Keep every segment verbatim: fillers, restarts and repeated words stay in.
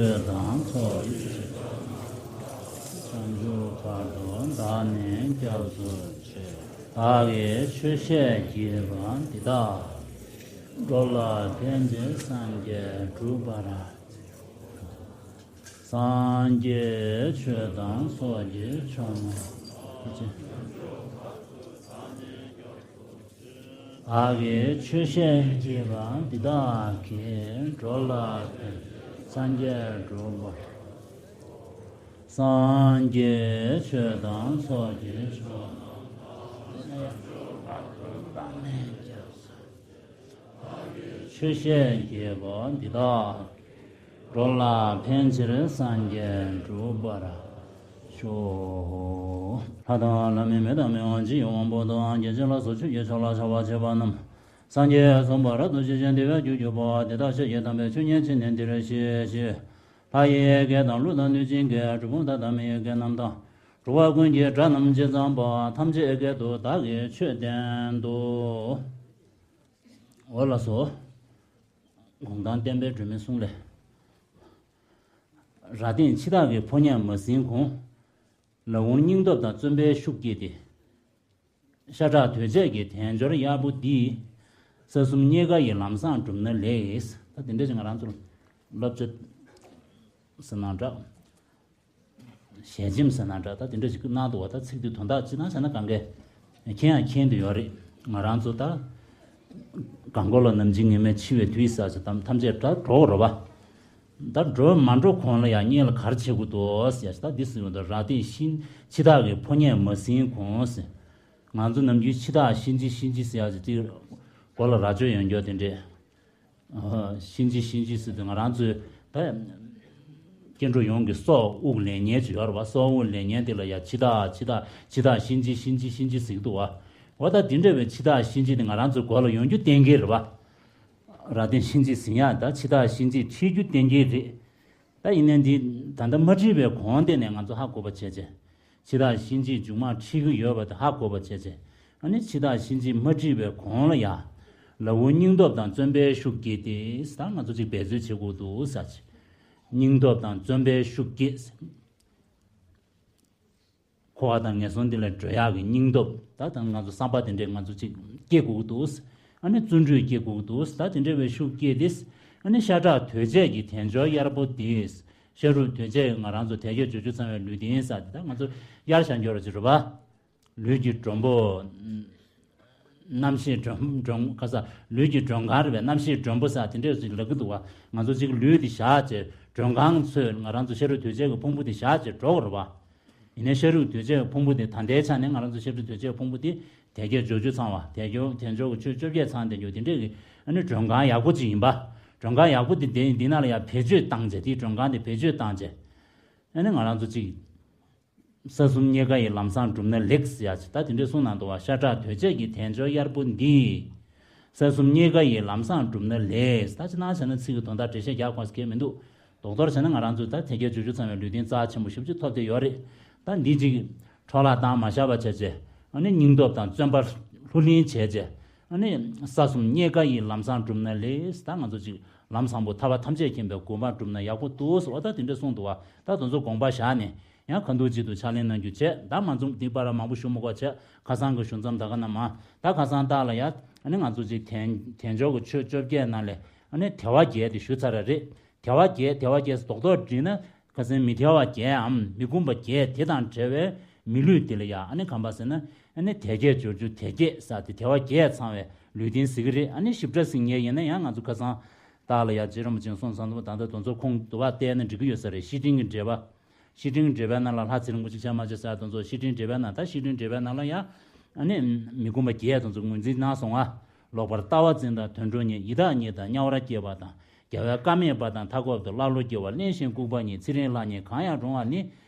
ཆོས་དང་ཚོགས་ཀྱི་མཆོག། བྱང་ཆུབ་མཁའ་འགྲོ་བདག་ནི་སྐྱབས་སུ་མཆི། བདག་གིས་ཆོས་བཤད་བགྱིས་པ་འདི་དག་འགྲོ་ལ་ཕན་ཕྱིར་སངས་རྒྱས་འགྲུབ་པར། སངས་རྒྱས་ཆོས་དང་ཚོགས་ཀྱི་མཆོག། བདག་གིས་ཆོས་བཤད་བགྱིས་པ་འདི་དག་གིས། འགྲོ་ལ་ཕན་སངས་རྒྱས་འགྲུབ་པར། སངས་རྒྱས་ཆོས་དང་ཚོགས་ཀྱི་མཆོག། ཆོས་བཤད་བགྱིས་པ་འདི་དག་འགྲོ་ལ་ཕན་ཕྱིར་སངས་རྒྱས་འགྲུབ་པར་ཤོག། ལྷ་དང་ལྷ་མིན་མི་དང་མི་དབང་སྤྱི་ཡི་དབང་པོ་དང་། རྒྱལ་ཆེན་ལ་སོགས་ཆོས་ཀྱི་མཆོག་ལ་ཕྱག་འཚལ་བ་ནམ། སངས་རྒྱས་སུ་འབར་དུ་ཞི་ཞིང་བདེ་བའི་རྒྱུར་གྱུར་པ། དེ་དག་ཕྱོགས་ཀྱི་དམ་པའི་ཆོས་ཉན་ཕྱིར་ནི་འདིར་གཤེགས་ཤིག། ལྷ་ཡི་སྐད་དང་ཀླུ་དང་གནོད་སྦྱིན་སྐད། གྲུལ་བུམ་དག་དང་མི་ཡི་སྐད་རྣམས་དང་། འགྲོ་བ་ཀུན་གྱི་སྒྲ་རྣམས་ཇི་ཙམ་པ། ཐམས་ཅད་སྐད་དུ་བདག་གིས་ཆོས་བསྟན་ཏོ། འོ་ལགས་སོ། གུང་ཐང་བསྟན་པའི་སྒྲོན་མེའི་གསུང་ལས། ར་སྟེང་འཆི་བདག་གི་ཕོ་ཉས་མ་ཟིན་གོང་། ལ་འུར་སྙིང་སྟོབས་དང་བརྩོན་པའི་ཤུགས་བསྐྱེད་དེ། ཤ་ཁྲག་དོས་བཅས་ཀྱི་དལ་འབྱོར་གཡར་པོ་འདི། ས་གསུམ་རྙེད་དཀའ་ཡི་ལམ་བཟང་བསྒྲུབས་ན་ལེགས། ད་དེ་འདྲ་ཞིག་ང་རང་ཚོར་བསླབ་བྱ་ཟེར་ན་འདྲ། ཞལ་ཆེམས་ཟེར་ན་འདྲ། ད་དེ་འདྲ་ཞིག་གནང་འདུག་བ། ད་ཚིག་འདི་དོན་དག་ཅི་ལྟར་བྱས་ན་གང་གས་མཁྱེན་ཡང་མཁྱེན་དུ་ཡོད་རེད། ང་རང་ཚོ་ད་གང་གོ་ལ་ནམ་འཆི་ངེས་མེད་འཆི་བའི་དུས་ཟེར་ཞིག་ཐམས་ཅད་ད་འགྲོ་དགོས་རེད་བ། ད་འགྲོ་མ་འགྲོ་གོང་ལ་ཡང་སྔོན་ལ་ག་རེ་བྱེད་དགོས་འདུག་ཟེར་ཞིག་ད་འདི་ཟེར་བ་འདུག་ར་སྟེང་ཤི་འཆི་བདག་གི་ཕོ་ཉས་མ་ཟིན་གོང་ཟེར། ང་ཚོ་ནམ་རྒྱུན་འཆི་བདག་ཤི་འཆི་ཤི་འཆི་ཟེར་ཡག་ཅིག་དེ་མགོ་ལ་རྭ་ཅོ་ཡོད་མཁན་དེ་འདྲས། ཤི་འཆི་ཤི་འཆི་ཟེར་དུས་ང་རང་ཚོས་ད་སྐྱེ་འགྲོ་ཡོངས་ཀྱི་སྲོག་དབུགས་ལེན་མཁན་ཅིག་ཡོད་རེད་བ། སྲོག་དབུགས་ལེན་མཁན་དེ་ལ་ཡ་འཆི་བདག་འཆི་བདག་འཆི་བདག་ཤི་འཆི་ཤི་འཆི་ཤི་འཆི་ཟེར་གྱི་འདུག་བ། འོ་ད་དེ་འདྲ་བའི་འཆི་བདག་ཤི་འཆི་དེ་ང་རང་ཚོའི་མགོ་ལ་ཡོང་རྒྱུ་གཏན་འཁེལ་རེད་བ། ར་སྟེང་ཤི་འཆི་ཟིན་ཡག་ད་འཆི་བདག་ཤི་འཆི་འཁྲིད་རྒྱུ་གཏན་འཁེལ་རེད། ད་ཡིན་ནའི་འདི་ད་ལྟ་མ་བྲིས་པའི་གོང་དེ་ནས་ང་ཚོ་ཧ་གོ་བ་བྱས་བྱས། འཆི་བདག་ཤི་འཆི་མཇུག་མ་འཁྲིད་ཀྱི་ཡོད་པ་དེ་ཧ་གོ་བ་བྱས་བྱས། ཨ་ནི་འཆི་བདག་ཤི་འཆི་མ་བྲིས་པའི་གོང་ལ་ཡ། ལ་འུར་སྙིང་སྟོབས་དང་བརྩོན་པའི་ཤུགས་བསྐྱེད་དེ་ད་ང་ཚོ་གཅིག་འབད་རྩོལ་བྱེད་དགོས་འདུག་ཟེར་བྱས། སྙིང་སྟོབས་དང་བརྩོན་པའི་ཤུགས་བསྐྱེད། འཁོར་བ་དང་ངན་སོང་འདི་ལས་སྒྲོལ་ཡག་གི་སྙིང་སྟོབས། ད་ད་ང་ཚོ་བསམ་པ་དེ་འདྲས་ང་ཚོ་གཅིག་སྐྱེ་དགོས་འདུག་ཨ་ནི་བརྩོན་འགྲུས་སྐྱེ་དགོས་འདུག་ད་དེ་འདྲས་བའི་ཤུགས་སྐྱེས་ཏེ། ཨ་ནི་ཤ་ཁྲག་དོས་བཅས་ཀྱི་དལ་འབྱོར་གཡར་པོ་འདི། ཤ་རུས་དོས་བཅས་ང་རང་ཚོ་དལ་བརྒྱད་འབྱོར་བཅུ་ཚང་བའི་ལུས་རྟེན་ཟེར་དེ་ད་ང་ཚོ་གཡར་བཞག་འགྱོ་ར་ཅིག་རེད་པ། ལུས་ཀྱི་མགྲོན་པོ། རྣམ་ཤེས་མགྲོན་མགྲོན་ག་ས་ལུས་ཀྱི་མགྲོན་ཁང་རེད་པས། རྣམ་ཤེས་མགྲོན་པོ་ཟེར་དེ་འདྲས་ཅིག་ལབ་ཀྱི་འདུག་བ། ང་ཚོ་གཅིག་ལུས་དེ་བཞག་བྱས་མགྲོན་ཁང་ཚོས་ང་རང་ཚོ་ཤ་རུས་དོས་བཅས་ཀྱི་ཕུང་པོ་དེ་བཞག་བྱས་འགྲོ་དགོས་རེད་པ། ཡིན་ནའི་ཤ་རུས་དོས་བཅས་ཀྱི་ཕུང་པོ་དེ་ད་ལྟའི་ཆ་ནས་ང་རང་ཚོ་ཤ་རུས་དོས་བཅས་ཀྱི་ཕུང་པོ་དེ་དལ་བརྒྱད་འབྱོར་བཅུ་ཚང་བ། དལ་འབྱོར་དལ་འབྱོར་གྱི་ཆོས་བཅོ་བརྒྱད་ཚང་བསྡད་རྒྱུ་དེ་འདྲས་ཀྱི་ཨ་ནི་མགྲོན་ཁང་ཡག་པོ་ཅིག་ཡིན་པ། མགྲོན་ཁང་ཡག་པོ་དེ་དེ་འདི་ནང་ལ་ཡང་བེད་སྤྱོད་བཏང་བྱས། དེའི་མགྲོན་ཁང་དེ་བེད་སྤྱོད་བཏང་བྱས། ཨ་ནི་ང་རང་ཚོ་གཅིག་ས་གསུམ་རྙེད་དཀའ་ཡི་ལམ་བཟང་བསྒྲུབས་ན་ལེགས་ཟེར་ཡག་ཅིག་ད་དེ་འདྲས་གསུངས་གནང་འདུག་བ། ཤ་ཁྲག་དོས་བཅས་ཀྱི་དལ་འབྱོར་གཡར་པོ་འདི། ས་གསུམ་རྙེད་དཀའ་ཡི་ལམ་བཟང་བསྒྲུབས་ན་ལེགས། ད་ཅི་ནང་བྱས་ན་ཚིག་གི་དོན་དག་འགྲེལ་བཤད་རྒྱག་དགོས་ཀྱི་མི་འདུག་རྡོག་རྡོག་བྱས་ན་ང་རང་ཚོས་ད་དལ་བརྒྱད་འབྱོར་བཅུ་ཚང་བའི་ལུས་རྟེན་རྩ་ཆེན་པོ་ཞེ་པོ་ཅིག་ཐོབ་བསྡད་ཡོད་རེད། ད་འདི་ཅིག་འཕྲོ་བརླག་བཏང་མ་བཞག་པ་བྱས་བྱས། ཨ་ནི་སྙིང་སྟོབས་དང་བརྩོན་པ་ལྷུར་ལེན་བྱས་བྱས། ཨ་ནི་ས་གསུམ་རྙེད་དཀའ་ཡི་ལམ་བཟང་བསྒྲུབས་ན་ལེགས། ད་ང་ཚོ་ཅིག་ལམ་བཟང་པོ་ཐར་པ་ཐམས་ཅད་མཁྱེན་པའི་གོ་འཕང་བསྒྲུབས་ན་ཡག་པོ་འདུག་ཟེར་བ་ད་དེ་འདྲས་གསུངས་འདུག་བ། ད་དེ་ཚོ་དགོངས་པ་བཞག་ནས། ཡང་ཁ་འདུག་ཅིག་ཏུ་ཕྱག་ལེན་གནང་རྒྱུ་བྱས། ད་མ་འཛོམས་འདི་པར་མང་པོ་ཞུ་མི་དགོས་བྱས། ཁ་སང་གི་ཞུ་མཚམས་ད་ག་ན་མ། ད་ཁ་སང་ཏག་ལ་ཡ། ཨ་ནི་ང་ཚོ་ཅིག་དལ་དལ་འབྱོར་གྱི་ཆོས་བཅོ་བརྒྱད་ནང་ལས་ཨ་ནི་དལ་བ་བརྒྱད་དེ་ཞུ་ཚར་ར་རེད། དལ་བ་བརྒྱད་དལ་བ་བརྒྱད་ཟེར་རྡོག་རྡོག་བྲིས་ན། ཁ་སང་མི་དལ་བ་བརྒྱད་འམ་མི་ཁོམ་པ་བརྒྱད་དེ་དང་བྲལ་བའི་མི་ལུས་དེ་ལ་ཡ། ཨ་ནི་ག་རེ་ཟེར་ན། ཨ་ནི་དལ་བརྒྱད་འབྱོར་བཅུ་དལ་བརྒྱད་ཟེར་དེ་དལ་བ་བརྒྱད་ཚང་བའི་ལུས་རྟེན་ཟེར་གྱི་རེད། ཨ་ནི་ཞིབ་ཕྲ་གཟིགས་མཁན་ཡིན་ན་ཡང་ང་ཚོ་ཁ་སང་ཏག་ལ་ཡ་རྗེ་རིན་པོ་ཆེས་གསུངས་ས་འདུག་ད་ལྟ་དེ་ཚོ་ཁུངས་འདུག་བ། བལྟས་ན་འགྲིག་གི་ཡོད་ས་རེད། བཤེས་སྤྲིང་གི་འགྲེལ་པ། བཤེས་སྤྲིང་འགྲེལ་པའི་ནང་ལ་ལྷ་ཚེ་རིང་པོ་ཆེ་ཤ་མ་ཆེ་ཟེར་དེ་ཚོ། བཤེས་སྤྲིང་འགྲེལ་པའི་ནང་། ད་བཤེས་སྤྲིང་འགྲེལ་པའི་ནང་ལ་ཡ། ཨ་ནི་མི་ཁོམ་པ་བརྒྱད་དེ་ཚོ་ངོས་འཛིན་གནང་སོང་ང་། ལོག་པར་ལྟ་བ་འཛིན་དང་དུད་འགྲོ་རྙེད། ཡི་དྭགས་རྙེད་དང་དམྱལ་བར་སྐྱེ་བ་དང་། རྒྱལ་བའི་བཀའ་མེད་པ་དང་མཐའ་འཁོབ་ཏུ། ཀླ་ཀློ་སྐྱེ་བ་གླེན་ཞིང་ལྐུགས་པ་རྙེད། ཚེ་རིང་ལྷ་རྙེད་གང་ཡང་གྲོང་བ་ནི།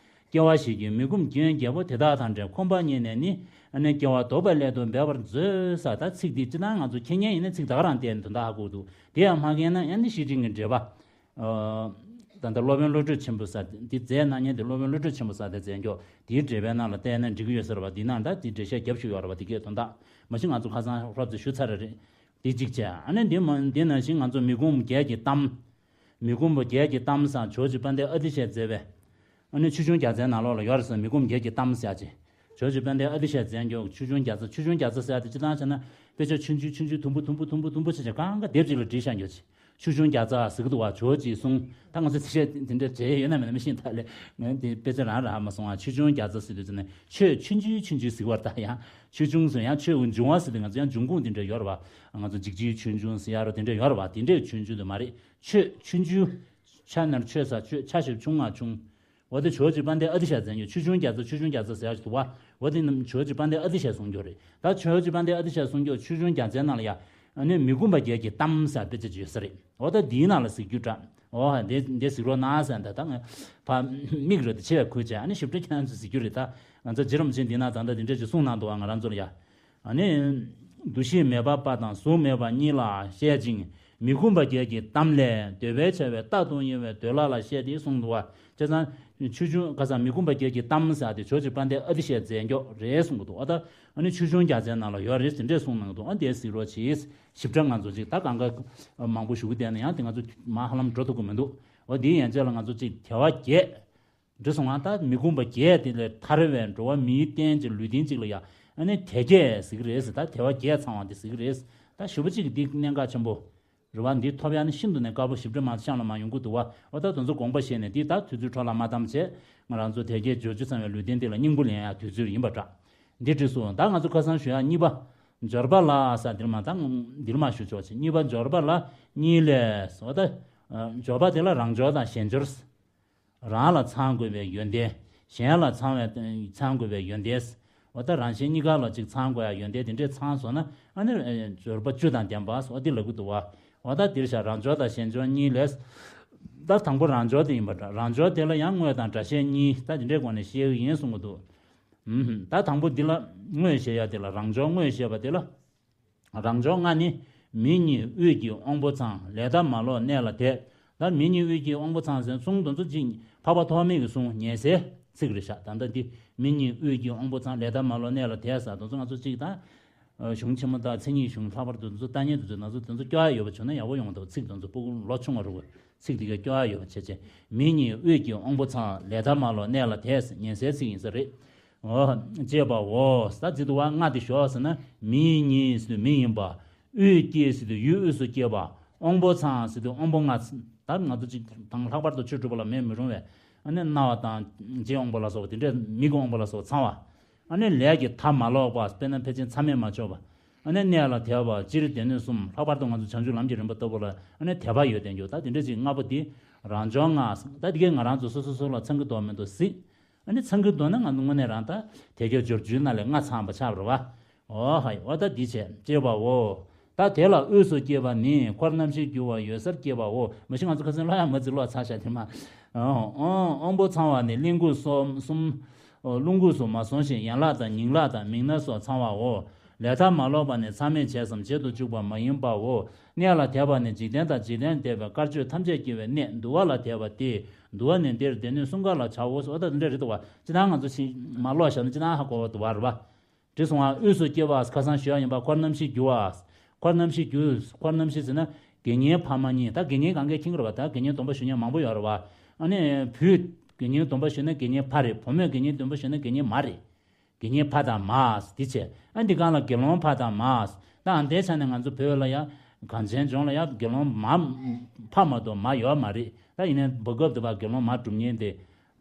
སྐྱེ་བ་བཞེས་ཀྱི་མི་ཁོམ་སྐྱོན་བརྒྱད་པོ། དེ་དག་དང་བྲལ་ཁོམ་པ་རྙེད་ནས་ནི། ཨ་ནི་སྐྱེ་བ་ལྡོག་པའི་སླད་དུ་འབད་པར་མཛོད་ཟེར། ད་ཚིག་འདི་སྤྱིར་བཏང་ང་ཚོ་མཁྱེན་མཁན་ཡིན་ན་ཚིག་ད་ག་རང་བལྟས་ནས་དོན་དག་ཧ་གོ་འདུག་དེ་ཡང་མ་མཁྱེན་ན་ཡང་ནི་བཤེས་སྤྲིང་གི་འགྲེལ་པ། ཨ། ད་ལྟ་སློབ་དཔོན་བློ་གྲོས་ཆེན་པོ་ཟེར་འདི་མཛད་གནང་མཁན་དེ། སློབ་དཔོན་བློ་གྲོས་ཆེན་པོ་ཟེར་དེ་མཛད་མགྱོགས་དེའི་འགྲེལ་པའི་ནང་ལ་བལྟས་ན་འགྲིག་གི་ཡོད་ས་རེད་བ། འདི་ནང་ད་འདི་འགྲེལ་བཤད་རྒྱབ་བཞག་ཡོད་རེད་བ། འདི་སྐད་དོན་དག་མ་གཞི་ང་ཚོ་ཁ་སང་ཧྲོབ་ཙེ་ཞུ་ཚར་རེད། འདི་གཅིག་བྱས། ཨ་ནི་འདི་མ་འདི་ནང་བཞིན་ང་ཚོ་མི་ཁོམ་བརྒྱད་ཀྱི་གཏམ། མི་ཁོམ་པ་བརྒྱད་ཀྱི་གཏམ་ཟེར་ཇོ་བོ་རྗེ་དཔལ་ལྡན་ཨ་ཏི་ཤས་མཛད་པའི། ཨ་ནི་ཆོས་འབྱུང་རྒྱལ་མཚན་ནང་ལོགས་ལ་ཡོད་རེད་ཟེར། མི་ཁོམ་པ་བརྒྱད་ཀྱི་གཏམ་ཟེར་ཅིག་ཇོ་བོ་རྗེ་དཔལ་ལྡན་ཨ་ཏི་ཤས་མཛད་མགྱོགས་ཆོས་འབྱུང་རྒྱལ་མཚན། ཆོས་འབྱུང་རྒྱལ་མཚན་ཟེར་ཡ་དེ་སྤྱིར་བཏང་བྱས་ན་དཔེ་ཆ་ཆུང་ཆུང་ཆུང་ཆུང་དུམ་བུ་དུམ་བུ་དུམ་བུ་དུམ་བུ་བྱས་བྱས་གང་ག་དེབ་ཅིག་ལ་བྲིས་བཞག་མགྱོགས་ཅིག་ཆོས་འབྱུང་རྒྱལ་མཚན་ཟེར་གི་འདུག་བ། ཇོ་བོ་རྗེས་གསུངས། ད་ང་ཚོ་དེ་ཤེས་དེ་འདྲ་བྱས་ཡོད་ན་མེད་ན་མི་ཤེས། ད་ལས་ངས་དེ་དཔེ་ཆ་རང་རག་མ་སོང་བ། ཆོས་འབྱུང་རྒྱལ་མཚན་ཟེར་དུས་ཙམ་ནས་ཆོས་ཆུང་ཆུང་ཆུང་ཆུང་ཟེར་བར་ད་ཡང་ཆོས་འབྱུང་ཟེར་ཡང་ཆོས་འབྱུང་བ་ཟེར་དུས་ང་ཚོ་ཡང་འབྱུང་ཁུངས་དེ་འདྲ་ཡོད་རེད་བ། ང་ཚོ་འཇིགས་བྱེད་ཆོས་འབྱུང་ཟེར་ཡ་རོ་དེ་འདྲ་ཡོད་རེད་བ། དེ་འདྲའི་ཆོས་འབྱུང་དེ་མ་རེད། ཆོས་ཆུང་ཆུང་། ཆ་ནར་ཆོས་ས་ཆོས་ཆ་ཞབས་ཆུང་ང་ཆུང་། འོ་དེ་ཇོ་བོ་རྗེ་དཔལ་ལྡན་ཨ་ཏི་ཤས་མཛད་མགྱོགས་ཆོས་འབྱུང་རྒྱལ་མཚན། ཆོས་འབྱུང་རྒྱལ་མཚན་ཟེར་ཡ་ཞིག་འདུག་བ། འོ་དེ་རྣམས་ཇོ་བོ་རྗེ་དཔལ་ལྡན་ཨ་ཏི་ཤས་གསུང་མགྱོགས་རེད། ད་ཇོ་བོ་རྗེ་དཔལ་ལྡན་ཨ་ཏི་ཤས་གསུང་མགྱོགས་ཆོས་འབྱུང་རྒྱལ་མཚན་ནང་ལ་ཡ། ཨ་ནི་མི་ཁོམ་པ་བརྒྱད་ཀྱི་གཏམ་ཟེར་དཔེ་ཆ་ཅིག་ཡོད་ས་རེད། འོ་ད་འདིའི་ནང་ལ་གཟིགས་རྒྱུ་འདྲ། འོ་ཧ་འདི་འདི་གཟིགས་རོགས་གནང་ཟེར། ད་ད་ང་ཕ་མིག་རོ་དེ་ཆེ་བས་ཁུལ་བྱས། ཨ་ནི་ཞིབ་ཕྲ་ཁྱེད་རང་ཚོས་གཟིགས་རྒྱུ་རེད། ད་ང་ཚོ་རྗེ་རིན་པོ་ཆེ་འདི་ན་ད་ལྟ་འདི་འདྲ་ཅིག་གསུངས་གནང་འདུག་བ། ང་རང་ཚོ་ལ་ཡ། ཨ་ནི། འདུ་ཤེས་མེད་པ་པ་དང་གཟུགས་མེད་པ་གཉིས་ལ་བཤད་ཅིང་། མི་ཁོམ་པ་བརྒྱད་ཀྱི་གཏམ་ལས་འདོད་པས་བྱ་བའི་རྟ་གདོང་གཡེང་བའི་འདོད་ལྷ་ལ་བཤད་དེ་གསུངས་འདུག་བ། བྱས་ཙང་། ཆོས་འབྱུང་ཁ་སང་མི་ཁོམ་པ་བརྒྱད་ཀྱི་གཏམ་ཟེར་དེ་ཇོ་བོ་རྗེ་དཔལ་ལྡན་ཨ་ཏི་ཤས་མཛད་མགྱོགས་རེད་གསུང་གི་འདུག་ཨ་ད། ཨ་ནི་ཆོས་འབྱུང་རྒྱལ་མཚན་ནང་ལ་ཡོད་རེད་དེ་འདྲས་གསུངས་གནང་འདུག་ཨ་དེ་གཟིགས་རོགས་གྱིས། ཞིབ་ཕྲ་ང་ཚོ་ཅིག་ད་གང་ག་མང་པོ་ཞུ་གི་བསྡད་ན་ཡང་དེ་ང་ཚོ་མ་ཧ་ལམ་འགྲོ་ཐུབ་ཀྱི་མི་འདུག་འོ་དེའི་ཡན་ཆད་ལ་ང་ཚོ་ཅིག་དལ་བ་བརྒྱད། འདྲི་སོང་ང་། ད་མི་ཁོམ་པ་བརྒྱད་དེ་ལས་ཐར་བའི་འགྲོ་བ་མིའི་རྟེན་གྱི་ལུས་རྟེན་གཅིག་ལ་ཡ། ཨ་ནི་དལ་བརྒྱད་ཟེར་གི་རེད་ཟེར། ད་དལ་བ་བརྒྱད་ཚང་བ་འདི་ཟེར་གི་རེད། ད་ཞུ་བ་གཅིག་གི་འདི་གནད་འགག་ཆེན་པོ་རེད་བ། འདི་ཐོབ་ཡ་ནི་ཤིན་ཏུ་ནས་དཀའ་པོ། ཞིབ་ཕྲ་མ་གཤམ་ལ་མ་ཡོང་གི་འདུག་བ། འོ་ད་དེ་ཚོ་དགོངས་པ་བཞེས་ནས་འདི་ད་དུས་ཚོད་འཕྲོ་བརླག་མ་བཏང་བྱས། ང་རང་ཚོ་དལ་བརྒྱད་འབྱོར་བཅུ་ཚང་བའི་ལུས་རྟེན་འདི་ལ་སྙིང་པོ་ལེན་ཡ་དུས་ཚོད་ཡིན་པ་འདྲ། འདི་འདྲི་སོང་། ད་ང་ཚོ་ཁ་སང་ཞུ་ཡ་གཉིས་པ། འབྱོར་པ་ལ་ཟེར་འདིར་མ་ད་འདིར་མ་ཞུ་ཆོག་ཅིག་གཉིས་པ་འབྱོར་པ་ལ་གཉིས་ལས། འོ་ད། འབྱོར་པ་དེ་ལ་རང་འབྱོར་དང་གཞན་འབྱོར། རང་ལ་ཚང་དགོས་པའི་ཡོན་ཏན། གཞན་ལ་ཚང་བའི་ཚང་དགོས་པའི་ཡོན་ཏན། འོ་ད་རང་གཞན་གཉིས་ཀ་ལ་གཅིག་ཚང་དགོས་ཡ་ཡོན་ཏན་དེ་འདྲས་ཚང་སོང་ན། ཨ་ནི་འབྱོར་པ་བཅུ་དང་ལྡན་པ་འོ་དེ་ལབ་ཀྱི་འདུག་བ། འོ་ད་འདིར་བཞག་རང་འབྱོར་དང་གཞན་འབྱོར་གཉིས་ལས། ད་དང་པོ་རང་འབྱོར་དེ་ཡིན་པ་འདྲ། རང་འབྱོར་དེ་ལ་ཡང་དངོས་དང་སྒྲ་བཤད་གཉིས་ད་དེ་འདྲའི་སྒོ་ནས་བཤད་ཀྱི་ཡིན་གསུང་གི་འདུག་ཨུམ། ད་དང་པོ་འདི་ལ་དངོས་བཤད་ཡ་དེ་ལ། རང་འབྱོར་དངོས་བཤད་པ་དེ་ལ། རང་འབྱོར་ལྔ་ནི། མིག་གཉིས་དབུས་ཀྱི་དབང་པོ་ཚང་། ལས་མཐའ་མ་ལོག་གནས་ལ་དད། ད་མིག་གཉིས་དབུས་ཀྱི་དབང་པོ་ཚང་ཟེར་གསུང་དོན་ཚོ་གཅིག་འཕགས་པ་ཐོགས་མེད་ཀྱི་གསུང་ཉན་སའི་ཚིག་རེད་ཤག་ད་ལྟ་འདི་མིག་གཉིས་དབུས་ཀྱི་དབང་པོ་ཚང་། ལས་མཐའ་མ་ལོག་གནས་ལ་དད་ཟེར་དོན་ཚོ་ང་ཚོ་གཅིག་ད། གཞུང་ཆེན་མོ་དང་མཚན་ཉིད་གཞུང་ལྷག་པར་དུ་དོན་ཚོ་ལྟ་ཉན་དོན་ཚོ་ན་ཚོ་དོན་ཚོ་སྐྱོ་བ་ཡོད་པ་བྱུང་ན་ཡག་པོ་ཡོང་འདུག་ཚིག་དོན་ཚོ་སྤུ་གུ་ལོ་ཆུང་བ་རུ་ཚིག་འདི་ག་སྐྱོ་བ་ཡོད་པ་བྱས་བྱས། མིག་གཉིས་དབུས་ཀྱི་དབང་པོ་ཚང་། ལས་མཐའ་མ་ལོག་གནས་ལ་དད་ཟེར་ཉན་སའི་ཚིག་ཡིན་ས་རེད། འོ། ཅེས་པའོ། ས་ཚིག་ཏུ་བ་ལྔ་དེ་ཞོག་ཟེར་ན་མིག་གཉིས་ཟེར་དུས་མིག་ཡིན་པ། དབུས་སྐྱེས་ཟེར་དུས་ཡུལ་དབུས་སུ་སྐྱེས་པ། དབང་པོ་ཚང་ཟེར་དུས་དབང་པོ་ལྔ། ད་ང་ཚོ་གཅིག་དང་ལྷག་པར་དུ་ཆོས་སྒྲུབ་པ་ལ་མེད་མི་རུང་བས། ཨ་ནི་རྣ་བ་དང་ལྕེ་དབང་པོ་ལ་སོགས་པ་དེ་འདྲས་མིག་གི་དབང་པོ་ལ་སོགས་པ་ཚང་བ། ཨ་ནི་ལས་ཀྱི་མཐའ་མ་ལོག་པ། དཔེར་ན་ཕལ་ཆེར་མཚམས་མེད་མ་ཆོག་པ། ཨ་ནི་གནས་ལ་དད་པ། སྤྱིར་སྡེ་སྣོད་གསུམ། ལྷག་པར་དུ་ང་ཚོ་བྱང་ཆུབ་ལམ་གྱི་རིམ་པ་ལྟ་བུ་ལ་ཨ་ནི་དད་པ་ཡོད་དེ་འགྱོ། ད་དེ་འདྲས་ཅིག་ལྔ་པོ་འདི་རང་འབྱོར་ལྔ། ད་དེ་གས་ང་རང་ཚོ་སོ་སོ་སོ་ལ་ཚང་གི་འདུག་མི་འདུག་གཟིགས། ཨ་ནི་ཚང་གི་འདུག་ན་ང་ཚོ་དངོས་གནས་རང་ད་དལ་བརྒྱད་འབྱོར་བཅུའི་ནང་ལས་ལྔ་ཚང་བ་ཆགས་པ་རེད་བ། འོ་ཧའི། འོ་ད་འདི་བྱས། ཅེས་པའོ། ད་དེ་ལ་དབུས་སུ་སྐྱེས་པ་ནི་འཁོར་རྣམ་བཞིར་གྱུར་པ་ཡོད་སར་སྐྱེས་པའོ། མ་གཞི་ང་ཚོ་ཁ་སང་ཀློག་ཡག་མ་ཚིག་ཀློག་ཚར་ཤག་དེ་མ། ཨོ། དབང་པོ་ཚང་བ་ནི་གླིང་བུ་སོགས་གསུམ། རླུང་ཁུགས་སུ་མ་སོང་ཞིང་ཡན་ལག་དང་ཉིང་ལག་དང་མིག་སྣ་སོགས་ཚང་བའོ། ལས་མཐའ་མ་ལོག་པ་ནི་མཚམས་མེད་བྱས་སམ་བྱེད་དུ་བཅུག་པ་མ་ཡིན་པའོ། གནས་ལ་དད་པ་ནི་འཇིག་རྟེན་དང་འཇིག་རྟེན་འདས་པའི་དཀར་ཆོས་ཐམས་ཅད་སྐྱེ་བའི་གནས། འདུལ་བ་ལ་དད་པ་སྟེ། འདུལ་བ་ནི་འདིར་སྡེ་སྣོད་གསུམ་ཀ་ལ་བྱའོ། ཟེར་བ་ད་འདི་འདྲ་རེད་འདུག་བ། ཅི་ལྟར་ང་ཚོ་ཞིག་མ་ཀློག་བཞག་ན་ཅི་ལྟར་ཧ་གོ་བ་འདུག་བ་རེད་བ། དེ་སོང་བ་དབུས་སུ་སྐྱེ་བ་ཁ་སང་ཞུ་ཡ་ཡིན་པ། འཁོར་རྣམ་བཞིར་གྱུར་པ། འཁོར་རྣམ་བཞིར་གྱུར། འཁོར་རྣམ་བཞི་ཟེར་ན་དགེ་བསྙེན་ཕ་མ་གཉིས། ད་དགེ་བསྙེན་གང་གས་མཁྱེན་གྱི་རེད་བ། ད་དགེ་བསྙེན་སྡོམ་པ་ཞུ་མཁན་མང་པོ་ཡོད་རེད་བ། ཨ་ནི་བུས་དགེ་བསྙེན་སྡོམ་པ་ཞུས་ན་དགེ་བསྙེན་ཕ་རེད། བུ་མོས་དགེ་བསྙེན་སྡོམ་པ་ཞུས་ན་དགེ་བསྙེན་མ་རེད། དགེ་བསྙེན་ཕ་དང་མ། དེ་བྱས་ཨ་འདི་གང་ལ་དགེ་སློང་ཕ་དང་མ། ད་ཨ་འདའི་ཆ་ནས་ང་ཚོ་བོད་ལ་ཡ་གངས་ཅན་ལྗོངས་ལ་ཡ་དགེ་སློང་མ་ཕ་མ་གཏོགས་མ་ཡོད་མ་རེད། ད་ཡིན་ནའི་བར་སྐབས་དུ་བ་དགེ་སློང་མ་སྒྲུབ་མཁན་དེ།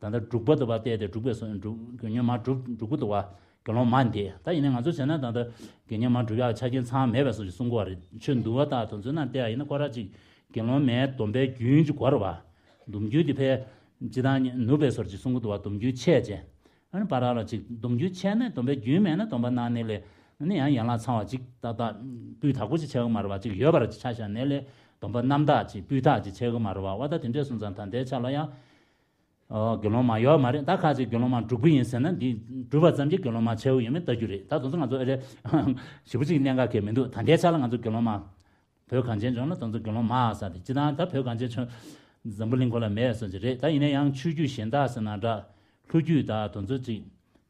ད་ལྟ་འབྲུག་པ་དུ་བ་བལྟས་ཏེ་འབྲུག་པའི་སོ་འབྲུག་དགེ་བསྙེན་མ་སྒྲུབ་འབྲུག་པ་དུ་བ་དགེ་སློང་མ་འདི། ད་ཡིན་ནའི་ང་ཚོ་བྱས་ན་ད་ལྟ་དགེ་བསྙེན་མ་སྒྲུབ་ཡག་ཆ་རྐྱེན་ཚང་མེད་པའི་བཟོ་ཞིག་གསུང་གི་བ་རེད། ཆོས་འདུལ་བ་དག་དོན་ཚོད་ན་བལྟས་ཡ་ཡིན་ན་ཁོ་ར་ཅིག་དགེ་སློང་མའི་སྡོམ་པའི་རྒྱུན་ཅིག་དགོས་རེད་བ། སྡོམ་རྒྱུན་དེ་ཕལ་ཅི་ལྟར་ནུབ་པའི་བཟོ་ཅིག་གསུང་གི་འདུག་བ། སྡོམ་རྒྱུན་ཆད་ཅེས། ཨ་ནི་བར་ལ་ཅིག་སྡོམ་རྒྱུན་ཆད་ན་སྡོམ་པའི་རྒྱུན་མེད་ན་སྡོམ་པ་གནང་ནས་ལས་ནི་ཡང་ཡན་ལག་ཚང་བ་ཅིག་ཏག་ཏག་སྤུས་དག་པོ་ཅིག་ཆགས་ཀྱི་མ་རེད་བ། ཅིག་ཡོད་པར་ཆ་བཞག་ནས་ལས་སྡོམ་པ་རྣམ་དག་ཅིག་སྤུས་དག་ཅིག་ཆགས་ཀྱི་མ་རེད་བ། བ་ད་དེ་འདྲས་སོང་ཙང་ད་ལྟའི་ཆ་ལ་ཡང་། ཨོ། དགེ་སློང་མ་ཡོད་མ་རེད། ད་ཁ་ཅིག་དགེ་སློང་མ་འབྲུག་པ་ཡིན་ཟེར་ན་འདི་འབྲུག་པ་ཙམ་གྱིས་དགེ་སློང་མ་ཆགས་ཀྱི་ཡོད་མེད་ལྟ་རྒྱུ་རེད། ད་དེ་ཚོ་ང་ཚོ་ཨེ་རེད། ཞེ་པོ་ཅིག་གནད་འགག་གང་ཡང་མི་འདུག་ད་ལྟའི་ཆ་ལ་ང་ཚོ་དགེ་སློང་མ། བོད་གངས་ཅན་ལྗོངས་ལ་དེ་ཚོ་དགེ་སློང་མ་ཟེར་ཏེ་སྤྱིར་བཏང་ད་བོད་གངས་ཅན་ལྗོངས་འཛམ་བུ་གླིང་སྐོར་ལ་མེད་སོང་ཅིག་རེད། ད་ཡིན་ན་ཡང་ཆོས་བརྒྱུད་གཞན་དག་ཟེར་ན་འདྲ། ལྷོ་བརྒྱུད་ད་དེ་ཚོ་ཅིག་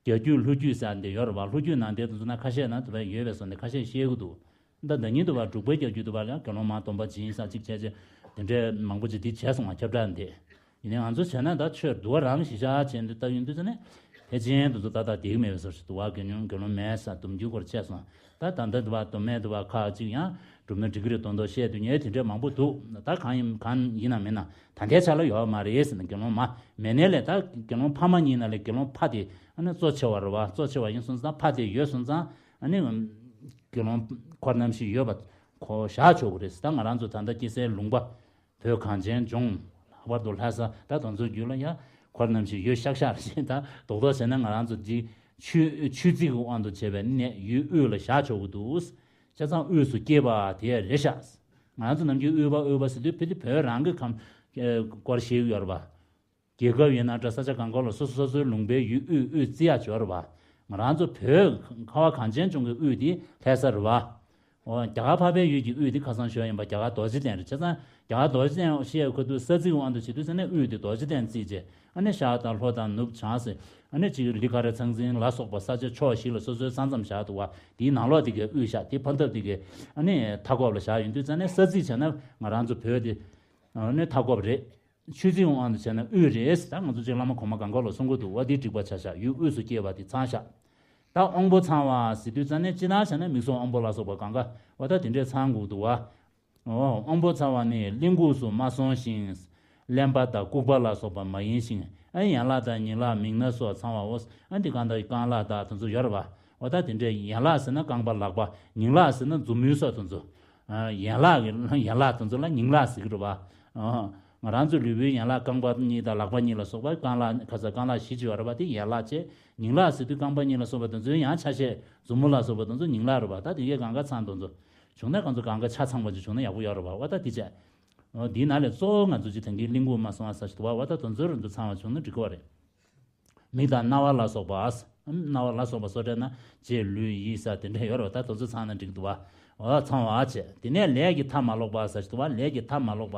རྒྱ་བརྒྱུད་ལྷོ་བརྒྱུད་ཟེར་འདི་ཡོད་རེད་བ། ལྷོ་བརྒྱུད་ནང་དེ་དེ་ཚོ་ན་ཁ་ཤས་ན་དེ་བས་ཡོད་པའི་སོང་ནས་ཁ་ཤས་བཤད་གི་འདུག་ད་ད་ཉིད་དུ་བ་འབྲུག་པའི་རྒྱལ་རྒྱུད་དུ་བ་ལ་དགེ་སློང་མ་སྡོམ་པ་སྦྱིན་ས་གཅིག་བྱས་རྗེས། དེ་འདྲའི་མང་པོ་ཅིག་དེ་བྱས་སོང་བ། ཁྱབ་བསྒྲགས་འདི་ཡིན་ནའི་ང་ཚོ་བྱས་ན་ད་ཆོས་འདུལ་བ་རང་གཞི་བཞག་བྱས་འདི་ལྟ་ཡོང་དུས་ཙ་ནས་ཕལ་ཆེར་དུ་ཚོ་ཏག་ཏག་བསྡད་ཀྱི་མེད་པའི་བཟོ་ཞིག་འདུག་བ། དགེ་སློང་དགེ་སློང་མེད་ས་སྡོམ་རྒྱུན་སྐོར་བྱས་སོང་། ད་ད་ལྟ་འདུག་བ། སྡོམ་མེད་འདུག་བ། ཁ་ཅིག་ཡང་སྒྲུབ་ན་འགྲིག་གི་རེད་མདོག་མདོག་བཤད་དུས་ངས་དེ་འདྲའི་མང་པོ་འདུག་ད་གང་ཡིན་གང་ཡིན་ན་མིན་ན་ད་ལྟའི་ཆ་ལ་ཡོད་མ་རེད་ཟེར་ན། དགེ་སློང་མ་མེད་ནའི་ལས་ད་དགེ་སློང་ཕ་མ་གཉིས་ན་ལས་དགེ་སློང་ཕ་དེ་ཨ་ནི་གཙོ་ཆེ་བ་རེད་བ། གཙོ་ཆེ་བ་ཡིན་སོང་ཙང་ཕ་དེ་ཡོད་སོང་ཙང་ཨ་ནི་དགེ་སློང་འཁོར་རྣམ་བཞི་ཡོད་པ་ཁོ་བཞག་ཆོག་གི་རེད། ད་ང་རང་ཚོ་ད་ལྟ་སྐྱེ་སའི་ལུང་པ་བོད་གངས་ཅན་ལྗོངས་ལྷག་པར་དུ་ལྷ་ས་ད་དེ་ཚོ་རྒྱུད་ལ་ཡང་འཁོར་རྣམ་བཞི་ཡོད་ཤག་ཤག་རེད། ད་རྡོག་རྡོག་བྱས་ན་ང་རང་ཚོ་འདི་ཆོས་ཆོས་བརྩིགས་ཀྱི་དབང་དུ་བྱས་པའི་གནས་ཡུལ་དབུས་ལ་བཞག་ཆོག་གི་འདུག་བྱས་ཙང་དབུས་སུ་སྐྱེས་པ་དེ་རེད་ཤག་ང་རང་ཚོ་ནམ་རྒྱུན་དབུས་པ་དབུས་པ་ཟེར་དུས་ཕལ་ཆེར་བོད་རང་གི་ཁམས་སྐོར་ཞིག་ཡོད་རེད་པ། རྒྱལ་ཁབ་ཡིན་ན་འདྲ་ས་ཆ་གང་ག་ལ་སོ་སོ་སོ་སོའི་ལུང་པའི་ཡུལ་དབུས་དབུས་བརྩི་ཡག་ཅིག་ཡོད་རེད་པ། ང་རང་ཚོ་བོད་ཁ་བ་གངས་ཅན་ལྗོངས་ཀྱི་དབུས་དེ་ལྷ་ས་རེད་པ། འོ་རྒྱ་གར་འཕགས་པའི་ཡུལ་གྱི་དབུས་དེ་ཁ་སང་ཞུས་ཡིན་པ་རྒྱ་གར་རྡོ་རྗེ་གདན་རེད། བྱས་ཙང་རྒྱ་གར་རྡོ་རྗེ་གདན་བཤད་ཁ་ཐུག་ས་བརྩིགས་དབང་དུ་བྱེད་དུས་ཙ་ནས་དབུས་དེ་རྡོ་རྗེ་གདན་བརྩིས་རྗེས་ཨ་ནི་ཤར་དང་ལྷོ་དང་ནུབ་བྱང་ཟེར་ཨ་ནི་གཅིག་ལི་ཁ་ར་ཚང་ཚིང་ལ་སོགས་པ་ས་ཆ་ཕྱོགས་བཞི་ལ་སོ་སོའི་ས་མཚམས་བཞག་འདུག་བ། དེའི་ནང་ལོགས་དེ་གའི་དབུས་བཞག་དེ་ཕ་འདབས་དེ་གའི་ཨ་ནི་མཐའ་འཁོབ་ལ་བཞག་ཡོང་དུས་ཙ་ནས་ས་བརྩིགས་བྱས་ན་ང་རང་ཚོ་བོད་དེ་ཨ་ནི་མཐའ་འཁོབ་རེད། ཆོས་བརྩིགས་དབང་དུ་བྱས་ན་དབུས་རེད། ད་ང་ཚོ་ཅིག་བླ་མ་གོང་མ་གང་ག་ལ་གསུང་གི་འདུག་བ། འདི་འགྲིག་པ་ཆ་བཞག་ཡུལ་དབུས་སུ་སྐྱེས་པ་དེ་ཚང་བཞག་ད་དབང་པོ་ཚང་བ་ཟེར་དུས་ཙ་ནས་སྤྱིར་བཏང་བྱས་ན་མིག་ཟུང་དབང་པོ་ལ་སོགས་པ་གང་ག་བ་ད་དེ་འདྲས་ཚང་དགོས་འདུག་བ། འོ་དབང་པོ་ཚང་བ་ནི་གླིང་ཁུག་སུ་མ་སོང་ཞིང་། རློན་པ་དང་ལྐུགས་པ་ལ་སོགས་པ་མ་ཡིན་ཞིང་། ཨ་ཡན་ལག་དང་ཉིང་ལག་མིག་སྣ་སོགས་ཚང་བའོ། ཨ་འདི་གང་དག་རྐང་ལག་དག་དེ་ཚོ་ཡོད་རེད་བ། འོ་ད་དེ་འདྲས་ཡན་ལག་ཟེར་ན་རྐང་པ་ལག་པ། ཉིང་ལག་ཟེར་ན་མཛུབ་མོའི་སོགས་དེ་ཚོ། ཨ་ཡན་ལག་གི་ཡན་ལག་དེ་ཚོ་ལ་ཉིང་ལག་ཟེར་གི་རེད་བ། ཨ་ང་རང་ཚོ་ལུས་པོའི་ཡན་ལག་རྐང་པ་གཉིས་དང་ལག་པ་གཉིས་ལ་སོགས་པ་རྐང་ལག་ཁ་ས་རྐང་ལག་བཞི་ཅིག་ཡོད་རེད་བ། དེ་ཡན་ལག་བྱས། ཉིང་ལག་ཟེར་དུས་རྐང་པ་གཉིས་ལ་སོགས་པ་དེ་ཚོའི་ཡང་ཆ་ཤས་མཛུབ་མོ་ལ་སོགས་པ་དེ་ཚོ་ཉིང་ལག་རེད་བ། ད་དེ་གའི་གང་ག་ཚང་དེ་ཚོ་བྱུང་ན་གང་ཚོ་གང་ག་ཆ་ཚང་པ་ཅིག་བྱུང་ན་ཡག་པོ་ཡོད་རེད་བ། འོ་ད་དེ་བྱས། འོ་འདིའི་ནང་ལས་གཙོ་བོ་ང་ཚོ་ཅིག་དེང་གི་གླིང་ཁུག་མ་སོང་བ་ས་ཞིག་འདུག་བ། འོ་ད་དེ་ཚོ་རེ་ཚོ་ཚང་བ་བྱུང་ན་འགྲིག་གི་བ་རེད། མིག་དང་རྣ་བ་ལ་སོགས་པ། རྣ་བ་ལ་སོགས་པ་སོ་སྦྲེལ་ན་ལྕེ་ལུས་ཡིད་ས་དེ་འདྲ་ཡོད་རེད་བ། ད་དེ་ཚོ་ཚང་ན་འགྲིག་འདུག་བ། འོ་ཚང་བ་བྱས། དེ་ནས་ལས་ཀྱི་མཐའ་མ་ལོག་པ་ས་ཞིག་འདུག་བ། ལས་ཀྱི་མཐའ་མ་ལོག་པ།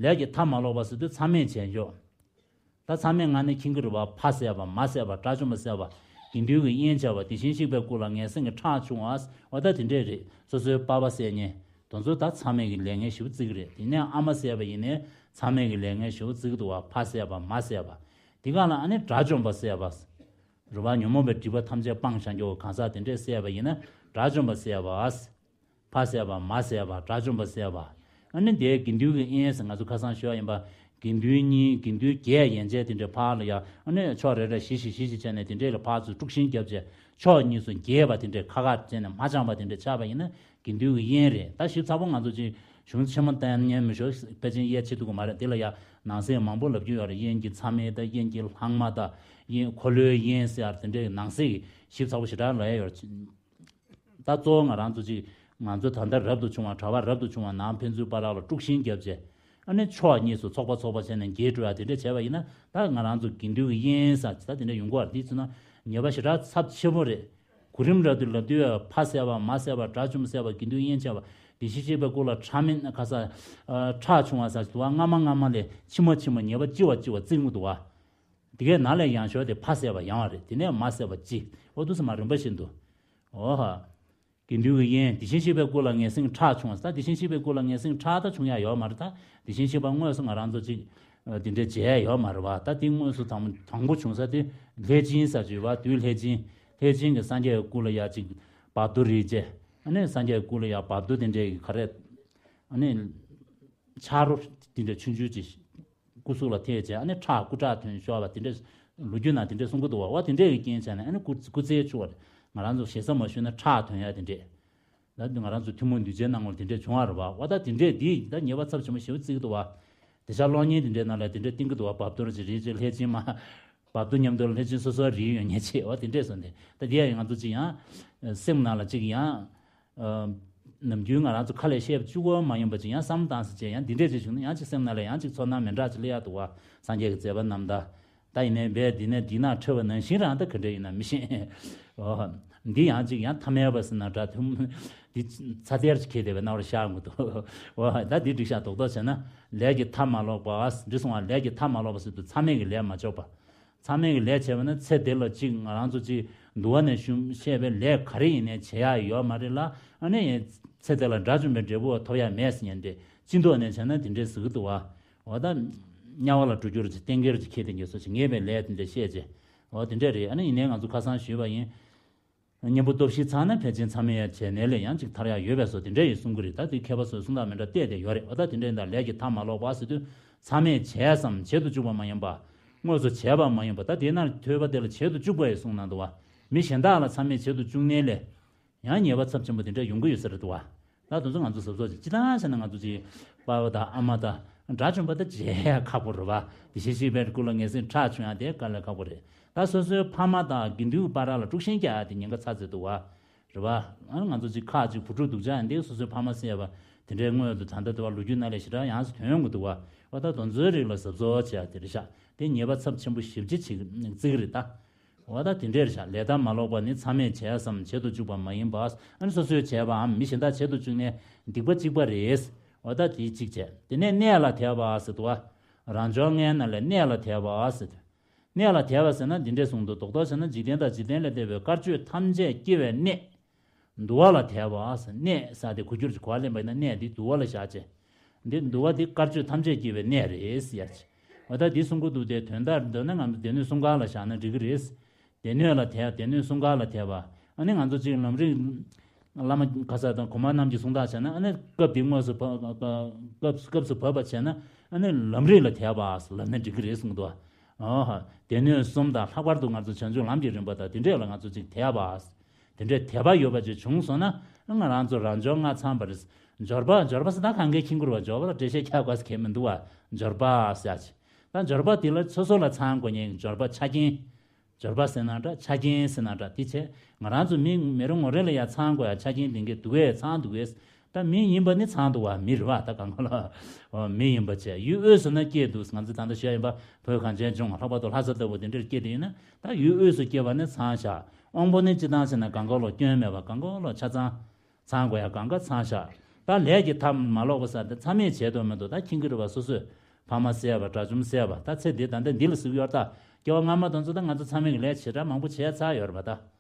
ལས་ཀྱི་མཐའ་མ་ལོག་པ་ཟེར་དུས་མཚམས་མེད་བྱས་འཇོག་ད་མཚམས་མེད་ལྔ་ནི་མཁྱེན་གྱི་རེད་བ། ཕ་བསད་པ། མ་བསད་པ། དགྲ་བཅོམ་པ་བསད་པ། དགེ་འདུན་གྱི་དབྱེན་བྱ་བ། དེ་བཞིན་གཤེགས་པའི་སྐུ་ལ་ངན་སེམས་ཀྱི་ཁྲག་ཕྱུང་བ། འོ་ད་དེ་འདྲས་རེད། སོ་སོའི་པ་ཕ་བསད་མཁན་དེ་ཚོ་ད་མཚམས་མེད་ཀྱི་ལས་ངན་ཞེ་པོ་བརྩི་གི་རེད། དེ་ནས་ཨ་མ་བསད་པ་ཡིན་ནའི་མཚམས་མེད་ཀྱི་ལས་ངན་ཞེ་པོ་བརྩི་གི་འདུག་བ། ཕ་བསད་པ། མ་བསད་པ། དེ་ག་ལ་ཨ་ནི་དགྲ་བཅོམ་པ་བསད་པ། རུ་བ་ཉོན་མོངས་པའི་སྒྲིབ་པ་ཐམས་ཅད་སྤངས་བཞག་རྒྱུ་གང་ཟག་དེ་འདྲས་བསད་པ་ཡིན་ན་དགྲ་བཅོམ་པ་བསད་པ། ཕ་བསད་པ། མ་བསད་པ། དགྲ་བཅོམ་པ་བསད་པ། ཨ་ནི་དེའི་དགེ་འདུན་གྱི་དབྱེན་ཟེར་ང་ཚོ་ཁ་སང་ཞུས་པ་ཡིན་པ། དགེ་འདུན་གཉིས། དགེ་འདུན་བརྒྱད་ཡན་ཆད་དེ་འདྲའི་ཕར་ལ་ཡ་ཨ་ནི་ཕྱོགས་རེ་རེ་བཞི་བཞི་བཞི་བཞི་བྱས་ནས་དེ་འདྲའི་ལ་ཕར་ཚུར་དཀྲུག་ཤིང་བརྒྱབ་བྱས་ཕྱོགས་གཉིས་སུ་འགྱེལ་བ་དེ་འདྲའི་ཁ་ཁ་བྱས་ནས་མ་འཆམ་པ་དེ་འདྲའི་ཆགས་པ་ཡིན་ན་དགེ་འདུན་གྱི་དབྱེན་རེད། ད་ཞིབ་ཚགས་པོ་ང་ཚོ་ཅིག་གཞུང་ཆེན་མོ་བསྟན་ཉན་མི་ཞོག་ཕལ་ཆེར་ཡལ་ཆེ་ཐུབ་ཀྱི་མ་རེད། དེ་ལ་ཡ་ནང་གསེས་མང་པོ་ལབ་རྒྱུ་ཡོད་རེད། དབྱེན་གྱི་མཚམས་མེད་དང་། དབྱེན་གྱི་ལྷག་མ་དང་། དབྱེན་འཁོར་ལོའི་དབྱེན་ཟེར་ཡ་དེ་འདྲའི་ནང་གསེས་ཀྱི་ཞིབ་ཚགས་པོ་ཞེ་དྲག་ལབ་ཡ་ཡོད་རེད། ད་གཙོ་བོ་ང་རང་ཚོ་ཅིག་ང་ཚོ་ད་ལྟ་རབ་ཏུ་བྱུང་བ། གྲྭ་པ་རབ་ཏུ་བྱུང་བ་ནང་ཕན་ཚུན་བར་ལ་དཀྲུག་ཤིང་བརྒྱབ་བྱས་ཨ་ནི་ཕྱོགས་གཉིས་སུ་ཚོགས་པ་ཚོགས་པ་བྱས་ནས་འགྱེལ་འགྲོ་ཡ་དེ་འདྲ་བྱས་པ་ཡིན་ན་ད་ང་རང་ཚོ་དགེ་འདུན་གྱི་དབྱེན་ཟེར་ད་དེ་འདྲ་ཡོང་གི་ཡོད་རེད། དེ་ཚོ་ན་ཉེས་པ་ཞེ་དྲག་ཚབས་ཆེན་པོ་རེད། གོ་རིམ་རབ་ཏུ་ལབ་དུས་ཕ་བསད་པ། མ་བསད་པ། དགྲ་བཅོམ་བསད་པ། དགེ་འདུན་དབྱེན་བྱས་པ། དེ་བཞིན་གཤེགས་པའི་སྐུ་ལ་ཁྲག་མིན་ཁ་ས་ཁྲག་ཕྱུང་བ་ཟེར་འདུག་བ། སྔ་མ་སྔ་མ་ལས་ཕྱི་མ་ཕྱི་མ་ཉེས་པ་ལྕི་བ་ལྕི་བ་བརྩི་གི་འདུག་བ། དེ་གའི་ནང་ལས་ཡང་ཤོས་དེ་ཕ་བསད་པ་ཡང་བ་རེད། དེ་ནས་མ་བསད་པ་ལྕི། འོ་འདུག་སེ་མར་རིམ་པ་བཞིན་དུ། འོ་ཧ། དགེ་འདུན་གྱི་དབྱེན། དེ་བཞིན་གཤེགས་པའི་སྐུ་ལ་ངན་སེམས་ཁྲག་ཕྱུང་བ། ད་དེ་བཞིན་གཤེགས་པའི་སྐུ་ལ་ངན་སེམས་ཁྲག་ད་བྱུང་ཡ་ཡོད་མ་རེད། ད་དེ་བཞིན་གཤེགས་པ་དངོས་སུ་ང་རང་ཚོ་ཅིག་དེ་འདྲའི་མཇལ་ཡ་ཡོད་མ་རེད་བ། ད་དེ་དངོས་སུ་དང་དང་པོ་བྱུང་ས་དེ་ལྷས་བྱིན་ཟེར་ཅིག་ཡོད་བ། དུས་ལྷས་བྱིན། ལྷས་བྱིན་གྱིས་སངས་རྒྱས་ཀྱི་སྐུ་ལ་ཡ་ཅིག་བ་དུར་རེད་བྱས། ཨ་ནི་སངས་རྒྱས་ཀྱི་སྐུ་ལ་ཡ་བ་དུར་དེ་འདྲའི་ག་རེ། ཨ་ནི་ཆ་རོ་དེ་འདྲ་ཆུང་ཆུང་ཅིག་སྐུ་གཟུགས་ལ་ཐེབས་བྱས་ཨ་ནི་ཁྲག་སྐུ་ཁྲག་ཐོན་ཤོར་བ་དེ་འདྲ་ལོ་རྒྱུས་ནང་དེ་འདྲ་གསུང་གི་འདུག་བ། དེ་འདྲ་གི་རྐྱེན་བྱས་ནས་ཨ་ནི་སྐུ་སྐུ་ཚེ་ཆུ་བར་ང་རང་ཚོ་ཞེ་ས་མ་ཞུས་ན་ཁྲག་ཐོན་ཡ་དེ་འདྲས། ད་ང་རང་ཚོ་ཐུན་མོང་གདུལ་བྱའི་སྣང་ངོར་དེ་འདྲས་བྱུང་བ་རེད་བ། འོ་ད་དེ་འདྲས་འདི་ད་ཉེས་པ་ཚབས་ཆེན་པོ་ཞེ་པོ་བརྩི་གི་འདུག་བ། དེ་ཤ་གློག་བརྙན་དེ་འདྲའི་ནང་ལ་དེ་འདྲས་བསྟན་གི་འདུག་བ། བབ་ཏོ་རེད་ཅེས་རེད་ཅེས་ལྷས་བྱིན་མ། བབ་ཏོ་མཉམ་དུ་ལྷས་བྱིན་སོ་སོ་རེད་ཡོད་ཉེ་ཆེ་བ་དེ་འདྲས་སོང་སྟེ་ད་དེ་ཡང་ང་ཚོ་ཅིག་ཡང་། སེམས་ནང་ལ་ཅིག་ཡང་། ནམ་རྒྱུན་ང་རང་ཚོ་ཁ་ལས་བཤད་བཅུག་གོ་མ་ཡོང་པ་ཅིག་ཡང་བསམ་བཏང་ཟེར་བྱས་ཡང་འདི་འདྲས་ཅིག་བྱུང་ན་ཡང་ཅིག་སེམས་ནང་ལ་ཡང་ཅིག་ཚོར་སྣང་མི་འདྲ་ཅིག་སླེབས་ཡག་འདུག་བ། སངས་རྒྱས་ཀྱི་མཛད་པ་རྣམས་ད། ད་ཡིན་ནའི་བས་འདི་ནས་འདི་ན་ཁྲོས་པ་ནང་བཞིན་རང་ད་ག་འདྲ་ཡིན་ན་མི་ཤེས། འོ། འདི་ཡང་ཅིག་ཡང་ཐ་མལ་པ་ཟེར་ན་འདྲ་ཐུམ། འདི་ཚ་གཏེར་ཅིག་ཁེལ་བསྡད་པའི་སྣང་བར་ཤར་འགྲོ་འདུག་འོ་ད་འདི་འགྲིག་ཤག་རྡོག་རྡོག་བྱས་ན་ལས་ཀྱི་མཐའ་མ་ལོག་པ། འདི་སོང་བ་ལས་ཀྱི་མཐའ་མ་ལོག་པ་ཟེར་དུས་མཚམས་མེད་ཀྱི་ལས་མ་འཇོག་པ། མཚམས་མེད་ཀྱི་ལས་བྱས་པ་ན་ཚེ་འདི་ལ་གཅིག་ང་རང་ཚོ་གཅིག་འདུལ་བ་ནས་ཞུ་བཤད་པའི་ལས་ག་རེ་ཡིན་ནའི་བྱེད་ཡག་ཡོད་མ་རེད་ལ། ཨ་ནི་ཚེ་འདི་ལ་དགྲ་བཅོམ་པའི་འབྲས་བུ་ཐོབ་ཡག་མེད་ཟེར་མཁན་དེ་ སྤྱི་ལྡོག་ནས་བྱས་ན་དེ་འདྲའི་ཟེར་གི་འདུག་བ། འོ་ད། དམྱལ་བ་ལ་འགྲོ་རྒྱུར་གྱི་རྟེན་འབྲེལ་གྱི་ཁྱེད་དེ་འགྱོད་སོ་ཞིག་ངེས་པའི་ལས་དེ་འདྲ་བཤད་ཅེས། འོ་དེ་འདྲ་རེད། ཨ་ནི་ཡིན་ནའི་ང་ཚོ་ཁ་སང་ཞུས་པ་ཡིན། གཉེན་པོ་སྟོབས་བཞི་ཚང་ན་ཕལ་ཆེར་མཚམས་མེད་བྱས་ནས་ལས་ཡང་ཅིག་ཐར་ཡག་ཡོད་པས་སོ་དེ་འདྲ་ཡིན་གསུང་གི་རེད། ད་དེ་མཁས་པ་ཚོས་གསུང་སྟངས་མི་འདྲ་བལྟས་ཏེ་ཡོད་རེད། འོ་ད་དེ་འདྲ་ཡིན་ད་ལས་ཀྱི་མཐའ་མ་ལོག་པ་ཟེར་དུས་མཚམས་མེད་བྱས་སམ་བྱེད་དུ་བཅུག་པ་མ་ཡིན་པ། དངོས་སུ་བྱས་པ་མ་ཡིན་པ། ད་དེ་ན་ཐོས་པ་དེ་ལ་བྱེད་དུ་བཅུག་པ་ཡིན་གསུངས་གནང་འདུག་བ། མི་གཞན་དག་ལ་མཚམས་མེད་བྱེད་དུ་བཅུག་ནས་ལས། ཡང་ཉེས་པ་ཚབས་ཆེན་པོ་དེ་འདྲ་ཡོང་གི་ཡོད་ས་རེད་འདུག་བ། ད་དེ་ཚོ་ང་ཚོ་གཟབ་གཟབ་བྱེད། སྤྱིར་བཏང་བྱས་ན་ང་ཚོ་ཅིག་པ་ཕ་དང་ཨ་མ་དང་དགྲ་བཅོམ་པ་དང་མཇལ་ཡ་ཁག་པོ་རེད་བ། དེ་བཞིན་གཤེགས་པའི་སྐུ་ལ་ངེས་ཤེས་ཁྲག་ཆུ་ཡང་དེ་དཀའ་ལས་ཁག་པོ་རེད། ད་སོ་སོའི་ཕ་མ་དང་དགེ་འདུན་པ་ར་ལ་དཀྲུག་ཤིང་རྒྱག་ཡ་དེ་ཉེན་ཁ་ཚ་ཚ་འདུག་བ། རེད་བ། ཨ་ང་ཚོ་ཅིག་ཁག་ཅིག་བུ་ཕྲུག་སྡུག་ཅག་ཡང་དེ་སོ་སོའི་ཕ་མ་བསད་པ་དེ་འདྲའི་དངོས་དུ་ད་ལྟ་དུ་བ་ལོ་རྒྱུས་ནང་ལས་ཞེ་དྲག་ཡང་སུ་ཐོན་ཡོང་གི་འདུག་བ། འོ་ད་དེ་ཚོའི་རིགས་ལ་གཟབ་གཟབ་བྱེད་ཡ་དེ་རེད་ཤག་དེ་ཉེས་པ་ཚབས་ཆེན་པོ་ཞེ་པོ་ཅིག་བརྩི་གི་རེད་ད། འོ་ད་དེ་འདྲའི་རེད་ཤག་ལས་མཐའ་མ་ལོག་པ་ནི་མཚམས་མེད་བྱས་སམ་བྱེད་དུ་བཅུག་པ་མ་ཡིན་པ། ཨ་ནི་སོ་སོས་བྱས་པའམ་མི་གཞན་དག་བྱེད་དུ་བཅུག་ནས་སྡིག་པ་གཅིག་པ་རེད། འོ་ད་དེ་གཅིག་བྱས། དེ་ནས་གནས་ལ་དད་པ་ཟེར་འདུག་བ། རང་འབྱོར་ལྔའི་ནང་ལས་གནས་ལ་དད་པ་ཟེར་འདུག་གནས་ལ་དད་པ་ཟེར་ན་འདི་འདྲས་གསུངས་འདུག་རྡོག་རྡོག་བྱས་ན་འཇིག་རྟེན་དང་འཇིག་རྟེན་ལས་འདས་པའི་དཀར་ཆོས་ཐམས་ཅད་སྐྱེ་བའི་གནས། འདུལ་བ་ལ་དད་པ་ཟེར། གནས་ཟེར་དེ་གོ་རྒྱུར་གོ་བ་ལེན་པ་ཡིན་ན་གནས་འདི་འདུལ་བ་ལ་བཞག་བྱས། འདི་འདུལ་བ་འདི་དཀར་ཆོས་ཐམས་ཅད་སྐྱེ་བའི་གནས་རེད་ཟེར་ཡ་ཅིག་འོ་ད་འདི་གསུང་གི་འདུག་དེ་དོན་དག་འདོད་ན་ང་ཚོ་སྡེ་སྣོད་གསུམ་ཀ་ལ་བཞག་ན་འགྲིག་གི་རེད། སྡེ་སྣོད་ལ་དད། སྡེ་སྣོད་གསུམ་ཀ་ལ་དད་པ། ཨ་ནི་ང་ཚོ་གཅིག་ལམ་རིམ། བླ་མ་ཁ་ས་དང་གོང་མ་རྣམས་ཀྱིས་གསུང་དག་བྱས་ན་ཨ་ནི་སྐབས་འདི་དངོས་སུ་བབ། སྐབས་སྐབས་སུ་བབ་པ་བྱས་ན་ཨ་ནི་ལམ་རིམ་ལ་དད་པ་ལབ་ན་འགྲིག་གི་རེད་གསུངས་འདུག་ཨ་ཧ། སྡེ་སྣོད་གསུམ་དང་ལྷག་པར་དུ་ང་ཚོ་བྱང་ཆུབ་ལམ་གྱི་རིམ་པ་དང་དེ་འདྲས་ལ་ང་ཚོ་གཅིག་དད་པ། དེ་འདྲའི་དད་པ་ཡོད་པ་ཅིག་བྱུང་སོང་ན་ང་རང་ཚོ་རང་འབྱོར་ལྔ་ཚང་བ་རེད། འབྱོར་པ་འབྱོར་པ་ཟེར་ན་གང་གའི་ཁྱིམ་གུར་བ་འབྱོར་པ་ལ་འགྲེལ་བཤད་རྒྱག་དགོས་ཟེར་མཁན་མི་འདུག་བ། འབྱོར་པ་ཟེར་ཡ་ཅིག་ད་འབྱོར་པ་དེ་ལ་སོ་སོ་ལ་ཚང་དགོས་ཉེན་འབྱོར་པ་ཆ་རྐྱེན། འབྱོར་པ་ཟེར་ན་འདྲ་ཆ་རྐྱེན་ཟེར་ན་འདྲ་དེ་བྱས་ང་རང་ཚོ་མི་མི་རེ་ངོ་རེ་ལ་ཡ་ཚང་དགོས་ཡ་ཆ་རྐྱེན་དེ་འགའི་འདུག་གས་ཚང་འདུག་གས། ད་མི་ཡིན་པ་ནི་ཚང་འདུག་བ་མི་རེད་བ་ད་གང་ག་ལ། མི་ཡིན་པ་བྱས་ཡུལ་དབུས་སུ་ན་སྐྱེས་འདུག་ང་ཚོ་ད་ལྟ་ཤོད་ཡིན་པ་བོད་གངས་ཅན་ལྗོངས་ལྷག་པར་དུ་ལྷ་ས་ལྟ་བུ་དེ་འདྲར་སྐྱེས་དེ་ཡིན་ན་ད་ཡུལ་དབུས་སུ་སྐྱེས་པ་ནི་ཚང་བཞག་དབང་པོ་ནི་སྤྱི་བཏང་ཟེར་ན་གང་ག་ལོ་སྐྱོན་མེད་པ་གང་ག་ལོ་ཆ་ཚང་། ཚང་དགོས་ཡ་གང་ག་ཚང་བཞག་ད་ལས་ཀྱི་མཐའ་མ་ལོག་པ་ཟེར་དེ་མཚམས་མེད་བྱེད་དོ་མི་འདུག་ད་ཁྱིམ་གྱི་རུ་བ་སོ་སོས་ཕ་མ་བསད་པ་དགྲ་བཅོམ་བསད་པ་ད་ཚེ་འདི་ད་ལྟ་འདི་ལ་གཟིགས་ཡོད་ད། སྐྱེ་བ་སྔ་མ་དང་ཚོ་ད་ང་ཚོ་མཚམས་མེད་ཀྱི་ལས་བྱེ་བྲག་མང་པོ་བྱས་ཚར་ཡོད་རེད་པ་ད།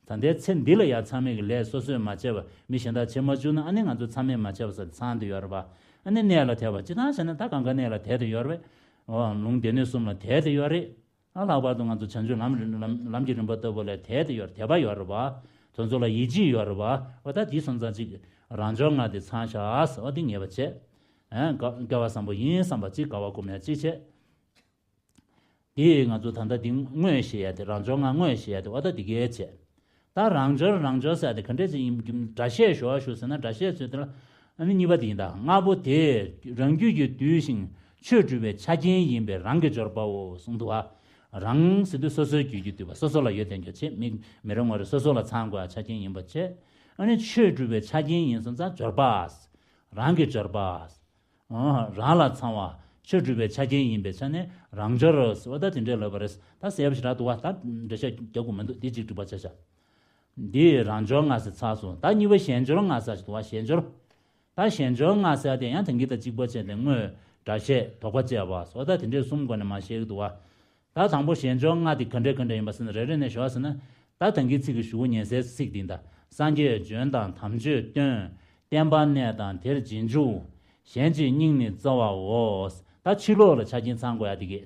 ད་ལྟའི་ཚེ་འདི་ལ་ཡང་མཚམས་མེད་ཀྱི་ལས་སོ་སོས་མ་བྱས་པ་མི་གཞན་དག་བྱེད་མ་བཅུག་ན་ཨ་ནི་ང་ཚོ་མཚམས་མེད་མ་བྱས་པ་ཟེར་ཚང་འདི་ཡོད་རེད་པ། ཨ་ནི་གནས་ལ་དད་པ་སྤྱིར་བཏང་བྱས་ན་ད་གང་ག་གནས་ལ་དད་དེ་ཡོད་རེད་པས། འོ་ལུང་སྡེ་སྣོད་གསུམ་ལ་དད་དེ་ཡོད་རེད། ཨ་ལྷག་པར་དུ་ང་ཚོ་བྱང་ཆུབ་ལམ་ལམ་ལམ་གྱི་རིམ་པ་ལྟ་བུ་ལ་དད་དེ་ཡོད་དད་པ་ཡོད་རེད་བ། དེ་ཚོ་ལ་ཡིད་ཆེས་ཡོད་རེད་བ། འོ་ད་དེ་སོང་ཙང་ཅིག་རང་འབྱོར་ལྔ་དེ་ཚང་ཤག་ཟེར་བ་དེ་ངེས་པ་བྱས། ཨ་དགའ་དགའ་བ་བཟང་པོ་ཡིན་བསམ་པ་གཅིག་དགའ་བ་སྒོམ་ཡ་གཅིག་བྱས། དེ་ང་ཚོ་ད་ལྟ་དེ་དངོས་ཞེས་ཡ་དེ་རང་འབྱོར་ལྔ་དངོས་ཞེས་ཡ་དེ་འོ་ད་དེ་གས་བྱས། ད་རང་འབྱོར་རང་འབྱོར་ཟེར་ཡ་དེ་ག་འདྲས་ཅིག་ཡིན་སྒྲ་བཤད་ཞུ་བ་ཞུ་ཟེར་ན་སྒྲ་བཤད་ཚོས་དེ་ལ་ཨ་ནི་གཉིས་པ་དེ་ཡིན་ད། ལྔ་པོ་དེ་རང་རྒྱུད་ཀྱིས་བསྡུས་ཤིང་ཆོས་སྒྲུབ་པའི་ཆ་རྐྱེན་ཡིན་པས་རང་གི་འབྱོར་པའོ་གསུངས་འདུག་བ། རང་ཟེར་དུས་སོ་སོའི་རྒྱུད་ཀྱིས་བསྡུས་པ་སོ་སོ་ལ་ཡོད་དེ་འགྱོ་ཆེ་མི་མི་རེ་ངོ་རེ་སོ་སོ་ལ་ཚང་དགོས་ཡ་ཆ་རྐྱེན་ཡིན་པ་བྱས། ཨ་ནི་ཆོས་སྒྲུབ་པའི་ཆ་རྐྱེན་ཡིན་སོང་ཙང་འབྱོར་པ། རང་གི་འབྱོར་པ། ཨོ། རང་ལ་ཚང་བ། ཆོས་སྒྲུབ་པའི་ཆ་རྐྱེན་ཡིན་པའི་ཆ་ནས་རང་འབྱོར་ཟེར་བ་ད་དེ་འདྲའི་ལབ་པ་རེད། ད་གསལ་པོ་ཞེ་དྲག་འདུག་བ། ད་འགྲེལ་བཤད་རྒྱག་དགོས་མི་འདུག་འདི་གཅིག་འགྲིག་པ་ཆ་བཞག་འདི་རང་འབྱོར་ལྔ་ཟེར་ཚར་སོང་། ད་གཉིས་པ་གཞན་འབྱོར་ལྔ་ཟེར་ཞིག་འདུག་བ། གཞན་འབྱོར། ད་གཞན་འབྱོར་ལྔ་ཟེར་དེ་ཡང་དེང་གི་ད་གཅིག་པ་བྱས་ཏེ་དངོས་སྒྲ་བཤད་དོགས་པ་བཅས་པ་སོགས་ད་དེ་འདྲའི་གསུམ་སྒོ་ནས་མ་བཤད་ཀྱི་འདུག་བ། ད་དང་པོ་གཞན་འབྱོར་ལྔ་དེ་ག་འདྲ་ག་འདྲ་ཡིན་པ་ཟེར་ན་རེ་རེ་ནས་ཞུ་བ་ཟེར་ན། ད་དེང་གི་ཚིག་གི་གཞུག་གུ་ཉན་སའི་ཚིག་འདི་ད། སངས་རྒྱས་བྱོན་དང་དམ་ཆོས་སྟོན། བསྟན་པ་གནས་དང་དེར་རྗེས་འཇུག་གཞན་ཕྱིར་སྙིང་ནི་བརྩེ་བའོ། ད་ཕྱི་ལོགས་ལ་ཆ་རྐྱེན་ཚང་དགོས་ཡ་དེ་གས།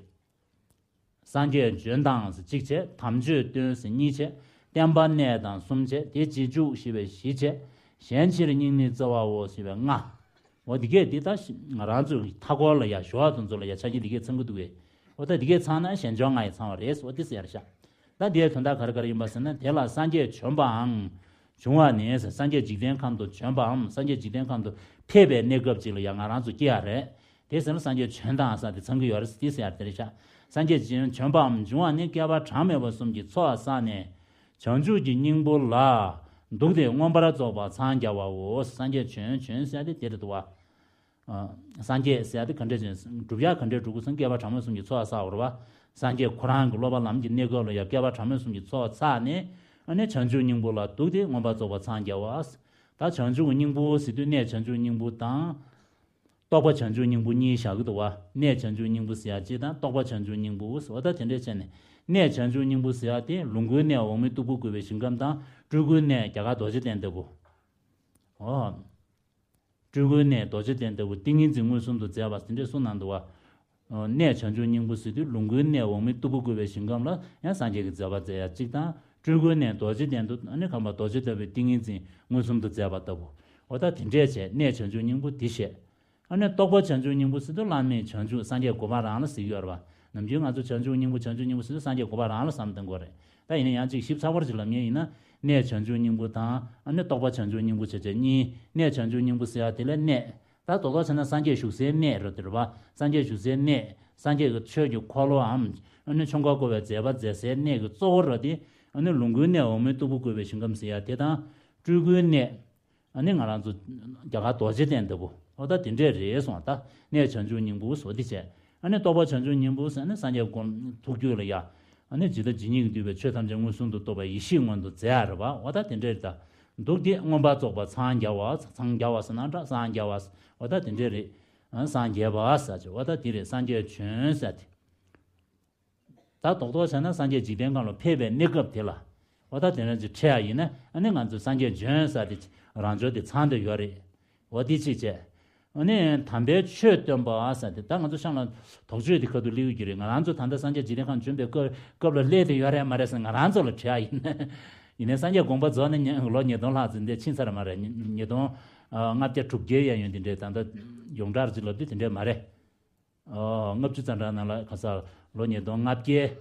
སངས་རྒྱས་བྱོན་དང་ཟེར་གཅིག་བྱས། དམ་ཆོས་སྟོན་ཟེར་གཉིས་བྱས། བསྟན་པ་གནས་དང་གསུམ་བྱས། དེ་རྗེས་འཇུག་ཞེས་པའི་བཞི་བྱས། གཞན་ཕྱིར་སྙིང་ནི་བརྩེ་བའོ་ཞེས་པའི་ལྔ། འོ་འདི་གས་འདི་ལྟ་ང་རང་ཚོའི་མཐའ་འཁོར་ལ་ཡ་ཞུ་བ་དེ་ཚོ་ལ་ཡ་ཆ་རྐྱེན་འདི་གས་ཚང་གི་འདུག་གས། འོ་ད་འདི་གས་ཚང་ན་གཞན་འབྱོར་ལྔ་ཡི་ཚང་བ་རེད། འོ་འདི་ཟེར་ཡར་བཞག་ད་འདིའི་དོན་དག་ག་རེ་ག་རེ་ཡིན་པ་ཟེར་ན་དེ་ལ་སངས་རྒྱས་བྱོན་པའམ། བྱུང་བ་ནི་སངས་རྒྱས་འཇིག་རྟེན་ཁམས་སུ་བྱོན་པའམ་སངས་རྒྱས་འཇིག་རྟེན་ཁམས་སུ་ཕེབས་པའི་གནས་སྐབས་ཅིག་ལ་ཡང་ང་རང་ཚོ་སྐྱེ་ཡ་རེད། དེ་ཟེར་ན་སངས་རྒྱས་བྱོན་དང་ཟེར་དེ་ཚང་གི་ཡོད་རེད་དེ་ཟེར་ཡ་དེ་རེད་ཤག་སངས་རྒྱས་བྱོན་པའམ་བྱུང་བ་ནི་བསྐལ་པ་གྲངས་མེད་པ་གསུམ་གྱི་ཚོགས་བསགས་ནས་བྱང་ཆུབ་ཀྱི་སྙིང་པོ་ལ་འདུག་སྟེ་མངོན་པར་རྫོགས་པར་འཚང་རྒྱ་བའོ། སངས་རྒྱས་བྱོན་བྱོན་ཟེར་ཡ་དེ་དེ་རེད་འདུག་བ། སངས་རྒྱས་ཟེར་ཡ་དེ་ག་འདྲས་ཅན་སྒྲུབ་ཡ་ག་འདྲས་སྒྲུབ་དགོས་སམ་བསྐལ་པ་གྲངས་མེད་གསུམ་གྱི་ཚོགས་བསགས་པ་རེད་བ། སངས་རྒྱས་ཁོ་རང་གི་སློབ་པ་ལམ་གྱི་གནས་སྐབས་ལ་ཡང་བསྐལ་པ་གྲངས་མེད་གསུམ་གྱི་ཚོགས་བསགས་ནས་ཨ་ནི་བྱང་ཆུབ་སྙིང་པོ་ལ་འདུག་སྟེ་མངོན་པར་རྫོགས་པར་འཚང་རྒྱ་བ། ད་བྱང་ཆུབ་ཀྱི་སྙིང་པོ་ཟེར་དུས་གནས་བྱང་ཆུབ་སྙིང་པོ་དང་། རྟོགས་པ་བྱང་ཆུབ་སྙིང་པོ་གཉིས་བཞག་གི་འདུག་བ། གནས་བྱང་ཆུབ་སྙིང་པོ་ཟེར་ཡ་གཅིག་དང་རྟོགས་པ་བྱང་ཆུབ་སྙིང་པོ་ཟེར་བ་ད་དེ་འདྲས་བྱས་ནས་གནས་བྱང་ཆུབ་སྙིང་པོ་ཟེར་ཡ་དེ་ལོངས་སྐུའི་གནས་འོག་མིན་སྟུག་པོ་བཀོད་པའི་ཞིང་ཁམས་དང་སྤྲུལ་སྐུའི་གནས་རྒྱ་གར་རྡོ་རྗེ་གདན་ལྟ་བུ། འོ། སྤྲུལ་སྐུའི་གནས་རྡོ་རྗེ་གདན་ལྟ་བུ་ཏིང་ངེ་འཛིན་མངོན་སུམ་དུ་མཛད་པ་དེ་འདྲས་གསུངས་གནང་འདུག་བ། གནས་བྱང་ཆུབ་སྙིང་པོ་ཟེར་དུས་ལོངས་སྐུའི་གནས་འོག་མིན་སྟུག་པོ་བཀོད་པའི་ཞིང་ཁམས་ལ་ཡང་སངས་རྒྱས་ཀྱིས་མཛད་པ་མཛད་ཡ་གཅིག་དང་། སྤྲུལ་སྐུའི་གནས་རྡོ་རྗེ་གདན་དུ་ཨ་ནི་གང་པ་རྡོ་རྗེ་ལྟ་བུའི་ཏིང་ངེ་འཛིན་མངོན་སུམ་དུ་མཛད་པ་ལྟ་བུ། འོ་ད་དེ་འདྲས་བྱས་གནས་བྱང་ཆུབ་སྙིང་པོ་འདི་བཤད། ཨ་ནི་རྟོགས་པ་བྱང་ཆུབ་སྙིང་པོ་ཟེར་དུས་བླ་མེད་བྱང་ཆུབ་སངས་རྒྱས་གོ་འཕང་རང་ལ་ཟེར་གྱི་ཡོད་རེད་བ། ནམ་རྒྱུན་ང་ཚོ་བྱང་ཆུབ་སྙིང་པོ་བྱང་ཆུབ་སྙིང་པོ་ཟེར་དུས་སངས་རྒྱས་གོ་འཕང་རང་ལ་བསམ་བཏང་དགོས་རེད། ད་ཡིན་ན་ཡང་ཅིག་ཞིབ་ཚགས་པར་ཅིག་ལབ་མཁན་ཡིན་ན། གནས་བྱང་ཆུབ་སྙིང་པོ་དང་ཨ་ནི་རྟོགས་པ་བྱང་ཆུབ་སྙིང་པོ་བྱས་བྱས་གཉིས། གནས་བྱང་ཆུབ་སྙིང་པོ་ཟེར་ཡ་དེ་ལ་གནས། ད་རྡོག་རྡོག་བྱས་ན་སངས་རྒྱས་བཞུགས་སའི་གནས་རེད་དེ་རེད་བ། སངས་རྒྱས་བཞུགས་སའི་གནས། སངས་རྒྱས་ཀྱི་ཆོས་ཀྱི་འཁོར་ལོའམ། ཨ་ནི་ཆོ་ག་བསྐོར་བའི་མཛད་པ་མཛད་སའི་གནས་ཀྱི་གཙོ་བོ་རེད་དེ། ཨ་ནི་ལོངས་སྐུའི་གནས་འོག་མིན་སྟུག་པོ་བཀོད་པའི་ཞིང་ཁམས་ཟེར་ཡ་དེ་དང་། སྤྲུལ་སྐུའི་གནས། ཨ་ནི་ང་རང་ཚོ་རྒྱ་གར་རྡོ་རྗེ་གདན་ལྟ་བུ། འོ་ད་དེ་འདྲས་རེད་སོང་ད། གནས་བྱང་ཆུབ་སྙིང་པོ་བཟོ་དེ་བྱས། ཨ་ནི་རྟོགས་པ་བྱང་ཆུབ་སྙིང་པོ་ཟེར་ནི་སངས་རྒྱས་ཀྱི་ཐུགས་རྒྱུད་ལ་ཡ། ཨ་ནི་ཇི་ལྟ་ཇི་སྙེད་ཀྱིས་བསྡུས་པའི་ཆོས་ཐམས་ཅད་མངོན་སུམ་དུ་རྟོགས་པའི་ཡེ་ཤེས་མངོན་དུ་མཛད་ཡ་རེད་བ། འོ་ད་དེ་འདྲས་རེད་ད། འདུག་སྟེ་མངོན་པར་རྫོགས་པར་འཚང་རྒྱ་བ། འཚང་རྒྱ་བ་ཟེར་ན་འདྲ་སངས་རྒྱ་བ། འོ་ད་དེ་འདྲས་རེད། ཨ་སངས་རྒྱས་པ་ཟེར་ཅིག་འོ་ད་དེ་རེད་སངས་རྒྱས་བྱོན་ཟེར་དེ། ད་རྡོག་རྡོག་བྱས་ན་སངས་རྒྱས་འཇིག་རྟེན་ཁམས་ལ་ཕེབས་པའི་གནས་སྐབས་དེ་ལ། འོ་ད་དེ་འདྲ་ཅིག་ཁྲིད་ཡ་ཡིན་ན་ཨ་ནི་ང་ཚོས་སངས་རྒྱས་བྱོན་ཟེར་དེ་རང་འབྱོར་དེ་ཚང་བསྡད་ཡོད་རེད། འོ་དེ་གཅིག་བྱས། ཨ་ནི་དམ་པའི་ཆོས་སྟོན་པ་ཟེར་དེ་ད་ང་ཚོ་གཤམ་ལ་དོགས་གཅོད་དེ་ཁ་ཐུག་སླེབས་ཡོད་ཀྱི་རེད། ང་རང་ཚོ་ད་ལྟ་སངས་རྒྱས་འཇིག་རྟེན་ཁམས་བྱོན་པའི་སྐབས་སྐབས་ལ་སླེབས་བསྡད་ཡོད་རེད་མ་རེད་ཟེར་ང་རང་ཚོ་ལ་དྲི་ཡ་ཡིན། ཡིན་ནའི་སངས་རྒྱས་དགོངས་པ་རྫོགས་ནས་ཉེ་ལོ་ཉིས་སྟོང་ལྷག་ཙམ་འདས་ཕྱིན་ཚར་མ་རེད། ཉིས་སྟོང་ལྔ་བརྒྱ་དྲུག་བརྒྱའི་གཡས་གཡོན་དེ་འདྲས་ད་ལྟ་ཡོངས་གྲགས་ཅིག་ལབ་དུས་དེ་འདྲས་མ་རེད། ཨོ། ལྔ་བཅུ་ཙམ་རང་ནང་ལ་ག་ས་ལོ་ཉིས་སྟོང་ལྔ་བརྒྱ།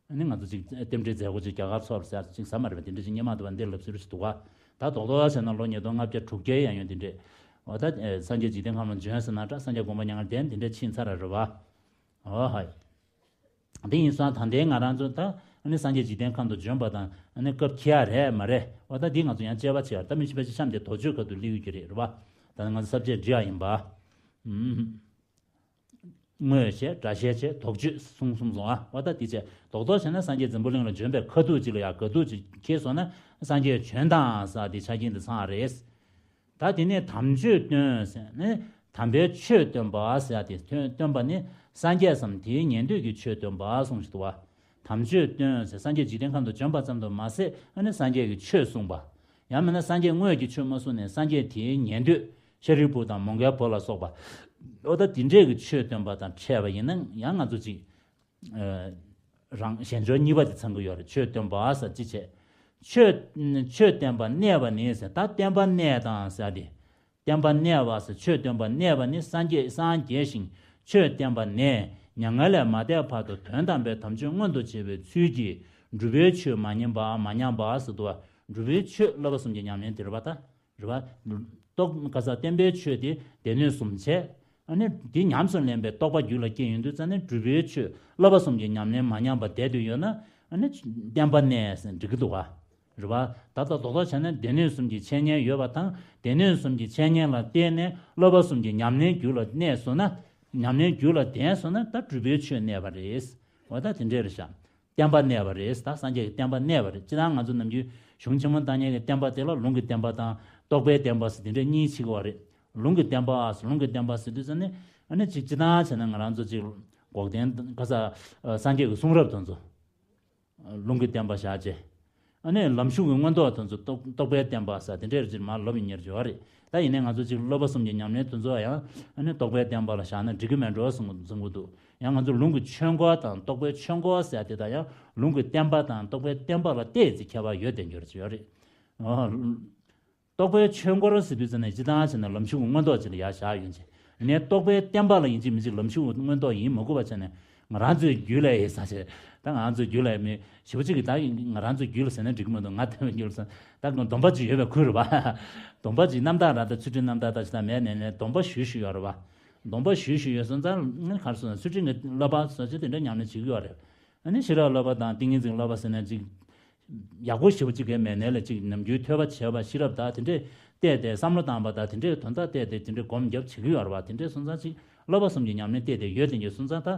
ཨ་ནི་ང་ཚོ་ཅིག་རྟེན་འབྲེལ་མཛད་སྒོ་ཅིག་རྒྱ་གར་ཚོགས་ཟེར་ཅིག་ཟ་མ་རེད་པ་དེ་འདྲ་ཅིག་སྙན་མ་དུ་བ་འདི་ལབ་ཟེར་ཞིག་འདུག་ག་ད་རྡོག་རྡོག་བྱས་ན་ལོ་ཉིས་སྟོང་ལྔ་བརྒྱ་དྲུག་བརྒྱའི་གཡས་གཡོན་དེ་འདྲས། འོ་ད་ཨེ་སངས་རྒྱས་འཇིག་རྟེན་ཁམས་ལ་བྱོན་ཟེར་ན་འདྲ་སངས་རྒྱས་དགོངས་པ་མྱ་ངན་ལྡན་དེ་འདྲས་ཕྱིན་ཚར་རེད་བ། འོ་ཧ། དེ་ཡིན་སོང་ད་ལྟའི་ང་རང་ཚོ་ད་ཨ་ནི་སངས་རྒྱས་འཇིག་རྟེན་ཁམས་དུ་བྱོན་པ་དང་ཨ་ནི་སྐབས་འཁེལ་ཡ་རེད་མ་རེད། འོ་ད་འདི་ང་ཚོ་ཡང་དཔྱད་པ་བྱེད་ཡ་ད་མི་ཤེས་པ་ཅིག་གཤམ་དེ་དོགས་གཅོད་ཁ་ཐུག་སླེབས་ཡོད་ཀྱི་རེད་རེད་བ། ད་ང་ཚོ་ས་བཅད་འབྲི་ཡ་ཡིན་པ། ཨུམ། དངོས་བཤད་སྒྲ་བཤད་བྱས་དོགས་གཅོད་གསུམ་གསུམ་སོང་ཨ། འོ་ད་དེ་བྱས་རྡོག་རྡོག་བྱས་ན་སངས་རྒྱས་འཛམ་བུ་གླིང་ལ་བྱོན་པའི་ཁ་ཐུག་ཅིག་ལ་ཡ་དགའ་སྡུག་ཅིག་ཁེལ་སོང་ན་སངས་རྒྱས་བྱོན་དང་ཟེར་དེ་ཆ་རྐྱེན་དེ་ཚང་བ་རེད། ད་དེ་ནས་དམ་ཆོས་སྟོན་ཟེར་ནས་དམ་པའི་ཆོས་སྟོན་པ་ཟེར་དེ་སྟོན་སྟོན་པ་ནི་སངས་རྒྱས་སམ་དེའི་ཉན་ཐོས་ཀྱི་ཆོས་སྟོན་པ་གསུངས་ཤིག་འདུག་བ། དམ་ཆོས་སྟོན་ཟེར་སངས་རྒྱས་འཇིག་རྟེན་ཁམས་དུ་བྱོན་པ་ཙམ་དུ་མ་ཟད་ཨ་ནི་སངས་རྒྱས་ཀྱི་ཆོས་གསུངས་པ། ཡང་མིན་ན་སངས་རྒྱས་དངོས་ཀྱི་ཆོས་མ་གསུངས་ནས་སངས་རྒྱས་དེའི་ཉན་ཐོས་ཤཱ་རིའི་བུ་དང་མོའུ་འགལ་བུ་ལ་སོགས་པ། འོ་ད་དེ་འདྲས་ཀྱི་ཆོས་སྟོན་པ་དང་འཕྲད་པ་ཡིན་ན་ཡང་ང་ཚོ་ཅིག་ཨ་རང་གཞན་འབྱོར་གཉིས་པ་དེ་ཚང་གི་ཡོད་རེད། ཆོས་སྟོན་པ་ཟེར་ཅི་བྱས། ཆོས་ཆོས་བསྟན་པ་གནས་པ་ནི་ཟེར་ད་བསྟན་པ་གནས་དང་ཟེར་ཏེ། བསྟན་པ་གནས་པ་ཟེར་ཆོས་སྟོན་པ་གནས་པ་ནི་སངས་རྒྱས་སངས་རྒྱས་ཤིང་ཆོས་བསྟན་པ་ནས་མྱ་ངན་ལས་མ་འདས་བར་དུ་དོན་དམ་པའི་དམ་ཆོས་མངོན་དུ་བྱེད་པའི་ཚུལ་གྱིས་སྒྲུབ་པའི་ཆོས་མ་ཉམས་པ་མ་ཉམས་པ་ཟེར་དུ་བ། སྒྲུབ་པའི་ཆོས་བསླབ་པ་གསུམ་གྱི་ཉམས་ལེན་དེ་རེད་པ་ད། རེད་པ། རྟོགས་ག་ས་བསྟན་པའི་ཆོས་དེ་སྡེ་སྣོད་གསུམ་བྱས། ཨ་ནི་དེ་ཉམས་སུ་ལེན་པའི་རྟོགས་པ་རྒྱུད་ལ་སྐྱེས་ཡོང་དུས་ཙ་ནི་སྒྲུབ་པའི་ཆོས་བསླབ་པ་གསུམ་གྱི་ཉམས་ལེན་མ་ཉམས་པ་བསྡད་དུ་ཡོད་ན་ཨ་ནི་བསྟན་པ་གནས་ཟེར་འགྲིག་གི་འདུག་ག་རེད་པ། ད་ལྟ་རྡོག་རྡོག་བྱས་ན་སྡེ་སྣོད་གསུམ་གྱི་འཆད་ཉན་ཡོད་པ་དང་སྡེ་སྣོད་གསུམ་གྱི་འཆད་ཉན་ལ་བརྟེན་ནས་བསླབ་པ་གསུམ་གྱི་ཉམས་ལེན་རྒྱུད་ལ་གནས་སོང་ན། ཉམས་ལེན་རྒྱུད་ལ་ལྡན་སོང་ན་ད་སྒྲུབ་པའི་ཆོས་གནས་པ་རེད། འོ་ད་དེ་འདྲས་རེད་ཤག་བསྟན་པ་གནས་པ་རེད། ད་སངས་རྒྱས་ཀྱི་བསྟན་པ་གནས་པ་རེད། སྤྱིར་བཏང་ང་ཚོ་ནམ་རྒྱུན་གཞུང་ཆེན་མོ་བཏང་མཁན་གྱི་བསྟན་པ་དེ་ལ་ལུང་གི་བསྟན་པ་དང་རྟོགས་པའི་བསྟན་པ་ཟེར་དེ་འདྲས་གཉིས་ཕྱེ་གི་ཡོད་རེད། ལུང་གི་བསྟན་པ་ཟེར་ལུང་གི་བསྟན་པ་ཟེར་དུས་ཙ་ནི་ཨ་ནི་ཅིག་སྤྱིར་བཏང་བྱས་ན་ང་རང་ཚོ་ཅིག་འགོག་བདེན་ག་ས་སངས་རྒྱས་ཀྱི་གསུང་རབ་དེ་ཚོ། ལུང་གི་བསྟན་པ་བཞག་བྱས། ཨ་ནི་ལམ་ཞུགས་ཀྱི་མངོན་རྟོགས་དེ་ཚོ་རྟོགས་རྟོགས་པའི་བསྟན་པ་ཟེར་དེ་འདྲས་ཅིག་མར་ལབ་ཡིན་ཉེར་བྱས་པ་རེད། ད་ཡིན་ནའི་ང་ཚོ་ཅིག་བསླབ་པ་གསུམ་གྱི་ཉམས་ལེན་དེ་ཚོ་ཡང་ཨ་ནི་རྟོགས་པའི་བསྟན་པ་ལ་བཞག་ན་འགྲིག་གི་མེད་འགྲོ་གསུང་གསུང་གི་འདུག་ཡང་ང་ཚོ་ལུང་གི་ཆོས་འཁོར་དང་རྟོགས་པའི་ཆོས་འཁོར་ཟེར་དེ་དང་ཡང་ལུང་གི་བསྟན་པ་དང་རྟོགས་པའི་བསྟན་པ་ལ་བལྟས་ཚེ་ཁྱད་པར་ཡོད་དེ་འགྱུར་གྱི་ཡོད་རེད། ཨོ། རྟོགས་པའི་ཆོས་འཁོར་ཟེར་དུས་ཙམ་ནས་སྤྱིར་བཏང་བྱས་ན་ལམ་ཞུགས་མངོན་རྟོགས་ཅིག་ལ་ཡར་བཞག་ཡོང་བྱས། ཡིན་ནའི་རྟོགས་པའི་བསྟན་པ་ལ་ཡིན་གཅིག་མིན་གཅིག་ལམ་ཞུགས་མངོན་རྟོགས་ཡིན་མ་དགོས་པ་བྱས་ནས་ང་རང་ཚོའི་རྒྱུད་ལ་ཡོད་ས་བྱས། ད་ང་རང་ཚོའི་རྒྱུད་ལ་མི་ཞེ་པོ་ཅིག་གིས་ད་ང་རང་ཚོའི་རྒྱུད་ལ་ཟེར་ན་འགྲིག་གི་མི་འདུག་ང་ལྟ་བུའི་རྒྱུད་ལ་ཟེར་ན་ད་སྡོམ་པ་ཅིག་ཡོད་པའི་ཁུལ་རེད་པ། སྡོམ་པ་ཅིག་རྣམ་དག་རང་དང་ཚུལ་ཁྲིམས་རྣམ་དག་ད་ཅི་ད་མེད་ནས་ནས་སྡོམ་པ་ཞུས་ཞུས་ཡོད་རེད་པ། སྡོམ་པ་ཞུས་ཞུས་ཡོད་སོང་ཙང་ངས་ག་རེ་ཟེར་ན་ཚུལ་ཁྲིམས་ཀྱི་བསླབ་པ་སོགས་ཅིག་དེ་འདྲ་ཉམས་ལེན་བྱེད་ཀྱི་ཡོད་རེད། ཨ་ནི་ཤེས་རབ་བསླབ་པ་དང་ཏིང་ངེ་འཛིན་བསླབ་པ་ཟེར་ན་ཅིག་ཡག་པོ་ཞེ་པོ་ཅིག་གི་མེད་ནའི་ལ་ཅིག་ནམ་རྒྱུན་ཐོས་པ་བྱས་པ་ཤེས་རབ་དང་དེ་འདྲས་བལྟས་ཏེ་བསམ་བློ་བཏང་བ་དང་དེ་འདྲས་དོན་དག་བལྟས་ཏེ་དེ་འདྲས་སྒོམ་རྒྱབ་བྱེད་ཀྱི་ཡོད་རེད་བ། དེ་འདྲས་སོང་ཙང་ཅིག་བསླབ་པ་གསུམ་གྱི་ཉམས་ལེན་བལྟས་ཏེ་ཡོད་དེ་འགྱོད་སོང་ཙང་ད།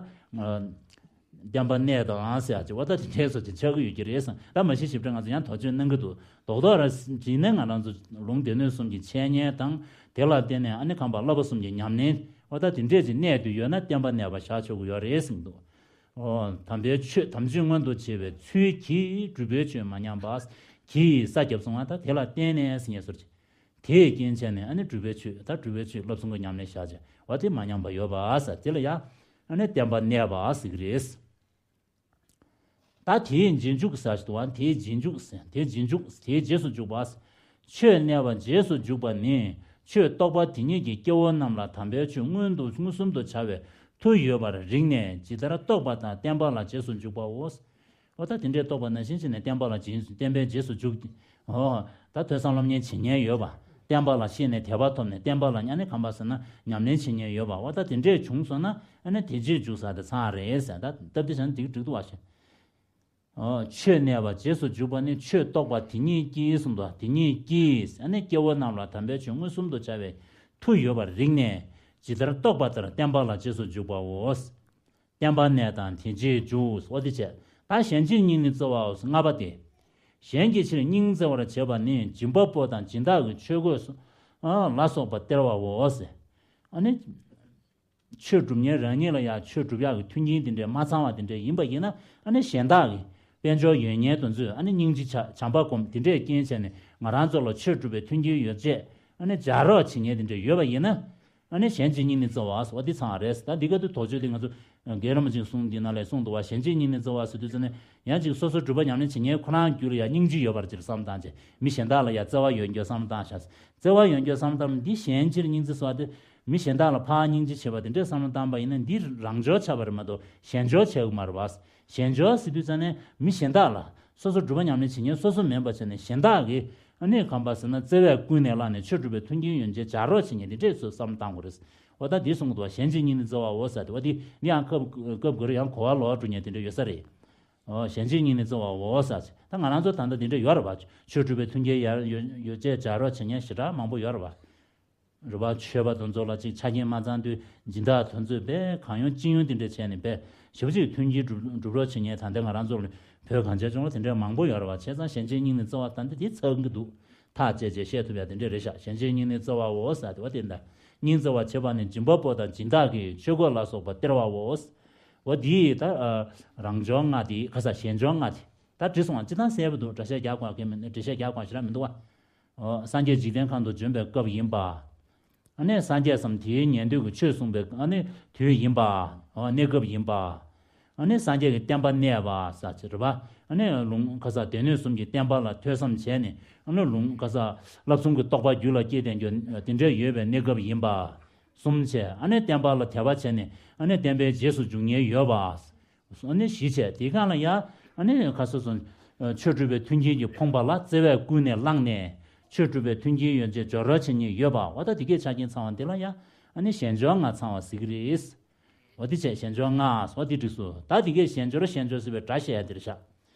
བསྟན་པ་གནས་དང་ཟེར་ཡ་ཅིག་འོ་ད་དེ་འདྲས་སོགས་ཀྱི་ཆགས་ཀྱི་ཡོད་ཀྱི་རེད་བསམ། ད་མ་གཞི་ཞིབ་ཕྲ་ང་ཚོ་ཡང་དོགས་གཅོད་གནང་གི་འདུག་རྡོག་རྡོག་ར་ཅིག་ནས་ང་རང་ཚོ་ལུང་སྡེ་སྣོད་གསུམ་གྱི་འཆད་ཉན་དང་དེ་ལ་བརྟེན་ནས་ཨ་ནི་གང་པ་བསླབ་པ་གསུམ་གྱི་ཉམས་ལེན་འོ་ད་དེ་འདྲས་ཅིག་གནས་དུ་ཡོད་ན་བསྟན་པ་གནས་པ་བཞག་ཆོག་གི་ཡོད་རེད་གསུངས་འདུག་ཨོ། དམ་པའི་ཆོས་དམ་ཆོས་མངོན་དུ་བྱེད་པའི་ཚུལ་གྱིས་སྒྲུབ་པའི་ཆོས་མ་ཉམས་པ། གྱིས་ས་བརྒྱབ་སོང་བ་ད་དེ་ལ་བརྟེན་ནས་ཟེར་ངེས་སོར་གྱི། དེའི་རྐྱེན་བྱས་ནས་ཨ་ནི་སྒྲུབ་པའི་ཆོས། ད་སྒྲུབ་པའི་ཆོས་བསླབ་གསུམ་གྱི་ཉམས་ལེན་བཞག་བྱས་བ་དེ་མ་ཉམས་པ་ཡོད་པ་ཟེར། དེ་ལ་ཡང་ཨ་ནི་བརྟན་པ་གནས་པ་ཟེར་གྱི་རེད། ད་དེའི་རྗེས་འཇུག་ཟེར་ཞིག་འདུག་བ། དེའི་རྗེས་འཇུག་ཟེར། དེའི་རྗེས་འཇུག་དེའི་རྗེས་སུ་འཇུག་པ། ཆོས་གནས་པ་རྗེས་སུ་འཇུག་པ་ནི། ཆོས་རྟོགས་པ་དེ་ཉིད་ཀྱིས་སྐྱེ་བོ་རྣམས་ལ་དམ་པའི་ཆོས་མངོན་དུ་མངོན་སུམ་དུ་བྱ་བའི་མཐུ་ཡོད་པར་རིག་ནས་ཇི་ལྟར་རྟོགས་པ་དང་བརྟན་པ་ལ་རྗེས་སུ་འཇུག་པའོ། འོ་ད་དེ་འདྲའི་རྟོགས་པ་ནང་བཞིན་བྱས་ནས་བརྟན་པ་ལ་རྗེས་བརྟན་པའི་རྗེས་སུ་འཇུག་འོ་ད་ཐོས་བསམ་སློབ་གཉེར་བྱེད་མཁན་ཡོད་པ། བརྟན་པ་ལ་ཤེས་ནས་དད་པ་ཐོབ་ནས་བརྟན་པ་ལ་ཨ་ནི་གང་པ་ཟེར་ན་ཉམས་ལེན་བྱེད་མཁན་ཡོད་པ། འོ་ད་དེ་འདྲས་བྱུང་སོང་ན་ཨ་ནི་དེ་རྗེས་འཇུག་ཟེར་དེ་ཚང་རེད་ཟེར། ད་སྟབས་བདེ་བྱས་ན་འགྲིག་འགྲིག་འདུག་བ་ཞེས། འོ་ཆོས་གནས་པ་རྗེས་སུ་འཇུག་པ་ནི་ཆོས་རྟོགས་པ་དེ་ཉིད་ཀྱིས་གསུངས་འདུག་དེ་ཉིད་ཀྱིས་ཨ་ནི་སྐྱེ་བོ་རྣམས་ལ་དམ་པའི་ཆོས་མངོན་སུམ་དུ་བྱ་བའི་མཐུ་ཡོད་པར་རིག་ནས་ཇི་ལྟར་རྟོགས་པ་ལྟར་བརྟན་པ་ལ་རྗེས་སུ་འཇུག་པའོ། བརྟན་པ་གནས་དང་དེ་རྗེས་འཇུག་འོ་དེ་བྱས། ད་གཞན་གྱིས་སྙིང་ནི་བརྩེ་བའོ། ལྔ་པ་སྟེ། གཞན་གྱི་ཕྱིར་སྙིང་བརྩེ་བར་བྱེད་པ་ནི་སྦྱིན་པ་པོ་དང་སྦྱིན་བདག་གི་ཆོས་གོས་སོ་ཨ་ལ་སོགས་པ་སྟེར་བའོ་ཟེར། ཨ་ནི། ཆོས་སྒྲུབ་མཁན་རང་ཉིད་ལ་ཡང་ཆོས་སྒྲུབ་ཡག་གི་མཐུན་རྐྱེན་དེ་འདྲའི་མ་ཚང་བ་དེ་འདྲའི་ཡིན་པ་ཡིན་ན་ཨ་ནི་གཞན་དག་གི་དཔལ་འབྱོར་ཡོད་མཁན་དེ་ཚོས་ཨ་ནི་སྙིང་རྗེ་བྱ་བྱམས་པ་སྒོམ་དེ་འདྲའི་རྐྱེན་བྱས་ནས་ང་རང་ཚོ་ལ་ཆོས་སྒྲུབ་པའི་མཐུན་རྐྱེན་ཡོད་ཅེས་ཨ་ནི་སྦྱར་རོགས་བྱེད་མཁན་དེ་འདྲ་ཡོད་པ་ཡིན་ན། ཨ་ནི་གཞན་གྱི་སྙིང་ནི་བརྩེ་བ་ཟེར་བ་འདི་ཚང་རེད། ད་འདི་ག་དུས་དོགས་གཅོད་འདི་ང་ཚོ་རྒན་རབས་ཅིག་གསུངས་འདི་ནང་ལས་གསུངས་འདུག་བ། གཞན་གྱི་སྙིང་ནི་བརྩེ་བ་ཟེར་དུས་ཙ་ནས་ཡང་ཅིག་སོ་སོ་སྒྲུབ་པ་ཉམས་ལེན་བྱེད་མཁན་ཁོ་རང་རྒྱུད་ལ་ཡང་སྙིང་རྗེ་ཡོད་པར་ཅིག་བསམ་བཏང་བྱས། མི་གཞན་དག་ལ་ཡང་བརྩེ་བ་ཡོད་རྒྱུ་བསམ་བཏང་བྱས། བརྩེ་བ་ཡོད་རྒྱུ་བསམ་བཏང་འདི་གཞན་ཕྱིར་སྙིང་རྗེ་ཟེར་བ་དེ་མི་གཞན་དག་ལ་ཕར་སྙིང་རྗེ་བྱེད་པ་དེ་འདྲས་བསམ་བློ་བཏང་པ་ཡིན་ན་འདི་རང་འབྱོར་ཆགས་པ་རེད་མ་གཏོགས་གཞན་འབྱོར་ཆགས་ཀྱི་མ་རེད་བ། གཞན་འབྱོར་ཟེར་དུས་ཙ་ནས་མི་གཞན་དག་ལ་སོ་སོ་སྒྲུབ་པ་ཉམས་ལེན་བྱེད་མཁན་སོ་སོ་མིན་པ་བྱས་ནས་གཞན་དག་གིས་ཨ་ནི་གང་པ་ཟེར་ན་བརྩེ་བས་ཀུན་ནས་བསླངས་ནས་ཆོས་སྒྲུབ་པའི་མཐུན་རྐྱེན་ཡོད་ཅེས་སྦྱར་རོགས་བྱེད་མཁན་དེ་འདྲས་ཚོས་བསམ་བློ་བཏང་དགོས་རེད། འོ་ད་འདི་གསུང་གི་འདུག་བ། གཞན་གྱི་སྙིང་ནི་བརྩེ་བའོ་ཟེར་ཏེ་བ་འདི་འདི་ཡང་སྐབས་སྐབས་འགར་ཡང་གོ་བ་ལོག་འགྲོ་མཁན་དེ་འདྲས་ཡོད་ས་རེད། འོ་གཞན་གྱི་སྙིང་ནི་བརྩེ་བའོ་ཟེར་ཅེས་ད་ང་རང་ཚོ་ད་ལྟ་དེ་འདྲས་ཡོད་རེད་བ། ཆོས་སྒྲུབ་པའི་མཐུན་རྐྱེན་ཡར་ཡོད་ཡོད་ཅེས་སྦྱར་རོགས་བྱེད་མཁན་ཞེ་དྲག་མང་པོ་ཡོད་རེད་བ། རེད་བ། ཆོས་པ་དེ་ཚོ་ལ་ཅིག་ཆ་རྐྱེན་མ་ཚང་དུས་སྦྱིན་བདག་དེ་ཚོས་དཔེ་གང་ཡོང་ཅི་ཡོང་དེ་འདྲ་བྱས་ནས་དཔེ་ཞེ་པོ་ཅིག་མཐུན་རྐྱེན་སྒྲུབ་སྒྲུབ་རོགས་བྱེད་མཁན་ད་ལྟ་ང་རང་ཚོ་ལ་བོད་གངས་ཅན་ལྗོངས་ལ་དེ་འདྲ་མང་པོ་ཡོད་རེད་བ། བྱས་ཙང་གཞན་གྱི་སྙིང་ནི་བརྩེ་བ་ད་འདི་དེ་ཚང་གི་འདུག་ཐག་བཅད་བཅད་བཤད་ཐུབ་ཡ་དེ་འདྲ་རེད་ཤག་གཞན་གྱི་སྙིང་ནི་བརྩེ་བའོ་ཟེར་དེ་བ་དེ་འདྲ། སྙིང་བརྩེ་བར་བྱེད་པ་ནི་སྦྱིན་པ་པོ་དང་སྦྱིན་བདག་གི་ཆོས་གོས་ལ་སོགས་པ་སྟེར་བའོ། འོ་དེ་ད་རང་འབྱོར་ལྔ་དེ་ག་ས་གཞན་འབྱོར་ལྔ་དེ་ད་བྲིས་སོང་བ་ཅི་ལྟར་གསལ་པོ་འདུག་འགྲེལ་བཤད་རྒྱག་དགོས་གལ་མི་འདུག་འགྲེལ་བཤད་རྒྱག་དགོས་ཞེ་དྲག་མི་འདུག་བ། འོ་སངས་རྒྱས་འཇིག་རྟེན་ཁམས་སུ་བྱོན་པའི་སྐབས་ཡིན་པ། ཨ་ནི་སངས་རྒྱས་སམ་དེའི་ཉན་ཐོས་ཀྱི་ཆོས་གསུངས་པའི་ཨ་ནི་དུས་ཡིན་པ། འོ་གནས་སྐབས་ཡིན་པ། ཨ་ནི་སངས་རྒྱས་ཀྱི་བསྟན་པ་གནས་པ་ཟེར་ཅིག་རེད་པ། ཨ་ནི་ལུང་ཁ་ས་སྡེ་སྣོད་གསུམ་གྱི་བསྟན་པ་ལ་ཐོས་བསམ་བྱས་ནས་ཨ་ནི་ལུང་ཁ་ས་བསླབ་གསུམ་གྱི་རྟོགས་པ་རྒྱུད་ལ་སྐྱེས་ཏེ་འགྱོ་དེ་འདྲ་ཡོད་པའི་གནས་སྐབས་ཡིན་པ། གསུམ་བྱས་ཨ་ནི་བསྟན་པ་ལ་དད་པ་བྱས་ནས་ཨ་ནི་བསྟན་པའི་རྗེས་སུ་འཇུག་མཁན་ཡོད་པ། ཨ་ནི་བཞི་བྱས་དེའི་སྒང་ལ་ཡ་ཨ་ནི་ཁ་སོ་སོ་ཆོས་སྒྲུབ་པའི་མཐུན་རྐྱེན་གྱིས་ཕོངས་པ་ལ་བརྩེ་བས་ཀུན་ནས་བསླངས་ནས་ཆོས་སྒྲུབ་པའི་མཐུན་རྐྱེན་ཡོད་ཅེས་སྦྱོར་རོགས་བྱེད་མཁན་ཡོད་པ། འོ་ད་དེ་གའི་ཆ་རྐྱེན་ཚང་བ་འདི་ལ་ཡ་ཨ་ནི་གཞན་འབྱོར་ལྔ་ཚང་བ་ཟེར་གི་རེད། འོ་དེ་བྱས་གཞན་འབྱོར་ལྔ་འོ་དེ་འགྲིག་སོང་། ད་དེ་གའི་གཞན་འབྱོར་གཞན་འབྱོར་ཟེར་བའི་སྒྲ་བཤད་ཡ་དེ་རེད་ཤག་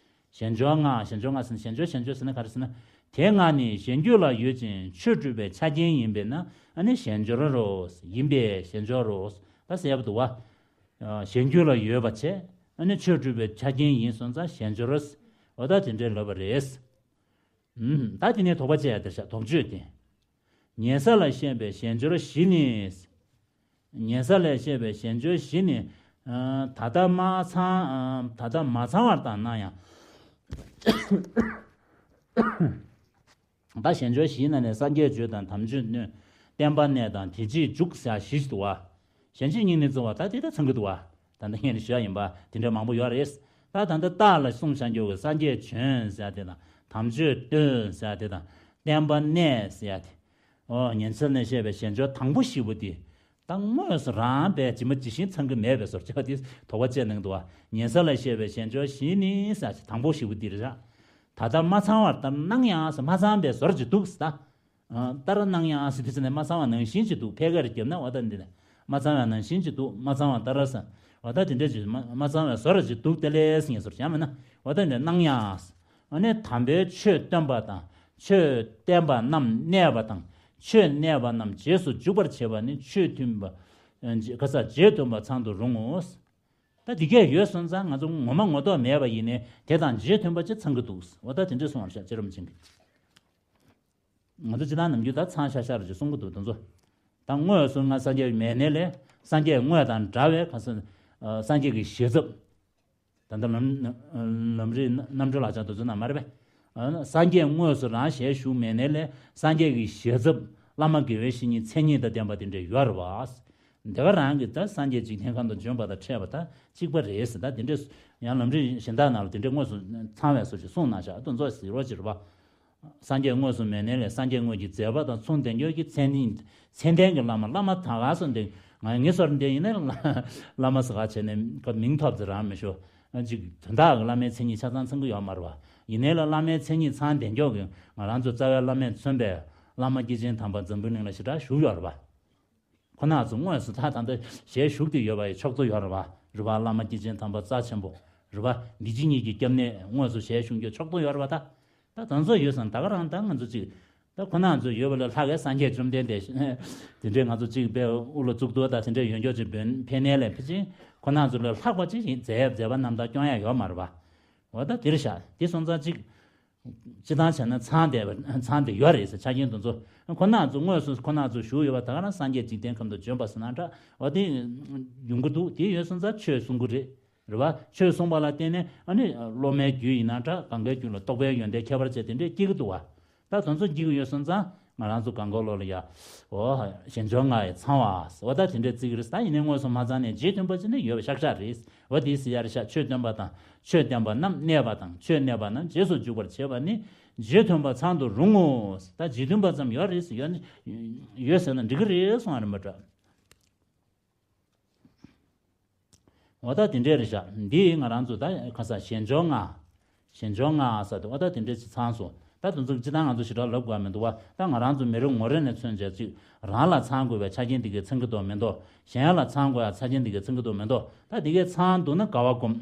གཞན་འབྱོར་ལྔ་གཞན་འབྱོར་ལྔ་ཟེར་ན་གཞན་འབྱོར་གཞན་འབྱོར་ཟེར་ན་ག་རེ་ཟེར་ན། དེ་ལྔ་ནི་གཞན་རྒྱུད་ལ་ཡོད་ཅིང་ཆོས་སྒྲུབ་པའི་ཆ་རྐྱེན་ཡིན་པས་ན་ཨ་ནི་གཞན་འབྱོར་རོ། ཡིན་པས་གཞན་འབྱོར་རོ། ད་ཟེར་ཡ་པ་འདུག་བ། གཞན་རྒྱུད་ལ་ཡོད་པ་བྱས་ཨ་ནི་ཆོས་སྒྲུབ་པའི་ཆ་རྐྱེན་ཡིན་སོང་ཙང་གཞན་འབྱོར་རོ། འོ་ད་དེ་འདྲའི་ལབ་པ་རེད། ད་དེ་ནས་དོགས་པ་བཅད་ཡ་དེ་རེད་ཤག་དོགས་གཅོད་དེ། ཉན་ས་ལ་བཤད་པའི་གཞན་འབྱོར་བཞི་ནི། ཉན་ས་ལ་བཤད་པའི་གཞན་འབྱོར་བཞི་ནི། ད་ལྟ་མ་ཚང་ད་ལྟ་མ་ཚང་བར་བཏང་ན་ཡང་། ད་གཞན་འབྱོར་བཞིའི་ནང་ནས་སངས་རྒྱས་བརྗོད་དང་དམ་ཆོས་སྣོད། བསྟན་པ་གནས་དང་དེ་རྗེས་འཇུག་ཟེར་བཞི་ཞིག་འདུག་བ། གཞན་གྱི་སྙིང་ནི་བརྩེ་བ་ད་དེ་ད་ཚང་གི་འདུག་བ། ད་ལྟ་ངས་ནི་ཞུ་ཡ་ཡིན་པ་དེ་འདྲ་མང་པོ་ཡོད་རེད། ད་ད་ལྟ་རྟགས་ལ་གསུངས་བྱ་འགྱུར་བའི་སངས་རྒྱས་བྱོན་ཟེར་ཡ་དེ་དང་དམ་ཆོས་སྟོན་ཟེར་ཡ་དེ་དང་བསྟན་པ་གནས་ཟེར་ཡ་དེ། ཨོ་ཉན་ས་ལ་བཤད་པའི་གཞན་འབྱོར་དང་པོ་བཞི་པོ་དེ། ད་དངོས་སུ་རང་པས་ཇི་མ་ཇི་བཞིན་ཚང་གི་མེད་པའི་བཟོ་བྱ་དེ་དོགས་པ་བཅད་གནང་འདུག་བ། ཉན་ས་ལ་བཤད་པའི་གཞན་འབྱོར་བཞི་ནི་ཟེར་དང་པོ་བཞི་པོ་དེ་རེད། ད་ལྟ་མ་ཚང་བར་ལྟར་སྣང་ཡང་ཟེར་མ་ཚང་པའི་བཟོ་ཅིག་འདུག་ཟེར་ད། ལྟར་སྣང་ཡང་ཟེར་དུས་ཙམ་ནས་མ་ཚང་བ་ནང་བཞིན་གྱི་འདུག་ཕལ་སྐད་རེ་བརྒྱབ་ན་འོ་ད་འདི་ནས་མ་ཚང་བ་ནང་བཞིན་གྱི་འདུག་མ་ཚང་བ་ལྟར་ཟེར། འོ་ད་དེ་འདྲ་ཅིག་མ་མ་ཚང་བའི་བཟོ་འདྲ་ཅིག་འདུག་དེ་ལས་ངེས་སོར་བྱ་མིན་ན་འོ་ད་འདྲ་སྣང་ཡང་། ཨ་ནི་དམ་པའི་ཆོས་སྟོན་པ་དང་ཆོས་བསྟན་པ་རྣམས་གནས་པ་དང་ཆོས་གནས་པ་རྣམས་རྗེས་སུ་འཇུག་པར་བྱེད་པ་ནི་ཆོས་མཐུན་པ། ཁ་ས་རྗེས་མཐུན་པ་ཚང་དུ་རུང་ངོ་། ད་འདི་གས་ཡོད་སོང་ཙང་ང་ཚོ་ངོ་མ་ངོ་ཐོག་མེད་པ་ཡིན་ནའི་དེ་དང་རྗེས་མཐུན་པ་ཅིག་ཚང་གི་འདུག་འོ་ད་དེ་འདྲས་གསུངས་པར་བཤད་ཅེས་རབ་མ་བྱིན་གྱིས། ང་ཚོ་སྤྱིར་བཏང་ནམ་རྒྱུན་ད་ཚང་ཤ་ཤ་རུ་ཅིག་གསུང་གི་འདུག་དེ་ཚོ། ད་དངོས་སུ་སྔར་སངས་རྒྱས་མེད་ནས་ལས་སངས་རྒྱས་དངོས་དང་འདྲ་བའི་ཁ་སང་སངས་རྒྱས་ཀྱི་བཞེས་ཚབ། ད་ལྟ་ལམ་ལམ་རིམ་རྣམ་གྲོལ་ལག་ཆ་དེ་ཚོ་ནང་མ་རེད་པས། སངས་རྒྱས་དངོས་སུ་རང་ཞལ་བཞུགས་མེད་ནའི་ལས་སངས་རྒྱས་ཀྱི་ཞལ་ཚབ་བླ་མ་དགེ་བའི་བཤེས་གཉེན་མཚན་ཉིད་དང་ལྡན་པ་དེ་འདྲ་ཡོད་རེད་བ། དེ་ག་རང་གི་ད་སངས་རྒྱས་འཇིག་རྟེན་ཁམས་དུ་བྱོན་པ་དང་འཕྲད་པ་དང་གཅིག་པ་རེད་ཟེར། ད་དེ་འདྲས་ཡང་ལམ་རིམ་གཞན་དག་ནང་ལ་དེ་འདྲས་དངོས་སུ་ཚང་བའི་བཟོ་ཞིག་གསུངས་གནང་བཞག་དེ་ཚོ་ཟེར་རོགས་ཅིག་རེད་བ། སངས་རྒྱས་དངོས་སུ་མེད་ནའི་ལས་སངས་རྒྱས་དངོས་ཀྱི་མཛད་པ་དང་མཚུངས་ལྡན་ཁྱོད་ཀྱི་མཚན་ཉིད་མཚན་ལྡན་གྱི་བླ་མ། བླ་མ་ད་ག་སོ་འདི་ང་ངེས་སོར་འདི་ཡིན་ནའི་བླ་མ་ཟེར་ག་བྱས་ནས་ཁ་མིང་ཐོབ་ཚེ་རང་མི་ཤོ་ཅིག་དོན་དག་གི་བླ་མའི་མཚན་ཉིད་ཆ་ཚང་ཚང་གི་ཡོད་མ་རེད་བ། ཡིན་ནའི་ལས་བླ་མའི་མཚན་ཉིད་ཚང་ལྡན་ཁྱོད་ཀྱི་ང་རང་ཚོ་རྩ་བའི་བླ་མས་མཚོན་པའི་བླ་མ་སྐྱེས་ཆེན་དམ་པ་འཛམ་བུའི་གླིང་ལ་ཞེ་དྲག་བཞུགས་ཡོད་རེད་བ། ཁོ་ན་ཚོ་དངོས་སུ་ད་ད་ལྟ་ཞལ་བཞུགས་ཏེ་ཡོད་པ་ཡི་མཆོག་ཏུ་ཡོད་རེད་བ། རེད་བ། བླ་མ་སྐྱེས་ཆེན་དམ་པ་རྩ་ཆེན་པོ་རེད་བ། འདི་ཕྱི་གཉིས་ཀྱི་སྐྱབས་གནས་དངོས་སུ་ཞལ་བཞུགས་རྒྱུ་མཆོག་ཏུ་ཡོད་རེད་བ། ད་ད་དང་ཚོ་ཡོད་སམ། ད་ག་རང་ད་ང་ཚོ་ཅིག་ད་ཁོ་ན་ཚོ་ཡོད་པ་ལས་ལྷག་གའི་སངས་རྒྱས་བཅོམ་ལྡན་འདས་དེ་འདྲས་ང་ཚོ་ཅིག་པའི་དབུ་ལ་གཙུག་ཏོར་དང་དེ་འདྲས་ཡོད་མགྱོགས་ཅིག་འབོད་ཕེབས་ནའི་ལས་ཕལ་ཆེར་ཁོ་ན་ཚོ་ལས་ལྷག་པ་ཅིག་ཡིན་མཛད་མཛད་པ་རྣམ་དག་སྐྱོང་ཡ་ཡོད་མ་རེད་བ། འོ་ད་དེར་བཞག་དེ་སོང་ཙང་ཅིག་སྤྱི་བཏང་བྱས་ན་ཚང་བསྡད་པ་ཚང་བསྡད་ཡོད་རེད་ཟེར། ཆ་རྐྱེན་དེ་ཚོ་ཁོ་ན་ཚོ་དངོས་སུ་ཁོ་ན་ཚོ་བཞུགས་ཡོད་པ་ད་ག་རང་སངས་རྒྱས་འཇིག་རྟེན་ཁམས་དུ་བྱོན་པ་ཟེར་ན་འདྲ་བ་དེ་ཡོང་གི་འདུག་དེ་ཡོད་སོང་ཙང་ཆོས་གསུང་གི་རེད། རེད་བ། ཆོས་གསུང་བ་ལ་བརྟེན་ནས་ཨ་ནི་སློབ་མའི་རྒྱུད་ཡིན་ན་འདྲ་གང་གའི་རྒྱུད་ལ་རྟོགས་པའི་ཡོན་ཏན་ཁྱད་པར་ཅན་དེ་འདྲས་སྐྱེ་གི་འདུག་བ། ད་དེ་ཚོ་སྐྱེ་གི་ཡོད་སོང་ཙང་ང་རང་ཚོ་གང་ག་ལོ་ལ་ཡ་འོ་ཞལ་འབྱོར་ལྔ་ཡི་ཚང་བ་ཟེར་བ་ད་དེ་འདྲས་བརྩི་གི་རེད། ད་ཡིན་ནའི་དངོས་སུ་མ་ཚང་ནས་རྗེས་མཐུན་པ་ཅིག་ནི་ཡོད་པ་ཤག་ཤག་རེད། འོ་དེ་ཟེར་ཡ་རེད་ཤག་ཆོས་སྟོན་པ་དང་ཆོས་བསྟན་པ་རྣམས་གནས་པ་དང་ཆོས་གནས་པ་རྣམས་རྗེས་སུ་འཇུག་པར་བྱེད་པ་ནི་རྗེས་མཐུན་པ་ཚང་དུ་རུང་ངོ་། ད་རྗེས་མཐུན་པ་ཙམ་ཡོད་རེད་ཟེར་ཡོད་ཡོད་ཟེར་ན་འགྲིག་གི་རེད་གསུང་བ་རེད་མ་འདྲ། འོ་ད་དེ་འདྲས་རེད་ཤག་འདི་ང་རང་ཚོ་ད་ཁ་ས་ཞལ་འབྱོར་ལྔ། ཞལ་འབྱོར་ལྔ་ཟེར་དུས་འོ་ད་དེ་འདྲས་ཅིག་ཚང་སོང་། ད་དེ་ཚོ་སྤྱི་བཏང་ང་ཚོ་ཞེ་དྲག་ལབ་དགོས་མི་འདུག་བ། ད་ང་རང་ཚོ་མི་རེ་ངོ་རེ་ནས་མཚོན་བྱས་ཅིག་རང་ལ་ཚང་དགོས་པའི་ཆ་རྐྱེན་དེ་གས་ཚང་གི་འདུག་མི་འདུག་གཞན་ལ་ཚང་དགོས་ཡ་ཆ་རྐྱེན་དེ་གས་ཚང་གི་འདུག་མི་འདུག་ད་དེ་གས་ཚང་འདུག་ན་དགའ་བ་སྒོམ།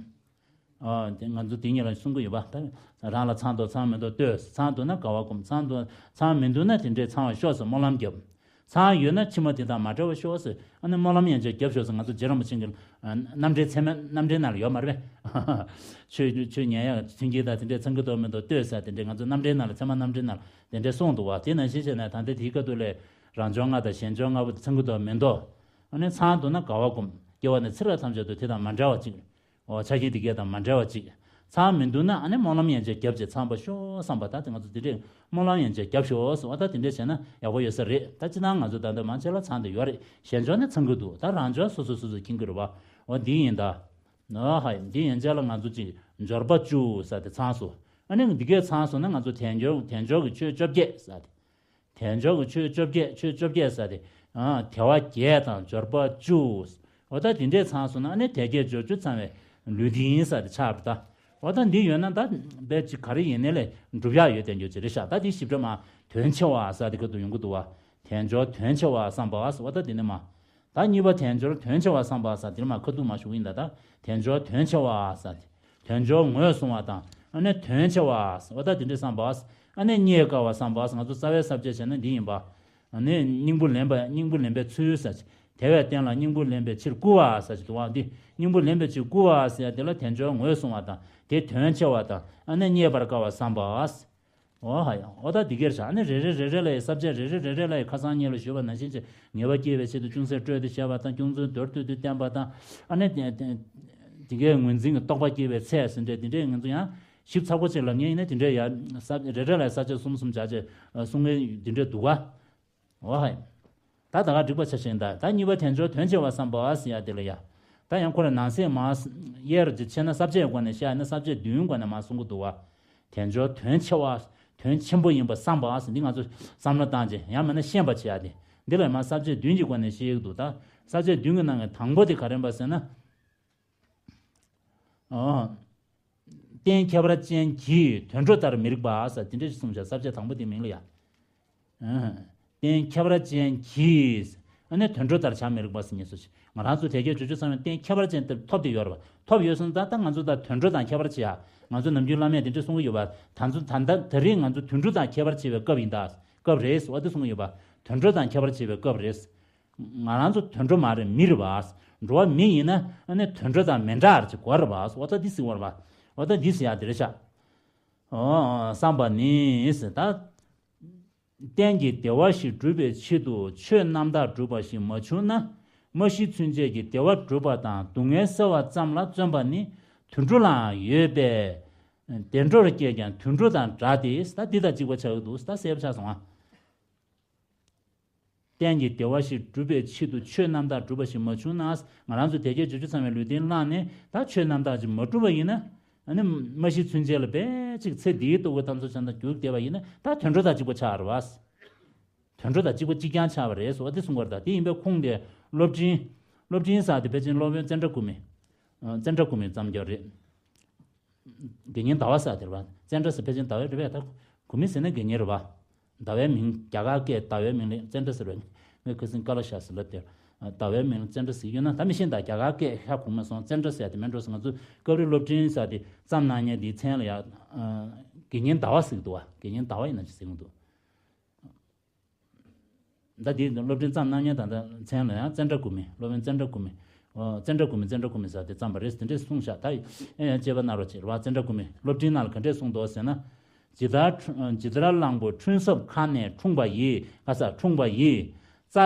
ཨ་དེ་ང་ཚོ་དེ་གཉིས་ལ་གསུང་གི་ཡོད་པ། ད་རང་ལ་ཚང་འདུག་ཚང་མི་འདུག་ལྟོས། ཚང་འདུག་ན་དགའ་བ་སྒོམ། ཚང་འདུག་ཚང་མི་འདུག་ན་དེ་འདྲས་ཚང་བ་ཤོག་ཟེར་སྨོན་ལམ་རྒྱབ། ཚང་ཡོད་ན་ཕྱི་མ་དེ་དང་མ་འདྲ་བ་ཤོག་ཟེར་ཨ་ནི་སྨོན་ལམ་ཡན་ཆད་རྒྱབ་ཤོག་ཟེར། ང་ཚོ་རྗེ་རིན་པོ་ཆེ་གི་ཨ་རྣམ་འདྲེན་ཚད་མ་རྣམ་འདྲེན་ནང་ལ་ཡོད་མ་རེད་པས། ཆོས་ཆོས་ཉན་ཡག་མཐུན་རྐྱེན་དང་དེ་འདྲས་ཚང་གི་འདུག་མི་འདུག་ལྟོས་ཟེར་དེ་འདྲས་ང་ཚོ་རྣམ་འདྲེན་ནང་ལ་ཚད་མ་རྣམ་འདྲེན་ནང་ལ་དེ་འདྲས་གསུངས་འདུག་བ། དེ་ནང་བཞིན་བྱས་ནས་ད་ལྟ་དེའི་སྐབས་དུ་ལས་རང་འབྱོར་ལྔ་དང་ཞལ་འབྱོར་ལྔ་པོ་དེ་ཚང་གི་འདུག་མི་འདུག་ཨ་ནི་ཚང་འདུག་ན་དགའ་བ་སྒོམ། སྐྱེ་བ་ནས་ཚེ་རབས་ཐམས་ཅད་དུ་དེ་དང་མ་འདྲ་བ་ཅིག་འོ་ཆ་རྐྱེན་དེ་གས་དང་མ་འདྲ་བ་ཅིག་ཚང་མི་འདུག་ན་ཨ་ནི་སྨོན་ལམ་ཡན་ཆད་རྒྱབ་བྱས་ཚང་པ་ཤོག་བསམ་པ། ད་དེ་ང་ཚོ་དེ་འདྲས་སྨོན་ལམ་ཡན་ཆད་རྒྱབ་ཤོག་ཟེར་བ། ད་དེ་འདྲས་བྱས་ན་ཡག་པོ་ཡོད་ས་རེད། ད་སྤྱི་བཏང་ང་ཚོ་ད་ལྟ་མང་ཆེ་ལ་ཚང་དུ་ཡོད་རེད། ཞལ་འབྱོར་ནི་ཚང་གི་འདུག་ད་རང་འབྱོར་སོ་སོ་སོ་སོ་མཁྱེན་གི་རེད་བ། འོ་འདི་ཡིན་ད། འོ་ཧ་འདི་ཡན་ཆད་ལ་ང་ཚོ་ཅིག་འབྱོར་པ་བཅུ་ཟེར་དེ་ཚང་སོང་། ཨ་ནི་འདི་གས་ཚང་སོང་ན་ང་ཚོ་དལ་འབྱོར་དལ་འབྱོར་གྱི་ཆོས་བཅོ་བརྒྱད་ཟེར་དེ། དལ་འབྱོར་གྱི་ཆོས་བཅོ་བརྒྱད། ཆོས་བཅོ་བརྒྱད་ཟེར་དེ། ཨ་དལ་བ་བརྒྱད་དང་འབྱོར་པ་བཅུ། འོ་ད་དེ་འདྲས་ཚང་སོང་ན་ཨ་ནི་དལ་བརྒྱད་འབྱོར་བཅུ་ཚང་བའི་ལུས་འདི་ཡིན་ཟེར་དེ་ཆགས་པ་ད། འོ་ད་འདི་ཡོད་ན་ད་དཔེ་ཅིག་ག་རེ་ཡིན་ནའི་ལས་འགྲུབ་ཡག་ཡོད་དལ་འབྱོར་ཅིག་རེད་ཤག་ད་དེ་ཞིབ་ཕྲ་མ་དོན་ཆེ་བ་ཟེར་དེ་ཁ་ཐུག་ཡོང་གི་འདུག་བ། དལ་འབྱོར་དོན་ཆེ་བ་བསམ་པ་ཟེར་བ་ད་དེ་ནི་མ། ད་གཉིས་པ་དལ་འབྱོར་དོན་ཆེ་བ་བསམ་པ་ཟེར་དེ་ནི་མ་ཁ་ཐུག་མ་ཞུ་གི་ཡིན་ད། ད་དལ་འབྱོར་དོན་ཆེ་བ་ཟེར་དེ། དལ་འབྱོར་ངོས་བཟུང་བ་དང་ཨ་ནི་དོན་ཆེ་བ་ཟེར་བ་ད་དེ་འདྲས་བསམ་པ། ཨ་ནི་རྙེད་དཀའ་བ་བསམ་པ། ང་ཚོ་རྩ་བའི་ས་བཅད་བྱས་ན་འདི་ཡིན་པ། ཨ་ནི་སྙིང་པོ་ལེན་པ་སྙིང་པོ་ལེན་པའི་ཚུལ་ཟེར་ཅིག་དལ་བའི་རྟེན་ལ་སྙིང་པོ་ལེན་པའི་ཕྱིར་བསྐུལ་བ་ཟེར་ཅིག་འདུག་བ། འདི་སྙིང་པོ་ལེན་པའི་ཕྱིར་བསྐུལ་བ་ཟེར་ཡ་དེ་ལ་དལ་འབྱོར་ངོས་བཟུང་བ་དང་དེ་དོན་ཆེ་བ་དང་ཨ་ནི་རྙེད་པར་དཀའ་བ་བསམ་པ། འོ་ཧ་ཡང་འོ་ད་འདི་གར་བྱ་ཨ་ནི་རེ་རེ་རེ་རེ་ལ་ཡི་ས་བཅད་རེ་རེ་རེ་རེ་ལ་ཡི་ཁ་སང་ཉིད་ལ་ཞུས་པ་ནང་བཞིན་གྱི་ངེས་པ་སྐྱེ་བའི་ཆེད་དུ་ཅུང་ཟད་སྤྲོས་ཏེ་བཤད་པ་དང་ཅུང་ཟད་མདོར་བསྡུས་ཏེ་བསྟན་པ་དང་ཨ་ནི་དེ་དེ་དེ་གའི་ངོས་འཛིན་གྱི་རྟོགས་པ་སྐྱེ་བའི་ཚད་ཟིན་འདྲ་དེ་འདྲའི་ངོས་འཛིན་ཡང་ཞིབ་ཚགས་པོ་ཅིག་ལབ་ངེས་ཡིན་ན་དེ་འདྲའི་ཡང་ས་རེ་རེ་ལ་ཡི་ས་བཅད་གསུམ་གསུམ་བྱ་ཆེད་གསུང་ངེས་དེ་འདྲའི་འདུག་ག་འོ་ཧ་ཡང་། ད་ད་ག་འགྲིག་པ་ཆ་ཤེས་ད། ད་གཉིས་པ་དལ་འབྱོར་དོན་ཆེ་བ་བསམ་པ་ཟེར་ཡ་དེ་ལ་ཡ། ད་ཡང་ཁོ་ལ་ནང་གསེས་མ་དབྱེ་རུ་ཅིག་ཕྱེ་ན་ས་བཅད་སྒོ་ནས་བཤད་ན་ས་བཅད་བདུན་སྒོ་ནས་མ་གསུང་གི་འདུག་བ། དལ་འབྱོར་དོན་ཆེ་བ། དོན་ཆེན་པོ་ཡིན་པ་བསམ་པ་ཟེར་འདི་ང་ཚོ་བསམ་བློ་བཏང་རྗེས་ཡང་མིན་ན་ཤེས་པ་བྱེད་ཡ་དེ། འདི་ལ་མ་ས་བཅད་བདུན་གྱི་སྒོ་ནས་བཤད་ཀྱི་འདུག་ད་ས་བཅད་བདུན་གྱི་ནང་གི་དང་པོ་དེ་ག་རེ་ཡིན་པ་ཟེར་ན། ཨོ། རྟེན་ཁྱད་པར་ཅན་གྱིས་དུད་འགྲོ་ལྟར་མི་རིགས་པ་ཟེར་དེ་འདྲ་ཞིག་གསུངས་བཞག་ས་བཅད་དང་པོ་དེ་མིང་ལ་ཡ། ཨ། རྟེན་ཁྱད་པར་ཅན་གྱིས་ཨ་ནི་དུད་འགྲོ་ལྟར་བྱ་མི་རིགས་པ་ཟེར་ངེས་སོ་ཞེས་ང་རང་ཚོ་དལ་བརྒྱད་འབྱོར་བཅུ་ཚང་བའི་རྟེན་ཁྱད་པར་ཅན་དེ་ཐོབ་སྟེ་ཡོད་རེད་པ། ཐོབ་ཡོད་སོང་ཙང་ད་ང་ཚོ་ད་དུད་འགྲོ་དང་ཁྱད་པར་ཅི་ཡ། ང་ཚོ་ནམ་རྒྱུན་བླ་མས་དེ་འདྲ་གསུང་གི་ཡོད་པ། ད་ཚོ་ད་ད་ད་རེས་ང་ཚོ་དུད་འགྲོ་དང་ཁྱད་པར་ཆེ་བའི་སྐབས་ཡིན་ད། སྐབས་རེད་ཟེར་བ་དེ་གསུང་གི་ཡོད་པ། དུད་འགྲོ་དང་ཁྱད་པར་ཆེ་བའི་སྐབས་རེད། ང་རང་ཚོ་དུད་འགྲོ་མ་རེད་མི་རེད་བ། འགྲོ་བ་མི་ཡིན་ན་ཨ་ནི་དུད་འགྲོ་དང་མི་འདྲ་ཅིག་གོ་རེད་བ། འོ་ད་འདི་ཟེར་བ་རེད་བ། འོ་ད་འདི་ཟེར་ཡ་དེ་རེད་ཤག་འོ་བསམ་པ་ནི་ཟེར་ད། རྟེན་གྱི་བདེ་བ་བཞི་སྒྲུབ་པའི་ཆེད་དུ་ཆོས་རྣམ་དག་སྒྲུབ་པ་ཞིག་མ་བྱུང་ན། མ་ཤི་ཚུན་ཆད་ཀྱི་བདེ་བ་སྒྲུབ་པ་དང་སྡུག་བསྔལ་སེལ་བ་ཙམ་ལ་བརྩོན་པ་ནི་དུད་འགྲོ་ལའང་ཡོད་པས། བདེ་འགྲོར་སྐྱེས་ཀྱང་དུད་འགྲོ་དང་འདྲ་སྟེ། ད་འདི་དང་གཅིག་པ་ཆགས་ཀྱི་འདུག་ད་གསལ་པོ་ཆགས་སོང་ཨ། གཏན་གྱི་བདེ་བ་ཞིག་བསྒྲུབ་པའི་ཆེད་དུ་ཆོས་རྣམ་དག་བསྒྲུབས་པ་ཞིག་མ་བྱུང་ན། ང་རང་ཚོ་དལ་བརྒྱད་འབྱོར་བཅུ་ཚང་བའི་ལུས་རྟེན་བླངས་ནས་ད་ཆོས་རྣམ་དག་ཅིག་མ་བསྒྲུབས་པ་ཡིན་ན། ཨ་ནི་མ་ཤི་ཚུན་ཆད་ལ་དཔེ་ཅིག་ཚེ་འདིའི་ལྟོ་གོས་གཏམ་གསུམ་ཆ་ཚང་རྒྱུག་བསྡད་པ་ཡིན་ན། ད་དུད་འགྲོ་དང་གཅིག་པ་ཆགས་རེད་བ། དུད་འགྲོ་དང་གཅིག་པ་གཅིག་རྐྱང་ཆགས་པ་རེད་ཟེར་བ་དེ་གསུང་གི་རེད། ད་དེ་ཡིན་པའི་ཁུངས་དེ་སློབ་འབྲིང་། སློབ་འབྲིང་ཟེར་དེ་ཕལ་ཆེར་སློབ་དཔོན་ཙནྡྲ་གོ་མི། ཙནྡྲ་གོ་མི་བརྩམས་རྒྱུ་རེད། དགེ་བསྙེན་ཟླ་བ་ཟེར་དེ་རེད་བ། ཙནྡྲ་ཟེར་ཕལ་ཆེར་ཟླ་བའི་རེད་པས། ད་གོ་མི་ཟེར་ན་དགེ་བསྙེན་རེད་བ། ཟླ་བའི་མིང་རྒྱ་གར་སྐད་ཟླ་བའི་མིང་ལ་ཙནྡྲ་ཟེར་བས། ངས་ཁ་སང་ཀ་ལ་ཤ་ཟེར་ལབ་དེ། ཟླ་བའི་མིང་ལ་ཙནྡྲ་ཟེར་ཡོད་ན། ད་མི་ཤེས་ད། རྒྱ་གར་སྐད་ཧ་གོ་མ་སོང་། ཙནྡྲ་ཟེར་དེ་མིན་འགྲོ་ཟེར། ང་ཚོ་སྐབས་རེ་སློབ་འབྲིང་ཟེར་དེ་བརྩམས་གནང་མཁན་དེའི་མཚན་ལ་ཡ། དགེ་བསྙེན་ཟླ་བ་ཟེར་གི་འདུག་བ། དགེ་བསྙེན་ཟླ་བ་ཡིན་ན་ཅི་ཟེར་གི་འདུག་ད་དེ་སློབ་འབྲིང་བརྩམས་གནང་མཁན་ད་ལྟ་མཚན་ལ་ཡང་ཙནྡྲ་གོ་མི། སློབ་དཔོན་ཙནྡྲ་གོ་མི། ཨོ། ཙནྡྲ་གོ་མི། ཙནྡྲ་གོ་མི་ཟེར་དེ་བརྩམས་པ་རེད། དེ་འདྲས་གསུངས་ཤག་ད་ཡང་དཔྱད་པ་གནང་རོགས་བྱེད་རེད་བ། ཙནྡྲ་གོ་མི་སློབ་འབྲིང་ནང་ལ་ག་འདྲས་གསུངས་འདུག་ཟེར་ན། ཇི་ལྟར་འཕྲུ། ཇི་ལྟར་གླང་པོ་འཕྲུལ་སོབ་ཁ་ནས་འཁྲུངས་པ་ཡི། ག་ས་འཁྲུངས་པ་ཡི། རྩ།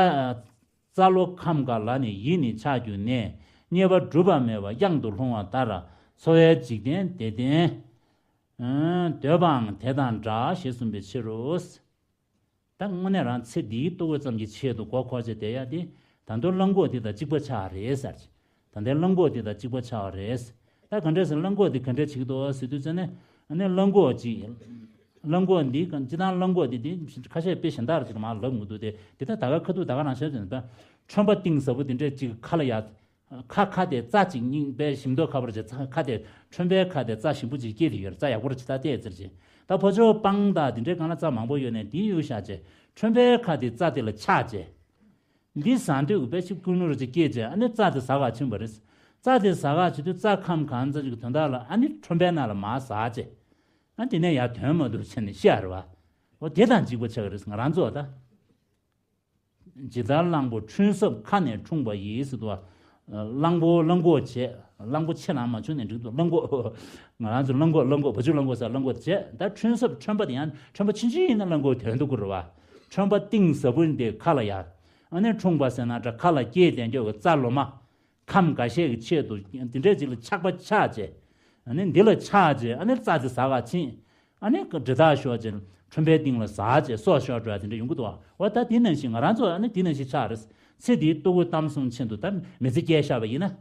རྩ་ལོ་ཁམ་ག་ལ་ནི་ཡིད་ནི་ཆགས་གྱུར་ནས། རྙེད་པ་གྲུབ་པ་མེད་པ་གཡང་དུ་ལྷུང་བ་ལྟར། འཚོ་བའི་འཇིག་རྟེན་བདེ་ལྡན་འདོད་པའང་དེ་དང་འདྲ། ཞེས་གསུངས་པའི་ཕྱིར་རོ། ད་དངོས་གནས་རང་ཚེ་འདིའི་ལྟོ་གོས་ཙམ་གྱི་ཆེད་དུ་མགོ་འཁོར་བྱས་བསྡད་ཡ་དེ། ད་དུང་གླང་གོག་འདི་དང་གཅིག་པ་ཆགས་རེད་ཟེར་གྱི། ད་ལྟའི་གླང་གོག་འདི་དང་གཅིག་པ་ཆགས་རེད། ད་ག་འདྲས་ཟེར། གླང་གོག་འདི་ག་འདྲས་བྱེད་ཀྱི་འདུག་ཟེར་དུས་ཙམ་ནས། ཨ་ནི་གླང་གོག་ཅིག་གླང་གོག་འདི་གང་ཅི་ལྟར་གླང་གོག་འདི་དེ་ཁ་ཤས་དཔེ་གཞན་དག་ཅིག་མར་ལབ་མི་འདུག་སྟེ། དེ་ད་ད་ག་ཁ་ཐུག་ད་ག་རང་བཤད་ཟིན་པ། ཁྲོན་པ་གཏིང་ཟབ་པོ་འདི་འདྲས་ཅིག་ཁ་ལ་ཡ། ཁ་ཁ་དེ་རྩྭ་གཅིག་རྙིང་པའི་ཞིམ་མདོག་ཁ་པོར་བྱས། ཁ་དེ་ཁྲོན་པའི་ཁ་དེ་རྩྭ་ཞིམ་པོ་ཅིག་སྐྱེས་དེ་ཡོད་རེད། རྩྭ་ཡག་པོ་རེད། ཅི་ད་བལྟས་ཟེར་ཅིག་ད་ཕོ་ཆོ་སྤང་དང་དེ་འདྲའི་སྒང་ལ་རྩྭ་མང་པོ་ཡོད་ནས་དེའི་གཡུག་བཞག་བྱས། ཁྲོན་པའི་ཁ་དེ་རྩྭ་དེ་ལ་ཆགས་བྱས། འདི་ཟ་འདོད་ཀྱི་དཔེ་ཆིབས་ཀུན་ནུ་རུ་ཅིག་སྐྱེས་བྱས། ཨ་ནི་རྩྭ་དེ་ཟ་ག་ཕྱིན་པ་རེད། རྩྭ་དེ་ཟ་ག་ཕྱིན་དུས་རྩྭ་ཁམ་གང་ཙམ་ཅིག་གི་དོན་དག་ལ་ཨ་ནི་ཁྲོན་པའི་ནང་ལ་མར་ཟ་བྱས། ཨ་དེ་ནས་ཡར་དོན་མ་འདུག་བྱས་ནས་ཤི་ཡ་རེད་བ། འོ་དེ་དང་གཅིག་པ་ཆགས་ཀྱི་རེད། ང་རང་ཚོ་ད། ཇི་ལྟར་གླང་པོ་འཕྲུལ་སོབ་ཁ་ནས་འཁྲུངས་པ་ཡི་ཟེར་དུས། གླང་པོ་གླང་གོག་བྱས། གླང་པོ་ཆེ་ལ་མ་བྱུང་ནས་འགྲིག་འདུག་གླང་གོག་ང་རང་ཚོ་གླང་གོག་གླང་གོག་བ་ཕྱུགས་གླང་གོག་ཟེར། གླང་གོག་བྱས། ད་འཕྲུལ་སོབ་ཁྲོན་པ་དེ་ཡང་ཁྲོན་པ་ཆུང་ཆུང་ཡིན་ན་གླང་གོག་དོན་དུ་བཀུར་བ། ཁྲོན་པ་གཏིང་ཟབ་པོ་འདི་ཁ་ལ་ཡ། ཨ་ནི་འཁྲུངས་པ་ཟེར་ན་འདྲ། ཁ་ལ་སྐྱེས་དེ་འགྱོ་གི་རྩྭ་ལོ་མ། ཁམས་འགའ་ཤས་ཀྱི་ཆེད་དུ་འདི་འདྲས་ཅིག་ལ་ཆགས་པ་ཆགས་བྱས། ཨ་ནི་འདི་ལ་ཆགས་བྱས། ཨ་ནི་རྩྭ་དེ་ཟ་ག་ཕྱིན། ཨ་ནི་འབྲི་ཐག་ཤོར་བྱས་ཁྲོན་པའི་སྟེང་ལ་ཟག་བྱས་སྲོག་ཤོར་འགྲོ་ཡ་དེ་འདྲ་ཡོང་གི་འདུག་བ། འོ་ད་དེ་ནང་བཞིན་ང་རང་ཚོ་ཨ་ནི་དེ་ནང་བཞིན་ཆགས་རེད། ཚེ་འདིའི་ལྟོ་གོས་གཏམ་གསུམ་ཆེད་དུ་ད་མི་ཚེ་སྐྱེལ་བཞག་པ་ཡིན་ན།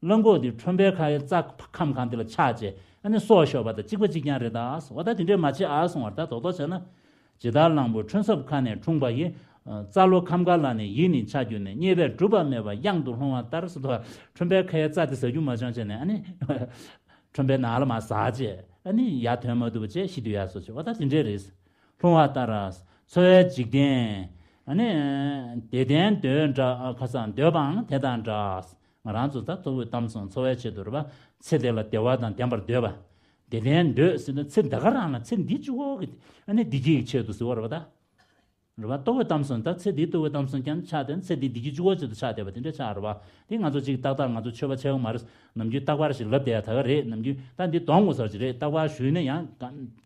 གླང་གོག་འདི་ཁྲོན་པའི་ཁ་ཡི་རྩྭ་ཁམ་གང་དེ་ལ་ཆགས་བྱས། ཨ་ནི་སྲོག་ཤོར་བ་དང་གཅིག་པ་གཅིག་རྐྱང་རེད་ད། འོ་ད་དེ་འདྲས་མ་བྱེད་ཨ་གསུང་བར། ད་རྡོག་རྡོག་བྱས་ན། ཇི་ལྟར་གླང་པོ་འཕྲུལ་སོབ་ཁ་ནས་འཁྲུངས་པ་ཡི། རྩྭ་ལོ་ཁམ་ག་ལ་ནི་ཡིད་ནི་ཆགས་གྱུར་ནས། རྙེད་པས་གྲུབ་པ་མེད་པ་གཡང་དུ་ལྷུང་བ་ལྟར་ཟེར་དུས། ཁྲོན་པའི་ཁའི་རྩྭ་དེ་ཟ་རྒྱུ་མ་བྱུང་བྱས་ནས། ཨ་ནི་ཁྲོན་པའི་ནང་ལ་མར་ཟག་བྱས། ཨ་ནི་ཡར་དོན་མ་ཐུབ་པ་བྱས་ཤི་སྡོད་ཡ་སོགས་བྱས། འོ་ད་དེ་འདྲས་རེད། ལྷུང་བ་ལྟར། འཚོ་བའི་འཇིག་རྟེན། ཨ་ནི་བདེ་ལྡན་འདོད་འདྲ། ཁ་སང་འདོད་པའང་དེ་དང་འདྲ། ང་རང་ཚོ་ད་ལྟོ་གོས་གཏམ་གསུམ་འཚོ་བའི་ཆེད་དུ་རེད་པ། ཚེ་འདི་ལ་བདེ་བ་དང་ལྡན་པར་འདོད་པ། བདེ་ལྡན་འདོད་ཟེར་ན་ཚེ་འདི་ག་རང་ལ་ཚེ་འདི་གཅིག་པོ་གི་ཨ་ནི་བདེ་སྐྱིད་ཀྱི་ཆེད་དུ་ཟེར་བ་རེད་པ་ད། རེད་པ། ལྟོ་གོས་གཏམ་གསུམ། ད་ཚེ་འདིའི་ལྟོ་གོས་གཏམ་གསུམ་རྐྱང་ཆགས་བསྡད་ན་ཚེ་འདི་བདེ་སྐྱིད་གཅིག་པོ་ཆེད་དུ་ཆགས་བསྡད་པ་དེ་འདྲ་ཆགས་རེད་པ། དེ་ང་ཚོ་གཅིག་ཏག་ཏག་ང་ཚོ་ཆོས་པ་ཆེ་བ་མ་རེད། ནམ་རྒྱུན་རྟག་པར་ཞིག་ལབ་བསྡད་ཡ་ད་ག་རེད། ནམ་རྒྱུན་ད་འདི་གདོང་ངོ་སར་ཅིག་རེད། རྟག་པར་ཞུས་ན་ཡང་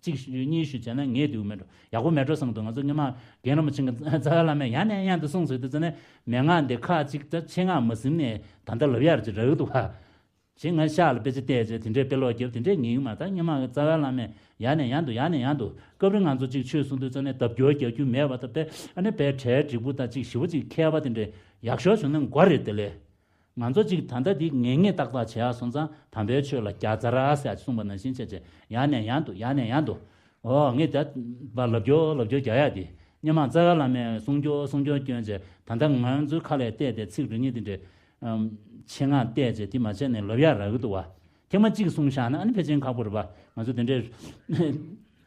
གཅིག་ཞུས་གཉིས་ཞུས་བྱས་ན་ངས་འདུག་མེད་འགྲོ། ཡག་པོ་མེད་འགྲོ་བསམ་འདུག་ང་ཚོ་སྔོན་མ་རྒན་རིན་པོ་ཆེ་གི་རྩ་བའི་བླ་མས་ཡང་ནས་ཡང་དུ་གསུངས་ཟེར་དུས་ཙམ་ནས། མན་ངག་འདི་ཁ་གཅིག་ད་ཆེད་མངགས་མ་ཟིན་ནས་ད་ལྟ་ལབ་ཡ་རེད་ཅེས་རག་གི་འདུག་བ། ཞེས་ང་ཤག་ལ་དཔེ་ཆ་བལྟས་རྗེས་དེ་འདྲའི་དཔེ་ཀློག་རྒྱབ་དེ་འདྲའི་ངེས་ཡོད་མ་རེད། ད་སྔོན་མ་རྩ་བའི་བླ་མས་ཡང་ནས་ཡང་དུ་ཡང་ནས་ཡང་དུ། སྐབས་རེ་ང་ཚོ་གཅིག་ཆོས་གསུང་དུས་ཙམ་ནས་ལྡབ་སྐྱོར་རྒྱག་རྒྱུ་མེད་པ་དང་། དཔེ་ཨ་ནི་དཔེ་གྲལ་འགྲིག་པོ་དང་གཅིག་ཞེ་པོ་གཅིག་མཁས་པ་དེ་འདྲའི་ཡག་ཤོས་བྱུང་ན་དགའ་རེད། དེ་ལས་ང་ཚོ་གཅིག་ད་ལྟ་འདི་ངེས་ངེས་ཏག་ཏག་བྱས་ཡ་སོང་ཙང་དམ་པའི་ཆོས་ལ་བརྒྱ་རྩ་ར་ཟེར་ཡ་གསུངས་པ་ནང་བཞིན་བྱས་བྱས་ཡང་ནས་ཡང་དུ་ཡང་ནས་ཡང་དུ། ཨོ་ངས་ད་བ་ལབ་རྒྱོ་ལབ་རྒྱོ་རྒྱག་ཡ་དེ། སྔོན་མ་རྩ་བའི་བླ་མས་གསུང་རྒྱོ་གསུང་རྒྱོ་སྐྱོན་བྱས། ད་ལྟ་ང་ཚོའི་ཁ་ལས་བལྟས་ཏེ་ཚིག་རེ་གཉིས་དེ་འདྲའི་ཆེད་མངགས་བལྟས་བྱས་དེ་མ་བྱས་ནས་ལབ་ཡ་རག་གི་འདུག་བ། ཐེངས་མ་གཅིག་གསུངས་བཞག་ན་ཨ་ནི་ཕལ་ཆེར་ཁག་པོ་རེད་པ། ང་ཚོ་དེ་འདྲའི་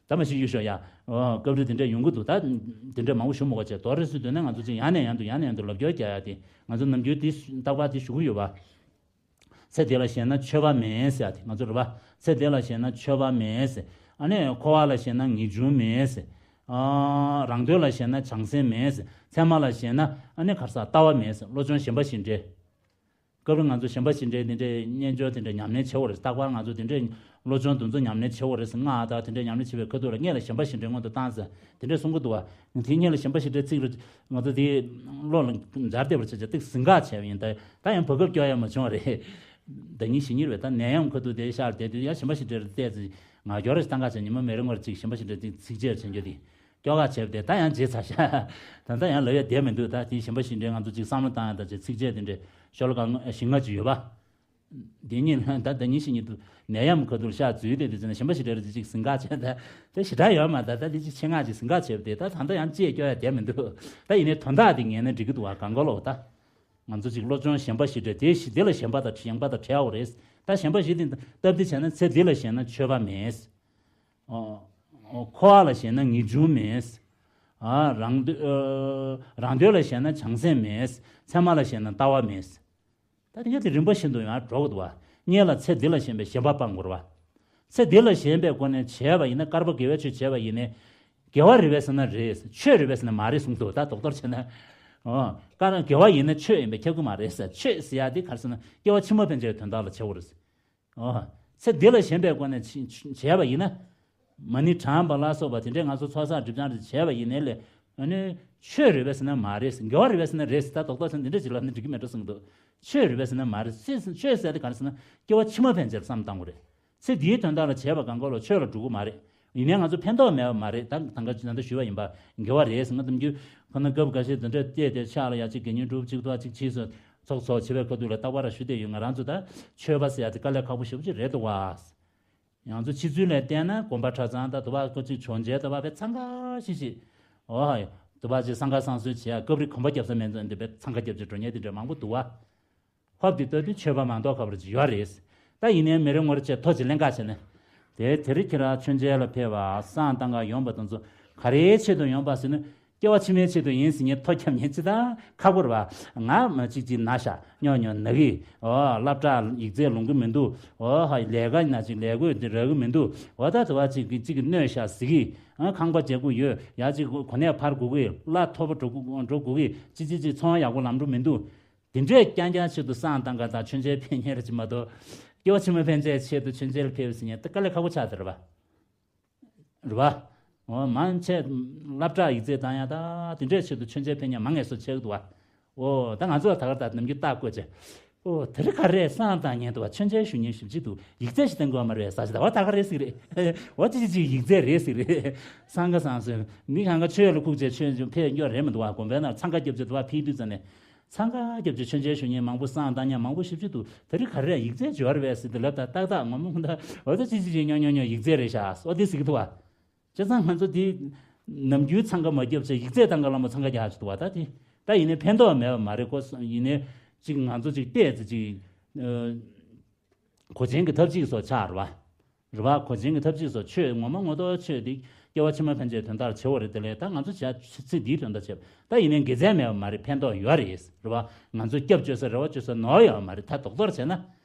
ད་མ་ཤི་ཡུལ་ཤོག་ཡ། ཨོ་སྐབས་རེ་དེ་འདྲ་ཡོང་གི་འདུག་ད་དེ་འདྲ་མང་པོ་ཞུ་མི་དགོས་བྱས། དོ་རེ་སུ་འདོད་ན་ང་ཚོ་ཅིག་ཡང་ནས་ཡང་དུ་ཡང་ནས་ཡང་དུ་ལབ་རྒྱོ་རྒྱག་ཡ་དེ། ང་ཚོ་ནམ་རྒྱུན་དེ་རྟག་པར་དེ་ཞུ་གི་ཡོད་པ། ཚེ་འདི་ལ་ཞེན་ན་ཆོས་པ་མེད་ཟེར་ཡ་དེ་ང་ཚོ་རེད་པ། ཚེ་འདི་ལ་ཞེན་ན་ཆོས་པ་མེད་ཟེར། ཨ་ནི་འཁོར་བ་ལ་ཞེན་ན་ངེས་འབྱུང་མེད་ཟེར། ཨ་རང་དོན་ལ་ཞེན་ན་བྱང་སེམས་མེད་ཟེར། མཚན་མ་ལ་ཞེན་ན་ཨ་ནི་ག་རེ་ཟེར་ལྟ་བ་མེད་ཟེར། བློ་སྦྱོང་གཞན་པ་ཞིག་འདྲེན། སྐབས་རེ་ང་ཚོ་གཞན་པ་ཞིག་འདྲེན་དེ་འདྲའི་རྣལ་འབྱོར་དེ་འདྲ་ཉམས་ལེན་བྱེད་དགོས་རེད། རྟག་པར་ང་ཚོ་དེ་འདྲའི་བློ་སྦྱོང་འདི་ཚོ་ཉམས་ལེན་བྱེད་དགོས་རེད་ཟེར། སྔགས་དང་དེ་འདྲ་ཉམས་ལེན་བྱེད་པའི་ཁ་ཐུག་ལ་སྔོན་ལ་གཞན་པ་ཞིག་འདྲེན་སྔོན་དུ་བཏང་ཟེར་དེ་འདྲ་གསུང་གི་འདུག་བ། དེ་སྔོན་ལ་གཞན་པ་ཞིག་འདྲེན་ཚིག་རེ་ང་ཚོ་དེ་བློ་ལ་འཛར་བསྡད་པར་བྱས་བྱས་ཏིག་ཟིང་ག་བྱས་པ་ཡིན། ད་ད་ཡང་བར་སྐབས་སྐྱོ་ཡ་མ་བྱུང་བ་རེད། ཟླ་ཉིན་བཞི་ཉིན་རེད། ད་ནད་ཡམས་ཁ་ཐུག་དེ་ཤར་དེ་དུས་ཡང་གཞན་པ་ཞིག་འདྲ་བལྟས་ཚེ་ང་སྐྱོ་རེ་བཏང་ག་བྱས། ཉི་མ་མེ་རེ་ངོར་ཅིག་གཞན་པ་ཞིག་འདྲ་ཅིག་ཚིག་བཅད་བྱེད་རྒྱུ་དེ་སྐྱོ་ག་བྱས་པ་དེ་ད་ཡང་བརྗེད་ཚར་ཤག་ད་ལྟ་ཡང་ལབ་ཡ་བསྡད་མི་འདུག་ད་དེ་གཞན་པ་ཞིག་འདྲ་ང་ཚོ་ཅིག་བསམ་བློ་བཏང་ཡ་ད་ཅིག་ཚིག་བཅད་དེ་འདྲ་ཤོ་ལོ་ཀ་བཞི་ལྔ་ཅིག་ཡོད་པ། དེ་ཉིན་ད་ཟླ་ཉིན་བཞི་ཉིན་དུ་ནད་ཡམས་ཁ་ཐུག་ཤར་འཛུལ་དེ་དུས་ཚོད་ནས་གཞན་པ་ཞིག་འདྲ་ཅིག་ཟིན་ག་བྱས། ད་དེ་ཞེ་དྲག་ཡོད་མ་ད་ད་དེ་ཅིག་ཆེད་མངགས་ཅིག་ཟིན་ག་བྱས་པ་དེ་ད་ད་ལྟ་ཡང་ཅེས་སྐྱོ་ཡ་བསྡད་མི་འདུག་ད་ཡིན་ནའི་དོན་དག་དེ་ངེས་ན་འགྲིག་གི་འདུག་བ། གང་ག་ལོག་ད། ང་ཚོ་ཅིག་སློབ་སྦྱོང་གཞན་པ་ཞིག་འདྲ་དེ་ཞིག་དེ་ལ་གཞན་པ་དང་གཞན་པ་དང་བྲལ་བ་རེད། ད་གཞན་པ་ཞིག་དེ་སྟབས་བདེ་བྱས་ན་ཚེ་འདི་ལ་ཞེན་ན་ཆོས་པ་མེད། ཨོ། ཨོ། འཁོར་བ་ལ་ཞེན་ན་ངེས་འབྱུང་མེད། ཨ། རང་འདོད་ཨ། རང་འདོད་ལ་ཞེན་ན་བྱང་སེམས་མེད། མཚན་མ་ལ་ཞེན་ན་ལྟ་བ་མེད། ད་དེ་ག་དེ་རིམ་པ་བཞིན་དུ་ཡང་འགྲོ་གི་འདུག་བ། གཉེན་ལ་ཚེ་འདི་ལ་ཞེན་པའི་ཞེན་པ་སྤང་དགོས་རེད་བ། ཚེ་འདི་ལ་ཞེན་པའི་སྒོ་ནས་བྱས་པ་ཡིན་ན། དཀར་པོ་དགེ་བའི་ཆོས་བྱས་པ་ཡིན་ནའི། དགེ་བ་རེད་པས་ཟེར་ན་རེད། ཆོས་རེད་པས་ཟེར་ན་མ་རེད་གསུངས་འདུག་ད་རྡོག་རྡོག་བྱས་ན། ཨོ། དཀར་དགེ་བ་ཡིན་ན་ཆོས་ཡིན་པས་ཁྱབ་ཀྱི་མ་རེད་ཟེར། ཆོས་ཟེར་ཡ་དེ་ག་རེ་ཟེར་ན་སྐྱེ་བ་ཕྱི་མ་ཕན་ཆད་དོན་དག་ལ་བྱེད་དགོས་རེད། ཨོ། ཚེ་འདི་ལ་ཞེན་པའི་སྒོ་ནས་བྱས་པ་ཡིན་ན། མ་ཎི་བགྲངས་པ་ལ་སོགས་པ་དེ་འདྲས་ང་ཚོ་ཚོགས་བསགས་སྒྲིབ་སྦྱང་རེ་བྱས་པ་ཡིན་ནའི་ལས། ཨ་ནི་ཆོས་རེད་པས་ཟེར་ན་མ་རེད། དགེ་བ་རེད་པས་ཟེར་ན་རེད་ཟེར། ད་རྡོག་རྡོག་བྱས་ན་འདི་འདྲས་ཅིག་ལབ་ན་འགྲིག་གི་མེད་འགྲོ་གསུངས་འདུག་ཆོས་རེད་པས་ཟེར་ན་མ་རེད། ཆོས་ཆོས་ཟེར་དེ་ག་རེ་ཟེར་ན་སྐྱེ་བ་ཕྱི་མ་ཕན་ཆད་བསམ་བཏང་དགོས་རེད། ཚེ་འདིའི་དོན་དག་ལ་བྱས་པ་གང་ག་ལོ་ཆོས་ལ་འགྲོ་གི་མ་རེད། ཡིན་ནའི་ང་ཚོ་ཕན་ཐོགས་མེད་པ་མ་རེད། ད་ད་ག་ད་ལྟ་ཞུས་པ་ཡིན་པ། དགེ་བ་རེད་ཟེར། ང་ནམ་རྒྱུན་ཁོ་ན་སྐབས་འགའ་ཤས་འདི་འདྲ་བལྟས་ཏེ་ཕྱག་ལ་ཡ་གཅིག་དགེ་བསྙེན་སྒྲུབ་གཅིག་ཐོག་གཅིག་བྱས་སོ། ཚོགས་གསོག་བྱེད་པའི་ཁ་ཐུག་ལ་རྟག་པར་ཞུ་བསྡད་ཡོད། ང་རང་ཚོ་ད་ཆོས་པ་ཟེར་ཡ་དེ་དཀའ་ལས་ཁག་པོ་ཞེ་པོ་ཅིག་རེད་འདུག་བ། ང་ཚོ་ཕྱི་ཚུལ་ལ་བལྟས་ན་དགོན་པ་གྲྭ་ཚང་ད་དུ་བ་ཀོ་ཅིག་ཆོས་མཇལ་དུ་བ་བས་འཚང་ཁ་ཤིག་ཤིག་ཨོ་ཧོ། དུ་བ་ཅིག་སང་ཁ་སང་གསོལ་བྱེད་ཡ་སྐབས་རེ་གོམ་པ་རྒྱབ་ས་མེད་ཙང་འདི་བས་འཚང་ཁ་རྒྱབ་ཅིག་འགྲོ་མཁན་དེ་འདྲ་མང་པོ་འདུག་བ། ཧོབ་དེ་ལྟ་དུས་ཆོས་པ་མ་གཏོགས་ཁ་པར་ཅིག་ཡོད་རེད། ད་ཡིན་ནའི་མི་རེ་ངོ་རེ་བྱས་ཐོ་ཅིག་ལེན་ག་བྱས་ནས། དེ་དེ་རིང་ཁྱེད་རང་མཆོད་མཇལ་ལ་ཕེབས་པ་བསང་བཏང་ག་ཡོང་པ་དེ་ཚོ་ག་རེའི་ཆེད་དུ་ཡོང་པ་ཟེར་ན། སྐྱེ་བ་ཕྱི་མའི་ཆེད་དུ་ཡིན་ཟེར་མཁན་ཐོ་རྒྱབ་མཁན་ཅི་ལྟར་ཁག་པོ་རེད་བ། ང་མ་གཅིག་གཅིག་ན་ཤ་སྨྱོ་སྨྱོ་ན་གི། ཨོ། སློབ་གྲྭ་ཡིག་ཚད་ལོང་གི་མི་འདུག་ཨོ་ཧ། ལས་ཀ་ན་ཅིག་ལས་བགོས་དེ་རག་གི་མི་འདུག་ཨོ། ད་དུ་བ་གཅིག་གིས་གཅིག་གིས་གནོད་ཤག་ཟེར་གི། ཨ། ཁང་པ་རྒྱག་དགོས་ཡོད། ཡ་གཅིག་གོ་གནས་འཕར་དགོས་གི། གླ་མཐོ་པོ་འགྲོ་དགོས་འགྲོ་དགོས་གི། ཅི་ཅི་ཅི་ཚོང་ཡག་པོ་ལམ་འགྲོ་མི་འདུག་དེ་འདྲས་རྐྱང་རྐྱང་ཆེད་དུ་བསང་བཏང་ག་དང་མཆོད་མཇལ་ཕེབས་མཁན་རེད་ཅིག་མ་གཏོགས། སྐྱེ་བ་ཕྱི་མ་ཕན་ཆད་ཆེད་དུ་མཆོད་མཇལ་ཕེབས་ཟེར་མཁན་ད་དཀའ་ལས་ཁག་པོ་ཆགས་བསྡད་རེད་བ། རེད་བ། འོ། མང་ཆེ་སློབ་གྲྭ་ཡིག་ཚད་བཏང་ཡ་ད་དེ་འདྲའི་ཆེད་དུ་མཆོད་མཇལ་ཕེབས་མཁན་མང་ངེས་སུ་ཆགས་འདུག་བ། འོ། ད་ང་ཚོ་ལ་ད་ག་ད་ནམ་རྒྱུན་རྟགས་བཀོད་བྱས། འོ། དེ་རིང་ག་རེ་བསང་བཏང་མཁན་འདུག་བ། མཆོད་མཇལ་ཞུ་མཁན་ཞེ་པོ་ཅིག་འདུག་ཡིག་ཚད་ཞིག་བཏང་དགོས་བ་མ་རེད་ཟེར་ཞིག་ད་བ་ད་ག་རེད་ཟེར་གི་རེད། འོ། ཅི་ཅི་ཅི་ཡིག་ཚད་རེད་ཟེར་གི་རེད། སང་ག་སང་སོན་མི་གང་ག་ཆོས་ལ་ཁུག་བྱས་ཆོས་ཕེབས་ཡོད་རེད་མི་འདུག་བ། དགོན་པའི་ནང་འཚང་ཁ་རྒྱབ་བྱས་འདུག་བ། ཕེབས་དུས་ཙམ་ནས། འཚང་ཁ་རྒྱབ་ཀྱི་མཆོད་མཇལ་ཞུ་མཁན་མང་པོ་བསང་བཏང་མཁན་མང་པོ་ཞེ་པོ་ཅིག་འདུག་དེ་རིང་ག་རེ་ཡིག་ཚད་འབྱོར་བས་ཟེར་ཏེ་ལབ་ད་ཏག་ཏག་ངོ་མ་ཁོ་ད་འོ་ད་ཅི་ཅི་ཅི་ཉོ་ཉོ་ཉོ་ཡིག་ཚད་རེད་ཤག་འོ་དེ་ཟེར་གི་འདུག་བ། བྱས་ཙང་ང་ཚོ་དེ་ནམ་རྒྱུན་འཚང་ཁ་མ་རྒྱབ་བྱས་ཡིག་ཚད་བཏང་ག་ལ་མོ་འཚང་ཁ་རྒྱག་ཅིག་འདུག་བ། ད་དེ་ད་ཡིན་ནའི་ཕན་ཐོགས་མེད་པ་མ་རེད་ཀོ། ཡིན་ནའི་ཅིག་ང་ཚོ་ཅིག་བལྟས་ཚེ་ཅིག་གོ་ཆེན་གྱི་ཐབས་ཅིག་སོགས་ཆགས་རེད་བ། རེད་བ། གོ་ཆེན་གྱི་ཐབས་ཅིག་སོགས་ཆོས་ངོ་མ་ངོ་ཐོག་ཆོས་འདི་སྐྱེ་བ་ཕྱི་མ་ཕན་ཆད་དོན་དག་བྱེད་འོ་རེད། དེ་ལས་ད་ང་ཚོ་བྱ་ཚེ་འདིའི་དོན་དག་བྱེད་ད་ཡིན་ནའི་དགེ་མཚན་མེད་པ་མ་རེད། ཕན་ཐོགས་ཡོད་རེད། རེད་བ། ང་ཚོ་སྐྱབས་བཅོལ་ས་རེ་བ་བཅོལ་ས་ནོར་ཡོད་མ་རེད། ད་རྡོག་རྡོག་བྱས་ན་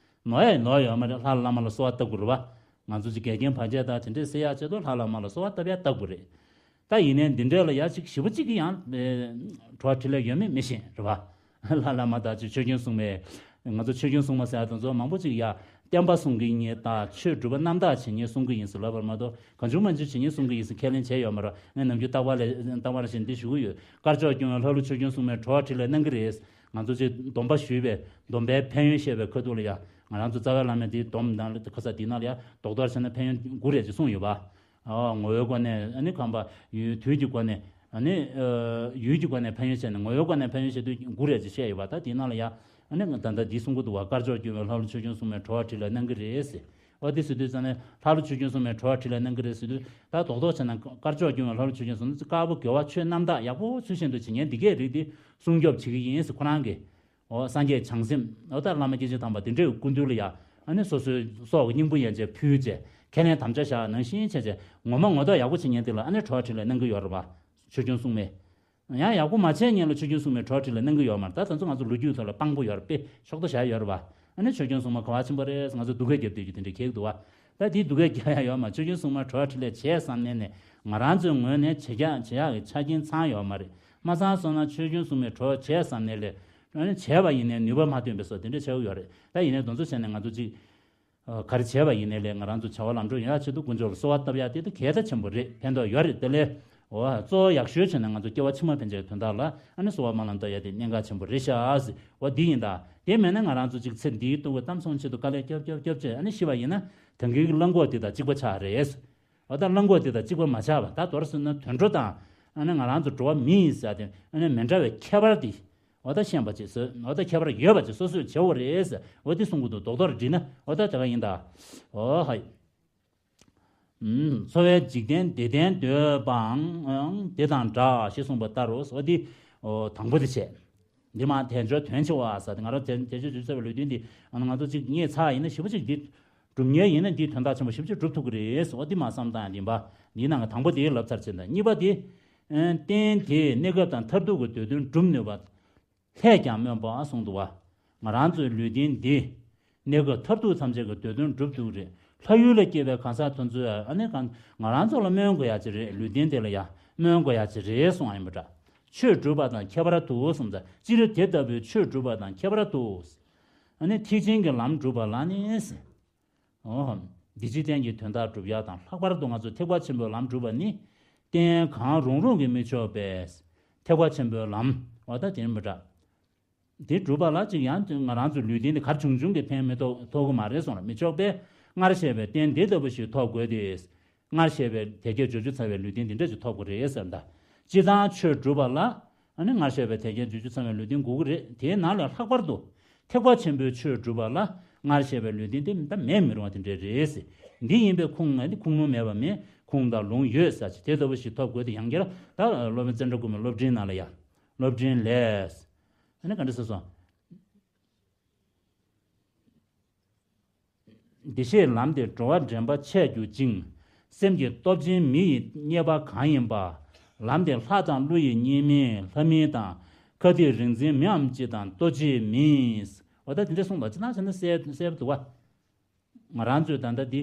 ནོར་ཡ་ནོར་ཡོད་མ་རེད། ལྷ་བླ་མ་ལ་གསོལ་བ་བཏབ་དགོས་རེད་བ། ང་ཚོ་ཅིག་འགལ་རྐྱེན་བར་ཆད་དང་དེ་འདྲས་སེལ་ཡག་ཆེད་དུ་ལྷ་བླ་མ་ལ་གསོལ་བ་བཏབ་ཡ་བཏབ་དགོས་རེད། ད་ཡིན་ནའི་འདི་འདྲས་ལ་ཡ་གཅིག་ཞེ་པོ་གཅིག་གི་ཡང་བྲོ་བ་འཕྲིན་ལས་ཡོད་མེད་མི་ཤེས་རེད་བ། ལྷ་བླ་མ་དང་ཅིག་ཆོས་སྐྱོང་སྲུང་མའི། ང་ཚོ་ཆོས་སྐྱོང་སྲུང་མ་ཟེར་ཡ་དེ་ཚོ་མང་པོ་ཅིག་ཡ་བསྟན་པ་སྲུང་གི་ཡིན་དང་ཆོས་སྒྲུབ་པ་རྣམ་དག་བྱེད་མཁན་སྲུང་གི་ཡིན་ཟེར་ལབ་པ་མ་གཏོགས་གང་བྱུང་མང་བྱུང་བྱེད་མཁན་སྲུང་གི་ཡིན་ཟེར་ཁས་ལེན་བྱས་ཡོད་མ་རེད། ངས་ནམ་རྒྱུན་རྟག་པར་ལས་རྟག་པར་བཞིན་འདི་ཞུ་གི་ཡོད། དཀར་ཕྱོགས་སྐྱོང་བའི་ལྷ་ཀླུ་ཆོས་སྐྱོང་སྲུང་མའི་བྲོ་བ་འཕྲིན་ལས་གནང་གི་རེད། ང་ཚོ་ཅིག་སྡོམ་པ་ཞུས་པས་སྡོམ་པའི་ཕན་ཡོན་བཤད་པའི་ཁ་ཐུག་ལ་ཡ་ང་རང་ཚོ་རྩ་བའི་བླ་མས་འདིའི་སྡོམ་ནང་ལ་ཁ་ས་འདི་ནང་ལ་ཡ་རྡོག་རྡོག་བྱས་ན་ཕན་ཡོན་དགུ་རེད་ཅེས་གསུངས་ཡོད་པ། ཨོ། ངོ་བོའི་སྒོ་ནས་ཨ་ནི་ཁམས་པ་ཡུལ་དུས་ཀྱི་སྒོ་ནས་ཨ་ནི་ཨ་ཡུལ་གྱི་སྒོ་ནས་ཕན་ཡོན་བཤད་ནས་ངོ་བོའི་སྒོ་ནས་ཕན་ཡོན་བཤད་དུས་དགུ་རེད་ཅེས་བཤད་ཡོད་པ། ད་དེའི་ནང་ལ་ཡ་ཨ་ནི་ད་ལྟ་འདི་གསུང་གི་འདུག་བ། དཀར་ཕྱོགས་སྐྱོང་བའི་ལྷ་ཀླུ་ཆོས་སྐྱོང་སྲུང་མའི་བྲོ་བ་འཕྲིན་ལས་གནང་གི་རེད་ཟེར། ཨོ་དེ་ཟེར་དུས་ཙང་ནས་ལྷ་ཀླུ་ཆོས་སྐྱོང་སྲུང་མའི་བྲོ་བ་འཕྲིན་ལས་གནང་གི་རེད་ཟེར་དུས་ད་རྡོག་རྡོག་བྱས་ན་དཀར་ཕྱོགས་སྐྱོང་བའི་ལྷ་ཀླུ་ཆོས་སྐྱོང་སྲུང་དཀར་པོ་དགེ་བ་ཆོས་རྣམ་དག་ཡག་པོ་ཚུལ་བཞིན་དུ་བྱེད་མཁན་འདི་གས་རིགས་འདི་སྲུང་སྐྱོབ་བྱེད་ཀྱི་ཡིན་ཟེར་ཁོ་རང་གིས། འོ། སངས་རྒྱས་བྱང་སེམས། འོ་ད་བླ་མ་སྐྱེས་ཆེན་དམ་པ་དེ་འདྲའི་སྐུ་མདུན་ལ་ཡ། ཨ་ནི་སོ་སོའི་སྲོག་གི་སྙིང་པོ་ཡན་ཆད་ཕུལ་བྱས། ཁས་ལེན་དམ་བཅའ་བཞག་ནང་བཞིན་བྱས་བྱས། ངོ་མ་ངོ་ཐོག་ཡག་པོ་བྱེད་མཁན་དེ་ལ་ཨ་ནི་བྲོ་བ་འཕྲིན་ལས་གནང་གི་ཡོད་རེད་བ། ཆོས་སྐྱོང་སྲུང་མས། ཡང་ཡག་པོ་མ་བྱས་མཁན་ལ་ཆོས་སྐྱོང་སྲུང་མས་བྲོ་བ་འཕྲིན་ལས་གནང་གི་ཡོད་མ་རེད། ད་ད་ཚོ་ང་ཚོ་ལོ་རྒྱུས་ཐོག་ལ་དཔང་པོ་ཡོད་རེད་པས་ཕྱོགས་བསྡུ་བྱ་ཡ་ཡོད་རེད་བ། ཨ་ནི་ཆོས་སྐྱོང་སྲུང་མ་ག་བ་ཆེན་པོ་རེད་ང་ཚོ་སྡུག་སྐད་རྒྱབ་བསྡད་རྒྱུ་དེ་འདྲ་གལ་འདུག་བ། ད་དེའི་སྡུག་སྐད་རྒྱག་ཡ་ཡོད་མ། ཆོས་སྐྱོང་སྲུང་མ་བྲོ་བ་འཕྲིན་ལས་བྱས་བསམ་ནས་ནས་ང་རང་ཚོའི་ངོས་ནས་བྱེད་རྒྱ་བྱེད་ཡག་གི་ཆ་རྐྱེན་ཚང་ཡོད་མ་རེད། མ་ཚང་སོང་ན་ཆོས་སྐྱོང་སྲུང་མས་བྲོ་བ་བྱས་བསམ་ནས་ལས། ཨ་ནི་བྱས་པ་ཡིན་ནའི་ནུས་པ་མ་ཐོན་པའི་སོགས་དེ་འདྲ་ཆགས་ཀྱི་ཡོད་རེད། ད་ཡིན་ནའི་དེ་ཚོ་བྱས་ནས་ང་ཚོ་ཅིག་ཨ། ག་རེ་བྱས་པ་ཡིན་ནའི་ལས་ང་རང་ཚོ་བྱ་བ་ལམ་འགྲོ་ཡོང་ཡག་ཆེད་དུ་དཀོན་མཆོག་ལ་གསོལ་བ་བཏབ་ཡག་དེ་ད་གལ་ཆེན་པོ་རེད། ཕན་ཐོགས་ཡོད་རེད། དེ་ལས་ འོ་གཙོ་བོ་ཡག་ཤོས་བྱས་ན་ང་ཚོ་སྐྱེ་བ་ཕྱི་མ་ཕན་ཆད་དོན་དག་ལ་ཨ་ནི་གསོལ་བ་སྨོན་ལམ་བཏབ་ཡ་དེ་གནད་འགག་ཆེན་པོ་རེད་ཤག་ཟེར། འོ་འདི་ཡིན་ད། དེ་མེད་ན་ང་རང་ཚོ་ཅིག་ཚེ་འདིའི་སྡུག་བསྔལ་གཏམ་སོང་ཆེད་དུ་དཀའ་ལས་རྒྱབ་རྒྱབ་རྒྱབ་བྱས་ཨ་ནི་ཤི་བ་ཡིན་ན་ད་གིན་གྱི་གླང་གོག་དེ་དང་གཅིག་པ་ཆགས་རེད། འོ་ད་གླང་གོག་དེ་དང་གཅིག་པ་མ་ཆགས་པ་ད་མདོར་བསྡུས་ན་དུད་འགྲོ་དང་ཨ་ནི་ང་རང་ཚོ་འགྲོ་བ་མི་ཡིན་ཟེར་ཏེ་ཨ་ནི་མི་འདྲ་བའི་ཁྱད་པར་དེ་འོ་ད་ཤེས་པ་ཅིག་སོ། འོ་ད་ཁྱད་པར་ཡོད་པ་ཅིག་སོ་སོས་བྱེད་འོ་རེད་ཟེར། འོ་དེ་གསུང་གི་འདུག་རྡོག་རྡོག་བསྒྲིལ་ན་འོ་ད་དེ་ག་ཡིན་ད། འོ་ཧ། འཚོ་བའི་འཇིག་རྟེན་བདེ་ལྡན་འདོད་པའང་དེ་དང་འདྲ་ཞེས་གསུངས་པ་ལྟར་རོ། འོ་འདི་འོ་དང་པོ་དེ་བྱས། འདི་མ་དལ་འབྱོར་དོན་ཆེ་བ་ཟེར་ཏེ་ང་རང་དལ་དལ་འབྱོར་འཇུག་ཚར་བའི་ལུས་རྟེན་འདི་ང་ཚོ་གཅིག་རྙེད་ཚར་ཡིན་ན་ཞེ་པོ་ཅིག་འདི་སྒྲུབ་མཁན་ཡིན་ན་འདིའི་དོན་དག་ཆེན་པོ་ཞེ་པོ་ཅིག་སྒྲུབ་ཐུབ་ཀྱི་རེད། འོ་འདི་མ་བསམ་སྟངས་ཡིན་པ་འདིའི་ནང་གི་དང་པོ་དེ་ལབ་ཚར་ཕྱིན་དང་གཉིས་པ་དེ། རྟེན་དེས་གནས་སྐབས་དང་མཐར་ཐུག་གི་འདོད་དོན་སྒྲུབ་ནུས་པ། ལྷས་ཀྱང་སྨོན་པ་གསུངས་འདུག་བ། ང་རང་ཚོའི་ལུས་རྟེན་འདི་གནས་སྐབས་མཐར་ཐུག་ཐམས་ཅད་ཀྱི་འདོད་དོན་འགྲུབ་ཐུབ་རེད། ལྷ་ཡུལ་ལ་སྐྱེས་པའི་གང་ཟག་དེ་ཚོས་ཨ་ནི་གང་ང་རང་ཚོ་ལ་སྨོན་དགོས་ཡ་ཅིག་རེད། ལུས་རྟེན་དེ་ལ་ཡ་སྨོན་དགོས་ཡ་ཅིག་རེད་གསུངས་ཨ་ཡིན་པ་འདྲ། ཆོས་སྒྲུབ་པ་དང་ཁྱད་པར་དུ་གསུངས་ཙང་སྤྱིར་དེ་ལྟ་བུའི་ཆོས་སྒྲུབ་པ་དང་ཁྱད་པར་དུ། ཨ་ནི་ཐེག་ཆེན་གྱི་ལམ་སྒྲུབ་པ་ལ་ནི། འོ། འདི་ཕྱི་གཏན་གྱི་དོན་དག་སྒྲུབ་ཡག་དང་ལྷག་པར་དུ་ང་ཚོ་ཐེག་པ་ཆེན་པོའི་ལམ་སྒྲུབ་པ་ནི། རྟེན་གང་རུང་རུང་གིས་མི་ཆོག་པས། ཐེག་པ་ཆེན་པོའི་ལམ། འོ་ད་དེ་ནི་མི་འདྲ། འདི་སྒྲུབ་པ་ལ་ཅིག་ཡང་ང་རང་ཚོའི་ལུས་རྟེན་འདི་གར་བྱུང་བྱུང་གིས་ཕན་མི་ཐོགས་ཐོགས་ཀྱི་མ་རེད་གསུངས་ལ་མི་ཆོག་པས། སྔར་བཤད་པའི་རྟེན་འདི་ལྟ་བུ་ཞིག་ཐོབ་དགོས་ཏེ། སྔར་བཤད་པའི་དལ་བརྒྱད་འབྱོར་བཅུ་ཚང་བའི་ལུས་རྟེན་འདི་འདྲ་ཞིག་ཐོབ་དགོས་རེད་ཟེར་ད། སྤྱིར་བཏང་ཆོས་སྒྲུབ་པ་ལ། ཨ་ནི་སྔར་བཤད་པའི་དལ་བརྒྱད་འབྱོར་བཅུ་ཚང་བའི་ལུས་རྟེན་དགོས་ཀྱི་རེད། དེའི་ནང་ལས་ལྷག་པར་དུ། ཐེག་པ་ཆེན་པོའི་ཆོས་སྒྲུབ་པ་ལ་སྔར་བཤད་པའི་ལུས་རྟེན་དེ་ད་མེད་མི་རུང་བ་དེ་འདྲ་རེད། འདི་ཡིན་པས་ཁུངས་ཨ་ནི་ཁུངས་ལུང་མེད་པ་མེད། ཁུངས་དང་ལུང་ཡོད་ཟེར་ཅིག་དེ་ལྟ་བུ་ཞིག་ཐོབ་དགོས་ཏེ་ཡང་བསྐྱར་ད་སློབ་དཔོན་ཙནྡྲ་གོ་མིའི་སློབ་འབྲིང་ནང་ལ་ཡ། སློབ་འབྲིང་ལས། ཨ་ནི་ག་འདྲ་ཟེར་སོང་། བདེ་གཤེགས་ལམ་དེ་འགྲོ་བ་འདྲེན་པ་འཆད་གྱུར་ཅིང་། སེམས་ཀྱི་སྟོབས་ཆེན་མི་ཡི་རྙེད་པ་གང་ཡིན་པ། ལམ་དེ་ལྷ་དང་ཀླུ་ཡི་རྙེད་མིན་ལྷ་མིན་དང་། ཁ་ཏིག་རིག་འཛིན་མིའམ་ཅི་དང་ལྟོ་འཕྱེ་མིན། འོ་ད་དེ་འདྲ་གསུངས་པ་ཅི་ན་ཅི་ན་གསལ་གསལ་པོ་འདུག་བ། ང་རང་ཚོས་ད་ལྟ་འདི།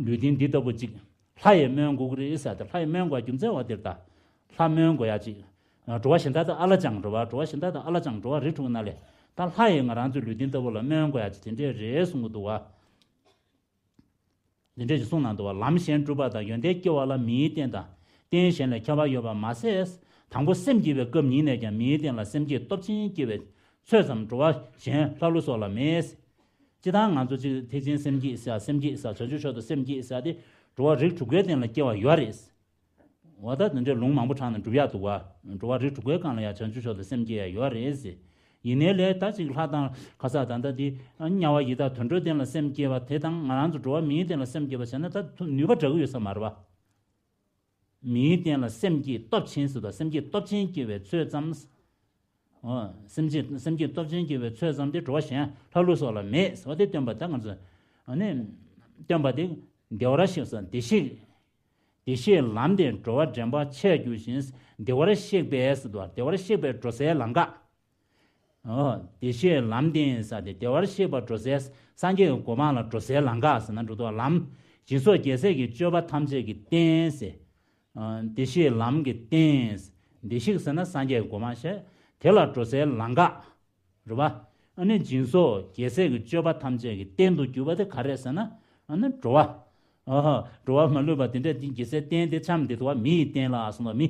ལུས་རྟེན་འདི་ལྟ་བུ་ཅིག་ལྷ་ཡིས་སྨོན་དགོས་ཀྱི་རེད་ཟེར་ཏེ་ལྷ་ཡིས་སྨོན་དགོས་རྒྱུ་མཚན་བ་དེར་ད། ལྷ་སྨོན་དགོས་ཡ་ཅིག་འགྲོ་བ་གཞན་དག་དང་ཨ་ལ་ཅང་འགྲོ་བ་འགྲོ་བ་གཞན་དག་དང་ཨ་ལ་ཅང་འགྲོ་བ་རིགས་དྲུག་ན་ལས་ད་ལྷ་ཡིས་ང་རང་ཚོའི་ལུས་རྟེན་ལྟ་བུ་ལ་སྨོན་དགོས་ཡ་ཅིག་དེ་འདྲས་རེད་གསུང་གི་འདུག་བ། དེ་འདྲས་ཅིག་གསུངས་གནང་འདུག་བ། ལམ་གཞན་སྒྲུབ་པ་དང་ཡོན་ཏན་སྐྱེ་བ་ལ་མིའི་རྟེན་དང་རྟེན་གཞན་ལས་ཁྱད་པར་ཡོད་པ་མ་ཟད། དང་པོ་སེམས་བསྐྱེད་པའི་སྐབས་ཉིད་ནས་ཀྱང་མིའི་རྟེན་ལ་སེམས་བསྐྱེད་སྟོབས་ཆེན་སྐྱེ་བའི་ཚོད་ཙམ་འགྲོ་བ་གཞན་ལྷ་ཀླུ་སོགས་ལ་མེད། སྤྱིར་བཏང་ང་ཚོ་གཅིག་ཐེག་ཆེན་སེམས་བསྐྱེད་ཟེར་སེམས་བསྐྱེད་ཟེར་བྱང་ཆུབ་མཆོག་ཏུ་སེམས་བསྐྱེད་ཟེར་ཏེ་འགྲོ་བ་རིགས་དྲུག་པའི་སྟེང་ལ་སྐྱེ་བ་ཡོད་རེད། འོ་ད་དེ་འདྲའི་ལུང་མང་པོ་དྲངས་ནས་སྒྲུབ་ཡག་འདུག་བ། འགྲོ་བ་རིགས་དྲུག་པའི་སྒང་ལ་ཡང་བྱང་ཆུབ་མཆོག་ཏུ་སེམས་བསྐྱེད་ཡ་ཡོད་རེད་ཟེར། ཡིན་ནའི་ལས་ད་ཅིག་ལྷ་དང་ཁ་ས་ད་ལྟ་འདི་དམྱལ་བ་ཡི་དྭགས་དུད་འགྲོའི་སྟེང་ལ་སེམས་བསྐྱེད་པ་དེ་དང་ང་རང་ཚོ་འགྲོ་བ་མིའི་སྟེང་ལ་སེམས་བསྐྱེད་པ་བྱས་ན་ད་ཐུ་ནུས་པ་འདྲ་གི་ཡོད་ས་མ་རེད་བ། མིའི་རྟེན་ལ་སེམས་བསྐྱེད་སྟོབས་ཆེན་ཟེར་དང་སེམས་བསྐྱེད་སྟོབས་ཆེན་སྐྱེ་བའི་ཚོད་ཙམ། འོ། སེམས་བསྐྱེད་སེམས་བསྐྱེད་སྟོབས་ཆེན་སྐྱེ་བའི་ཚོད་ཙམ་དེ་འགྲོ་བ་གཞན་ལྷ་ཀླུ་སོགས་ལ་མེད་ཟེར་བ་དེ་སྟོན་པ་ད་ང་ཚོ། ཨ་ནི། སྟོན་པ་དེ་བདེ་བར་གཤེགས་སོ་བདེ་གཤེགས། བདེ་གཤེགས་ལམ་དེ་འགྲོ་བ་འདྲེན་པ་འཆད་འགྱུར་ཞིང་། བདེ་བར་གཤེགས་པས་ཟེར་དུས་བདེ་བར་གཤེགས་པའི་འགྲོ་སའི་ལམ་ཁ། འོ། བདེ་གཤེགས་ལམ་དེ་ཟེར་ཏེ་བདེ་བར་གཤེགས་པ་འགྲོ་སའི་སངས་རྒྱས་ཀྱི་གོ་འཕང་ལ་འགྲོ་སའི་ལམ་ཁ་ཟེར་ན་འགྲོ་དུས་ལམ། སྦྱིན་སོགས་རྒྱལ་སྲས་ཀྱི་སྤྱོད་པ་ཐམས་ཅད་ཀྱི་རྟེན་ཟེར། བདེ་གཤེགས་ལམ་གྱི་རྟེན། བདེ་གཤེགས་ཟེར་ན་སངས་རྒྱས་ཀྱི་གོ་འཕང་བཤད། དེ་ལ་འགྲོ་སའི་ལམ་ཁ། རེད་བ། ཨ་ནི་སྦྱིན་སོགས་རྒྱལ་སྲས་ཀྱི་སྤྱོད་པ་ཐམས་ཅད་ཀྱི་རྟེན་དུ་གྱུར་པ་དེ་ག་རེ་ཟེར་ན། ཨ་ནི་འགྲོ་བ། ཨ་ཧ། འགྲོ་བ་མ་ལུས་པ་དེ་འདྲ་དེ་རྒྱལ་སྲས་རྟེན་དེ་འཆམ་དེ་དུ་བ་མི་ཡི་རྟེན་ལ་གསུངས་པ་མི།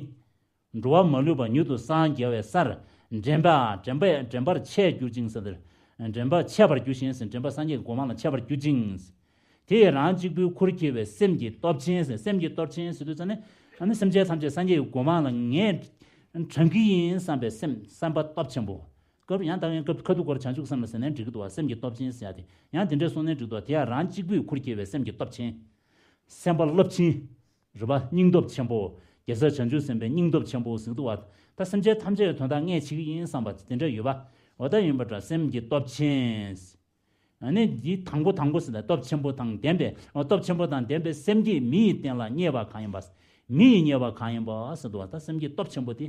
འགྲོ་བ་མ་ལུས་པ་མྱུར་དུ་སངས་རྒྱ་བའི་སར། འདྲེན་པ་འདྲེན་པ་འདྲེན་པར་འཆད་འགྱུར་ཅིང་ཟེར། འདྲེན་པ་འཆད་པར་འགྱུར་ཞིང་ཟེར་འདྲེན་པ་སངས་རྒྱས་ཀྱི་གོ་འཕང་ལ་འཆད་པར་འགྱུར་ཅིང་། དེ་ཡི་རང་གཅིག་པུའི་ཁུར་ཁྱེར་བའི་སེམས་ཀྱི་སྟོབས་ཆེན་ཟེར་སེམས་ཀྱི་སྟོབས་ཆེན་ཟེར་དུས་ཙ་ནས། ཨ་ནི་སེམས་ཅན་ཐམས་ཅད་སངས་རྒྱས་ཀྱི་གོ་འཕང་ལ་ངས་དྲངས་ཀྱི་ཡིན་བསམ་པའི་སེམས་བསམ་པ་སྟོབས་ཆེན་པོ། སྐབས་ཡང་དག་ཡང་སྐབས་ཁ་ཐུག་སྐོར་བྱང་ཆུབ་སེམས་ལ་ཟེར་ནས་འགྲིག་གི་འདུག་བ། སེམས་ཀྱི་སྟོབས་ཆེན་ཟེར་ཡ་དེ་ཡང་དེ་འདྲས་གསུངས་ནས་འགྲིག་འདུག་བ། དེ་ཡང་རང་གཅིག་པུས་ཁུར་ཁྱེར་བའི་སེམས་ཀྱི་སྟོབས་ཆེན། སེམས་པ་རླབས་ཆེན། རེད་པ། སྙིང་སྟོབས་ཆེན་པོ། རྒྱལ་སྲས་བྱང་ཆུབ་སེམས་དཔའི་སྙིང་སྟོབས་ཆེན་པོ་ཟེར་གི་འདུག་བ། ད་སེམས་ཅན་ཐམས་ཅད་ཀྱི་དོན་དག་ངས་བྱེད་ཀྱི་ཡིན་བསམ་པ་དེ་འདྲ་ཡོད་པ། འོ་ད་ཡིན་པ་འདྲ་སེམས་ཀྱི་སྟོབས་ཆེན། ཨ་ནི་འདི་དང་པོ་དང་པོ་ཟེར་ན་སྟོབས་ཆེན་པོ་དང་ལྡན་པའི་སྟོབས་ཆེན་པོ་དང་ལྡན་པའི་སེམས་ཀྱིས་མི་ཡི་རྟེན་ལ་རྙེད་པ་གང་ཡིན་པ། མི་ཡི་རྙེད་པ་གང་ཡིན་པ་ཟེར་འདུག་བ། ད་སེམས་ཀྱི་སྟོབས་ཆེན་པོ་དེ།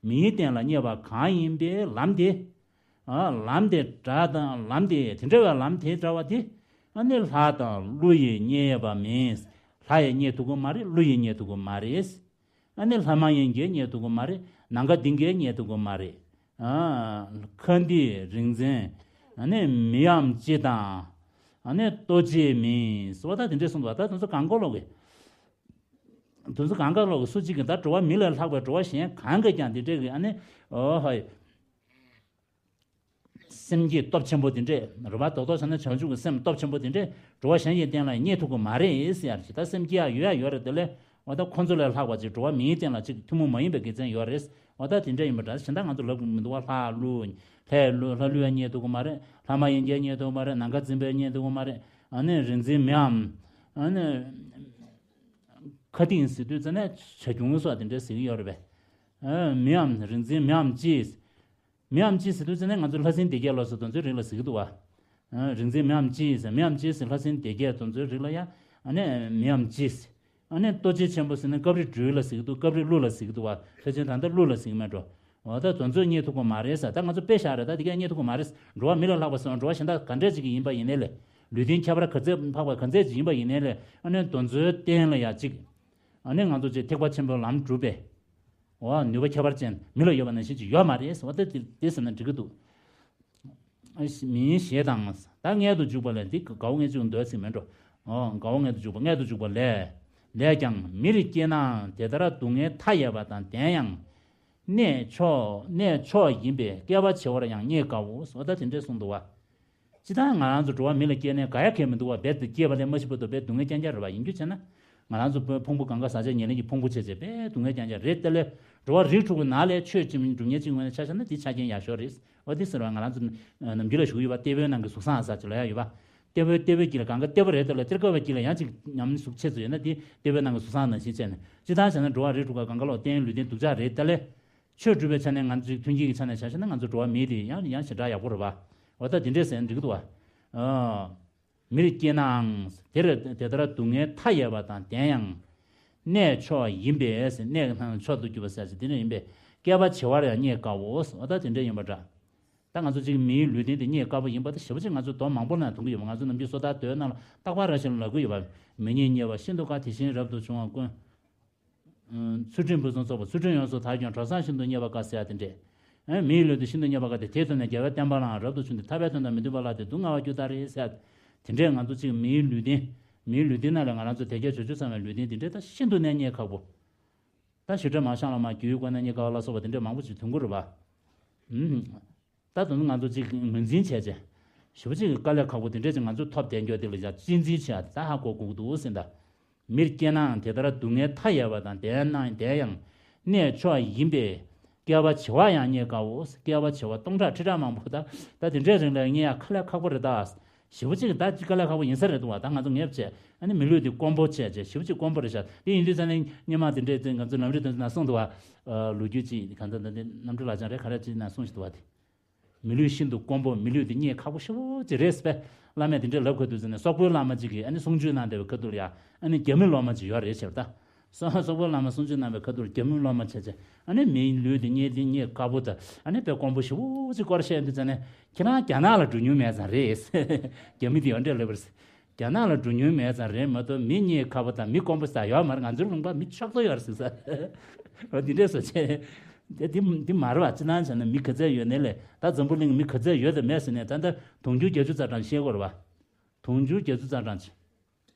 མི་ཡི་རྟེན་ལ་རྙེད་པ་གང་ཡིན་པའི་ལམ་དེ། ཨ་ལམ་དེ་འདྲ་དང་ལམ་དེ་དེ་འདྲ་བའི་ལམ་དེ་འདྲ་བ་དེ། ཨ་ནི་ལྷ་དང་ཀླུ་ཡིས་རྙེད་པ་མིན། ལྷ་ཡིས་རྙེད་ཐུབ་ཀྱི་མ་རེད། ཀླུ་ཡིས་རྙེད་ཐུབ་ཀྱི་མ་རེད། ཨ་ནི་ལྷ་མ་ཡིན་གྱིས་རྙེད་ཐུབ་ཀྱི་མ་རེད། ནམ་མཁའ་ལྡིང་གིས་རྙེད་ཐུབ་ཀྱི་མ་རེད། ཨ་ཁ་འདི་རིག་འཛིན། ཨ་ནི་མིའམ་ཅི་དང་། ཨ་ནི་ལྟོ་འཕྱེ་མིན་ཟེར་བ་ད་དེ་འདྲས་གསུངས་འདུག་ད་དེ་ཚོ་གང་གོ་ལོག་གི། དེ་ཚོ་གང་ག་ལོག་གི་སུ་གཅིག་གིས་ད་འགྲོ་བ་མི་ལས་ལྷག་པའི་འགྲོ་བ་གཞན་གང་གིས་ཀྱང་དེ་འདྲས་ཀྱི་ཨ་ནི་ཨོ་ཧོ། སེམས་བསྐྱེད་སྟོབས་ཆེན་པོ་དེ་འདྲས་རེད་པ། རྡོག་རྡོག་བྱས་ན་བྱང་ཆུབ་ཀྱི་སེམས་སྟོབས་ཆེན་པོ་དེ་འདྲས་འགྲོ་བ་གཞན་གྱི་སྟེང་ལ་རྙེད་ཐུབ་ཀྱི་མ་རེད་ཟེར་ཡ་ཞིག་ད་སེམས་བསྐྱེད་ཡ་ཡོད་ཡ་ཡོད་རེད། དེ་ལས་འོ་ད་ཁོ་ཚོ་ལས་ལྷག་པ་ཅིག་འགྲོ་བ་མིའི་སྟེང་ལ་ཅིག་ཐུན་མོང་མ་ཡིན་པའི་དགེ་མཚན་ཡོད་རེད། འོ་ད་དེ་འདྲས་ཡིན་པ་འདྲ། གཞན་དག་ང་ཚོ་ལབ་དགོས་མི་འདུག་པ། ལྷ་ཀླུ་ལྷ་ཀླུ་ལྷ་ཀླུ་ཡ་རྙེད་ཐུབ་ཀྱི་མ་རེད། ལྷ་མ་ཡིན་གྱི་རྙེད་ཐུབ་ཀྱི་མ་རེད། ནམ་མཁའ་འཛིན་པའི་རྙེད་ཐུབ་ཀྱི་མ་རེད། ཨ་ནི་རིག་འཛིན་མིའམ་ཨ་ནི་མཁའ་ལྡིང་ཟེར་དུས་ཙ་ནས་བྱ་ཁྱུང་སོགས་དེ་འདྲས་ཟེར་གྱི་ཡོད་རེད་པས། ཨ་མིའམ་རིག་འཛིན་མིའམ་ཅི། མིའམ་ཅི་ཟེར་དུས་ཙ་ནས་ང་ཚོ་ལྷ་སྲིན་སྡེ་བརྒྱད་ལ་སོགས་དེ་ཚོའི་རིགས་ལ་ཟེར་གྱི་འདུག་པ། ཨ་རིག་འཛིན་མིའམ་ཅི་ཟེར། མིའམ་ཅི་ཟེར་ལྷ་སྲིན་སྡེ་བརྒྱད་དེ་ཚོའི་རིགས་ལ་ཡ། ཨ་ནི་མིའམ་ཅི་ཟེར། ཨ་ནི་ལྟོ་འཕྱེ་ཆེན་པོ་ཟེར་ན་སྐབས་རེ་སྦྲུལ་ལ་ཟེར་གྱི་འདུག་སྐབས་རེ་ཀླུ་ལ་ཟེར་གྱི་འདུག་པ། ཕལ་ཆེར་ད་ལྟ་ཀླུ་ལ་ཟེར་གྱི་མེད་འགྲོ། འོ་ད་དེ་ཚོས་རྙེད་ཐུབ་ཀྱི་མ་རེད་ཟེར། ད་ང་ཚོ་དཔེ་བཞག་རེད། ད་དེ་གས་རྙེད་ཐུབ་ཀྱི་མ་རེད། འགྲོ་བ་མི་ལས་ལྷག་པ་སོགས་འགྲོ་བ་གཞན་དག་ག་འདྲས་ཅིག་ཡིན་པ་ཡིན་ནའི་ལས། ལུས་རྟེན་ཁྱད་པར་ག་ཚད་འཕགས་པ་ག་ཚད་ཅིག་ཡིན་པ་ཡིན་ནའི་ལས། ཨ་ནི་དེ་ཚོའི་སྟེང་ལ་ཡ་གཅིག་ཨ་ནི་ང་ཚོ་ཅིག་ཐེག་པ་ཆེན་པོའི་ལམ་སྒྲུབ་པའི་འོ་ནུས་པ་ཁྱད་པར་ཅན་མི་ལ་ཡོད་པ་ནང་བཞིན་ཅིག་ཡོད་མ་རེད་ཟེར་བ། ད་དེ་དེ་ཟེར་ན་འགྲིག་གི་འདུག་མིའི་ཞེས་དང་། ད་མངལ་དུ་འཇུག་པ་ལས། འདི་དགའ་བོ་མངལ་ཆུ་འདོད་ཟེར་མེད་འགྲོ། འོ་དགའ་བོ་མངལ་དུ་འཇུག་པ། མངལ་དུ་འཇུག་པ་ལས། ལས་ཀྱང་མིར་སྐྱེས་ནའང་དེ་ལྟར་སྡུག་བསྔལ་མཐའ་ཡས་པ་དང་ལྡན་ཡང་། གནས་མཆོག་གནས་མཆོག་ཡིན་པས་བསྐལ་པ་བྱེ་བར་ཡང་རྙེད་དཀའོ་ཟེར་བ། ད་དེ་འདྲས་གསུངས་འདུག་པ། ཅི་ལྟར་ང་རང་ཚོ་འགྲོ་བ་མི་ལ་སྐྱེས་ནས་དགའ་ཡ་གང་ཡང་མི་འདུག་པ། རྦད་དེ་སྐྱེས་པ་ལས་མ་ཤི་བར་དུ་དཔེ་སྡུག་བསྔལ་རྐྱང་རྐྱང་རེད་པ། ཡིན་རྒྱུ་བྱས་ན་ང་རང་ཚོ་ཕུང་པོ་གང་ག་ཟག་བཅས་ཉེར་ལེན་གྱི་ཕུང་པོ་བྱས་བྱས་དཔེ་སྡུག་བསྔལ་རྐྱང་རྐྱང་རེད། དེ་ལས་འགྲོ་བ་རིགས་དྲུག་གི་ནང་ལས་ཆོས་ཀྱི་སྒྲུབ་བརྙེས་ཀྱི་ངོས་ནས་ཆ་བཞག་ན་དེ་ཆ་རྐྱེན་ཡག་ཤོས་རེད། འོ་དེ་ཟེར་བ་ང་རང་ཚོ་ནམ་རྒྱུན་ལ་ཞུ་གི་ཡོད་པ། ལྟེ་བའི་ནང་གི་གཟུགས་བཟང་ཟེར་ཅིག་ལབ་ཡ་ཡོད་པ། ལྟེ་བའི་ལྟེ་བའི་དཀྱིལ་ལ་གང་ག་ལྟེ་བ་རེད། དེ་ལ་གཏེར་ཁ་བའི་དཀྱིལ་ལ་ཡང་ཅིག་ཉམས་གཟུགས་ཆེ་ཚོ་ཡོད་ན་དེ་ལྟེ་བའི་ནང་གི་གཟུགས་བཟང་ནང་བཞིན་བྱས་ནས། ཅི་ལྟར་བྱས་ན་འགྲོ་བ་རིགས་དྲུག་ག་གང་ག་ལོག་བརྟེན་ལུས་རྟེན་སྡུག་ཅག་རེད། དེ་ལས་ཆོས་སྒྲུབ་པའི་ཆ་ནས་ང་ཚོ་ཅིག་མཐུན་རྐྱེན་གྱི་ཆ་ནས་བྱ་ཤེ་ན་ང་ཚོ་འགྲོ་བ་མི་དེ་ཡང་ཡང་ཞེ་དྲག་ཡག་པོ་རེད་པ། འོ་ད་དེ་འདྲས་ཟེར་ན་འགྲིག་གི་འདུག་པ། ཨ། མིར་སྐྱེས་ནའང་དེར་དེ་ལྟར་སྡུག་བསྔལ་མཐའ་ཡས་པ་དང་ལྡན་ཡང་། གནས་མཆོག་ཡིན་པས་ཟེར། གནས་ཀྱི་ནང་མཆོག་ཏུ་གྱུར་པ་ཟེར་ཅིག་དེ་འདྲ་ཡིན་པས་བསྐལ་པ་བྱེ་བར་ཡང་རྙེད་དཀའོ་ཟེར། འོ་ད་དེ་འདྲ་ཡིན་པ་འདྲ། ད་ང་ཚོ་གཅིག་མིའི་ལུས་རྟེན་དེ་རྙེད་དཀའ་པོ་ཡིན་པ་དེ་ཞེ་པོ་ཅིག་ང་ཚོ་མདོ་མང་པོ་ན་མཐོང་གི་ཡོད་པ། ང་ཚོ་ནམ་རྒྱུན་སོ་ཐར་མདོའི་ནང་ལ་རྟག་པར་ར་ཞིག་ལབ་གི་ཡོད་པ། མི་རྙེད་རྙེད་པ་ཤིན་ཏུ་དཀའ། དེ་བཞིན་རབ་ཏུ་བྱུང་བ་ཀུན། ཚུལ་ཁྲིམས་ཕུན་སུམ་ཚོགས་པ། ཚུལ་ཁྲིམས་ཡོངས་སུ་དག་ཀྱང་གྲོལ་སོང་ཤིན་ཏུ་རྙེད་པ་དཀའ་ཟེར་ཡ་དེ་འདྲས། ཨེ་མིའི་ལུས་དེ་ཤིན་ཏུ་རྙེད་པ་དཀའ་སྟེ། དེས་ཐོབ་ནས་རྒྱལ་བའི་བསྟན་པ་ལའང་རབ་ཏུ་བྱུང་སྟེ། ཐར་པའི་དོན་དང་མི་མཐུན་པ་ལ་དེ་སྡུག་བསྔལ་བར་གྱུར་ཏོ་རེད་ཟེར་ཡ་དེ་འདྲས། ང་ཚོ་གཅིག་མིའི་ལུས་རྟེན། མིའི་ལུས་རྟེན་ནང་ལས་ང་རང་ཚོ་དལ་བརྒྱད་འབྱོར་བཅུ་ཚང་བའི་ལུས་རྟེན་དེ་འདྲས་ད་ཤིན་ཏུ་ནས་རྙེད་ཁག་པོ། ད་ཞི་ཁྲོ་མར་ཤང་ལ་མར་རྒྱུ་ཡི་སྒོ་ནས་རྙེད་དཀའ་བ་ལ་སོགས་པ་དེ་འདྲས་མང་པོ་ཞིག་ཐོན་གྱི་རེད་པ། ཨུམ། ད་དུང་ང་ཚོ་གཅིག་ངོས་འཛིན་བྱས་བྱས། ཞེ་པོ་ཅིག་དཀའ་ལས་ཁག་པོ་དེ་འདྲས་ཅིག་ང་ཚོས་ཐོབ་བསྡད་རྒྱུ་དེ་ལ་ཡ་གཅེས་འཛིན་བྱས་ད་ཧ་གོ་དགོས་ཀྱི་འདུག་ཟེར་ད། མིར་སྐྱེས་ནའང་དེ་ལྟར་སྡུག་བསྔལ་མཐའ་ཡས་པ་དང་ལྡན་ན་ལྡན་ཡང་། གནས་མཆོག་ཡིན་པས་བསྐལ་པ་བྱེ་བར་ཡང་རྙེད་དཀའོ། བསྐལ་པ་བྱེ་བ་སྟོང་ཕྲག་ཁྲི་ཕྲག་མང་པོ་ད་ད་དེ་འདྲའི་རིང་ལ་རྙེད་ཡ་དཀའ་ལས་ཁག་པོ་རེད་ད། ཞེ་པོ་ཅིག་ད་ཅིག་དཀའ་ལས་ཁག་པོ་ཡིན་ས་རེད་འདུག་པ། ད་ང་ཚོ་ངེས་པ་བྱས་ཨ་ནི་མི་ལུས་འདི་དཀོན་པོ་བྱས་བྱས་ཞེ་པོ་ཅིག་དཀོན་པོ་རེད་ཤག་དེ་ཡིན་དུས་ཙང་ནས་སྔོན་མ་དེ་འདྲས་དེ་ང་ཚོ་ལམ་རིམ་དེ་ཚོ་ན་གསུངས་འདུག་པ། ལོ་རྒྱུས་ཅིག་གང་ལྟར་ད་འདི་གནམ་གྲུ་ལག་བཅངས་རེད་ག་རེ་ཅིག་ན་གསུངས་ཤིག་འདུག་པ་དེ། མི་ལུས་ཤིན་ཏུ་དཀོན་པོ། མི་ལུས་འདི་རྙེད་ཁག་པོ་ཞེ་པོ་ཅིག་རེད་ཟེར་བས། བླ་མས་དེ་འདྲས་ལབ་ཁ་ཐུག་ཟེར་ནས་སོག་པོའི་བླ་མ་ཅིག་གིས་ཨ་ནི་གསུང་ཆོས་གནང་བསྡད་པའི་ཁ་ཐུག་ལ་ཡ་ཨ་ནི་རྒྱ་མི་སློབ་མ་ཅིག་ཡོད་རེད་ཟེར་བ་ད། སོ་སོག་པོའི་བླ་མ་གསུང་ཆོས་གནང་བའི་ཁ་ཐུག་ལ་རྒྱ་མི་སློབ་མ་བྱས་བྱས་ཨ་ནི་མིའི་ལུས་འདི་རྙེད་འདི་རྙེད་དཀའ་པོ་ད། ཨ་ནི་དཔེ་དཀོན་པོ་ཞེ་པོ་ཅིག་སྐོར་བཤད་དུས་ཙང་ནས་ཁྱེད་རང་རྒྱ་ནག་ལ་འགྲོ་མྱོང་མེད་ཙང་རེད། རྒྱ་མི་དེ་ཡོད་འདྲས་ལབ་པ་རེད། རྒྱ་ནག་ལ་འགྲོ་མྱོང་མེད་ཙང་རེད་མ་གཏོགས་མི་རྙེད་ཁག་པོ་དང་མི་དཀོན་པོ་ཟེར་ཡོད་མ་རེད། ང་ཚོའི་ལུང་པ་མི་ཆགས་ཚོད་ཡོད་རེད་ཟེར་ས། འོ་འདི་འདྲས་བཟོ་བྱས། དེ་འདི་འདི་མ་རེད་པ། སྤྱིར་བཏང་བྱས་ན་མི་ག་ཚད་ཡོད་ནའི་ལས་ད་འཛམ་བུ་གླིང་མི་ག་ཚད་ཡོད་དང་མེད་ཟེར་ནས་ད་ལྟ་དུང་ཕྱུར་བརྒྱད་ཅུ་རྩ་གྲངས་ཤེས་དགོས་རེད་པ། དུང་ཕྱུར་བརྒྱད་ཅུ་རྩ་གྲངས་ཅིག་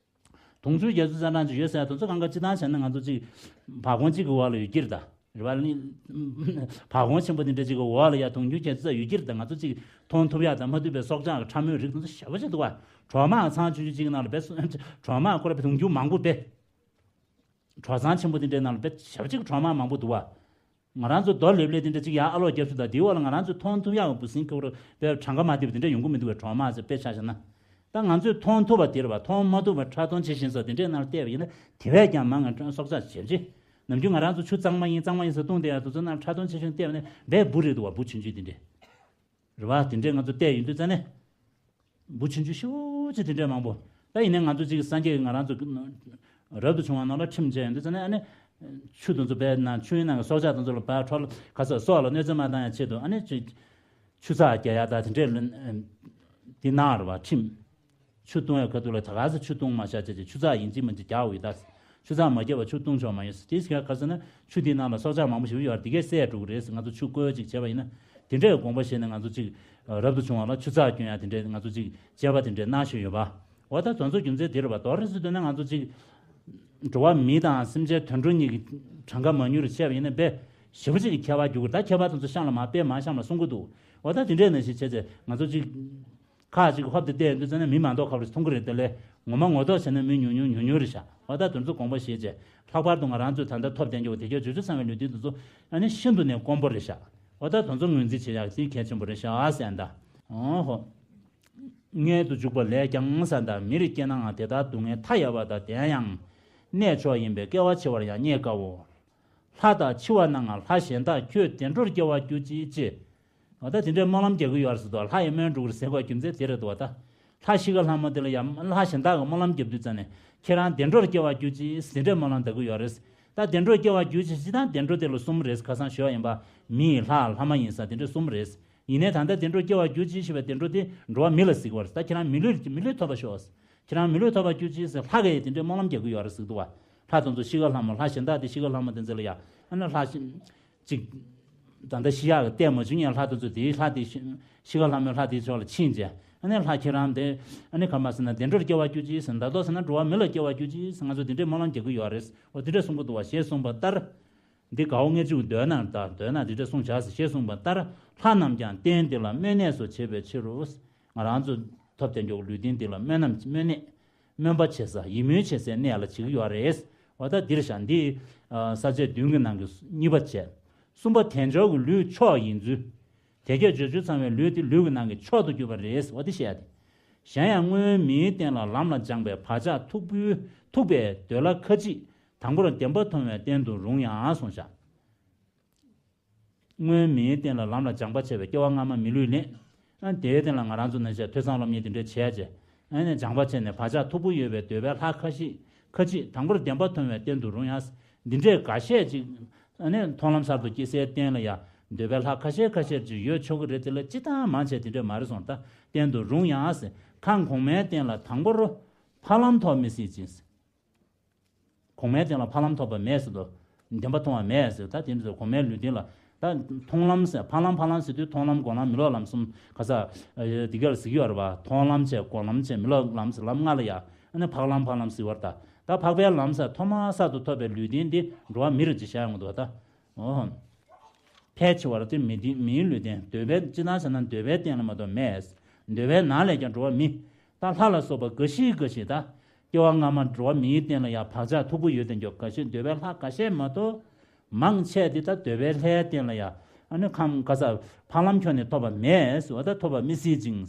དུང་ཕྱུར་བརྒྱད་ཅུ་རྩ་གྲངས་ཅིག་ཡོད་ཟེར་ཡ་དེ་ཚོ་གང་ག་སྤྱིར་བཏང་བྱས་ན་ང་ཚོ་ཅིག་བ་གོང་གཅིག་གི་འོག་ལ་ཡོད་ཀྱི་རེད་ད། རེད་པ། བ་གོང་ཆེན་པོ་འདི་འདྲ་ཅིག་གི་འོག་ལ་ཡ་དུང་ཕྱུར་བརྒྱད་ཅུ་རྩ་ཡོད་ཀྱི་རེད་ད། ང་ཚོ་ཅིག་མཐོང་ཐུབ་ཡ་དང་མ་ཐུབ་པའི་སྲོག་ཆགས་ཀྱི་ཕྲ་མོའི་རིགས་དེ་ཚོ་ཞེ་པོ་ཅིག་འདུག་པ། གྲོག་མ་ཚང་ཆུང་ཆུང་ཅིག་ནང་ལ་བས་གྲོག་མ་ཁོ་ར་བས་དུང་ཕྱུར་མང་པོ་བས། གྲོག་ཚང་ཆེན་པོ་དེ་འདྲའི་ནང་ལ་དཔེ་ཞེ་པོ་ཅིག་གྲོག་མ་མང་པོ་འདུག་པ། ང་རང་ཚོ་རྡོ་ལེབ་ལེབ་དེ་འདྲ་ཅིག་ཡར་ཨ་ལོག་རྒྱབ་ཤོག་དང་དེའི་འོག་ལ་ང་རང་ཚོ་མཐོང་ཐུབ་ཡག་འབུ་སྲིན་ཁེ་རུ་དཔེ་གྲངས་ཀ་མ་བསྡད་པ་དེ་འདྲ་ཡོང་གི་མི་འདུག་པས། གྲོག་མ་ཟེར་དཔེ་ཆ་བཞག་ན། ད་ང་ཚོས་མཐོང་ཐུབ་པ་དེ་རེད་པ། མཐོང་མ་ཐུབ་པ་ཁྲག་འཐུང་བྱེད་བཞིན་སོགས་དེ་འདྲའི་ནང་ལ་བལྟས་པ་ཡིན་ན་དེ་བས་ཀྱང་མང་ང་སྲོག་ཆགས་ཞེ་པོ་ཅིག་ནམ་རྒྱུན་ང་རང་ཚོ་ཆུ་གཙང་མ་ཡིན་གཙང་མ་ཡིན་ཟེར་བཏུང་བསྡད་ཡག་དེ་ཚོ་ནང་ཁྲག་འཐུང་བྱེད་བཞིན་བལྟས་པ་ནི་བས་འབུ་རེད་འདུག་པ། འབུ་ཆུང་ཆུང་དེ་འདྲས། རེད་པ། དེ་འདྲས་ང་ཚོ་བལྟས་ཡོང་དུས་ཙ་ནས། འབུ་ཆུང་ཆུང་ཞེ་པོ་ཅིག་དེ་འདྲས་མང་པོ། ད་ཡིན་ནའི་ང་ཚོ་ཅིག་སངས་རྒྱས་ཀྱིས་ང་རང་ཚོ་རབ་ཏུ་བྱུང་བ་ནང་ལ་ཁྲིམས་བཅས་ཡོང་དུས་ཙ་ནས་ཨ་ནི། ཆུ་དེ་ཚོ་བས་ན་ཆུའི་ནང་གི་སྲོག་ཆགས་དེ་ཚོ་ལ་བ་འཕྲོ་ལ་ག་ས་སྲོག་ལ་གནོད་འཚེ་མ་བཏང་ཡ་ཆེད་དུ་ཨ་ནི་ཅིག་ཆུ་ཚགས་རྒྱག་ཡ་ད་དེ་འདྲས་ལ་དེ་གནང་རེད་པ་ཁྲིམས། ཆུ་བཏུང་བའི་ཁ་ཐུག་ལ་ད་ག་ས་ཆུ་བཏུང་མ་བྱ་བྱས་བྱས་ཆུ་ཚགས་ཡིན་གཅིག་མིན་གཅིག་རྒྱག་འོས་ད། ཆུ་ཚགས་མ་བརྒྱབ་པ་ཆུ་བཏུང་ཆོག་མ་ཡིན། དེ་ག་ག་ཟེར་ན་ཆུ་དེའི་ནང་ལ་སྲོག་ཆགས་མང་པོ་ཞིག་ཡོད་རེད། དེ་གས་བསད་འགྲོ་གི་རེད་ཟེར། ང་ཚོ་ཆུ་བསྐོལ་ཅིག་བྱས་པ་ཡིན་ན། དེ་འདྲའི་དགོངས་པ་བཞེས་ནས་ང་ཚོ་ཅིག་རབ་ཏུ་བྱུང་བ་ལ་ཆུ་ཚགས་སྐྱོན་ཡ་དེ་འདྲའི་ང་ཚོ་ཅིག་དཔྱད་པ་དེ་འདྲའི་གནང་བཞིན་ཡོད་པ། འོ་ད་དོན་ཚོ་རྒྱུ་མཚན་དེ་རེད་པ། དོ་རེ་ཟེར་དུས་ན་ང་ཚོ་ཅིག་འགྲོ་བ་མི་དང་སེམས་ཅན་དུད་འགྲོ་གཉིས་ཀྱི་གྲངས་ཀ་མ་ཉུང་རུ་ཆད་པ་ཡིན་ན་དཔེ་ཞེ་པོ་ཅིག་གི་ཁྱད་པར་འགྱུར་གྱི་རེད། ད་ཁྱད་པར་དེ་ཚོ་གཤམ་ལ་མར་དཔེ་མར་གཤམ་ལ་གསུང་གི་འདུག་འོ་ད་དེ་འདྲས་ནང་བཞིན་བྱས་ཚེ་ང་ཚོ་ཅིག་ཁག་ཅིག་ཧོབ་ཏེ་བལྟས་ཡོང་དུས་ཙམ་ན་མི་མ་གཏོགས་ཁ་བར་མཐོང་གི་རེད། དེ་ལས་ངོ་མ་ངོ་ཐོག་བྱས་ན་མི་ཉུང་ཉུང་ཉུང་ཉུང་རེད་ཤག་འོ་ད་དེ་ཚོ་དགོངས་པ་བཞེས་བྱས། ལྷག་པར་དུ་ང་རང་ཚོས་ད་ལྟ་ཐོབ་བསྡད་མཁན་གྱི་དེ་སྐད་བརྗོད་བྱེད་ཚང་བའི་ལུས་རྟེན་དེ་ཚོ་ཨ་ནི་ཤིན་ཏུ་ནས་དཀོན་པོ་རེད་ཤག་འོ་ད་དེ་ཚོ་ངོས་འཛིན་བྱེད་ཡག་དེ་གལ་ཆེན་པོ་རེད་ཤག་ཟེར་ད། འོ་ཧོ། མངལ་དུ་འཇུག་པ་ལས་ཀྱང་ཟེར་ད། མིར་སྐྱེས་ནའང་དེ་ལྟར་སྡུག་བསྔལ་མཐའ་ཡས་པ་དང་། དེ་ཡང་གནས་མཆོག་ཡིན་པས་སྐྱེ་བ་འཆི་བར་ཡང་རྙེད་དཀའོ། ལྷ་དང་འཆི་བ་ན་ཡང་ལྷ་གཞན་དག་ཁྱོད་བདེ་འགྲོར་སྐྱེ་བར་གྱུར་ཅིག་ཅེས། འོ་ད་དེ་འདྲའི་སྨོན་ལམ་རྒྱག་གི་ཡོད་རེད་ཟེར་དུས། ལྷ་ཡི་སྨན་སྒྲུབ་ཟེར་དགོས་རྒྱུ་མཚན་དེ་རེད་དོ། ད་ལྷ་གཤིས་ཀ་ལྷ་མོ་དེ་ལ་ཡང་ལྷ་གཞན་དག་གི་སྨོན་ལམ་རྒྱབ་དུས་ཙམ་ནས་ཁྱེད་རང་བདེ་འགྲོར་སྐྱེ་བར་གྱུར་ཅིག་ཟེར་འདྲའི་སྨོན་ལམ་རྒྱག་གི་ཡོད་རེད། ད་བདེ་འགྲོར་སྐྱེ་བར་གྱུར་ཅིག་ཅེས་དང་བདེ་འགྲོ་དེ་ལ་གསུམ་རེད། ཁ་སང་ཞུས་པ་ཡིན་པ། མི་ཡིན་ལྷ་ལྷ་མ་ཡིན་ས་དེ་འདྲའི་གསུམ་རེད། ཡིན་ནའི་ད་ལྟ་བདེ་འགྲོར་སྐྱེ་བར་གྱུར་ཅིག་ཞེས་པའི་བདེ་འགྲོ་དེ་འགྲོ་བ་མི་ལ་གཟིགས་པ་རེད། ད་ཁྱེད་རང་མི་ལུས་མི་ལུས་ཐོབ་པ་ཤོག་ཁྱེད་རང་མི་ལུས་ཐོབ་པར་གྱུར་ཅིག་ཟེར་ལྷ་གིས་དེ་འདྲའི་སྨོན་ལམ་རྒྱག་གི་ཡོད་རེད་ཟེར་འདུག་བ། ལྷ་དེ་ཚོ་གཤིས་ཀ་ལྷ་མོ་ལྷ་གཞན་དག་དེ་གཤིས་ཀ་ལྷ་མོ་དེ་ཚོ་ལ་ཡ་ཨ་ནི་ལྷ་ཅིག་ད་ལྟ་ཤི་ཡག་གི་ལྟས་མ་བྱུང་ཡང་ལྷ་དེ་ཚོ་དེའི་ལྷ་དེ་གཤིས་ཀ་ལྷ་མོའི་ལྷ་དེའི་ཕྱོགས་ལ་ཕྱིན་རྗེས་ཨ་ནི་ལྷ་ཁྱེད་རང་དེ་ཨ་ནི་ག་མ་ཟེར་ན་བདེ་འགྲོར་སྐྱེ་བར་གྱུར་ཅིག་ཟེར། ད་དོ་ཟེར་ན་འགྲོ་བ་མི་ལ་སྐྱེ་བར་གྱུར་ཅིག་ཟེར། ང་ཚོ་དེ་འདྲའི་སྨོན་ལམ་རྒྱག་གི་ཡོད་རེད། འོ་དེ་འདྲ་གསུང་གི་འདུག་བ་ཞེས་གསུངས་པ་ལྟར། འདི་གའོ་ལྔ་བཅུ་འདོད་ན་ད་འདོད་ན་འདི་འདྲ་གསུངས་བྱ་ཟེར་ཞེས་གསུངས་པ་ལྟར། ལྷ་རྣམས་ཀྱང་རྟེན་འདི་ལ་སྨོན་གནས་སུ་བྱེད་པའི་ཕྱིར་རོ། ང་རང་ཚོ་ཐོབ་བསྡད་འཇོག་ལུས་རྟེན་འདི་ལ་སྨོན་ནམ་སྨོན་གནས། སྨོན་པ་བྱེད་ས་ཡིད་སྨོན་བྱེད་སའི་གནས་ལ་བྱེད་ཀྱི་ཡོད་རེད། འོ་ད་འདིར་བཞག་འདི་ས་བཅད་བདུན་གྱི་ནང་གི་གཉིས་པ་བྱས། གསུམ་པ་དལ་འབྱོར་གྱི་ལུས་མཆོག་ཡིན་ཚུལ། དེ་སྐད་བརྗོད་བྱེད་ཚང་བའི་ལུས་དེ་ལུས་ཀྱི་ནང་གི་མཆོག་ཏུ་གྱུར་པ་རེད། འོ་དེ་བཤད་ཡ་དེ། གཞན་ཡང་སྔོན་མིའི་རྟེན་ལ་ལམ་ལ་སྦྱངས་པའི་བག་ཆགས་མཐུག་པོའི་མཐུག་པས་འདོད་ལྷ་ཁ་ཅིག་དང་པོར་བདེན་པ་མཐོང་བའི་རྟེན་དུ་རུང་ཡང་གསུངས་བཞག་སྔོན་མིའི་རྟེན་ལ་ལམ་ལ་སྦྱངས་པ་བྱས་པའི་སྐྱེ་བ་སྔ་མ་མི་ལུས་ལེན། ཨ་དེའི་རྟེན་ལ་ང་རང་ཚོ་ནང་བཞིན་ཐོས་བསམ་སློབ་གཉེར་དེ་འདྲ་བྱས་རྗེས། ཨ་ནི་སྦྱངས་པ་བྱས་ནས་བག་ཆགས་མཐུག་པོ་ཡོད་པའི་འདོད་པའི་ལྷ་ཁ་ཤས་ཁ་ཅིག་དང་པོར་བདེན་པ་མཐོང་བའི་རྟེན་དུ་རུང་ཡང་། འདི་འདྲའི་འགའ་ཤས་ཅིག་ཨ་ནི་མཐོང་ལམ་གསར་དུ་སྐྱེ་སའི་རྟེན་ལ་ཡང་འདོད་པའི་ལྷ་ཁ་ཤས་ཁ་ཤས་ཅིག་ཡོད་ཆོག་གི་རེད། དེ་ལ་སྤྱིར་བཏང་མང་ཆེ་དེ་འདྲ་མ་རེད་གསུངས། ད་རྟེན་དུ་རུང་ཡང་ཟེར། གང་གོང་མའི་རྟེན་ལ་དང་པོར་ཕ་ལམ་ཐོབ་མི་སྲིད་ཅིང་། གོང་མའི་རྟེན་ལ་ཕ་ལམ་ཐོབ་པ་མེད་ཟེར་དོ། བདེན་པ་མཐོང་བ་མེད་ཟེར། ད་དེ་ཚོ་གོང་མའི་ལུས་རྟེན་ལ། ད་མཐོང་ལམ་ཟེར་ཕ་ལམ་ཕ་ལམ་ཟེར་དུས་མཐོང་ལམ་སྒོམ་ལམ་མི་སློབ་ལམ་གསུམ་ག་ས་འདི་གར་ཟེར་གྱི་ཡོད་རེད་པ། མཐོང་ལམ་བྱས་སྒོམ་ལམ་བྱས་མི་སློབ་ལམ་ཟེར་ལམ་ལྔ་ལ་ཡ་ཨ་ནི་འཕགས་ལམ་ཕ་ལམ་ཟེར་བ་རེད། ད་ད་འཕགས་པའི་ལམ་ཟེར་ཐོག་མར་གསར་དུ་ཐོབ་པའི་ལུས་རྟེན་འདི་འགྲོ་བ་མི་རེད་ཅེས་བྱ་ཡོང་གི་འདུག་ད། འོ། ཕལ་ཆེ་བར་དེ་མི་དེ་མིའི་ལུས་རྟེན་འདོད་པའི་ཅི་ལྟར་བྱས་ན་འདོད་པའི་རྟེན་ལ་མ་གཏོགས་མེད། འདོད་པའི་ནང་ལས་ཀྱང་འགྲོ་བ་མི། ད་ལྷ་ལ་སོགས་པ་འགའ་ཞིག་འགའ་ཞིག་ད། སྐྱེ་བ་སྔ་མ་འགྲོ་བ་མིའི་རྟེན་ལ་ཡང་བག་ཆགས་མཐུག་པོ་ཡོད་དེ་འཇོག་འགའ་ཞིག་འདོད་པའི་ལྷ་འགའ་ཤས་མ་གཏོགས། མང་ཆེ་དེ་ད་འདོད་པའི་ལྷའི་རྟེན་ལ་ཡང་ཨ་ནི་ཁམས་ག་ས་ཕ་ལམ་ཁྱོན་ནས་ཐོབ་པ་མེད་ཟེར་བ་ད་ཐོབ་པ་མི་སྲིད་ཅིང་།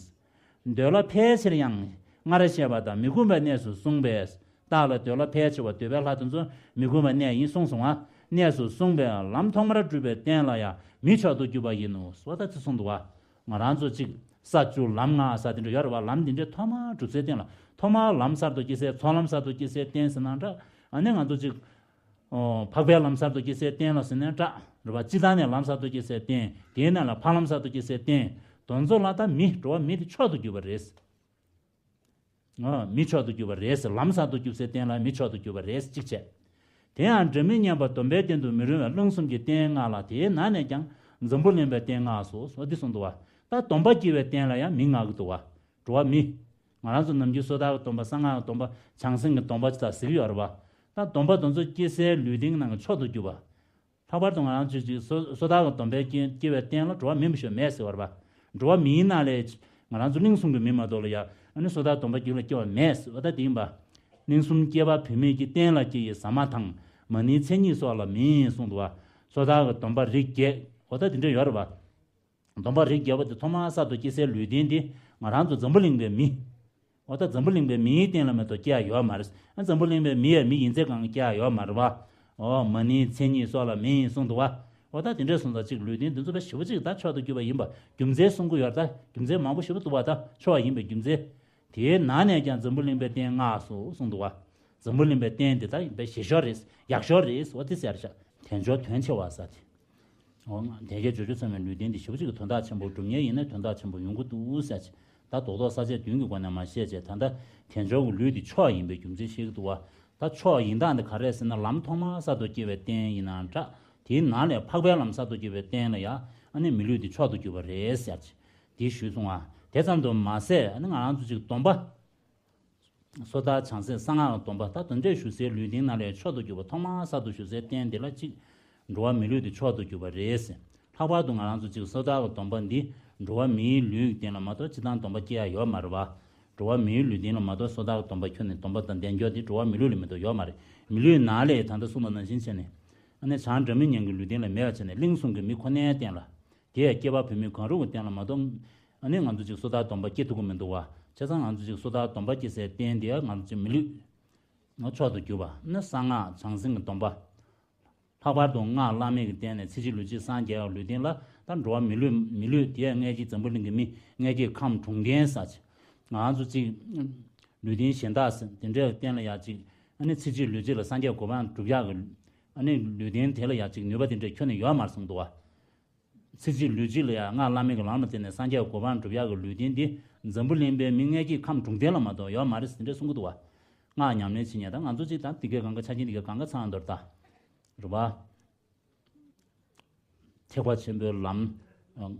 འདོད་ལྷ་ཕལ་ཆེར་ཡང་སྔར་བཤད་པ་དང་མི་ཁོམ་པའི་གནས་སུ་གསུངས་པས། བདག་ལ་འདོད་ལྷ་ཕལ་ཆེ་བ་འདོད་པའི་ལྷ་དེ་ཚོ་མི་ཁོམ་པའི་གནས་ཡིན་གསུངས་སོང་ང་། གནས་སུ་གསུངས་པས་ལམ་ཐོག་མར་སྒྲུབ་པའི་རྟེན་ལ་ཡང་མི་མཆོག་ཏུ་གྱུར་པ་ཡིན་ནོ། སོ་ད་ཚེ་གསུངས་འདུག་བ། ང་རང་ཚོ་གཅིག་ས་བཅུ་ལམ་ལྔ་ས་དེ་འདྲ་ཡོད་རེད་བ། ལམ་འདི་འདྲའི་ཐོག་མར་སྒྲུབ་སའི་རྟེན་ལ་ཐོག་མར་ལམ་གསར་དུ་སྐྱེ་སའི་ཚོགས་ལམ་གསར་དུ་སྐྱེ་སའི་རྟེན་ཟེར་ན་འདྲ། ཨ་ནི་ང་ཚོ་གཅིག་འཕགས་པའི་ལམ་གསར་དུ་སྐྱེ་སའི་རྟེན་ལ་ཟེར་ནའང་འདྲ་རེད་བ། སྤྱིར་བཏང་ནས་ལམ་གསར་དུ་སྐྱེ་སའི་རྟེན། དེའི་ནང་ལ་ཕ་ལམ་གསར་དུ་སྐྱེ་སའི་རྟེན། དེ་ཚོ་ལ་ད་མི་འགྲོ་བ་མི་དེ་མཆོག་ཏུ་གྱུར་པ་རེད། ཨ་མི་མཆོག་ཏུ་གྱུར་པ་རེད་ཟེར། ལམ་གསར་དུ་སྐྱེ་སའི་རྟེན་ལ་མི་མཆོག་ཏུ་གྱུར་པ་རེད་གཅིག་བྱས། དེ་ཡང་སྒྲ་མི་སྙན་པ་སྡོམ་པའི་རྟེན་དུ་མི་རུང་བའི་གླེང་གསུམ་གྱི་རྟེན་ལྔ་ལ་དེའི་ནང་ནས་ཀྱང་འཛམ་བུ་གླིང་པའི་རྟེན་ལྔ་སོ་སོ་འདི་གསུངས་འདུག་བ། ད་སྡོམ་པ་སྐྱེ་བའི་རྟེན་ལ་ཡང་མི་མངགས་ཀྱི་འདུག་བ། འགྲོ་བ་མི། ང་རང་ཚོ་ནམ་རྒྱུན་སོ་ཐར་གྱི་སྡོམ་པ་གསང་སྔགས་ཀྱི་སྡོམ་པ་བྱང་སེམས་ཀྱི་སྡོམ་པ་ཅི་ལྟར་ཟེར་གྱི་ཡོད་རེད་བ། ད་སྡོམ་པ་དེ་ཚོ་སྐྱེ་སའི་ལུས་རྟེན་གྱི་ནང་གི་མཆོག་ཏུ་གྱུར་པ། ལྷག་པར་དུ་ང་རང་ཚོས་ཅིག་སོ་སོ་ཐར་གྱི་སྡོམ་པའི་སྐྱེ་སྐྱེ་བའི་རྟེན་ལ་འགྲོ་བ་མིན་པ་ཞིག་མེད་ཟེར་བ་རེད་པ། འགྲོ་བ་མིའི་ནང་ལས་ང་རང་ཚོ་གླེང་གསུམ་གྱི་མི་མ་གཏོགས་ལ་ཡ་ཨ་ནི་སོ་ཐར་སྡོམ་པ་རྒྱུད་ལ་སྐྱེ་བ་མེད་ཟེར་བ་ད་དེ་ཡིན་པ། གླེང་གསུམ་སྐྱེས་པ་བུད་མེད་ཀྱི་རྟེན་ལ་སྐྱེ་ཡི་ཟ་མ་དང་མ་ཎིའི་མཚན་ཉིད་སོགས་ལ་མིན་གསུངས་འདུག་བ། སོ་ཐར་གྱི་སྡོམ་པ་རིགས་བརྒྱད་འོ་ད་དེ་འདྲ་ཡོད་རེད་པ། སྡོམ་པ་རིགས་བརྒྱད་པོ་དེ་ཐོག་མར་གསར་དུ་སྐྱེ་སའི་ལུས་རྟེན་དེ་ང་རང་ཚོ་འཛམ་བུ་གླིང་པའི་མི། འོ་ད་འཛམ་བུ་གླིང་པའི་མིའི་རྟེན་ལ་མ་གཏོགས་སྐྱེ་ཡ་ཡོད་མ་རེད། ཨ་འཛམ་བུ་གླིང་པའི་མི་ཡ་མི་ཡིན་ཚད་གང་སྐྱེ་ཡ་ཡོད་མ་རེད་བ། འོ་མ་ཎིའི་མཚན་ཉིད་སོགས་ལ་མིན་གསུངས་འདུག་བ། འོ་ད་དེ་འདྲས་སོང་ཙང་གཅིག་ལུས་རྟེན་འདི་ཚོ་དཔེ་ཞེ་པོ་ཅིག་ད་མཆོག་ཏུ་གྱུར་པ་ཡིན་པ་རྒྱུ་མཚན་གསུང་གི་ཡོད་རེད། ད་རྒྱུ་མཚན་མང་པོ་ཞེ་པོ་འདུག་བ། ད་མཆོག་ཡིན་པའི་རྒྱུ་མཚན། དེའི་ནང་ནས་ཀྱང་འཛམ་བུ་གླིང་པའི་རྟེན་ལྔ་སོགས་གསུངས་འདུག་བ། འཛམ་བུ་གླིང་པའི་རྟེན་འདི་ད་དཔེ་བཞེས་ཤོས་རེད། ཡག་ཤོས་རེད། འོ་དེ་ཟེར་ཤག་དལ་འབྱོར་དོན་ཆེ་བ་ཟེར་ཏེ། འོ་ང་དེ་གའི་བརྗོད་བྱ་ཚང་མའི་ལུས་རྟེན་འདི་ཞེ་པོ་ཅིག་གི་དོན་དག་ཆེན་པོ་སྒྲུབ་མཁན་ཡིན་ན་དོན་དག་ཆེན་པོ་ཡོང་གི་འདུག་ཟེར་ཅིག་ད་རྡོག་རྡོག་ས་བཅད་བདུན་གྱི་སྒོ་ནས་མར་བཤད་བྱས། ད་ལྟ་དལ་འབྱོར་གྱི་ལུས་འདི་མཆོག་ཡིན་པའི་རྒྱུ་མཚན་བཤད་ཀྱི་འདུག་བ། ད་མཆོག་ཡིན་སྟངས་འདི་ག་རེ་ཟེར་ན་ལམ་ཐོག་མར་གསར་དུ་སྐྱེ་བའི་རྟེན་ཡིན་ན་འདྲ། དེའི་ནང་ལས་འཕགས་པའི་ལམ་གསར་དུ་སྐྱེ་བའི་རྟེན་ལ་ཡང་ཨ་ནི་མི་ལུས་འདི་མཆོག་ཏུ་གྱུར་པ་རེད་ཟེར་ཅིག་འདི་ཞུས་སོང་བ། དེ་ཙམ་དུ་མ་ཟད་ཨ་ནི་ང་རང་ཚོ་ཅིག་སྡོམ་པ། སོ་ཐར་བྱང་སེམས་གསང་སྔགས་ཀྱི་སྡོམ་པ། ད་དེ་འདྲས་ཞུ་སའི་ལུས་རྟེན་ནང་ལས་མཆོག་ཏུ་གྱུར་པ། ཐོག་མར་གསར་དུ་ཞུ་སའི་རྟེན་དེ་ལ་གཅིག་འགྲོ་བ་མི་ལུས་དེ་མཆོག་ཏུ་གྱུར་པ་རེད། ལྷག་པར་དུ་ང་རང་ཚོ་གཅིག་སོ་ཐར་གྱི་སྡོམ་པ་འདི་འགྲོ་བ་མིའི་ལུས་ཀྱི་རྟེན་ལ་མ་གཏོགས་སྤྱིར་བཏང་སྡོམ་པ་སྐྱེ་ཡ་ཡོད་མ་རེད་བ། འགྲོ་བ་མིའི་ལུས་རྟེན་ལ་མ་གཏོགས་སོ་ཐར་གྱི་སྡོམ་པ་ཁྱོན་ནས་སྡོམ་པ་དང་ལྡན་རྒྱུ་དེ་འགྲོ་བ་མི་ལུས་ལ་མ་གཏོགས་ཡོད་མ་རེད། མི་ལུས་ནང་ལས་ད་ལྟ་གསུངས་པ་ནང་བཞིན་བྱས་ནས། ཨ་ནི་བྱང་སྒྲ་མི་སྙན་གྱི་ལུས་རྟེན་ལ་མེད་པ་བྱས་ནས་གླིང་གསུམ་གྱི་མི་ཁོ་ནའི་རྟེན་ལ། དེ་ཡང་སྐྱེས་པ་བུད་མེད་གང་རུང་གི་རྟེན་ལ་མ་གཏོགས། ཨ་ནི་ང་ཚོ་གཅིག་སོ་ཐར་སྡོམ་པ་སྐྱེ་ཐུབ་ཀྱི་མི་འདུག་བ། བྱས་ཙང་ང་ཚོ་གཅིག་སོ་ཐར་སྡོམ་པ་སྐྱེ་སའི་རྟེན་དེ་ང་ཚོ་གཅིག་མི་ལུས་མཆོག་ཏུ་གྱུར་པ་ནི་གསང་སྔགས་བྱང་སེམས་ཀྱི་སྡོམ་པ། ལྷག་པར་དུ་སྔགས་བླ་མེད་ཀྱི་རྟེན་ནས་ཚེ་གཅིག་ལུས་གཅིག་སངས་རྒྱས་པའི་ལུས་རྟེན་ལ། ད་འགྲོ་བ་མི་ལུས་མི་ལུས་དེ་ཡང་མངལ་སྐྱེས་འཛམ་བུ་གླིང་གི་མི། མངལ་སྐྱེས་ཁམས་དྲུང་རྟེན་ཟེར་ཅིག་ང་ཚོ་གཅིག་ལུས་རྟེན་གཞན་དག་ཟེར་དེ་འདྲའི་རྟེན་ལ་ཡང་གཅིག་ཨ་ནི་ཚེ་གཅིག་ལུས་གཅིག་ལ་སངས་རྒྱས་གོ་འཕང་སྒྲུབ་ཡག་གི། ཨ་ནི་ལུས་རྟེན་དེ་ལ་ཡང་གཅིག་ནུས་པ་དེ་འདྲ་ཁྱོན་ནས་ཡོད་མ་རེད་གསུངས་འདུག་བ། ཚེ་གཅིག་ལུས་གཅིག་ལ་ཡང་སྔགས་བླ་མེད་ཀྱི་ལམ་ལ་བརྟེན་ནས་སངས་རྒྱས་གོ་འཕང་སྒྲུབ་ཡག་གི་ལུས་རྟེན་འདི་འཛམ་བུ་གླིང་པའི་མི་མངལ་སྐྱེས་ཁམས་དྲུང་རྟེན་ལ་མ་གཏོགས་ཡོད་མ་རེད་ཟེར་འདྲ་གསུང་གི་འདུག་བ། སྔགས་ཉམས་ལེན་བྱེད་མཁན་དང་ང་ཚོ་གཅིག་དང་དེ་གའི་གང་ག་ཆ་རྐྱེན་དེ་གའི་གང་ག་ཚང་མདོར་ད། རེད་བ། ཐེག་པ་ཆེན་པོའི་ལམ། ཨ།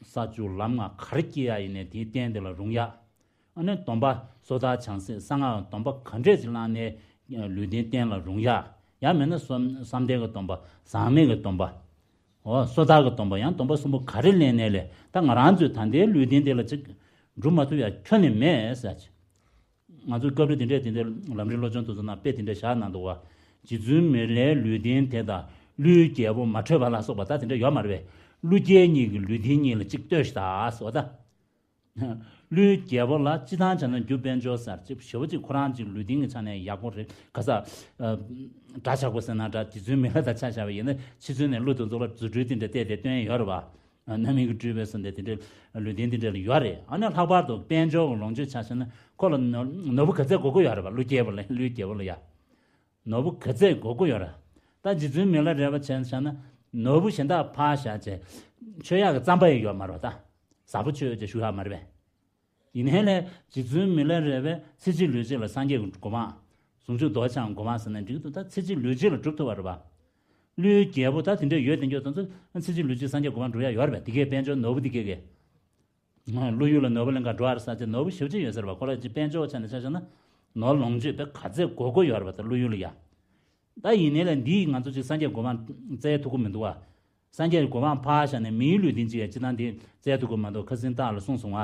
ས་བཅུ་ལམ་ལྔ་ག་རེ་སྐྱེ་ཡ་ཡིན་ནའི་དེའི་རྟེན་དེ་ལ་རུང་ཡ། ཨ་ནི་སྡོམ་པ་སོ་ཐར་བྱང་སེམས་གསང་སྔགས་སྡོམ་པ་ག་འདྲས་ཅིག་བླངས་ནའི་ལུས་རྟེན་རྟེན་ལ་རུང་ཡ། ཡང་མིན་ན་བསམ་བསམ་གཏན་གྱི་སྡོམ་པ། ཟག་མེད་ཀྱི་སྡོམ་པ། འོ་སོ་ཐར་གྱི་སྡོམ་པ། ཡང་སྡོམ་པ་གསུམ་པོ་ག་རེ་ལེན་ནའི་ལས་ད་ང་རང་ཚོའི་ད་ལྟའི་ལུས་རྟེན་དེ་ལ་ཅིག་འགྲུབ་མ་ཐུབ་ཡ་ཁྱོན་ནས་མེད་ཟེར་ཅིག་ང་ཚོའི་སྐབས་རེ་དེ་འདྲས་དེ་འདྲས་ལམ་རིམ་བློ་སྦྱོང་དེ་ཚོ་ནང་དཔེ་དེ་འདྲས་བཞག་གནང་འདུག་བ། རྗེ་བཙུན་མི་ལའི་ལུས་རྟེན་དེ་དང་ཀླུའི་རྒྱལ་པོ་མ་ཁྲོས་པ་ལ་སོགས་པ་ད་དེ་འདྲས་ཡོད་མ་རེད་པས། ཀླུ་རྒྱལ་གཉིས་ཀྱི་ལུས་རྟེན་གཉིས་ལ་གཅིག་ལྟོས་ཤིག་ད་ཟེར་བ་ད། ཀླུའི་རྒྱལ་པོ་ལ་སྤྱིར་བཏང་བྱས་ན་རྒྱུ་དཔལ་འབྱོར་ཟེར་ཅིག་ཞེ་པོ་ཅིག་ཁོ་རང་ཅིག་ལུས་རྟེན་གྱི་ཆ་ནས་ཡག་པོ་རེད། ག་ས། ཨ། འདྲ་ཆགས་པོ་ཟེར་ན་འདྲ། རྗེ་བཙུན་མི་ལ་དང་ཆ་བཞག་པ་ཡིན་ན་ཕྱི་ཚུལ་ནས་ཀླུ་དེ་ཚོ་ལ་རྫུ་འཕྲུལ་དེ་འདྲ་བལྟས་ཏེ་སྟོན་ཡོད་རེད་བ། རྣམ་སྨིན་གྱི་སྤྲུལ་པས་གསུངས་ཏེ་དེ་འདྲའི་ལུས་རྟེན་དེ་འདྲ་ལ་ཡོད་རེད། ཨ་ནི་ལྷག་པར་དུ་དཔལ་འབྱོར་གྱི་ལོངས་སྤྱོད་ཆ་བཞག་ན་ཁོ་ལ་ནོར་ནོར་བུ་ག་ཚད་དགོས་ཀྱི་ཡོད་རེད་པ། ཀླུ་རྒྱལ་པོ་ལ། ཀླུའི་རྒྱལ་པོ་ལ་ཡ། ནོར་བུ་ག་ཚད་དགོས་ཀྱི་ཡོད་རེད། ད་རྗེ་བཙུན་མི་ལ་རས་པ་བྱས་བཞག་ན་ནོར་བུ་གཞན་དག་ཕར་བཞག་བྱས་མཆོད་ཡག་གི་རྩམ་པ་ཡང་ཡོད་མ་རེད་པ། ད་ཟབ་པོ་མཆོད་ཅེས་ཞུ་ཡག་མ་རེད་པས། ཡིན་ནའི་ལས་རྗེ་བཙུན་མི་ལ་རས་པས་ཚེ་གཅིག་ལུས་གཅིག་ལ་སངས་རྒྱས་ཀྱི་གོ་འཕང་། ཟུང་འཇུག་རྡོ་རྗེ་འཆང་གོ་འཕང་ཟེར་ན་འགྲིག་འདུག་ད་ཚེ་གཅིག་ལུས་གཅིག་ལ་སྒྲུབ་ཐུབ་པ་རེད་པ། ཀླུའི་རྒྱལ་པོ་ད་དེ་འདྲ་ཡོད་དེ་འགྱོ་དེ་ཚོ་ཚེ་གཅིག་ལུས་གཅིག་སངས་རྒྱས་གོ་འཕང་སྒྲུབ་ཡག་ཡོད་རེད་པས། དེ་གའི་དཔལ་འབྱོར་ནོར་བུ་དེ་གའི་གའི། ཀླུ་ཡུལ་ལ་ནོར་བུ་གླིང་ག་འགྲོ་བར་ས་ཆ་ནོར་བུ་ཞེ་པོ་ཅིག་ཡོད་ཟེར་བ། ཁོ་རང་ཅིག་དཔལ་འབྱོར་ཆ་ནས་ཆ་བཞག་ན་ནོར་ལོངས་སྤྱོད་དཔེ་ག་ཚད་དགོས་དགོས་ཡོད་རེད་པ། ད་ཀླུ་ཡུལ་ལ་ཡ། ད་ཡིན་ནའི་ལས་འདིས་ང་ཚོ་ཅིག་སངས་རྒྱས་གོ་འཕང་བཙལ་ཐུབ་ཀྱི་མི་འདུག་བ། སངས་རྒྱས་གོ་འཕང་ཕར་བཞག་ནས་མིའི་ལུས་རྟེན་ཅིག་ཡ་སྤྱིར་བཏང་དེ་བཙལ་ཐུབ་ཀྱི་མ་འདུག་ཁ་སང་བདག་ལ་གསུངས་སོང་བ།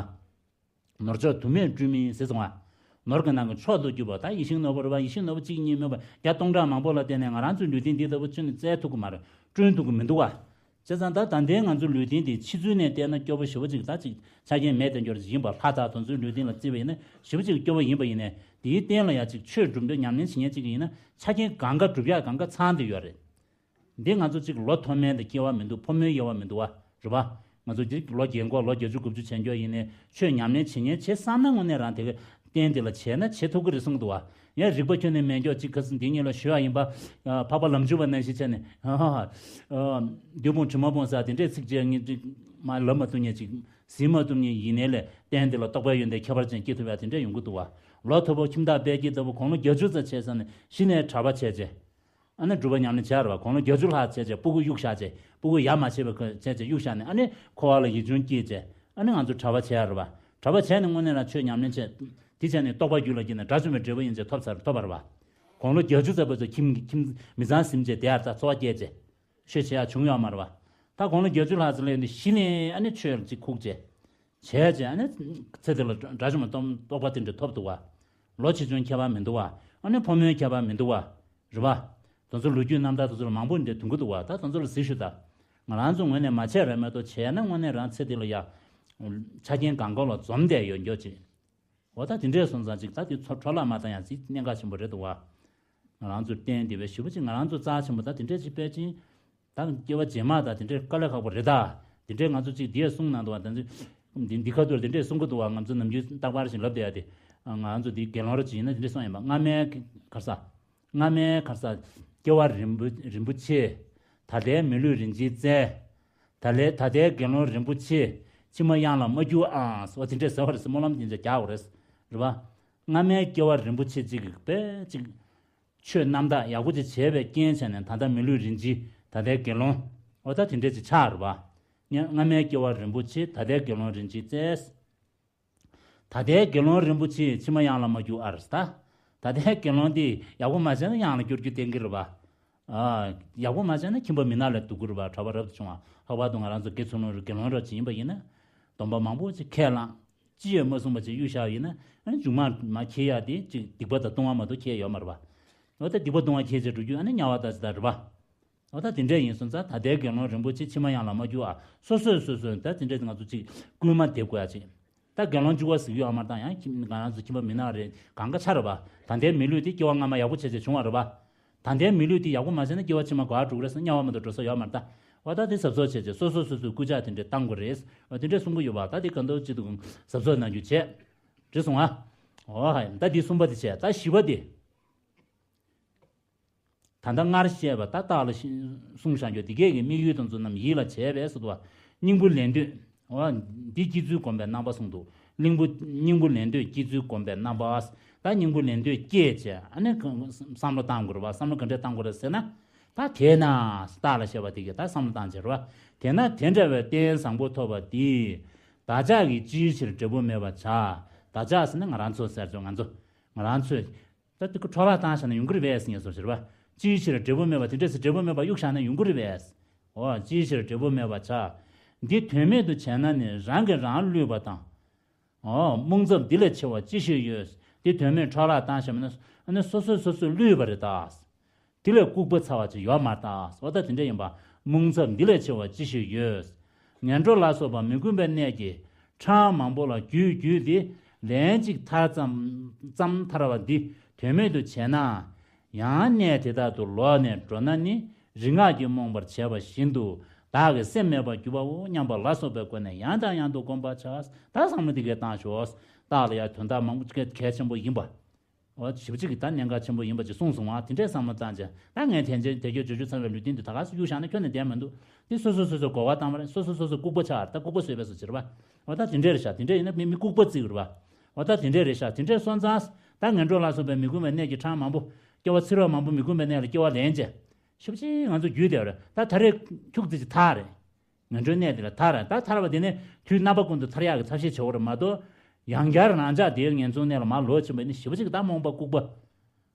ནོར་མཆོག་དུ་མས་སྤྲུལ་མིན་ཟེར་སོང་བ། ནོར་གྱི་ནང་གི་མཆོག་ཏུ་གྱུར་པ་ད་ཡིད་བཞིན་ནོར་བུ་རེད་པ། ཡིད་བཞིན་ནོར་བུ་གཅིག་གཉིས་མིན་པ་བརྒྱ་སྟོང་ཕྲག་མང་པོ་ལ་བརྟེན་ནས་ང་རང་ཚོའི་ལུས་རྟེན་འདི་ལྟ་བུ་ཁྱོན་ནས་བཙལ་ཐུབ་ཀྱི་མ་རེད། བསྐྲུན་ཐུབ་ཀྱི་མི་འདུག་བ། བྱས་ཙང་ད་ད་ལྟའི་ང་ཚོའི་ལུས་རྟེན་འདི་ཕྱི་ཚུལ་ནས་བལྟས་ན་སྐྱོ་པོ་ཞེ་པོ་ཅིག་ད་ཅིག་ཆ་རྐྱེན་མེད་དེ་འགྱོ་རེད། ཡིན་པ་ལྷ་དག་དེ་ཚོའི་ལུས་རྟེན་ལ་བརྩིས་པ་ཡིན་ན་ཞེ་པོ་ཅིག་སྐྱོ་པོ་ཡིན་པ་ཡིན་ནའི་དེའི་སྟེང་ལ་ཡ་ཅིག་ཆོས་སྒྲུབ་འདོད་ཉམས་ལེན་བྱེད་མཁན་ཅིག་ཡིན་ན་ཆ་རྐྱེན་གང་ག་སྒྲུབ་ཡག་གང་ག་ཚང་བསྡད་ཡོད་རེད། འདི་ང་ཚོ་གཅིག་ལོ་མཐོ་དམན་དང་སྐྱེ་བ་མི་འདུག་ཕོ་མོའི་དབྱེ་བ་མི་འདུག་བ། རེད་པ། ང་ཚོ་གཅིག་ལོ་རྒན་གོག་ལོ་བརྒྱད་ཅུ་དགུ་བཅུ་བྱས་འགྱོ་ཡིན་ནའི་ཆོས་ཉམས་ལེན་བྱེད་མཁན་བྱེད་བསམ་ན་དངོས་གནས་རང་དེ་ག་རྟེན་དེ་ལ་བྱས་ན་བྱེད་ཐུབ་ཀྱི་རེད་གསུངས་འདུག་བ། ཡང་རིག་པ་ཁྱོན་ནས་མེད་འགྱོ་གཅིག་ཁ་སང་འདི་གཉིས་ལ་ཞུ་བ་ཡིན་པ། འཕགས་པ་ལམ་འཇུག་པ་ནང་བཞིན་བྱས་ནས་བདུད་དཔུང་དྲི་མ་དཔུང་ཟེར་དེ་འདྲས་ཚིག་བཅད་ངས་ཅིག་མ་ལབ་མ་ཐུབ་མཁན་ཅིག་ཟིན་མ་ཐུབ་མཁན་ཡིན་ནའི་ལས་རྟེན་དེ་ལ་རྟོགས་པ་ཡོན་ཏན་ཁྱད་པར་ཅན་སྐྱེ་ཐུབ་ཡ་དེ་འདྲས་ཡོང་གི་འདུག་བ། ལོ་མཐོ་པོ་ཁྱིམ་བདག་དཔལ་སྐྱེས་ལྟ་བུ་དགུང་ལོ་བརྒྱད་ཅུ་ཙམ་བྱས་ཙང་ནས་གཞི་ནས་གྲྭ་པ་བྱས་བྱས། ཨ་ནི་སྒྲུབ་པ་ཉམས་ལེན་བྱས་རེད་བ། དགུང་ལོ་བརྒྱད་ཅུ་ལྷག་བྱས་བྱས་སྤུ་གུ་གཡུག་བཞག་བྱས། སྤུ་གུ་ཡ་མ་བྱས་པའི་ཁ་བྱས་བྱས་གཡུག་བཞག་ནས་ཨ་ནི་འཁོར་བ་ལ་ཡིད་ཆུང་སྐྱེས་བྱས། ཨ་ནི་ང་ཚོ་གྲྭ་པ་བྱས་རེད་བ། གྲྭ་པ་བྱས་ནས་དངོས་གནས་རང་ཆོས་ཉམས་ལེན་བྱས། དེ་བྱས་ནས་རྟོགས་པ་རྒྱུད་ལ་སྐྱེས་ནས་དགྲ་བཅོམ་པའི་འབྲས་བུ་ཡན་ཆད་ཐོབ་ཚར་ཐོབ་པ་རེད་བ། དགུང་ལོ་བརྒྱད་ཅུ་ཙམ་པ་ཚོ་ཁྱིམ་ཁྱིམ་མི་ཚང་ཟིན་བྱས་དེ་ཡར་ད་འཚོ་བ་སྐྱེལ་བྱས། ཆོས་བྱེད་ཡ་བྱུང་ཡོད་མ་རེད་བ། ད་དགུང་ལོ་བརྒྱད་ཅུ་ལྷག་ཙམ་སླེབས་ནས་གཞི་ནས་ཨ་ནི་ཆོས་ལ་ཅིག་ཁུག་བྱས། བྱས་རྗེས་ཨ་ནི་ཚེ་འདི་ལ་དགྲ་བཅོམ་པའི་རྟོགས་པ་དེ་འདྲ་ཐོབ་འདུག་བ། ལོ་ཆེ་ཆུང་ཁྱད་པར་མི་འདུག་བ། ཨ་ནི་ཕོ་མོའི་ཁྱད་པར་མི་འདུག་བ། རེད་བ། དེ་ཚོ་ལོ་རྒྱུས་རྣམ་ཐར་དེ་ཚོ་ལ་མང་པོ་འདྲ་ཐོན་གྱི་འདུག་བ། ད་དེ་ཚོ་ལ་གཟིགས་ཤོག་ད། ང་རང་ཚོ་ངོས་ནས་མ་བྱས་ར་མེད་དོ་བྱས་ན་དངོས་གནས་རང་ཚེ་འདི་ལ་ཡ། ཆ་རྐྱེན་གང་ག་ལ་འཛོམས་བསྡད་ཡོད་འགྱོ་ཅིག་འོ་ད་དེ་འདྲས་སོང་ཙང་ཅིག་ད་དེ་ཚོ་འཕྲོ་བརླག་མ་བཏང་ཡ་ཅིག་གནད་འགག་ཆེན་པོ་རེད་འདུག་བ། ང་རང་ཚོ་བསྟན་བདེ་བའི་ཞེ་པོ་ཅིག་ང་རང་ཚོ་རྩ་ཆེན་པོ་ད་དེ་འདྲས་ཅིག་དཔེ་ཅིང་། ད་སྐྱེ་བ་རྗེས་མ་ད་དེ་འདྲའི་དཀའ་ལས་ཁག་པོ་རེད་ད། དེ་འདྲའི་ང་ཚོ་གཅིག་འདིས་གསུངས་གནང་འདུག་བ། ད་འདི་འདི་ཁ་ཐུར་དེ་འདྲས་གསུང་གི་འདུག་བ། ང་ཚོ་ནམ་རྒྱུན་རྟག་པར་བཞིན་ལབ་བསྡད་ཡ་དེ། ང་ཚོ་འདི་དགེ་སློང་རོ་གཅིག་ཡིན་ན་དེ་འདྲས་གསུང་ཡིན་པ། སྔ་མའི་གར་ས། སྔ་མའི་གར་ས། སྐྱེ་བ་རིན་པོ་རིན་པོ་ཆེ། ད་ལྟའི་མི་ལུས་རིན་ཆེན་རྩལ། ད་ལྟའི་ད་ལྟའི་དགེ་སློང་རིན་པོ་ཆེ། ཕྱི་མ་གཡང་ལ་མ་གྱུར་ཨང་། འོ་དེ་འདྲས་ཟེར་བ་རེད། སྨོན་ལམ་དེ་འདྲས་རྒྱག་དགོས་རེད། རེད་བ། སྔ་མའི་སྐྱེ་བ་རིན་པོ་ཆེ་གཅིག་གི་དཔེ་གཅིག་ཆོས་རྣམ་དག་ཡག་པོ་ཅིག་བྱས་པའི་རྐྱེན་བྱས་ནས་ད་ལྟ་མི་ལུས་རིན་ཆེན་ད་ལྟའི་དགེ་སློང་། འོ་ད་དེ་འདྲས་ཅིག་ཆགས་རེད་བ། སྔ་མའི་སྐྱེ་བ་རིན་པོ་ཆེ་ད་ལྟའི་དགེ་སློང་རིན་ཆེན་རྩལ། ད་ ད་ལྟའི་དགེ་སློང་རིན་པོ་ཆེ་ཕྱི་མ་གཡང་ལ་མ་རྒྱུག་ཨར་ད། ད་ལྟའི་དགེ་སློང་དེ་ཡག་པོ་མ་བྱས་ན་གཡང་ལ་སྐྱོར་རྒྱུ་གཏན་འཁེལ་རེད་པ། ཨ། ཡག་པོ་མ་བྱས་ན་ཁྱིམ་པ་མི་ནག་ལས་སྡུག་གི་རེད་པ། གྲྭ་པ་རབ་ཏུ་བྱུང་བ་ལྷག་པར་དུ་ང་རང་ཚོ་དགེ་ཚུལ་སློང་རུ་དགེ་སློང་རབ་ཅིག་ཡིན་པ་ཡིན་ན། སྡོམ་པ་མང་པོ་ཅིག་ཁས་བླངས། ཅི་ཡང་མ་གསུངས་པ་ཅིག་གཡུག་བཞག་ཡིན་ན། ཨ་ནི་མཇུག་མ་མ་ཁེལ་ཡག་དེ་ཅིག་སྡིག་པ་དང་ལྟུང་བ་མ་གཏོགས་ཁེལ་ཡོད་མ་རེད་པ། འོ་ད་སྡིག་པ་ལྟུང་བ་ཁེལ་བྱས་འགྲོ་རྒྱུ་ཨ་ནི་དམྱལ་བ་ལྟ་ཅི་ལྟ་རེད་པ། འོ་ད་དེ་འདྲས་ཡིན་སོང་ཙང་ད་ལྟའི་དགེ་སློང་རིན་པོ་ཆེ་ཕྱི་མ་གཡང་ལ་མ་རྒྱུག་ཨ། སོ་སོས་སོ་སོས་ད་དེ་འདྲས་ང་ཚོ་ཅིག་སྐུལ་མ་འདེབས་དགོས་ཡ་ཅིག་ད་དགེ་སློང་བཅུ་པ་ཟིག་ཡོད་ཨ་མར་བཏང་ཡང་ཁྱིམ་ང་རང་ཚོ་ཁྱིམ་པ་མི་ནག་རེད་གང་ག་ཆ་རེད་པ། ད་ལྟའི་མི་ལུས་དེ་སྐྱེ་བ་སྔ་མ་ཡག་པོ་བྱས་བྱས་བྱུང་བ་རེད་པ། ད་ལྟའི་མི་ལུས་དེ་ཡག་པོ་མ་བྱས་ན་སྐྱེ་བ་ཕྱི་མ་ག་པར་འགྲོ་གི་རེད་ཟེར་དམྱལ་བ་མ་གཏོགས་འགྲོ་ས་ཡོད་མ་རེད་ད། འོ་ད་དེ་གཟབ་གཟབ་བྱས་བྱས་སོ་སོ་སོ་སོའི་སྐུལ་ལྕག་དེ་འདྲས་བཏང་དགོས་རེད། འོ་དེ་འདྲས་གསུང་གི་ཡོད་པ། ད་དེ་ག་འདྲ་ཅིག་ཏུ་གཟབ་གཟབ་གནང་རྒྱུ་བྱས། འགྲིག་སོང་ཨ། འོ་ཧ་ད་དེ་གསུམ་པ་དེ་བྱས། ད་བཞི་པ་དེ། ད་ལྟ་སྔར་བཤད་པ་ད་བརྟགས་ལ་གསུངས་བཞག་རྒྱུ་དེ་སྐད་ཀྱི་དམིགས་ཡུལ་དེ་ཚོ་རྣམས་ཡིད་ལ་བྱས་པས་སུ་དུ་བ། སྙིང་པོ་ལན་ལྟོས། འོ། འདི་སྐྱེ་ཚུལ་བསྒོམ་པའི་རྣམ་པ་གསུངས་འདུག་སྙིང་པོ་སྙིང་པོ་ལན་ལྟོས་སྐྱེ་ཚུལ་བསྒོམ་པའི་རྣམ་པ། ད་སྙིང་པོ་ལན་ལྟོས་སྐྱེས་བྱས་ཨ་ནི་བསམ་བློ་བཏང་དགོས་རེད་བ། བསམ་བློ་ག་འདྲས་བཏང་དགོས་རེད་ཟེར་ན། ད་དེས་ན་བརྟགས་ལ་བཤད་པ་དེ་གས་ད་བསམ་བློ་བཏང་བྱས་རེད་བ། དེས་ན་དེ་འདྲ་བའི་རྟེན་བཟང་པོ་ཐོབ་པ་འདི། བདག་ཅག་གིས་ཅིའི་ཕྱིར་འབྲས་བུ་སྨོས་པར་བྱ། བདག་ཅག་ཟེར་ན་ང་རང་ཚོ་ཟེར་ཆོག་ང་ཚོ། ང་རང་ཚོས། ད་དེ་ཁོ་འཕྲོ་བརླག་བཏང་བཞག་ན་ཡོང་གི་རེད་པས་ཟེར་ངས་སོ་ཟེར་བ། ཅིའི་ཕྱིར་འབྲས་བུ་སྨོས་པ་དེ་འདྲས་སེ་འབྲས་བུ་སྨོས་པ་གཡུག་བཞག་ན་ཡོང་གི་རེད་པས། འོ་ཅིའི་ཕྱིར་འབྲས་བུ་སྨོས་པར་བྱ། འདི་དོན་མེད་དུ་བྱས་ན་ནི་རང་གིས་རང་བསླུས་པ་དང་། འོ་རྨོངས་ཚབས་འདི་ལས་ཆེ་བ་ཅི་ཞིག་ཡོད། འདི་དོན་མེད་འཕྲོ་བརླག་བཏང་བཞག་ན་ཨ་ནི་སོ་སོས་སོ་སོས་བསླུས་པ་རེད་ད། དེ་ལས་ལྐུགས་པ་ཚ་བ་ཅིག་ཡོད་མ་རེད་ད། འོ་ད་དེ་འདྲ་ཡིན་པ། རྨོངས་ཚབས་འདི་ལས་ཆེ་བ་ཅི་ཞིག་ཡོད། ངན་འགྲོ་ལ་སོགས་པ་མི་མཁོ་བའི་གནས་ཀྱི་འཕྲང་མང་པོ་ལ་རྒྱུད་བརྒྱུད་དེ་ལན་གཅིག་ཐར་ཙམ་ཙམ་ཐར་བ་འདི་དོན་མེད་དུ་བྱས་ན། ཡང་གནས་དེ་དག་ཏུ་ལོག་ནས་འགྲོ་ན་ནི་རིག་སྔགས་ཀྱིས་རྨོངས་པར་བྱས་པ་བཞིན་དུ་བདག་གི་སེམས་མེད་པར་འགྱུར་བའོ་སྙམ་པ་ལ་སོགས་པའི་སྒོ་ནས་ཡང་དང་ཡང་དུ་བསྒོམ་པར་བྱ། ད་བསམ་བློ་འདི་གས་བཏང་ཤོག་བརྟགས་ལ་ཡང་དོན་དག་མང་པོ་གལ་ཆེན་པོ་ཡིན་པ། འོ་ཞེ་པོ་ཅིག་གིས་ད་གནད་འགག་ཆེན་པོ་ཡིན་པ་ཅིག་གསུངས་སོང་བ། དེ་འདྲའི་བསམ་བློ་བཏང་བྱས་ད་ངས་དེ་འདྲའི་དེ་སྐྱོ་བརྗོད་བརྗོད་ཚར་བའི་ལུས་རྟེན་འདི་ད་ག་སུ་གཡུག་བཞག་ན་ཁྱོན་ནས་བསྡད་མི་འདུག་འདི་སོ་སོ་སོ་སོ་གོ་བ་བཏང་བ་རེད། སོ་སོ་སོ་སོ་ལྐུགས་པ་ཆགས་ད་ལྐུགས་པ་བཟོས་པས་སུ་བྱེད་རེད་བ། འོ་ད་དེ་འདྲས་རེད་ཤག་དེ་འདྲས་ཡིན་ན་མི་མི་ལྐུགས་པ་བརྩི་གི་རེད་བ། འོ་ད་དེ་འདྲས་རེད་ཤག་དེ་འདྲས་སོང་ཙང་ད་ངན་འགྲོ་ལ་སོགས་པའི་མི་མཁོ་བའི་གནས་ཀྱི་འཕྲང་མང་པོ། སྐྱེ་བ་ཚེ་རབས་མང་པོ་མི་མཁོ་བའི་གནས་ལ་སྐྱེ་བ་ལེན་བྱས། ཞེ་པོ་ཅིག་ང་ཚོ་རྒྱུད་དེ་རེད་ད་ད་རེས་ཁྱུག་ཙི་ཅིག་ཐག་རེད། ངན་འགྲོའི་གནས་དེ་ལ་ཐར། ད་ཐར་བ་དེ་ནི་དུས་རྣམ་པ་ཀུན་ཏུ་ཐར་ཡག་གི་ཐབས་ཤེས་བྱེད་དགོས་རེད་མ་གཏོགས། ཡང་བསྐྱར་རང་ཅག་དེའི་ངན་སོང་གནས་ལ་མར་ལོག་ཕྱིན་པ་ནི་ཞེ་པོ་ཅིག་ད་རྨོངས་པ་ལྐུགས་པ།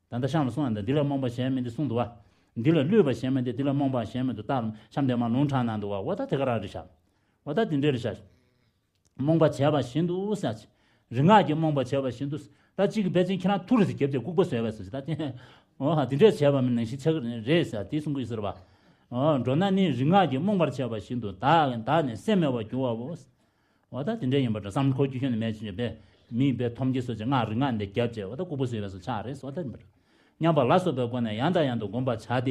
ད་ལྟ་གཤམ་ལ་གསུངས་ཡ་འདི་འདི་ལ་རྨོངས་པ་གཞན་མེད་འདི་གསུངས་འདུག་བ། འདི་ལ་བསླུས་པ་གཞན་མེད་འདི་འདི་ལ་རྨོངས་པ་གཞན་མེད་འདུག་ད་གཤམ་དེ་མར་ལུང་དྲངས་གནང་འདུག་བ། འོ་ད་དེ་ག་རང་རེད་ཤག་འོ་ད་དེ་འདྲས་རེད་ཤག་རྨོངས་པ་བྱས་པ་བཞིན་དུ་ཟེར། རིག་སྔགས་ཀྱིས་རྨོངས་པ་བྱས་པ་བཞིན་དུ། ད་གཅིག་གིས་ཕལ་ཆེར་ཁྱེད་རང་ཐུགས་རེ་ཟེར་རྒྱབ་བྱས་ལྐུགས་པ་བཟོས་པས་ཟེར་ད་དེ། འོ་ཧ་དེ་འདྲས་བྱས་པ་མིན་ནང་བཞིན་ཆགས་ཀྱི་རེད་ཟེར་དེ་གསུང་གི་ཡོད་ཟེར་བ། འོ་འགྲོ་ན་ནི་རིག་སྔགས་ཀྱིས་རྨོངས་པར་བྱས་པ་བཞིན་དུ་བདག་བདག་ནི་སེམས་མེད་པར་འགྱུར་བའོ། འོ་ད་དེ་འདྲས་ཡིན་པ་འདྲ་བསམ་འཁོར་རྒྱུ་ཁྱོན་ནས་མེད་ཅེས་པས། མིས་པས་མཐོང་གི་སོ་ཅེ་སྔགས་རིག་སྔགས་འདི་རྒྱབ་བྱས་འོ་ད་ལྐུགས་པ་བཟོས་པས་སོ་ཆགས་རེད་ཟེར་བ་ད་ཡིན་པ་འདྲ། སྙམ་པ་ལ་སོགས་པའི་སྒོ་ནས་ཡང་དང་ཡང་དུ་བསྒོམ་པར་བྱ་སྟེ།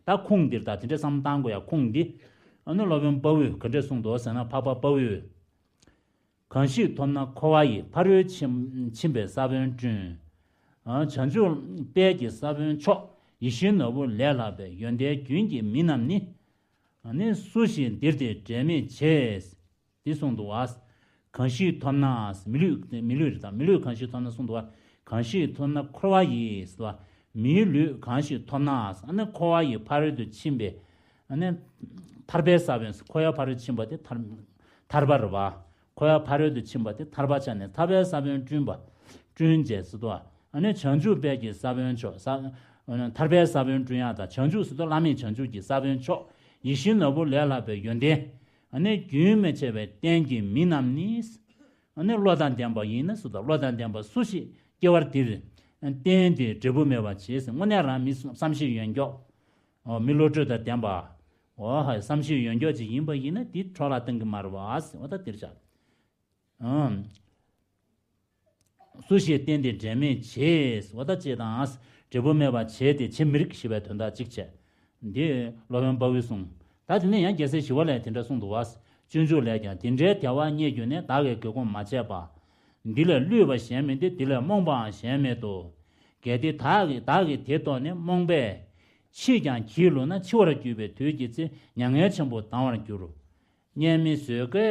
ད་ཁུངས་འདིར་ད་དེ་འདྲས་བསམ་བློ་བཏང་དགོས་ཡ་ཁུངས་འདི། ཨ་ནི་སློབ་དཔོན་དཔའ་བོས་ག་འདྲས་གསུངས་འདུག་ཟེར་ན་འཕགས་པ་དཔའ་བོས། གང་ཞིག་ཐོབ་ན་འཁོར་བ་ཡི། ཕ་རོལ་ཕྱིན་ཕྱིན་པའི་ས་བོན་བསྐྲུན། བྱང་ཆུབ་དཔལ་གྱི་ས་བོན་མཆོག་ཡིད་བཞིན་ནོར་བུ་ལས་ལྷག་པའི། ཡོན་ཏན་རྒྱུན་གྱི་མི་རྣམས་ནི། ནི་སུ་ཞིག་འདིར་དེ་འབྲལ་མི་བྱེད། འདི་གསུངས་འདུག་བ། གང་ཞིག་ཐོབ་ན། མི་ལུས་མི་ལུས་རེད་དང་མི་ལུས་གང་ཞིག་ཐོབ་ན་གསུངས་འདུག་བ། གང་ཞིག་ཐོབ་ན་འཁོར་བ་ཡི་ཟེར་བ། མིའི་ལུས་གང་ཞིག་ཐོབ་ན་ཨ་ནི་འཁོར་བ་ཡི་ཕ་རོལ་ཏུ་ཕྱིན་པའི་ཨ་ནི་ཐར་པའི་ས་བོན། འཁོར་བ་ཕ་རོལ་ཕྱིན་པ་དེ་ཐར་ཐར་པ་རེད་བ། འཁོར་བ་ཕ་རོལ་ཏུ་ཕྱིན་པ་དེ་ཐར་པ་ཆགས་ནས་ཐར་པའི་ས་བོན་བསྐྲུན་པ། བསྐྲུན་བྱས་ཟེར་དུས་ཨ་ནི་བྱང་ཆུབ་དཔལ་གྱི་ས་བོན་མཆོག་ས། ཐར་པའི་ས་བོན་བསྐྲུན་ཡག་དང་བྱང་ཆུབ་ཟེར་དུས་བླ་མེད་བྱང་ཆུབ་ཀྱི་ས་བོན་མཆོག་ཡིད་བཞིན་ནོར་བུ་ལས་ལྷག་པའི་ཡོན་ཏན། ཨ་ནི་རྒྱུན་མི་འཆད་པའི་རྟེན་གྱི་མི་རྣམས་ནི། ཨ་ནི་བློ་དང་ལྡན་པ་ཡིན་ན་སུ་དང་བློ་དང་ལྡན་པ་སུ་ཞིག་སྐྱེ་བ་འདིར་བརྟེན་ཏེ་འབྲས་བུ་སྨོས་པ་བྱེད་ཟེར། དངོས་གནས་རང་མི་བསམ་ཤེས་ཡོན་མགྱོགས། འོ་མི་བློ་གྲོས་དང་ལྡན་པ། འོ་ཧ་བསམ་ཤེས་ཡོན་མགྱོགས་ཅིག་ཡིན་པ་ཡིན་ན་འདི་འཕྲོ་བརླག་གཏང་གི་མ་རེད་བ་ཟེར་བ་ད་འདིར་བཞག་སུ་ཞིག་བརྟེན་ཏེ་འབྲལ་མི་བྱེད། འོ་ད་ཅེས་དང་། འབྲས་བུ་སྨོས་པ་བྱེད་དེ་བྱེད་མི་རིགས་ཞེས་པའི་དོན་དག་གཅིག་བྱས། འདི་སློབ་དཔོན་དཔའ་བོས་གསུངས། ད་དེ་ནས་ཡང་རྒྱལ་སྲས་ཞི་བ་ལྷས་དེ་འདྲ་གསུངས་འདུག་བ། སྤྱོད་འཇུག་ལས་ཀྱང་དེ་འདྲའི་དལ་བ་རྙེད་གྱུར་ནས་བདག་གིས་དགེ་སྒོ་མ་བྱས་པ། འདི་ལས་བསླུས་པ་གཞན་མིན་ཏེ་འདི་ལས་རྨོངས་པའང་གཞན་མེད་དོ། གལ་ཏེ་བདག་གིས་བདག་གིས་དེ་རྟོགས་ནས་རྨོངས་པས། འཆི་ཀྱང་གྱིས་ལོག་ན་འཆི་བར་གྱུར་པའི་དུས་ཀྱི་ཚེ་མྱ་ངན་ཆེན་པོ་ལྡང་བར་འགྱུར། གཉེན་མི་བཟོད་དཀའི་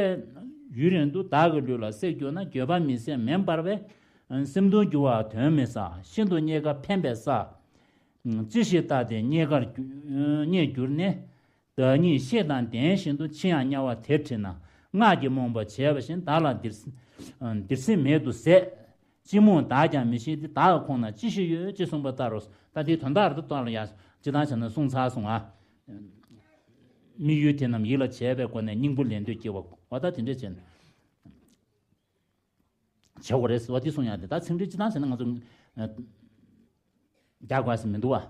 ཡུན་རིང་དུ། བདག་གི་ལུས་ལ་སྲེག་གྱུར་ན། འགྱོད་པ་མི་བཟད་མེ་འབར་བས། སེམས་གདུང་འགྱུར་བ་དོན་མི་ཟ། ཤིན་ཏུ་རྙེད་དཀའ་ཕན་པའི་ས། ཅི་ཞིག་བརྟགས་ཏེ་རྙེད་དཀར་རྙེད་གྱུར་ནས། བདག་ཉིད་ཤེས་དང་ལྡན་བཞིན་དུ། འཆི་ཡང་དམྱལ་བ་དེར་ཁྲིད་ན། སྔགས་ཀྱི་རྨོངས་པ་བྱས་པ་བཞིན་བདག་ལ་འདིར་འདིར་སེམས་མེད་དུ་ཟད། ཅི་སྨོས་བདག་ཀྱང་མི་ཤེས་ཏེ། བདག་གི་ཁོང་ན་ཅི་ཞིག་ཡོད་ཅེས་གསུངས་པ་ལྟར་རོ། ད་དེའི་དོན་དག་རེད་དོ། ལ་ཡ་ཅི་ལྟར་བྱས་ན་གསུངས་ཚར་སོང་ང་། དམིགས་ཡུལ་དེ་རྣམས་ཡིད་ལ་བྱས་པའི་སྒོ་ནས་སྙིང་པོ་ལེན་འདོད་སྐྱེ་བ། འོ་ད་དེ་འདྲས་བྱས་ན། བྱེད་དགོས་རེད་ཟེར་བ་དེ་གསུང་ཡག་དེ། ད་ཚིག་འགྲེལ་སྤྱི་བཏང་ཟེར་ན་ང་ཚོ་རྒྱག་དགོས་ཟེར་མི་འདུག་བ།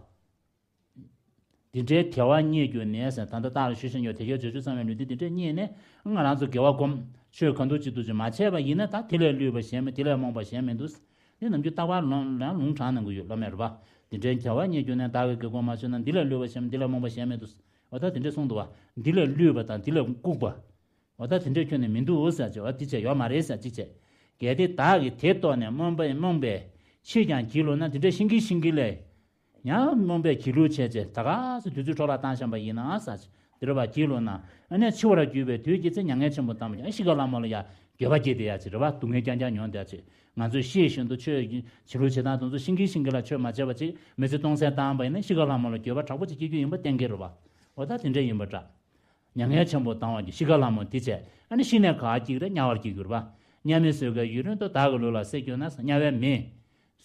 འདི་འདྲའི་དལ་བ་རྙེད་གྱུར་ནས་ཟེར། ད་ལྟ་བདག་ལ་ཞུས་ཤིང་ཡོད། དེ་སྐད་བརྗོད་བྱེད་ཚང་བའི་ལུས་རྟེན་འདི་འདྲས་རྙེད་ནས་ང་རང་ཚོ་དགེ་བ་སྒོམ། ཆོས་གང་འདུལ་གཅིག་ཏུ་བྱེད་མ་བྱས་པ་ཡིན་ན། ད་དེ་ལས་བསླུས་པ་གཞན་མེད། དེ་ལས་རྨོངས་པ་གཞན་མི་འདུག། འདི་ནམ་རྒྱུན་རྟག་པར་ལུང་ལུང་དྲངས་གནང་གི་ཡོད། བླ་མས་རེད་པ། འདི་འདྲའི་དལ་བ་རྙེད་གྱུར་ནས་བདག་གི་དགེ་སྒོ་མ་བྱས་ན། འདི་ལས་བསླུས་པ་གཞན་མེད། འདི་ལས་རྨོངས་པ་གཞན་མི་འདུག། འོ་ད་དེ་འདྲས་གསུངས་འདུག་བ། འདི་ལས་བསླུས་པ་དང་འདི་ལས་ལྐུགས་པ། འོ་ད་དེ་འདྲས་ཁྱོན་ནས་མི་འདུག་ཟེར་བྱས། འོ་དེ་བྱས་ཡོད་མ་རེད་ཟེར་གཅིག་བྱས། གལ་ཏེ་བདག་གིས་དེ་རྟོགས་ནས་རྨོངས་པ་རྨོངས་པས་འཆི་ཀྱང་བགྱིད་ལོ་ན། དེ་འདྲས་ཤི་གིན་ཤི་གིན་ལས་ཡང་རྨོངས་པས་བགྱིད་ལུགས་བྱས་བྱས། ད་ག་སེ་དུས་ཚོད་འཕྲོ་བརླག་བཏང་བཞིན་པ་ཡིན་ན་ཟེར་བྱས། འདི་རུ་བ་བགྱིད་ལོ་ན། ཨ་ནི་འཆི་བར་གྱུར་པའི་དུས་ཀྱི་ཚེ་མྱ་ངན་ཆེན་པོ་བཏང་བ་ཀྱང་གཤིས་ཀ་ལྷ་མོ་ལ་ཡང་འགྱོད་པ་སྐྱེས་ཏེ་ཡ་ཅིག་རེད་བ། སྡུག་བསྔལ་རྐྱང་རྐྱང་མྱོང་བསྡད་ཅིག། ང་ཚོས་ཤེས་བཞིན་དུ་ཆོས་བྱེད་ལུགས་བྱེད་སྟངས་དེ་ཚོ་ཤི་གིན་ཤི་གིན་ལ་ཆོས་མ་བྱས་པ་ཅིག་མི་ཚེ་སྟོང་ཟད་བཏང་བ་ཡིན་ན། གཤིས་ཀ་ལྷ་མོ་ལ་འགྱོད་པ་དྲག་པོ་ཅིག་སྐྱེ་རྒྱུ་ཡིན་པ་གཏན་འཁེལ་རེད་བ། འོ་ད་དེ་འདྲ་ཡིན་པ་འདྲ། མྱ་ངན་ཆེན་པོ་བཏང་བ་གྱི་གཤིས་ཀ་ལྷ་མོ་དེ་བྱས། ཨ་ནི་ཤི་ནས་ག་སྐྱིད་རེད། དམྱལ་བར་སྐྱེ་གྱུར་བ། དམྱལ་མེ་གསོད་དཀའི་ཡུན་རིང་དུ། བདག་གི་ལུས་ལ་བསྲེགས་གྱུར་ན་ཟེར། དམྱལ་བའི་མེ་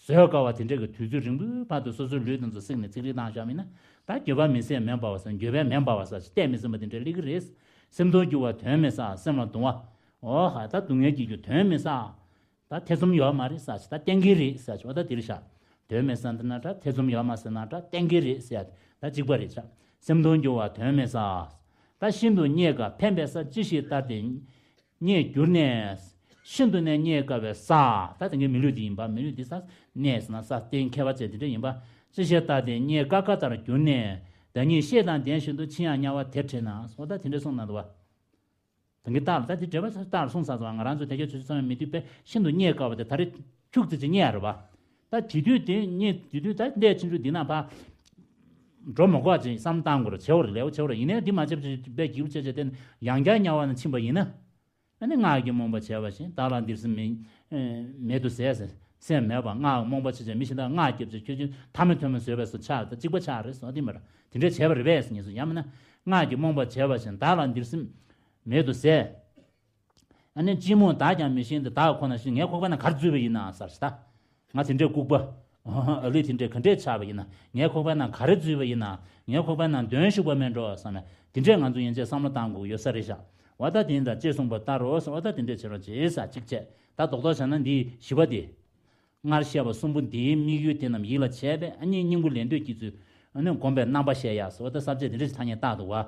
གསོད་དཀའ་བ་དེ་འདྲ་གི་དུས་ཚོད་རིང་པོའི་བར་དུ་སོ་སོའི་ལུས་དེ་ཚོ་བསྲེགས་ནས་ཚིག་རིས་བཏང་བཞག་པ་ཡིན་ན། ད་འགྱོད་པ་མི་ཟད་མེ་འབར་བ་ཟེར། འགྱོད་པས་མེ་འབར་བ་ཟེར་ཅིག་གཏད་མི་ཟིན་པ་དེ་འདྲ་སླེབས་ཀྱི་རེད། སེམས་གདུང་འགྱུར་བ་དོན་མི་བསགས་སེམས་ལ་གདུང་བ། འོ་ཧ། ད་སྡུག་བསྔལ་སྐྱེ་རྒྱུ་དོན་མི་བསགས། ད་ཐེ་ཚོམ་ཡོད་མ་རེད་ཟེར་ཅིག། ད་གཏན་འཁེལ་རེད་ཟེར་ཅིག། འོ་ད་དེ་རེད་ཤག། དོན་མི་བསགས་ཟེར་ན་འདྲ། ཐེ་ཚོམ་ཡོད་མ་ཟེར་ན་འདྲ། གཏན་འཁེལ་རེད་ཟེར་ཡ་ད་གཅིག་པ་རེད་ཤག། སེམས་གདུང་འགྱུར་བ་དོན་མི་བསགས། ད་ཤིན་ཏུ་རྙེད་དཀའ་ཕན་པའི་ས། ཅི་ཞིག་ལྟར་ཏེ་རྙེད་གྱུར་ནས། ཤིན་ཏུ་ནས་རྙེད་དཀའ་བའི་ས། ད་དེ་གའི་མི་ལུས་འདི་ཡིན་པ། མི་ལུས་འདི་ས། གནས་ཟེར་ན་ས་སྟེང་ཁྱད་པར་ཅན་དེ་འདྲ་ཡིན་པ། ཅི་ཞིག་ལྟར་ཏེ་རྙེད་དཀའ་དཀའ་ལྟར་གྱུར་ནས། བདག་ཉིད་ཤེས་དང་ལྡན་བཞིན་དུ། འཆི་ཡང་དམྱལ་བ་དེར་ཁྲིད་ན། འོ་ད་དེ་འདྲ་གསུངས་གནང་འདུག་བ། དེང་གི་རྟགས་ལ་ད་དེ་འགྲེལ་པ་རྟགས་ལ་གསུངས་ཚར་སོང་། ང་རང་ཚོ་དེ་གའི་ཆུ་ཚོད་ཚང་མའི་མི་དུས་དཔེ་ཤིན་ཏུ་རྙེད་དཀའ་བ་དེ་ད་རེས་ཁྱུག་ཙམ་ཅིག་རྙེད་ཡ་རེད་བ། ད་དེ་དུས་དེ་རྙེད་དེ་དུས་ད་ལས་ཆུང་ཆུང་འདི་ན་ཕ་འགྲོ་མ་དགོས་ཅིག་བསམ་བཏང་དགོས་རེད། བྱེད་དགོས་རེད། ལེགས་པོ་བྱེད་དགོས་རེད། ཡིན་ནའི་འདི་མ་བྱེད་པ་ཅིག་དཔེ་སྒྱིད་ལུག་བྱས་བྱས་དེ་ཡང་བསྐྱར་དམྱལ་བ་ན་ཕྱིན་པ་ཡིན་ན། ཨ་ནི་སྔགས་ཀྱི་རྨོངས་པ་བྱས་པ་བཞིན་བདག་ལ་འདིར་སེམས་མེད་མེད་དུ་ཟད་ཟེར། སེམས་མེད་པ་སྔགས་རྨོངས་པ་བྱས་བྱས་མི་གཞན་དག་སྔགས་བརྒྱབ་བྱས་ཁྱོད་ཀྱིས་ཐ་མལ་ཐོན་མ་བཟོད་པས་སོ་ཆགས་ད་གཅིག་པ་ཆགས་རེད་སོ། དེ་མ་རེད། དེ་འདྲས་བྱས་པ་རེད་པས་ངེས་སོ། ཡང་མིན་ན་སྔགས་ཀྱི་རྨོངས་པ་བྱས་པ་བཞིན་བདག་ལ་འདིར་སེམས་མེད་དུ་ཟད། ཨ་ནི་ཅི་སྨོས་བདག་ཀྱང་མི་ཤེས་ཏེ། བདག་ཁོ་ན་ཤི་ངའི་ཁོག་པ་ན་ག་རེ་འཛུལ་བ་ཡིན་ན་ཟེར་ཞིག་ད། ང་དེ་འདྲའི་ལྐུགས་པ། ཨ་ལས་དེ་འདྲའི་ག་འདྲས་ཆགས་པ་ཡིན་ན། ངའི་ཁོག་པ་ན་ག་རེ་འཛུལ་བ་ཡིན་ན། ངའི་ཁོག་པ་ན་གདོན་ཞུགས་པ་མེད་འགྲོ་བསམ་ནས་དེ་འདྲས་ང་ཚོ་ཡན་ཆད་བསམ་བློ་བཏང་དགོས་ཡོད་ས་རེད་ཤག། འོ་ད་དེ་འདྲ་ཅེས་གསུངས་པ་ལྟར་རོ་ཟེར། འོ་ད་དེ་འདྲས་བྱེད་རོགས་བྱེད་ཟེར་གཅིག་བྱས། ད་རྡོག་རྡོག་བྱས་ན་འདི་བཞི་པ་དེ། སྔར་བཤད་པ་གསུམ་པོ་འདིའི་དམིགས་ཡུལ་དེ་རྣམས་ཡིད་ལ་བྱས་པས། ཨ་ནི་སྙིང་པོ་ལེན་འདོད་སྐྱེ་ཚུལ། ཨ་ནི་སྒོམ་པའི་རྣམ་པ་བཤད་ཡ་ཟེར། འོ་ད་ས་བཅད་དེ་འདྲས་ཐ་སྙད་བཏགས་འདུག་བ།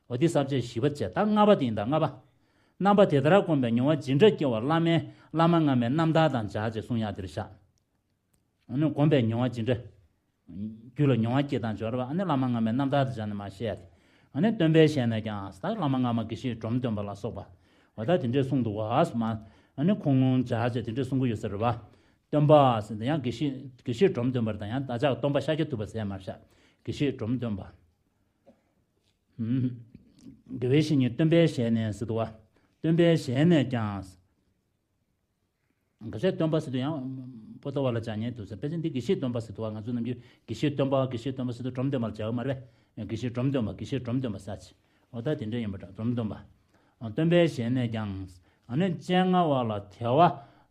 འོ་དེ་ས་བཅད་བཞི་པ་བྱས། ད་ལྔ་པ་དེ་ཡིན་ད། ལྔ་པ། རྣམ་པ་དེ་ལྟར་བསྒོམས་པས་མྱོང་བ་ཇི་འདྲ་སྐྱེ་བ། བླ་མའི་བླ་མ་སྔ་མའི་རྣམ་ཐར་དང་སྦྱར་ཅེས་གསུང་ཡག་དེ་རེད་ཤག། ཨ་ནི་བསྒོམས་པས་མྱོང་བ་ཇི་འདྲ། རྒྱུད་ལ་མྱོང་བ་སྐྱེ་དང་སྦྱོར་བ། ཨ་ནི་བླ་མ་སྔ་མའི་རྣམ་ཐར་དང་སྦྱར་ནས་མར་བཤད་ཡ་དེ། ཨ་ནི་སྟོན་པའི་ཞལ་ནས་ཀྱང་ད་བླ་མ་སྔ་མ་དགེ་བཤེས་འབྲོམ་སྟོན་པ་ལ་སོགས་པ། འོ་ད་དེ་འདྲས་གསུངས་འདུག་བ་ཟེར་མ། ཨ་ནི་ཁུངས་ལུང་སྦྱར་ཅེས་དེ་འདྲས་གསུང་གི་ཡོད་ས་རེད་བ། སྟོན་པ་ཟེར་དེ་ཡང་དགེ་བཤེས་དགེ་བཤེས་འབྲོམ་སྟོན་པ་དང་། ཡང་བདག་ཅག་སྟོན་པ་ཤཱཀྱ་ཐུབ་པ་ཟེར་མ་བཞག། དགེ་བཤེས་འབྲོམ་སྟོན་པ། ཨུམ། དགེ་བའི་བཤེས་གཉེན་སྟོན་པའི་ཞལ་ནས་ཟེར་འདུག་བ། སྟོན་པའི་ཞལ་ནས་ཀྱང་། དགེ་བཤེས་སྟོན་པ་ཟེར་དུས་ཡང་པོ་ཏོ་བ་ལ་སྦྱར་ཉན་འདུག་ཟེར། དཔེ་ཆ་འདི་དགེ་བཤེས་སྟོན་པ་ཟེར་འདུག་བ། ང་ཚོ་ནམ་རྒྱུན་དགེ་བཤེས་སྟོན་པ་དགེ་བཤེས་སྟོན་པ་ཟེར་དུས་འབྲོམ་སྟོན་པ་ལ་སྦྱར་གི་མ་རེད་པས། དགེ་བཤེས་འབྲོམ་སྟོན་པ་དགེ་བཤེས་འབྲོམ་སྟོན་པ་ཟེར་ཅིག། འོ་ད་དེ་འདྲ་ཡིན་པ་འདྲ། འབྲོམ་སྟོན་པ། སྟོན་པའི་ཞལ་ནས་ཀྱང་། ཨ་ནི་སྤྱན་སྔ་བ་ལ་དལ་བ་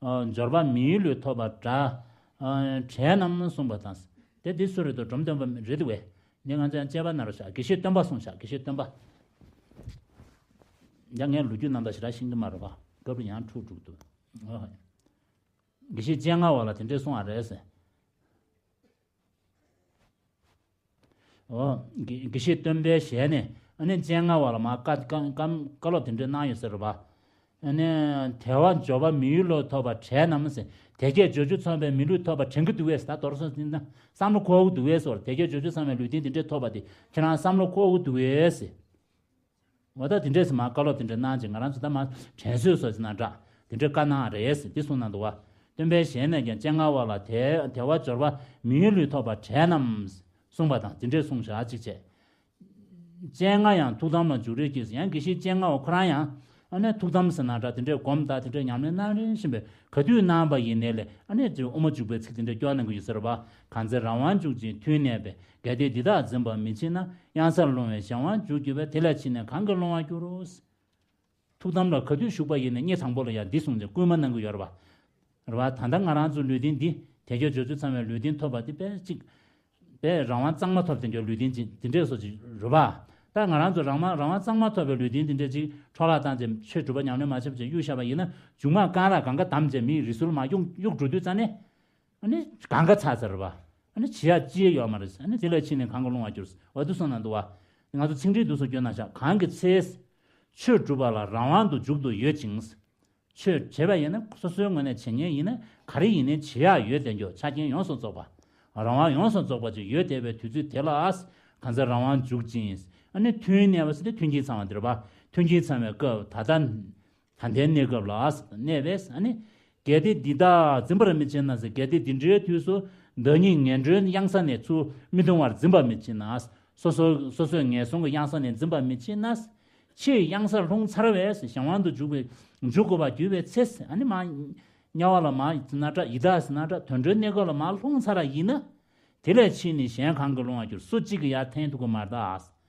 འབྱོར་པ་མི་ཡུལ་ལུས་ཐོབ་པ་འདྲ་བྲལ་རྣམས་གསུངས་པ་དང་། དེ་འདི་སུ་རེད་དོ། འབྲོམ་སྟོན་པ་རེད་དེ་བས། འདི་ང་ཚོ་ཡང་དཔྱད་པ་ན་རོ་ཤག། དགེ་བཤེས་སྟོན་པ་གསུངས་ཤག། དགེ་བཤེས་སྟོན་པ། ཡང་ངས་ལོ་རྒྱུས་རྣམ་ཐར་ཞེ་དྲག་ཤེས་ཀྱི་མ་རེད་པ། སྐབས་རེ་ཡང་འཁྲུག་འཁྲུག་འདུག། ཨོ། དགེ་བཤེས་སྤྱན་སྔ་བ་ལ་དེ་འདྲས་གསུངས་པ་རེད་ཟེར། ཨོ། དགེ་དགེ་བཤེས་སྟོན་པའི་ཞལ་ནས་ཨ་ནི་སྤྱན་སྔ་བ་ལ་མར་བཀའ་བཀའ་བཀའ་བཀའ་སློབ་དེ་འདྲས་གནང་ཡོད་ཟེར་རེད་པ། ཨ་ནི་དལ་བ་འབྱོར་པ་མི་ཡུལ་ལུས་ཐོབ་པ་བྲལ་རྣམས་ཟེར། དལ་བརྒྱད་འབྱོར་བཅུ་ཚང་བའི་མི་ལུས་ཐོབ་པ་དྲན་གྱི་འདུག་གས་ཟེར། ད་མདོར་སོང་ཟིན་ན་བསམ་བློ་འཁོར་གྱི་འདུག་གས་ཟེར། དལ་བརྒྱད་འབྱོར་བཅུ་ཚང་བའི་ལུས་རྟེན་དེ་འདྲས་ཐོབ་པ་དེ་ཁྱེད་རང་བསམ་བློ་འཁོར་གྱི་འདུག་གས་ཟེར། འོ་ད་དེ་འདྲས་ཟེར་མར་བཀའ་སློབ་དེ་འདྲས་གནང་བྱས། ང་རང་ཚོ་ད་མར་དྲན་གསོས་སོགས་ཟེར་ན་འདྲ། དེ་འདྲས་བཀའ་གནང་རེད་ཟེར་དེ་གསུངས་གནང་འདུག་བ། སྟོན་པའི་ཞལ་ནས་ཀྱང་སྤྱན་སྔ་བ་ལ་དལ་དལ་བ་འབྱོར་པ་མི་ཡུལ་ལུས་ཐོབ་པ་བྲལ་རྣམས་གསུངས་པ་དང་དེ་འདྲས་གསུངས་བཞག་ཅིག་བྱས། སྤྱན་སྔ་ཡང་ཐུགས་དམ་ལ་འཇུག་རེ་སྐྱེས་སོ། ཡང་དགེ་བཤེས་སྤྱན་སྔ་བ་ཁོ་རང་ཡང་ཨ་ནི་ཐུགས་དམ་ཟེར་ན་འདྲ། དེ་འདྲའི་སྒོམ་དང་དེ་འདྲའི་ཉམས་ལེན་གནང་རིན་བཞིན་པས་ག་དུས་གནང་བ་ཡིན་ནའི་ལས་ཨ་ནི་དེ་དབུ་མ་འཇུག་པའི་ཚིག་དེ་འདྲ་སྐྱོར་གནང་གི་ཡོད་ཟེར་བ། གང་ཚེ་རང་དབང་འཇུག་ཅིང་མཐུན་གནས་པས། གལ་ཏེ་འདི་དག་འཛིན་པར་མི་བྱེད་ན། གཡང་སར་ལྷུང་བའི་གཞན་དབང་འཇུག་གྱུར་པས། དེ་ལས་ཕྱིས་ནས་གང་གིས་སློང་བར་འགྱུར་རོ། ཐུགས་དམ་ལ་ག་དུས་བཞུགས་པ་ཡིན་ན་སྙེ་དང་པོ་ལ་ཡང་འདི་གསུངས་ཏེ་སྐུལ་མ་གནང་གི་ཡོད་རེད་པ། རེད་པ། ད་ལྟ་ང་རང་ཚོ་ལུས་རྟེན་འདི་དལ་འབྱོར་འབྱོར་ཚུལ་ཚང་བའི་ལུས་རྟེན་ཐོབ་པ་འདི་དཔེ་གཅིག་དཔེ་རང་དབང་གཙང་མ་ཐོབ་དལ་འབྱོར་ལུས་རྟེན་ཅིག་འདི་འདྲས་སོ་ཅིག་རེད་པ། ད་ང་རང་ཚོ་རང་དབང་རང་དབང་གཙང་མ་ཐོབ་པའི་ལུས་རྟེན་འདི་འདྲས་ཅིག་འཕྲོ་བརླག་བཏང་ཅིག་ཆོས་སྒྲུབ་པ་ཉམས་ལེན་མ་བྱས་པ་ཅིག་གཡུག་བཞག་པ་ཡིན་ན་མཇུག་མ་རྐང་ལག་སྒང་ག་བསྡམས་ཅིག་མིའི་རི་སུལ་མར་གཡུག་གཡུག་འགྲོ་དུས་ཙ་ནས། ཨ་ནི་གང་ག་ཚར་ཚར་རེད་པ། ཨ་ནི་བྱེད་ཡག་ཅི་ཡང་ཡོད་མ་རེད། ཨ་ནི་དེ་ལས་ཕྱིན་ནས་གང་ག་སློང་བར་འགྱུར། འོ་དེ་གསུངས་གནང་འདུག་པ། ང་ཚོ་ཚིག་འགྲེལ་འདུག་སེ་བསྐྱོན་ན་ཤག་གང་གི་ཚེ། ཆོས་སྒྲུབ་པ་ལ་རང་དབང་དུ་འཇུག་ཏུ་ཡོད་ཅིང་། ཆོས་བྱེད་པ་ཡིན་ན་སོ་སོའི་ངོས་ནས་བྱེད་མཁན་ཡིན་ན་ག་རེ་ཡིན་ནའི་བྱེད་ཡག་ཡོད་བསྡད་རྒྱུ་ཆ་རྐྱེན་ཡོངས་སུ་རྫོགས་པ། རང་དབང་ཡོངས་སུ་རྫོགས་པ་ཅིག་ཡོད་བསྡད་པའི་དུས་ཚོད་དེ་ལ་གང་ཚེ་རང་དབང་འཇུག་ཅིང་། ཨ་ནི་མཐུན་གནས་པ་ཟེར་ཏེ་མཐུན་རྐྱེན་ཚང་བ་འདིར་བ། མཐུན་རྐྱེན་ཚང་བའི་སྐབས་ད་ལྟ། ད་ལྟའི་གནས་སྐབས་ལ་གནས་པས་ཨ་ནི། གལ་ཏེ་འདི་དག་འཛིན་པར་མི་བྱེད་ན་ཟེར། གལ་ཏེ་འདི་འདྲའི་དུས་སུ་བདག་ཉིད་ངན་འགྲོའི་གཡང་ས་ནས་ཚུར་མི་ལྟུང་བར་འཛིན་པར་མི་བྱེད་ན། སོ་སོ་སོ་སོའི་ངན་སོང་གི་གཡང་ས་ནས་འཛིན་པར་མི་བྱེད་ན། ཕྱིའི་གཡང་སར་ལྷུང་ཚར་བས་གཞན་དབང་དུ་འཇུག་པའི་འཇུག་དགོས་པར་གྱུར་པའི་ཚེ་ཨ་ནི་མ། དམྱལ་བ་ལ་མ་ཟིན་ན་འདྲ་ཡི་དྭགས་ཟིན་ན་འདྲ་དུད་འགྲོའི་གནས་སྐབས་ལ་མ་ལྷུང་ཚར་བ་ཡིན་ན། དེ་ལས་ཕྱིས་ནས་གཞན་གང་གིས་སློང་བར་འགྱུར་སུ་གཅིག་གིས་ཡར་འཐེན་ཐུབ་ཀྱི་མ་རེད་ད།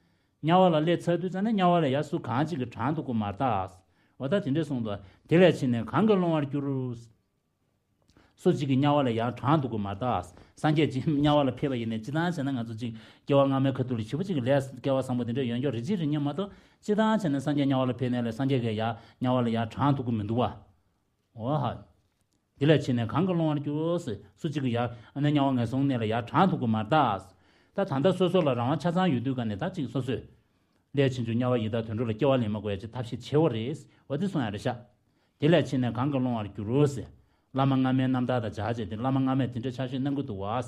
དམྱལ་བ་ལ་སླེབས་ཚར་དུས་ཙམ་ནས་དམྱལ་བ་ལ་ཡར་སུ་གང་ཅིག་གིས་དྲངས་ཐུབ་ཀྱི་མ་རེད་ད། འོ་ད་དེ་འདྲས་གསུངས་འདུག་དེ་ལས་ཕྱིས་ནས་གང་གིས་སློང་བར་འགྱུར། སུ་གཅིག་གིས་དམྱལ་བ་ལ་ཡར་དྲངས་ཐུབ་ཀྱི་མ་རེད་ད། སངས་རྒྱས་ཀྱིས་དམྱལ་བ་ལ་ཕེབས་པ་ཡིན་ནའི་སྤྱིར་བཏང་བྱས་ན་ང་ཚོ་གཅིག་སྐྱེ་བ་སྔ་མའི་ཁ་ཐུག་ལ་ཞེ་པོ་ཅིག་གི་ལས་སྐལ་བ་བཟང་པོ་དེ་འདྲས་ཡོད་མཁན་རེ་ཅིག་རེ་གཉིས་མ་གཏོགས་སྤྱིར་བཏང་བྱས་ན་སངས་རྒྱས་དམྱལ་བ་ལ་ཕེབས་ནའི་ལས་སངས་རྒྱས་ཀྱིས་ཡར་དམྱལ་བ་ལ་ཡར་དྲངས་ཐུབ་ཀྱི་མི་འདུག་བ། འོ་ཧ། དེ་ལས་ཕྱིས་ནས་གང་གིས་སློང་བར་འགྱུར་ཟེར། སུ་གཅིག་གིས་ཡར་ཨ་ནི་དམྱལ་བ་ངན་སོང་གནས་ལ་ཡར་དྲངས་ཐུབ་ཀྱི་མ་རེད་ད། ད་ད་ལྟ་སོ་སོ་ལ་རང་དབང་ཆ་ཚང་ཡོད་དུས་ག་ནས་ད་གཅིག་སོ་སོས། ལས་ཕྱིན་ཆད་དམྱལ་བ་ཡི་དྭགས་དུད་འགྲོ་ལ་སྐྱེ་བ་ལེན་མ་དགོས་ཡ་ཅིག་ཐབས་ཤེས་བྱེད་འོ་རེད། འོ་དེ་གསུང་ཡ་རེད་ཤག་དེ་ལས་ཕྱིས་ནས་གང་གིས་སློང་བར་འགྱུར་ཟེར། བླ་མ་སྔ་མའི་རྣམ་ཐར་དང་སྦྱར་བྱས་ཏེ་བླ་མ་སྔ་མས་དེ་འདྲའི་ཕྱག་བཞེས་གནང་གི་འདུག་བ།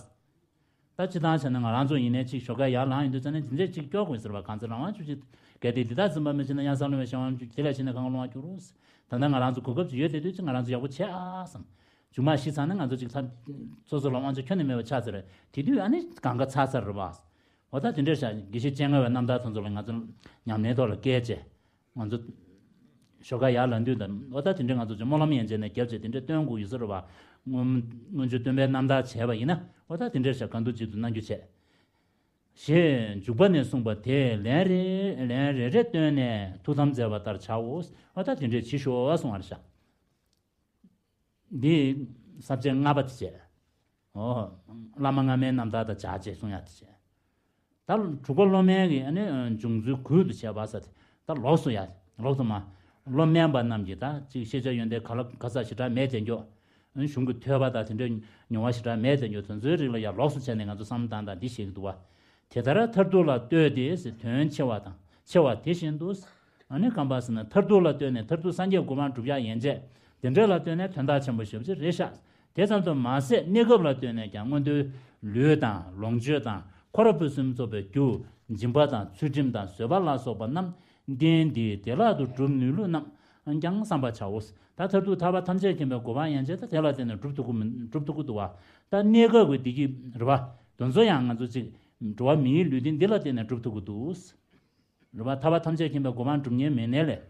ད་སྤྱིར་བཏང་བྱས་ན་ང་རང་ཚོ་ཡིན་ནའི་ཅིག་ཞོགས་ཀས་ཡར་ལངས་ཡོང་དུས་ཙམ་ནས་འདི་འདྲས་ཅིག་སྐྱོར་དགོས་ཟེར་བ། གང་ཚེ་རང་དབང་ཆོས་ཅན། གལ་ཏེ་འདི་དག་འཛིན་པར་མི་བྱེད་ན་གཡང་སར་ལྷུང་བས་གཞན་དབང་དུ་འཇུག་དེ་ལས་ཕྱིས་ནས་གང་གིས་སློང་བར་འགྱུར། ད་ལྟ་ང་རང་ཚོ་གོ་སྐབས་ཅིག་ཡོད་དེ་དུས་ཅིག་ང་རང་ཚོ་ཡག་པོ་བྱེད་ཨ་བསམ། མཇུག་མ་ཤི་ཚར་ན་ང་ཚོ་ཅིག་ཚ། སོ་སོ་ལ་དབང་ཆ་ཁྱོན་ནས་མེད་པ་ཆགས་ཚར་རེད། དེ་དུས་ཨ་ནི་གང་ག་ཚར་ཚར་རེད་བ། འོ་ད་དེ་འདྲས་བྱ་དགེ་བཤེས་སྤྱན་སྔ་བའི་རྣམ་ཐར་དེ་ཚོ་ལ་ང་ཚོ་ཉམས་ལེན་ཐོག་ལ་བཀལ་བྱས། ང་ཚོ་ཞོགས་ཀ་ཡར་ལངས་དུས་དང་འོ་ད་དེ་འདྲའི་ང་ཚོ་ཅིག་སྨོན་ལམ་ཡན་ཆད་ནས་བརྒྱབ་བྱས་དེ་འདྲའི་སྟོན་དགོས་ཡོད་ས་རེད་བ། སྔོན། སྔོན་བྱོན་སྟོན་པའི་རྣམ་ཐར་བྱས་པ་ཡིན་ན་འོ་ད་དེ་འདྲའི་ཞག་གང་ཐུབ་ཅིག་ཏུ་གནང་རྒྱུ་བྱས། ཞེས་འཇུག་པ་ནས་གསུངས་པ་དེ་ལན་རེ་ལན་རེ་རེ་བཏོན་ནས་ཐུགས་དམ་མཛད་པ་ལྟར་བྱའོ། འོ་ད་དེ་འདྲའི་བྱེད་ཤོག་གསུང་བར་བྱ། འདི་ས་བཅད་ལྔ་པ་དེ་བྱས། ཨོ། བླ་མ་སྔ་མའི་རྣམ་ཐར་དང་སྦྱར་བྱས་གསུང་ཡག་དེ་བྱས། ད་དྲུག་པ་སློབ་དམན་གྱི་ཨ་ནི་འབྱུང་ཚུལ་ཁུལ་དུ་བྱས་པ་ཟེར་ཏེ་ད་ལོགས་སུ་ཡ་ལོགས་སུ་མ། སློབ་དམན་པ་རྣམས་ཀྱིས་ད་ཅིག་ཤེས་བྱ་ཡོན་ཏན་ག་ལ་ག་ས་ཞེ་དྲག་མེད་དེ་མགྱོགས། གཞུང་གི་ཐོས་པ་དང་དེ་འདྲའི་མྱོང་བ་ཞེ་དྲག་མེད་དེ་མགྱོགས་དེ་ཚོའི་རིགས་ལ་ཡ་ལོགས་སུ་བྱས་ནས་ང་ཚོ་བསམ་བློ་བཏང་དང་འདི་བཤད་ཀྱི་འདུག་བ། དེ་ལྟར་མཐར་ཐུག་ལ་ལྟོས་ཏེ་དོན་ཆེ་བ་དང་ཆེ་བ་དེ་བཞིན་དུ། ཨ་ནི་རྐང་པ་ཟེར་ན་མཐར་ཐུག་ལ་ལྟོས་ནས་མཐར་ཐུག་སངས་རྒྱས་གོ་འཕང་སྒྲུབ་ཡག་ཡན་ཆད་དེ་འདྲ་ལ་ལྟོས་ནས་དོན་དག་ཆེན་པོ་ཞེ་པོ་ཅིག་རེད་ཤག་དེ་ཙམ་དུ་མ་ཟད་གནས་སྐབས་ལ་ལྟོས་ནས་ཀྱང་མངོན་མཐོའི་ལུས་དང་ལོངས་སྤྱོད་དང་འཁོར་བ་ཕུན་སུམ་ཚོགས་པའི་རྒྱུ། སྦྱིན་པ་དང་ཚུལ་ཁྲིམས་དང་བཟོད་པ་ལ་སོགས་པ་རྣམས་རྟེན་འདིའི་བདེ་བླག་ཏུ་སྒྲུབ་ནུས་ལུགས་རྣམས་ཀྱང་བསམ་པར་བྱའོ། ད་མཐར་ཐུག་ཐར་པ་ཐམས་ཅད་མཁྱེན་པའི་གོ་འཕང་ཡན་ཆད་ད་དེ་ལ་བརྟེན་ནས་སྒྲུབ་ཐུབ་ཀྱི་མི་སྒྲུབ་ཐུབ་ཀྱི་འདུག་བ། ད་གནས་སྐབས་ཀྱི་བདེ་སྐྱིད་རེད་བ། དེ་ཚོ་ཡང་ང་ཚོ་ཅིག་འགྲོ་བ་མིའི་ལུས་རྟེན་འདི་ལ་བརྟེན་ནས་སྒྲུབ་ཐུབ་ཀྱི་འདུག་རེད་བ། ཐར་པ་ཐམས་ཅད་མཁྱེན་པའི་གོ་འཕང་སྒྲུབ་ཉེན་མེད་ནའི་ལས།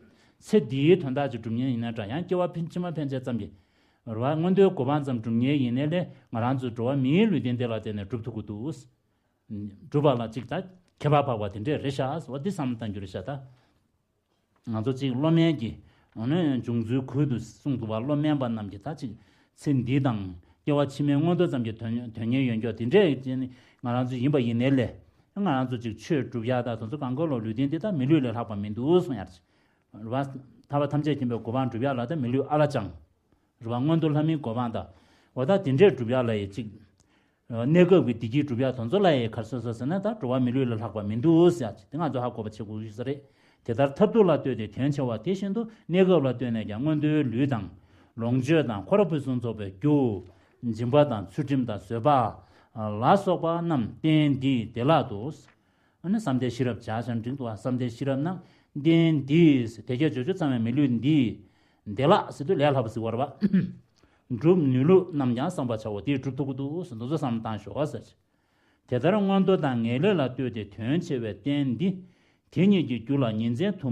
ཚེ་འདིའི་དོན་དག་ཅིག་སྒྲུབ་ཉེན་ཡིན་ན་འདྲ་ཡང་སྐྱེ་བ་ཕན་ཕྱི་མ་ཕན་ཆད་ཙམ་གྱི། རེད་བ། མངོན་མཐོའི་གོ་འཕང་ཙམ་སྒྲུབ་ཉེན་ཡིན་ནའི་ལས་ང་རང་ཚོའི་འགྲོ་བ་མིའི་ལུས་རྟེན་དེ་ལ་བརྟེན་ནས་སྒྲུབ་ཐུབ་ཀྱི་འདུག་སྒྲུབ་པ་ལ་ཅིག་ད་ཁྱད་པར་འཕགས་པ་དེ་འདྲས་རེད་ཤག་འོ་འདི་བསམ་བློ་གཏང་རྒྱུ་རེད་ཤག་ད། ང་ཚོ་ཅིག་སློབ་དམན་གྱི། འོ་ན་འབྱུང་ཚུལ་ཁུལ་དུ་གསུངས་འདུག་བ། སློབ་དམན་པ་རྣམས་ཀྱིས་ད་ཅིག་ཚེ་འདི་དང་སྐྱེ་བ་ཕྱི་མའི་མངོན་མཐོ་ཙམ་གྱི་དོན་དོན་གཉེར་ཡོད་མཁན་དེ་འདྲས་ཅན་ང་རང་ཚོ་ཡིན་པ་ཡིན་ནའི་ལས། ང་རང་ཚོ་ཅིག་ཆོས་སྒྲུབ་ཡག་དང་དེ་ཚོ་གང་ག་ལོ་ལུས་རྟེན་འདི་དག་མི་ལུས་ལས་ལྷག་པ་མི་འདུག་གསུང་ཡག་རེད། ཐར་པ་ཐམས་ཅད་མཁྱེན་པའི་གོ་འཕང་སྒྲུབ་ཡག་ལ་ད་མི་ལུས་ཨ་ལ་ཅང་། རེད་བ། མངོན་མཐོ་ལྷ་མིའི་གོ་འཕང་དང་། འོ་ད་དེ་འདྲས་སྒྲུབ་ཡག་ལ་ཡི་ཅིག་གནས་སྐབས་ཀྱི་བདེ་སྐྱིད་སྒྲུབ་ཡག་དེ་ཚོ་ལ་ཡི་ག་རེ་ཟེར་ཟེར་ན་ད་འགྲོ་བ་མི་ལུས་ལས་ལྷག་པ་མི་འདུག་ཟེར་ཡག་ཅིག་དེ་ང་ཚོ་ཧ་གོ་བ་བྱེད་དགོས་ཀྱི་ས་རེད། དེ་ལྟར་མཐར་ཐུག་ལ་ལྟོས་ཏེ་དོན་ཆེ་བ་དེ་བཞིན་དུ་གནས་སྐབས་ལ་ལྟོས་ནས་ཀྱང་མངོན་མཐོའི་ལུས་དང་། ལོངས་སྤྱོད་དང་འཁོར་བ་ཕུན་སུམ་ཚོགས་པའི་རྒྱུ། སྦྱིན་པ་དང་ཚུལ་ཁྲིམས་དང་བཟོད་པ་ལ་སོགས་པ་རྣམས་རྟེན་འདིའི་བདེ་བླག་ཏུ། ཨ་ནི་བསམ་གཏན་ཤེས་རབ་སྦྱར་ཀྱང་འགྲིག་འདུག་བ། བསམ་གཏན་ཤེས་རབ་རྣམས་རྟེན་འདིའི་དལ་བརྒྱད་འབྱོར་བཅུ་ཚང་བའི་མི་ལུས་འདིའི་བདེ་བླག་ཟེར་དུས་ལས་ལྷག་པ་ཟེར་བ་རེད་བ། སྒྲུབ་ནུས་ལུགས་རྣམས་ཀྱང་བསམ་པར་བྱའོ། དེས་སྒྲུབ་ཐུབ་ཀྱི་འདུག་ཟེར་འདུག་ཚོ་བསམ་བཏང་ཞོག་ཟེར། དེ་ལྟར་མངོན་མཐོ་དང་ངེས་ལེགས་ལ་ལྟོས་ཏེ་དོན་ཆེ་བའི་རྟེན་འདི། དེ་ཉིད་ཀྱི་རྒྱུ་ལ་ཉིན་མཚན་དུ་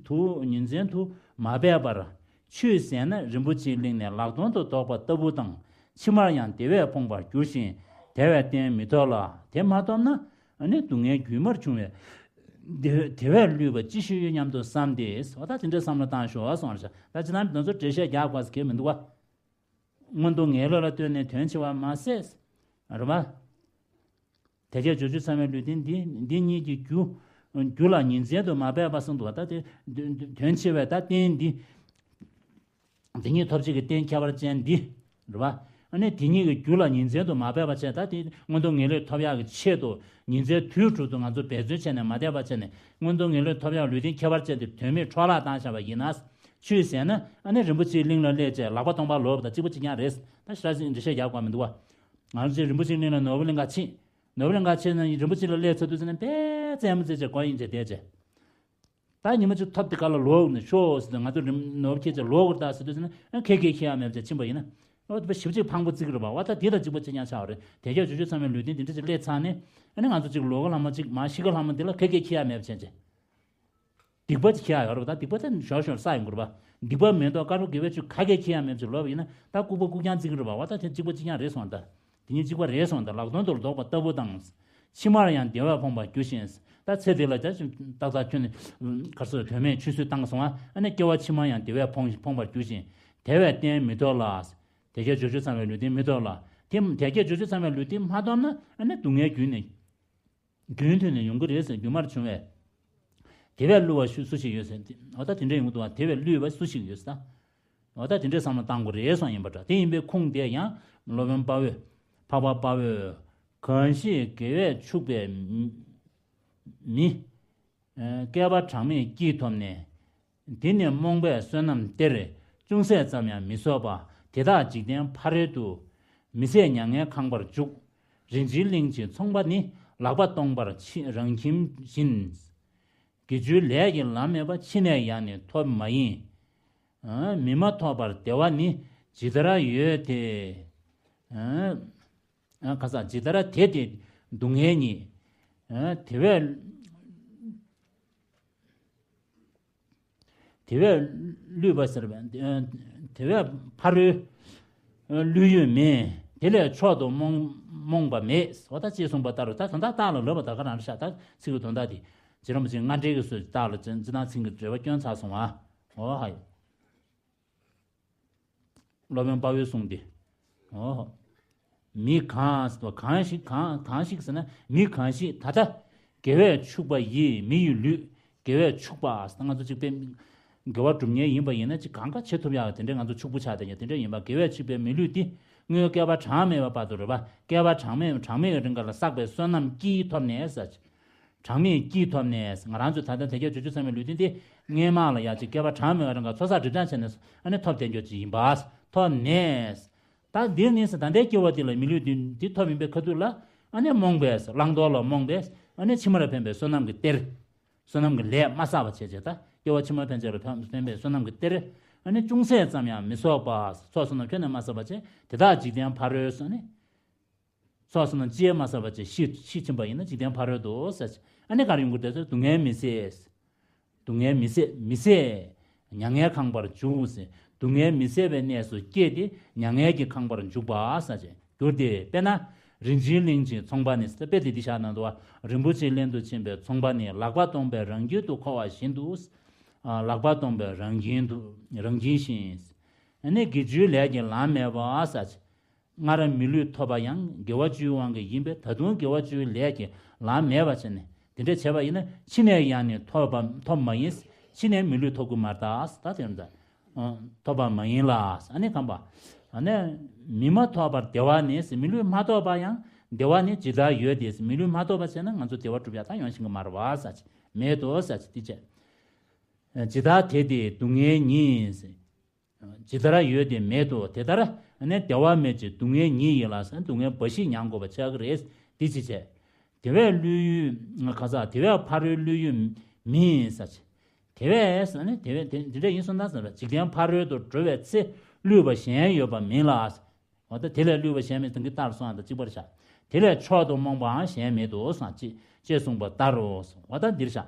དུ་ཉིན་མཚན་དུ་མ་འབད་པར། ཆུད་ཟད་ན་རིན་པོ་ཆེའི་གླིང་ནས་ལག་སྟོང་དུ་བཟློག་པ་ལྟ་བུ་དང་། ཕྱི་མར་ཡང་བདེ་བས་ཕོངས་པར་འགྱུར་ཞིང་བདེ་བའི་རྟེན་མི་ཐོབ་ལ། དེ་མ་ཐོབ་ན་ནི་སྡུག་བསྔལ་རྒྱུན་མར་འབྱུང་བས། དེ་དེ་བས་བསླུས་པ་ཅི་ཞིག་ཡོད་སྙམ་དུ་བསམས་ཏེ། འོ་ད་དེ་འདྲའི་བསམ་བློ་བཏང་ཤོག་གསུངས་པ་རེད་ཤག་ད་ཅི་ལྟར་དེ་ཚོ་འགྲེལ་བཤད་རྒྱག་དགོས་ཟེར་གྱི་མི་འདུག་བ། མངོན་མཐོ་ངེས་ལེགས་ལ་ལྟོས་ནས་དོན་ཆེ་བ་མ་ཟད། རེད་བ། དེ་སྐད་བརྗོད་བྱར་ཚང་བའི་ལུས་རྟེན་འདི་འདི་ཉིད་ཀྱི་རྒྱུ། རྒྱུ་ལ་ཉིན་མཚན་དུ་མ་འབད་པ་གསུངས་འདུག་བ། ད་དེ་དོན་ཆེ་བའི་ད་རྟེན་འདི། འདི་ཉིད་ཐོབ་བྱེད་ཀྱི་རྟེན་ཁྱད་པར་ཅན་འདི། རེད་བ། ཨ་ནི་དེ་ཉིད་ཀྱི་རྒྱུ་ལ་ཉིན་མཚན་དུ་མ་འབད་པ་བྱས། ད་དེ་མངོན་མཐོ་ངེས་ལེགས་ཐོབ་ཡག་གི་ཆེད་དུ་ཉིན་མཚན་དུས་དྲུག་ཏུ་ང་ཚོ་འབད་བརྩོན་བྱས་ནས་མ་བསྡད་པ་བྱས་ནས་མངོན་མཐོ་ངེས་ལེགས་ཐོབ་ཡག་ལུས་རྟེན་ཁྱད་པར་ཅན་དེ་དོན་མེད་འཕྲོ་བརླག་བཏང་བཞག་པ་ཡིན་ན། ཆུད་ཟོས་ན་ཨ་ནི་རིན་པོ་ཆེའི་གླིང་ལ་སླེབས་བྱས་ལག་པ་སྟོང་པ་ལོག་པ་དང་གཅིག་པ་གཅིག་རྐྱང་རེད། ད་ཞེ་དྲག་འགྲེལ་བཤད་རྒྱག་དགོས་མི་འདུག་བ། ང་ཚོ་རིན་པོ་ཆེའི་གླིང་ལ་ནོར་བུ་གླིང་ག་ཕྱིན། ནོར་བུ་གླིང་ག་ཕྱིན་ན་རིན་པོ་ཆེ་ལ་སླེབས་ཚར་དུས་ཙམ་ན་དཔེ་རྩེད་མོ་རྩེ་བྱས་སྒོ་དབྱེ་བྱས་བསྡད་བྱས། ད་ཉི་མ་གཅིག་ཐོབ་དེ་ག་ལ་ལོག་ནས་ཤོག་ཟེར་དུས་ང་ཚོ་རིམ་ནོར་བུ་ཁྱེར་ཅིག་ལོག་གི་རེད་ད་ཟེར་དུས་ཟེར་ན་ཨ་ཁེ་ཁེ་ཁེ་ཡ་མེད་ཅེས་ཕྱིན་པ་ཡིན་ན། ཨོ་དེ་བ་ཞིབ་ཅིག་ཕངས་པོ་བརྩི་གི་རེད་པ། བ་ད་དེ་དང་གཅིག་པ་གཅིག་རྐྱང་ཆགས་པ་རེད། དེ་སྐད་བརྗོད་བྱར་ཚང་བའི་ལུས་རྟེན་དེ་འདྲ་ཅིག་སླེབས་ཚར་ནས་ཨ་ནི་ང་ཚོ་ཅིག་ལོག་གི་ལྷག་མ་ཅིག་མ་ཤི་གི་ལྷག་མ་དེ་ལ་ཁེ་ཁེ་ཁེ་ཡ་མེད་ཅེས་བྱས། སྡིག་པ་ཅིག་ཁེ་ཡ་ཡོད་རེད་པ། ད་སྡིག་པ་དེ་ཞོར་ཞོར་བསགས་ཡོང་གི་རེད་པ། སྡིག་པ་མེད་དོ་དཀར་པོ་དགེ་བའི་ཆོས་ག་གེ་ཁེ་ཡ་མེད་ཅེས་ལོག་པ་ཡིན་ན་ད་ལྐུགས་པ་ལྐུགས་རྐྱང་བརྩི་གི་རེད་པ། བ་ད་དེ་གཅིག་པ་གཅིག་རྐྱང་རེད་སོང་ད། དེ་གཉིས་གཅིག་པ་རེད་སོང་ད། ལག་སྟོང་དུ་ལྡོག་པ་ལྟ་བུ་དང་། ཕྱི་མར་ཡང་བདེ་བས་ཕོངས་པར་འགྱུར་ཞིང་། ད་ཚེ་འདི་ལ་ད་ཏག་ཏག་ཁྱོད་ནི་ག་རེ་ཟེར་དོན་མེད་ཆུད་ཟོས་བཏང་སོང་ཨ། ཨ་ནི་སྐྱེ་བ་ཕྱི་མར་ཡང་བདེ་བས་ཕོངས་ཕོངས་པར་འགྱུར་ཞིང་། དེ་བས་རྟེན་མི་ཐོབ་ལ། དེ་སྐད་བརྗོད་བྱར་ཚང་བའི་ལུས་རྟེན་མི་ཐོབ་ལ། དེ་དེ་སྐད་བརྗོད་བྱར་ཚང་བའི་ལུས་རྟེན་མ་ཐོབ་ན་ཨ་ནི་སྡུག་བསྔལ་རྒྱུན་ནས་རྒྱུན་མཐུད་ནས་ཡོང་གི་རེད་ཟེར། རྒྱུན་མར་འབྱུང་བས། དེ་བས་བསླུས་པ་སུ་སུ་ཞིག་ཡོད་ཟེར། འོ་ད་དེ་འདྲ་ཡོང་གི་འདུག་བ། དེ་བས་བསླུས་པ་སུ་ཞིག་ཡོད་ཟེར་ད། འོ་ད་དེ་འདྲའི་བསམ་བློ་བཏང་དགོས་རེད་སོང་ཡིན་པ་འདྲ། དེ་ཡིན་པས་ཁུངས་དེ་ཡང་སློབ་དཔོན་དཔའ་བོས། འཕགས་པ་དཔའ་བོས། གང་ཞིག་དགེ་བས་ཕྱུག་པའི་མི། ཨ་བསྐལ་པ་གྲངས་མེད་སྐྱིད་ཐོབ་ནས། དེ་ནི་རྨོངས་པས་བསོད་ནམས་གཏེར། ཅུང་ཟད་ཙམ་ཡང་མི་གསོག་པ། དེ་དག་འཇིག་རྟེན་ཕ་རོལ་ཏུ། མི་ཟད་མྱ་ངན་ཁང་པར་འཇུག་རིན་ཆེན་གླིང་གི་ཚོང་པ་ནི། ལག་པ་སྟོང་པར་ཕྱིན་རང་ཁྱིམ་བཞིན། དགེ་བཅུའི་ལས་ཀྱི་ལམ་མེད་པ། ཕྱི་ནས་ཡང་ནི་ཐོབ་མ་ཡིན། ཨ་མི་མ་ཐོབ་པར་བདེ་བ་ནི་ཇི་ལྟར་ཡོད་དེ། ཨ་ཨ་ཁ་ས་ཇི་ལྟར་དེ་སྟེ་སྡུག་བསྔལ་ཉིད། ཨ་དེ་བས་དེ་བས་བསླུས་པ་ཟེར་བ། ཨ་དེ་བས་ཕ་རོལ་བསླུས་ཡོད་མེད། དེ་ལས་མཆོག་ཏུ་རྨོངས་རྨོངས་པ་མེད། འོ་ད་ཅེས་གསུངས་པ་ལྟར་ད་དོན་དག་རྟགས་ལ་ལོས་པ་ད་ག་རང་རེད་ཤག་ད་ཚིག་གི་དོན་དག་དེ་རྗེ་རིན་པོ་ཆེས་སྔ་འགྲེལ་གྱི་སྲོལ་གྱི་རྟགས་ལ་ཅི་ཅི་ན་ཚིག་གི་འགྲེལ་པ་སྐྱོན་ཚར་སོང་བ། འོ་ཧ་ཡོ། སློབ་དཔོན་དཔའ་བོའི་གསུང་སྟེ། འོ། མི་གང་ཟེར་བ་གང་ཞིག་གང་གང་ཞིག་ཟེར་ན་མི་གང་ཞིག་ད་ལྟ་དགེ་བས་ཕྱུག་པ་ཡི་མི་ཡི་ལུས་དགེ་བས་ཕྱུག་པ་ཟེར་ང་ཚོ་གཅིག་པའི་དགེ་བ་སྒྲུབ་མཁན་ཡིན་པ་ཡིན་ན་ཅིག་གང་ག་བྱེད་ཐུབ་ཡག་དེ་འདྲའི་ང་ཚོ་ཕྱུག་པོ་ཆགས་བསྡད་ཡག་དེ་འདྲ་ཡིན་པ་དགེ་བས་ཕྱུག་པའི་མི་ལུས་འདི་སྔོན་བསྐལ་པ་གྲངས་མེད་པ་བར་དུ་རེད་པ། བསྐལ་པ་གྲངས་མེད་གྲངས་མེད་ཀྱི་རིང་ག་ལ་བསགས་པའི་བསོད་ནམས་ཀྱིས་ཐོབ་ནས་ཟེར། གྲངས་མེད་ཀྱིས་ཐོབ་ནས། ང་རང་ཚོས་ད་ལྟ་དེ་སྐད་བརྗོད་བྱར་ཚང་བའི་ལུས་རྟེན་དེ་སྔོན་མ་ལ་ཡང་ཅིག་བསྐལ་པ་གྲངས་མེད་པ་རིང་ག་ཚོགས་བསགས་སྒྲིབ་སྦྱང་བྱས་ནས་ཨ་ནི་ཐོབ་བསྡད་རྒྱུ་ཅིག་ཡིན་པ། ཐོབ་ནས། ད་འདིར་ནི་ཟེར་ད་ལྟའི་སྐྱེ་བ་འདི་ལ་མི་ལུས་འདི་འདི་ཐོབ་ཡིན་པའི་ཁ་ཐུག་ལ་ཨ་ནི་རྨོངས་པས་བླང་དོར་ལ་རྨོངས་པས་ཨ་ནི་ཕྱི་མར་ཕན་པའི་བསོད་ནམས་ཀྱི་གཏེར། བསོད་ནམས་ཀྱི་ལས་མ་བསགས་པ་བྱས་བྱས་ད་སྐྱེ་བ་ཕྱི་མ་ཕན་ཆད་ལ་ཕན་ཕན་པའི་བསོད་ནམས་ཀྱི་གཏེར། ཨ་ནི་ཅུང་ཟད་ཙམ་ཡང་མི་གསོག་པ། ཚོགས་བསོད་ནམས་ཁྱོན་ནས་མ་བསགས་པ་བྱས་དེ་དག་འཇིག་རྟེན་ཕ་རོལ་སོང་ནས། ཚོགས་བསོད་ནམས་ཅི་ཡང་མ་བསགས་པ་བྱས་ཤི་ཤི་ཕྱིན་པ་ཡིན་ན་འཇིག་རྟེན་ཕ་རོལ་ཏུ་ཟེར། ཨ་ནི་ག་རེ་ཡོང་གི་རེད་ཟེར་སྡུག་བསྔལ་མི་ཟད། སྡུག་བསྔལ་མི་ཟད་མི་ཟད། མྱ་ངན་ཁང་པར་འཇུག་ཟེར། སྡུག་བསྔལ་མི་ཟད་པའི་གནས་སུ་སྐྱེས་ཏེ་མྱ་ངན་གྱི་ཁང་པར་འཇུག་པ་ཟེར་གྱི་གྱུར་ཏེ། དཔེར་ན་རིན་ཆེན་གླིང་གི་ཚོང་པ་ནི་དཔེ་དེ་འདི་བཞག་ན་འདུག་བ། རིན་པོ་ཆེའི་གླིང་དུ་ཕྱིན་པའི་ཚོང་པ་ནི་ལག་པ་སྟོང་པའི་རང་ཁྱིམ་དུ་འཁོར་བ་བཞིན་དུ། ཨ་ལག་པ་སྟོང་པའི་རང་ཁྱིམ་དུ་རང་ཁྱིམ་བཞིན། ཨ་ནི་དགེ་བཅུའི་ལས་ཀྱི་ལམ་མེད་པ་ཟེར་གྱི། སྔར་མི་ལུས་ཐོབ་པ་ཡང་དགེ་བ་བཅུའི་དབང་གིས་ཡིན་པས་ད་དུང་དགེ་བ་བཅུའི་ལས་ཀྱི་ལམ་མེད་པ་བྱས་ནས་དེ་འདྲ་བྱས་པ་ཡིན་ན་ཕྱི་ནས་ཡང་ནི་ཐོབ་པ་ཐོབ་མ་ཡིན། ཕྱི་ནས་མི་ལུས་ཐོབ་ཀྱི་མ་རེད་ད། ད་དེ་འདྲ་ཐོབ་པ་མ་ཡིན་ལ། ཨ་ནི་གང་པ། ཨ་ནི་མི་མ་ཐོབ་པར་བདེ་བ་ནི་མི་ལུས་མ་ཐོབ་པ་ཡང་བདེ་བ་ནི་ཇི་ལྟར་ཡོད་དེ། མི་ལུས་མ་ཐོབ་པ་བྱས་ན་ང་ཚོ་བདེ་བ་སྒྲུབ་ཡག་ད་ཡོང་ཤེས་ཀྱི་མ་རེད་བ་ཟེར་གྱི་མེད་དོ་ཟེར་གྱི་དེ་བྱས། ཇི་ལྟར་དེ་སྟེ་སྡུག་བསྔལ་ཉིད། ཇི་ལྟར་ཡོད་དེ་མེད་དོ། དེ་ལྟར་ནི་བདེ་བ་མེད་ཅིང་སྡུག་བསྔལ་ཉིད་ཡིན་ལ་ཟེར་སྡུག་བསྔལ་འབའ་ཞིག་མྱང་དགོས་པ་ཆགས་ཀྱི་རེད། དེ་ཅི་བྱས། དེ་བས་བསླུས་ཡུལ་ཁ་ས་དེ་བས་ཕ་རོལ་བསླུས་ཡུལ་མིན་ཟེར་ཅི། དེ་བས་ཟེར་ནི་དེ་བས་དེ་འདི་འདྲ་ཡིན་སོང་ན་ཟེར་བ་འཇིག་རྟེན་ཕ་རོལ་ཏུ་འགྲོ་བའི་ཚེ་བསླུས་པ་གཞན་ཡོད་པ་མིན་ལ། འོ་ད་དེ་ལས་བསླུས་པ་གཞན་མིན་དེང་གི་རྟགས་སོང་ཨ་ད་གཅིག་པར་བཞག་དེ་ལས་མཆོག་ཏུ་རྨོངས་པའང་གཞན་མེད་དོ་གསུངས་ཅི་ཅེས་གསུངས་པ་ལྟར་རོ། འོ་ད་འདིར་བཞག་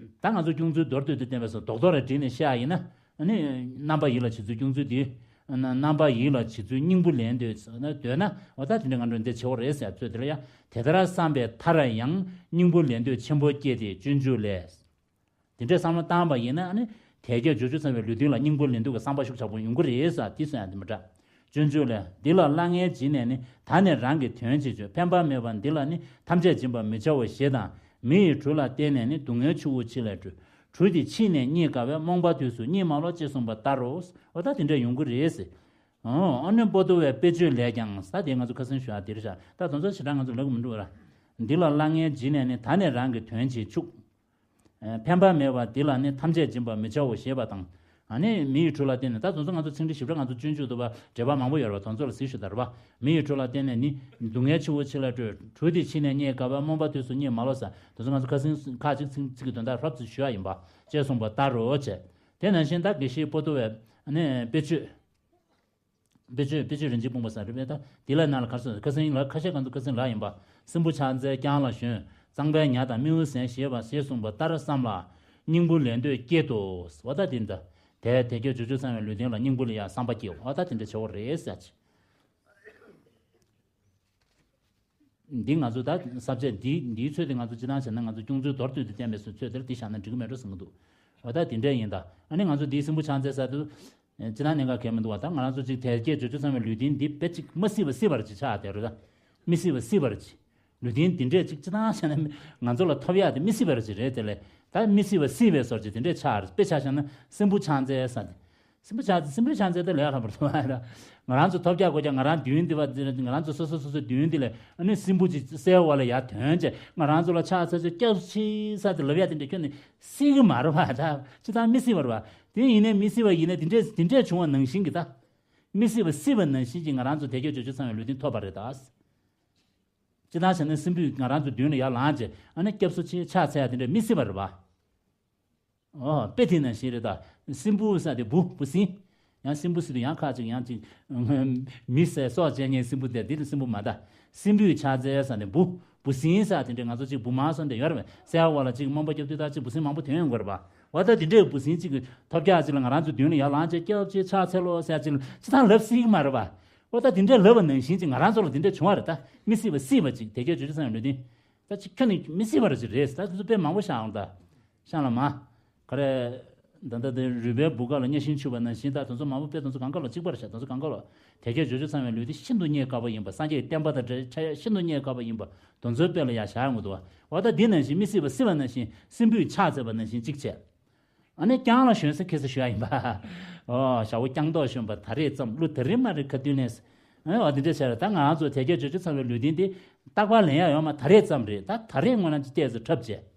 ད་ང་ཚོ་སྐྱོང་ཚུལ་མདོར་བསྡུས་ཏེ་བསྟན་པའི་སོ་རྡོག་རྡོག་རེ་བསྒྲིལ་ནས་བཤད་ཡ་ཡིན་ན། ཨ་ནི་རྣམ་པ་ཡིད་ལ་བྱེད་ཚུལ་སྐྱོང་ཚུལ་འདི། རྣམ་པ་ཡིད་ལ་བྱེད་ཚུལ་སྙིང་པོ་ལེན་འདོད་ན་འདོད་ན་འོ་ད་དེ་འདྲ་ང་འགྲོ་འདི་བྱེད་འོ་རེད་ཟེར་ཚོད་དེ་ལ་ཡ། དེ་ལྟར་བསམ་པའི་མཐར་ཡང་སྙིང་པོ་ལེན་འདོད་ཆེན་པོ་སྐྱེས་ཏེ་སྤྱོད་འཇུག་ལས། དེ་འདྲའི་བསམ་བློ་བཏང་བ་ཡིན་ན་ཨ་ནི་དལ་བརྒྱད་འབྱོར་བཅུ་ཚང་བའི་ལུས་རྟེན་ལ་སྙིང་པོ་ལེན་འདོད་ཀྱི་བསམ་པ་ཤུགས་ཆེ་པོ་ཡོང་གི་རེད་ཟེར་དེ་གསུང་ཡ་དེ་མི་འདྲ། སྤྱོད་འཇུག་ལས། འདི་ལ་གླ་རྔན་བྱིན་ནས་ནི། ད་ནི་རང་གི་དོན་བྱེད་ཆོག་ཕན་པ་མེད་པ་འདི་ལ་ནི། ཐམས་ཅད་སྦྱིན་པར་མི་བྱའོ་ཞེས་དང་། མི་ཡི་གྲུ་ལ་བརྟེན་ནས་ནི། སྡུག་བསྔལ་ཆུ་བོ་ཆེ་ལས་སྒྲོལ། གྲུ་དེ་ཕྱིས་ནས་རྙེད་དཀའ་བས། རྨོངས་པ་དུས་སུ་རྙེད་མ་ལོག་ཅེས་གསུངས་པ་ལྟར་རོ། འོ་ད་དེ་འདྲ་ཡོང་གི་རེད་ཟེར། ཨོ་ཨ་ནི་པོ་ཏོ་བའི་དཔེ་བརྗོད་ལས་ཀྱང་ས་དེ་ང་ཚོ་ཁ་སང་ཞུ་ཡ་དེ་རེད་ཤག་ད་དོན་ཚོ་ཞེ་དྲག་ང་ཚོ་ལབ་གི་མི་འདུག་ར། འདི་ལ་གླ་རྔན་བྱིན་ནས་ནི། ད་ནི་རང་གི་དོན་བྱེད་ཆོག་ཕན་པ་མེད་པ་འདི་ལ་ནི། ཐམས་ཅད་སྦྱིན་པར་མི་བྱའོ་ཞེས་པ་དང་། ཨ་ནི་མི་ཡི་གྲུ་ལ་བརྟེན་ནས་ད་དོན་ཚོ་ང་ཚོ་ཚིག་འགྲེལ་ཞིབ་ཕྲ་ང་ཚོ་སྤྱོད་འཇུག་ཏུ་བ་འགྲེལ་པ་མང་པོ་ཡོད་རེད་བ། དོན་ཚོ་ལ་གཟིགས་ཞུ་ད་རེད་བ། མི་ཡི་གྲུ་ལ་བརྟེན་ནས་ནི། སྡུག་བསྔལ་ཆུ་བོ་ཆེ་ལས་སྒྲོལ། གྲུ་དེ་ཕྱིས་ནས་རྙེད་དཀའ་བས། རྨོངས་པ་དུས་སུ་རྙེད་མ་ལོག་ཟེར་དོན་ཚོ་ང་ཚོ་ཁ་སང་ཁ་ཅིག་ཚིག་ཚིག་གི་དོན་དག་རོབ་ཙམ་ཞུ་ཡ་ཡིན་པ་ཅེས་གསུངས་པ་ལྟར་རོ་ཅེས། དེ་ནང་བཞིན་ད་དགེ་བཤེས་པོ་ཏོ་བས་ཨ་ནི་དཔེ་བརྗོད། དཔེ་བརྗོད་དཔེ་བརྗོད་རིན་ཆེན་སྤུངས་པ་ཟེར་རེད་པས། ད་འདི་ལ་ནང་ལ་ག་རེ་གསུངས། ཁ་སང་ལ་ཁ་ཤས་གང་དུ་ཁ་སང་ལ་ཡིན་པ། སྲིན་པོ་ཕྱག་འཚལ་བརྐྱང་ལ་ཞོན། གཙང་པའི་ཉ་དང་རྨེའུ་ཟན་བཞེས་པ་ཞེས་གསུངས་པ་ལྟར་བསམ་ལ། སྙིང་པོ་ལེན་འདོད་སྐྱེད་དོ། འོ་ད་དེ་འདྲ། དེ་དལ་བརྒྱད་འབྱོར་བཅུ་ཚང་བའི་ལུས་རྟེན་ལ་སྙིང་པོ་ལ་ཡ་བསམ་པ་སྐྱེའོ། འོ་ད་དེ་འདྲ་བྱེད་འོ་རེད་ཟེར་ཅིག་འདི་ང་ཚོ་ད་ས་བཅད་འདི་འདིའི་ཚོད་དེ་ང་ཚོ་སྤྱི་བཏང་བྱས་ན་ང་ཚོ་སྐྱོང་ཚུལ་མདོར་བསྡུས་ཏེ་བསྟན་པའི་ཚོད་དེར་འདི་བཞག་ན་འགྲིག་གི་མེད་འགྲོ་བསམ་གྱི་འདུག་འོ་ད་དེ་འདྲ་ཡིན་ད། ཨ་ནི་ང་ཚོ་འདིའི་སྲིན་པོ་ཕྱག་འཚལ་ས་དུ། སྤྱི་བཏང་གནད་འགག་གལ་མི་འདུག་བ། ད་ང་རང་ཚོ་ཅིག་དལ་བརྒྱད་འབྱོར་བཅུ་ཚང་བའི་ལུས་རྟེན་འདི་དཔེ་ཅིག་མ་སྲིད་པ་སྲིད་པར་ཅིག་ཆགས་བསྡད་རེད་ད། མི་སྲིད་པ་སྲིད་པར་ཅིག་ལུས་རྟེན་འདི་འདྲས་ཅིག་སྤྱི་བཏང་བྱས་ན་ང་ཚོ་ལ་ཐོབ་ཡག་དེ་མི་སྲིད་པར་ཅིག་རེད་དེ་ལས། ད་མི་སྲིད་པ་སྲིད་པའི་བཟོ་ཅིག་དེ་འདྲས་ཆགས་རེད། དཔེ་ཆ་བཞག་ན་སྲིན་པོ་ཕྱག་འཚལ་ས་དེ། སྲིན་པོ་ཕྱག་འཚལ་སྲིན་པོའི་ཕྱག་འཚལ་དེ་ལས་སླ་པོ་རེད་བ། ང་རང་ཚོ་ཐོབ་རྒྱག་དགོས་རྒྱག་ང་རང་མདུན་འདི་བ་འདི་ང་རང་ཚོ་སོ་སོ་སོ་སོའི་མདུན་འདི་ལས་ཨ་ནི་སྲིན་པོ་ཅིག་གསལ་བ་ལ་ཡར་དོན་བྱས་ང་རང་ཚོ་ལ་ཕྱག་འཚལ་ཚོད་སྐྱབས་མཆི་ས་དེ་ལབ་ཡ་དེ་འདྲས་ཁྱོན་ནས་སྲིད་གི་མ་རེད་བ། ད་སྤྱི་བཏང་མི་སྲིད་པ་རེད་བ། དེ་ཡིན་ནའི་མི་སྲིད་པ་ཡིན་ནའི་དེ་འདྲས་དེ་འདྲས་བྱུང་བ་ནང་བཞིན་གྱི་ད། མི་སྲིད་པ་སྲིད་པ་ནང་བཞིན་གྱི་ང་རང་ཚོ་དལ་བརྒྱད་འབྱོར་བཅུ་ཚང་བའི་ལུས་རྟེན་ཐོབ་པ་རེད་ད། སྤྱི་བཏང་བྱས་ན་སྲིན་པོས་ང་རང་ཚོ་མདུན་ལ་ཡར་ལངས་བྱས་ཨ་ནི་སྐྱབས་སུ་མཆི་ཕྱག་འཚལ་ཡ་དེ་འདྲ་མི་སྲིད་པ་རེད་བ། ཨོ་དཔེ་དེ་ནང་བཞིན་རེད་ད། སྲིན་པོ་ཟེར་དེ་འབུ་འབུ་སྲིན། ཡང་སྲིན་པོ་ཟེར་དུས་ཡང་ཁ་ཅིག་ཡང་ཅིག་མི་ཟས་སྲོག་བཅད་མཁན་སྲིན་པོ་དེ་འདི་ལ་སྲིན་པོ་མ་ད། སྲིན་པོས་ཕྱག་འཚལ་ཟེར་དེ་འབུ་འབུ་སྲིན་ཟེར་དེ་འདྲ་ང་ཚོ་ཅིག་འབུ་མ་སོང་དེ་ཡོད་རེད་པས། གསལ་བ་ལ་ཅིག་རྨོངས་པ་སྐྱོབ་དུས་ད་ཅིག་འབུ་སྲིན་མང་པོ་ཐོན་ཡོང་གི་རེད་པ། འོ་ད་དེ་འདྲའི་འབུ་སྲིན་ཅིག་གི་ཐོབ་རྒྱག་ཅིག་ལ་ང་རང་ཚོ་མདུན་ལ་ཡར་ལངས་བྱས་སྐྱབས་མཆི་ཕྱག་འཚལ་ལོ་ཟེར་ཅིག་ལ་སྤྱི་བཏང་ལབ་སྲིད་ཀྱི་མ་རེད་པ། འོ་ད་དེ་འདྲའི་ལབ་པ་ནང་བཞིན་ཅིག་ང་རང་ཚོ་ལ་དེ་འདྲ་བྱུང་བ་རེད་ད། མི་སྲིད་པ་སྲིད་པ་ཅིག་དལ་བརྒྱད་འབྱོར་བཅུ་ཚང་བའི་ལུས་རྟེན། ད་ཅིག་ཁྱོན་ནས་མི་སྲིད་པ་རེད་ཅིག་རེད། ད་དེ་ཚོ་དཔེ་མང་པོ་བཞག་འོང་ད། བཤད་ལ་མ། ག་རེ། ད་ལྟ་དེ་རུས་པའི་བུ་ག་ལ་གཉའ་ཤིང་འཁྱུད་པ་ནང་བཞིན་ད་དེ་ཚོ་མང་པོ་དཔེ་དེ་ཚོ་གང་ག་ལ་གཅིག་པ་རེད་ཤག་དེ་ཚོ་གང་ག་ལ། དལ་བརྒྱད་འབྱོར་བཅུ་ཚང་བའི་ལུས་དེ་ཤིན་ཏུ་རྙེད་དཀའ་བ་ཡིན་པ། སངས་རྒྱས་བསྟན་པ་དང་འབྲེལ་ཆགས་ཡ་ཤིན་ཏུ་རྙེད་དཀའ་བ་ཡིན་པ། དེ་ཚོའི་དཔེ་ལ་ཡ་བཞག་ཡོང་གི་འདུག་བ། འོ་ད་འདི་ནང་བཞིན་མི་སྲིད་པ་སྲིད་པ་ནང་བཞིན་སྲིན་པོས་ཕྱག་འཚལ་བ་ནང་བཞིན་གཅིག་བྱས། ཨ་ནི་བརྐྱང་ལ་ཞོན་ཟེར་ཁ་སང་ཞུ་ཡ་ཡིན་པ། ཨོ་ཞ་བོ་བརྐྱང་ཐོག་ཞོན་པ་ད་རེས་ཙམ་གླུ་ད་རེས་མ་རེད་ཁ་ཏུན་ནས། ཨ་འོ་དེ་འདྲ་བྱས་ར་ད་ང་རང་ཚོ་དལ་བརྒྱད་འབྱོར་བཅུ་ཚང་བའི་ལུས་རྟེན་འདི་རྟག་པར་ལེན་ཡ་ཡོད་མ་ད་རེས་ཙམ་རེད། ད་ད་རེས་སྔོན་ན་ཅིག་ཏོག་ཙམ་འཁྲབ་བྱས།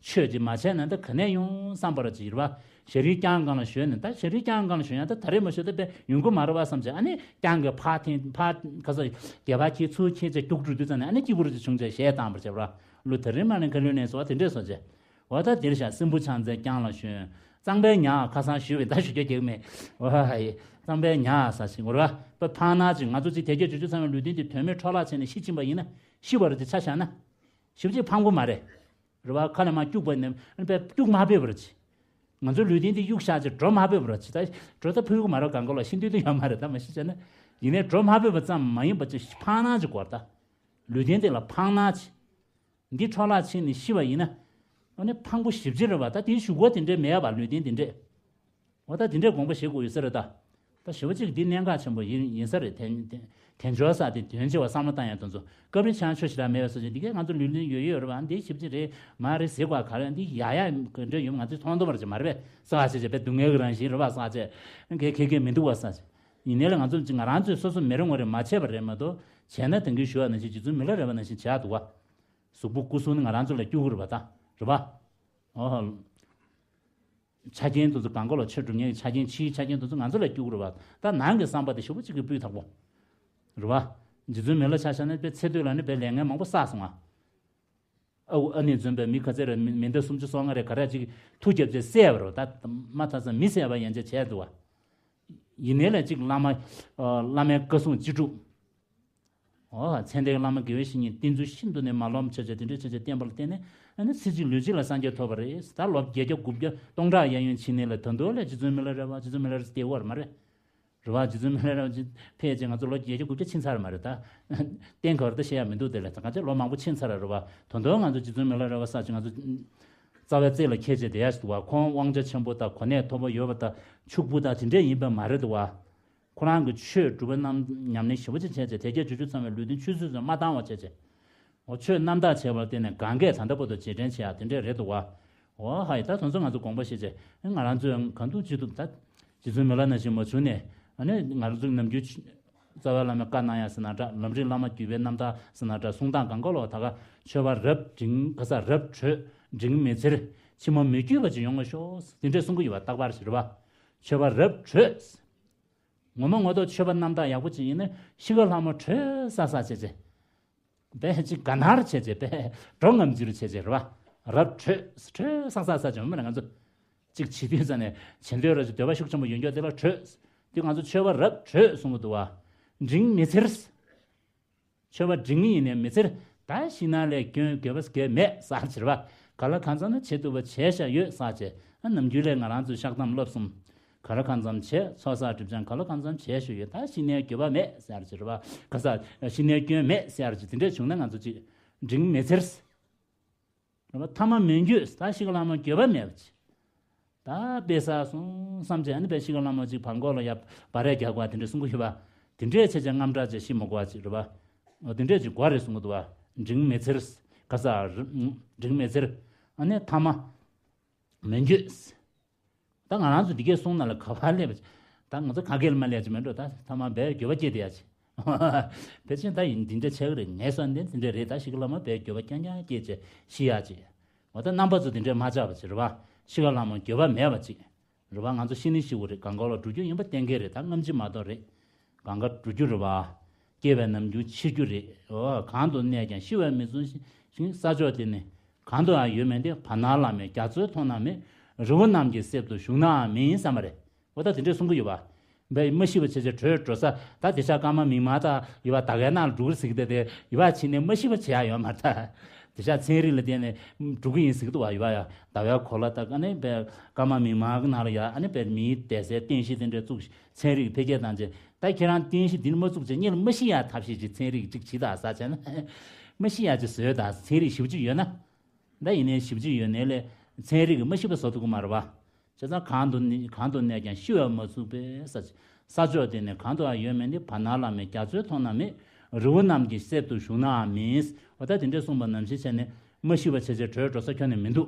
ཆོས་ཅིག་མ་བྱས་ན་ད་ག་ནས་ཡོང་བསམ་པ་ར་ཅིག་རེད་བ། ཞ་རིའི་བརྐྱང་སྒང་ལ་ཞོན་ནས་ད་ཞ་རིའི་བརྐྱང་སྒང་ལ་ཞོན་ཡ་ད་ད་རེས་མ་ཞོན་ད་དཔེ་ཡོང་གི་མ་རེད་བ་བསམ་བྱས་ཨ་ནི་བརྐྱང་གི་ཕར་འཐེན་ཕར་ག་ས་སྒལ་པ་འཁྱེར་ཚུར་འཁྱེར་བྱས་སྐྱུག་བྲོ་དུས་ཙམ་ནས་ཨ་ནི་སྐྱིད་པོ་རུ་ཅིག་བྱུང་བྱས་གཞས་བཏང་བར་བྱས་པ་ར། གླུ་ད་རེས་མ་ནས་ཁ་ལུས་ནས་སོ་དེ་འདྲས་སོ་བྱས། འོ་ད་འདིར་བཞག་སྲིན་པོ་ཕྱག་འཚལ་བརྐྱང་ལ་ཞོན། གཙང་པའི་ཉ་ཁ་སང་ཞུས་པའི་ད་ཞུ་རྒྱུ་གེགས་མེད། འོ་ཧ་ཡེ། གཙང་པའི་ཉ་ས་ཞིག་ངོ་ར་པ་ཕངས་ན་ཅིག་ང་ཚོ་ཅིག་དལ་བརྒྱད་འབྱོར་བཅུ་ཚང་བའི་ལུས་རྟེན་དེ་དོན་མེད་འཕྲོ་བརླག་བྱས་ནས་ཤི་ཕྱིན་པ་ཡིན་ན་ཤི་བ་རེད་དེ་ཆ་བཞག་ན། ཞེ་པོ་ཅིག་ཕངས་པོ་མ་རེད། རེད་བ་ཁ་ལས་མ་སྐྱུག་པ་ནས་ཨ་ནི་པས་སྐྱུག་མ་ཕོད་པ་རེད་ཅིག་ང་ཚོའི་ལུས་རྟེན་དེ་གཡུག་བཞག་ཅིག་འགྲོ་མ་ཕོད་པ་རེད་ཅིག་ད་འགྲོ་ད་ཕོད་ཀྱི་མ་རེད་གང་ག་ལ་ཤི་འདོད་དུ་ཡོད་མ་རེད་ད་མ་ཤི་བྱས་ན། ཡིན་ནའི་འགྲོ་མ་ཕོད་པ་ཙམ་མ་ཡིན་པ་ཅིག་ཕངས་ན་ཅིག་དགོས་ད། ལུས་རྟེན་དེ་ལ་ཕངས་ན་ཅིག་འདི་འཕྲོ་བརླག་ཕྱིན་ནས་ཤི་བ་ཡིན་ན། ཨ་ནི་ཕངས་པོ་ཞེ་པོ་ཅིག་རེད་བ། ད་དེའི་གཞུག་གུ་དེ་འདྲས་མེད་པ་ལུས་རྟེན་དེ་འདྲས། འོ་ད་དེ་འདྲས་དགོངས་པ་བཞེས་དགོས་ཡོད་ས་རེད་ད། ད་ཞེ་པོ་ཅིག་འདི་གནད་འགག་ཆེན་པོ་ཡིན་ཡིན་ས་རེད་དེ་དེ་དེ་འབྱོར་ས་དེ་དོན་ཆེ་བ་བསམ་བློ་བཏང་ཡ་དེ་ཚོ་སྐབས་རེ་ཆང་ཆོས་ཞེ་དྲག་མེད་པའི་སོ་ཅིག་འདི་གས་ང་ཚོ་ལུས་རྟེན་ཡོད་ཡོད་རེད་བ་འདི་ཞེ་པོ་ཅིག་རེད་མ་རེད་ཟེར་དགོས་ག་རེ་འདི་ཡ་ཡ་ག་འདྲ་ཡོད་ང་ཚོས་མཐོང་མཐོང་བར་ཅིག་མ་རེད་པས་ས་ཆེ་ཆེ་པས་སྡུག་བསྔལ་གྱི་རང་བཞིན་རེད་བ་ས་ཆེ་གས་གས་གས་མི་འདུག་བ་ས་ཆེ་ཡིན་ནའི་ལ་ང་ཚོ་ཅིག་ང་རང་ཚོས་སོ་སོ་མི་རུང་བ་རེད་མ་བྱས་པ་རེད་མ་གཏོགས་བྱས་ན་དེང་གི་ཞུ་བ་ནང་བཞིན་རྗེ་བཙུན་མི་ལ་རས་པ་ནང་བཞིན་བྱས་འདུག་བ། གཟུགས་པོ་སྐུ་གསུང་ནི་ང་རང་ཚོ་ལ་སྐྱུག་གི་རེད་པ་ད། རེད་པ། ཨོ། ཆ་རྐྱེན་དེ་ཚོ་གང་ག་ལ་ཆོས་སྒྲུབ་མཁན་གྱི་ཆ་རྐྱེན་ཕྱིའི་ཆ་རྐྱེན་དེ་ཚོ་ང་ཚོ་ལ་སྐྱུག་གི་རེད་པ། ད་ནང་གི་བསམ་པ་དེ་ཞེ་པོ་གཅིག་གི་སྤུས་དག་པོ། རེད་པ། རྗེ་བཙུན་མི་ལ་ཆ་བཞག་ན་དཔེ་ཚེ་སྟོད་ལ་ནི་དཔེ་ལས་ངན་མང་པོ་བསགས་སོང་ང་། ཨ་ཨ་ནེ་བཙུན་པས་མི་ག་ཚད་རེ་མི་མི་ཟླ་སུམ་ཅུ་སོ་ལྔ་རེ་ག་རེ་ཅིག་མཐུ་རྒྱབ་བྱས་བསད་པ་རེད་པ། ད་མ་ཐ་ས་མི་བསད་པ་ཡན་ཆད་བྱས་འདུག་བ། ཡིན་ནའི་ལ་ཅིག་བླ་མ། བླ་མའི་བཀའ་སྲུང་ཅི་སྒྲུབ། འོ་མཚན་ལྡན་བླ་མ་དགེ་བའི་བཤེས་གཉེན་བསྟེན་ཚུལ་ཤིན་ཏུ་ནས་མ་ལོག་ཆ་ཆ་དེ་འདྲའི་ཆ་ཆ་བསྟེན་པ་ལ་བརྟེན་ནས་ཨ་ནི་ཚེ་གཅིག་ལུས་གཅིག་ལ་སངས་རྒྱས་ཐོབ་པ་རེད། ད་ལོ་བརྒྱད་བརྒྱ་དགུ་བརྒྱ་སྟོང་ཕྲག་གཡས་གཡོན་ཕྱིན་ནས་ལ་ད་དུང་ལ་རྗེ་བཙུན་མི་ལ་རས་པ་རྗེ་བཙུན་མི་ལ་རས་པ་བསྟེན་པ་མ་རེད། རེད་བ། རྗེ་བཙུན་མི་ལ་རས་པ་ཅིག་ཕེབས་རྗེས་ང་ཚོ་ལོ་བརྒྱད་ཅུ་དགུ་བརྒྱ་ཕྱིན་ཚར་མ་རེད་ད། གཏན་ག་བར་ད་བཤད་ཡ་མི་འདུག་དེ་ལས་ད་ག་ཚོད་ལོ་མང་པོ་ཕྱིན་ཚར་རེད་བ། ད་དུང་ང་ཚོ་རྗེ་བཙུན་མི་ལ་རས་པ་ས་ཅིག་ང་ཚོ་རྩ་བའི་རྩེ་ལ་འཁེལ་བྱས་བསྡད་ཡ་ཞིག་འདུག་བ། ཁོང་དབང་ཆ་ཆེན་པོ་དང་གོ་གནས་མཐོ་པོ་ཡོད་པ་དང་ཕྱུག་པོ་དང་དེ་འདྲས་ཡིན་པ་མ་རེད་འདུག་བ། ཁོ་རང་གི་ཆོས་སྒྲུབ་པ་རྣམས་ཉམས་ལེན་ཞེ་པོ་ཅིག་བྱས་བྱས་དལ་བརྒྱད་འབྱོར་བཅུ་ཚང་བའི་ལུས་རྟེན་ཆུད་ཟོས་སུ་མ་བཏང་བ་བྱས་བྱས། འོ་ཆོས་རྣམ་དག་བྱས་པར་བརྟེན་ནས་གང་གས་ད་ལྟ་བར་དུ་རྗེས་དྲན་བྱེད་ཡག་དེ་འདྲས་རེད་འདུག་བ། འོ་ཧ་ཡི་ད་དེ་ཚོ་ང་ཚོ་དགོངས་པ་བཞེས་བྱས་ང་རང་ཚོས་གང་ཐུབ་ཅི་ཐུབ་ད། རྗེ་བཙུན་མི་ལ་ནང་བཞིན་མ་བྱུང་ནས་ཨ་ནི་ང་རང་ཚོ་ནམ་རྒྱུན་རྩ་བའི་བླ་མའི་བཀའ་གནང་ཡ་ཟེར་ན་འདྲ། ལམ་རིམ་བླ་མ་བརྒྱུད་པའི་རྣམ་ཐར་ཟེར་ན་འདྲ། གསུང་སྟངས་གང་ག་ལོག་ད་ག་མཆོད་པ་རབ་འབྲིང་ག་ས་རབ་གྲོལ་འབྲིང་མི་འཚེར་ཕྱི་མ་མི་བསྐྱུད་པ་ཅིག་ཡོང་བ་ཤོག་དེ་འདྲས་གསུང་གི་ཡོད་པ་རྟག་པར་ཞིག་རེད་པ། མཆོད་པ་རབ་གྲོལ། ངོ་མ་ངོ་ཐོག་མཆོད་པ་རྣམ་དག་ཡག་པོ་ཅིག་ཡིན་ན་ཤི་ཁ་ལྷ་མོ་བྲོས་ས་ས་བྱས་བྱས། དཔེ་ཅིག་དགའ་ནར་བྱས་བྱས་དཔེ་འགྲོ་ངམ་འཇིར་བྱས་བྱས་རེད་བ། རབ་བྲོས་བྲོས་ས་ས་ས་བྱས་མ་ང་ཚོ་ཅིག་བྱེད་དུས་ས་ནས་བྱེད་འདོད་ར་ཅིག་འདོད་པ་ཤུགས་ཆེན་པོ་ཡོད་འགྱོ་དེ་ལ་བྲོས། དེ་ང་ཚོ་མཆོད་པ་རབ་བྲོས་གསུང་གི་འདུག་བ། འབྲིང་མི་འཚེར། མཆོད་པ་འབྲིང་ཡིན་ནའི་མི་འཚེར། ད་ཤི་ན་ལས་སྐྱོན་དགོས་པ་དགོས་མེད་ཟེར་བྱེད་པ། ག་ལ་གང་འཚམ་ན་བྱེད་ཐུབ་པ་བྱས་བཞག་ཡོད་ཟེར་བྱས། ཨ་ནམ་རྒྱུན་ལས་ང་རང་ཚོས་བཤགས་གཏམ་བསླབ་གསུམ། ག་ལ་གང་འཚམ་བྱས་ཚོགས་བསགས་སྒྲིབ་སྦྱང་ག་ལ་གང་འཚམ་བྱས་བཞག་ཡོད། ད་ཤི་ནའི་དགོས་པ་མེད་ཟེར་བྱེད་པ། ག་ས་ཤི་ནའི་སྐྱོན་མེད་ཟེར་བྱེད་དེ་འདྲས་བྱུང་ན་ང་ཚོ་ཅིག་འབྲིང་མི་འཚེར། རེད་པ། ཐ་མ་མི་འགྱོད་ད་ཤི་ཁ་ལྷ་མོ་འགྱོད་པ་མེད་པ་ཅིག་ད་དཔེ་ས་སོང་བསམ་བྱས་ཨ་ནི་དཔེ་ཤི་ཁ་ལྷ་མོ་ཅིག་བར་མགོ་ལ་ཡ་སྦ་རས་རྒྱག་དགོས་དེ་འདྲས་གསུང་གི་ཡོད་པ། དེ་འདྲས་བྱས་བྱས་རྔམ་སྐྲག་བྱས་ཤི་མི་དགོས་པ་ཅིག་རེད་པ། འོ་དེ་འདྲས་ཅིག་དགོས་རེད་གསུང་གི་འདུག་བ། འབྲིང་མི་འཚེར། ག་ས་རི་འབྲིང་མི་འཚེར། ཨ་ནི་ཐ་མ་མི་འགྱོད། ད་ང་རང་ཚོ་འདི་གས་གསུང་ན་ལ་ག་བ་སླེབས་པ་ཅིག་ད་ང་ཚོ་ག་གེ་ལ་མ་སླེབས་ཅིག་མེད་འགྲོ། ད་ཐ་མ་དཔེ་འགྱོད་པ་སྐྱེས་དེ་ཡ་ཅིག་ཕལ་ཆེར་ད་ཡིན་འདི་འདྲ་ཆགས་ཀྱི་རེད། ངས་སོང་འདི་འདི་འདྲ་རེད། ད་ཤི་ཁ་ལྷ་མོ་དཔེ་འགྱོད་པ་རྐྱང་རྐྱང་སྐྱེས་བྱས་ཤི་ཡག་ཅིག་འོ་ད་རྣམ་པ་ཚོ་འདི་འདྲས་མ་ཆགས་པ་ཅིག་རེད་པ། ཤི་ཁ་ལྷ་མོ་འགྱོད་པ་མེད་པ་ཅིག་རེད་པ། ང་ཚོ་ཤི་ནི་ཤི་དགོས་རེད། གང་ག་ལ་འགྲོ་རྒྱུ་ཡིན་པ་གཏན་འཁེལ་རེད། ད་སྔ་ཕྱི་མ་གཏོགས་རེད། གང་ག་འགྲོ་རྒྱུ་རེད་པ། སྐྱེ་བའི་ནམ་རྒྱུན་འཆི་རྒྱུ་རེད། འོ་གང་དུ་གནས་ཀྱང་ཤི་བས་མི་བཟུང་ཞིང་། ས་ཕྱོགས་དེ་ནི་གང་དུའང་ཡོད་མིན་ཏེ། བར་སྣང་ལ་མེད་རྒྱ་མཚོའི་མཐོངས་ན་མེད། རི་བོ་རྣམས་ཀྱི་གསེབ་ཏུ་བཞུགས་ནའང་མིན་བསམ་པ་རེད། འོ་ད་དེ་འདྲས་གསུང་གི་ཡོད་པ། འབའ་མ་ཤི་བ་བྱས་བྱས་བྲོས་འགྲོ་ས་ད་དེ་ཤ་སྐར་མ་མིག་དམར་དང་ཡོད་པ་ད་གའི་ནང་ལ་འགྲོ་གི་ཟིག་དེ་དེ་ཡོད་པ་ཕྱིན་ནས་མ་ཤི་བ་བྱེད་ཡ་ཡོད་མ་རེད་ད། དེ་ཤ་ཚན་རིག་ལ་བརྟེན་ནས་འགྲོ་གི་ཡིན་ཟིག་འདུག་བ། ཡོད་པ་ཡ་ཟླ་བའི་གོ་ལ་ད་ཨ་ནི་འབའ་སྐར་མ་མིག་དམར་གི་ནང་ལ་ཡ་ཨ་ནི་འབའ་མིའི་བསྡད་སའི་རྟེན་གཞི་དེ་འདྲས་བཙུགས། ཚན་རིག་འཕེལ་རྒྱས་བཏང་རྗེས་ད་ཁྱེད་རང་རྟེན་གཞི་འདི་ནི་མ་བཙུགས་བྱས་གཉིད་ལ་མ་ཤི་ཡ་ཐབས་ཤེས་ཅིག་ཚན་རིག་ཅིག་བྱེད་ད་ཟ་བྱས་ན་མ་ཤི་ཡ་ཅིག་བཟོས་ད། ཚན་རིག་ཞིབ་ཅིག་ཡོད་ན། ད་ཡིན་ནའི་ཞིབ་ཅིག་ཡོད་ནའི་ལས་ཚན་རིག་གིས་མ་ཤི་བ་བཟོ་ཐུབ་ཀྱི་མ་རེད་པ། བྱས་ཙང་གང་དུ་ནི་གང་དུ་གནས་ཀྱང་ཤི་བས་མ་ཚུགས་པས་ས། ས་ཕྱོགས་དེ་ནི་གང་དུའང་ཡོད་མིན་ཏེ། བར་སྣང་ལ་མེད་རྒྱ་མཚོའི་མཐོངས་ན་མེད། རི་བོ་རྣམས་ཀྱི་གསེབ་ཏུ་བཞུགས་ནའང་མིན། འོ་ད་དེ་འདྲས་གསུངས་པ་ནང་བཞིན་བྱས་ནས་མ་ཤི་བ་བྱས་བྱས་བྲོས་འགྲོ་ས་ཁྱོན་ནས་མི་འདུག་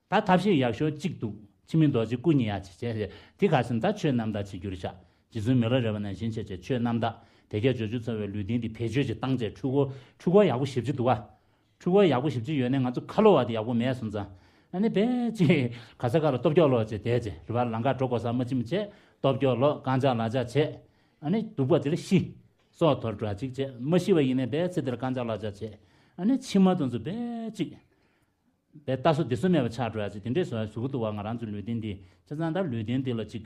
ད་ཐབས་ཤེས་ཡག་ཤོས་གཅིག་འདུག་ཕྱི་མི་རྡོ་རྗེ་སྐུ་ཉིད་ཡ་ཅིག་བྱས་ཏེ་དེ་ག་ཟིན་ད་ཆོས་རྣམ་དག་བྱེད་རྒྱུ་རེད་ཤག་རྗེ་བཙུན་མི་ལ་རས་པ་ནང་བཞིན་བྱས་བྱས་ཆོས་རྣམ་དག་དལ་བརྒྱད་འབྱོར་བཅུ་ཚང་བའི་ལུས་རྟེན་འདི་བེད་སྤྱོད་ཅིག་བཏང་བྱས་འཁྲུལ་འཁོར་འཁྲུལ་འཁོར་ཡག་པོ་ཞེ་པོ་ཅིག་འདུག་ག་འཁྲུལ་འཁོར་ཡག་པོ་ཞེ་པོ་ཅིག་ཡོད་ནའི་ང་ཚོ་ཁ་ལོ་བ་དེ་ཡག་པོ་མེད་སོང་ཙང་། ཨ་ནི་དཔེ་ཅིག་ག་ས་ག་ལ་སྟོབས་སྐྱོ་ལོག་བྱས་བསྡད་བྱས་རེད་པ། ལམ་ཁ་འགྲོ་དགོས་ས་མ་ཕྱིན་བྱས་སྟོབས་སྐྱོ་ལོག་རྐང་ལྕགས་ལག་ལྕགས་བྱས། ཨ་ནི་སྡུག་པ་དེ་ལ་ཤི། སྲོག་དོར་འགྲོ་ཅིག་བྱས་མ་ཤི་བ་ཡིན་ནའི་དཔེ་ཚེ་འདིར་རྐང་ལྕགས་ལག་ལྕགས་བྱས། ཨ་ནི་ཕྱི་མ་དེ་ཚོ་དཔེ་ཅིག་དཔེ་ལྟ་སོ་བདེ་སོ་མེད་པ་ཆགས་འགྲོ་ཡ་ཅིག་དེ་འདྲས་བཟོ་ཡ་བཟོ་གི་འདུག་བ། ང་རང་ཚོའི་ལུས་རྟེན་འདི་བྱས་ཙང་ད་ལུས་རྟེན་འདི་ལ་ཅིག་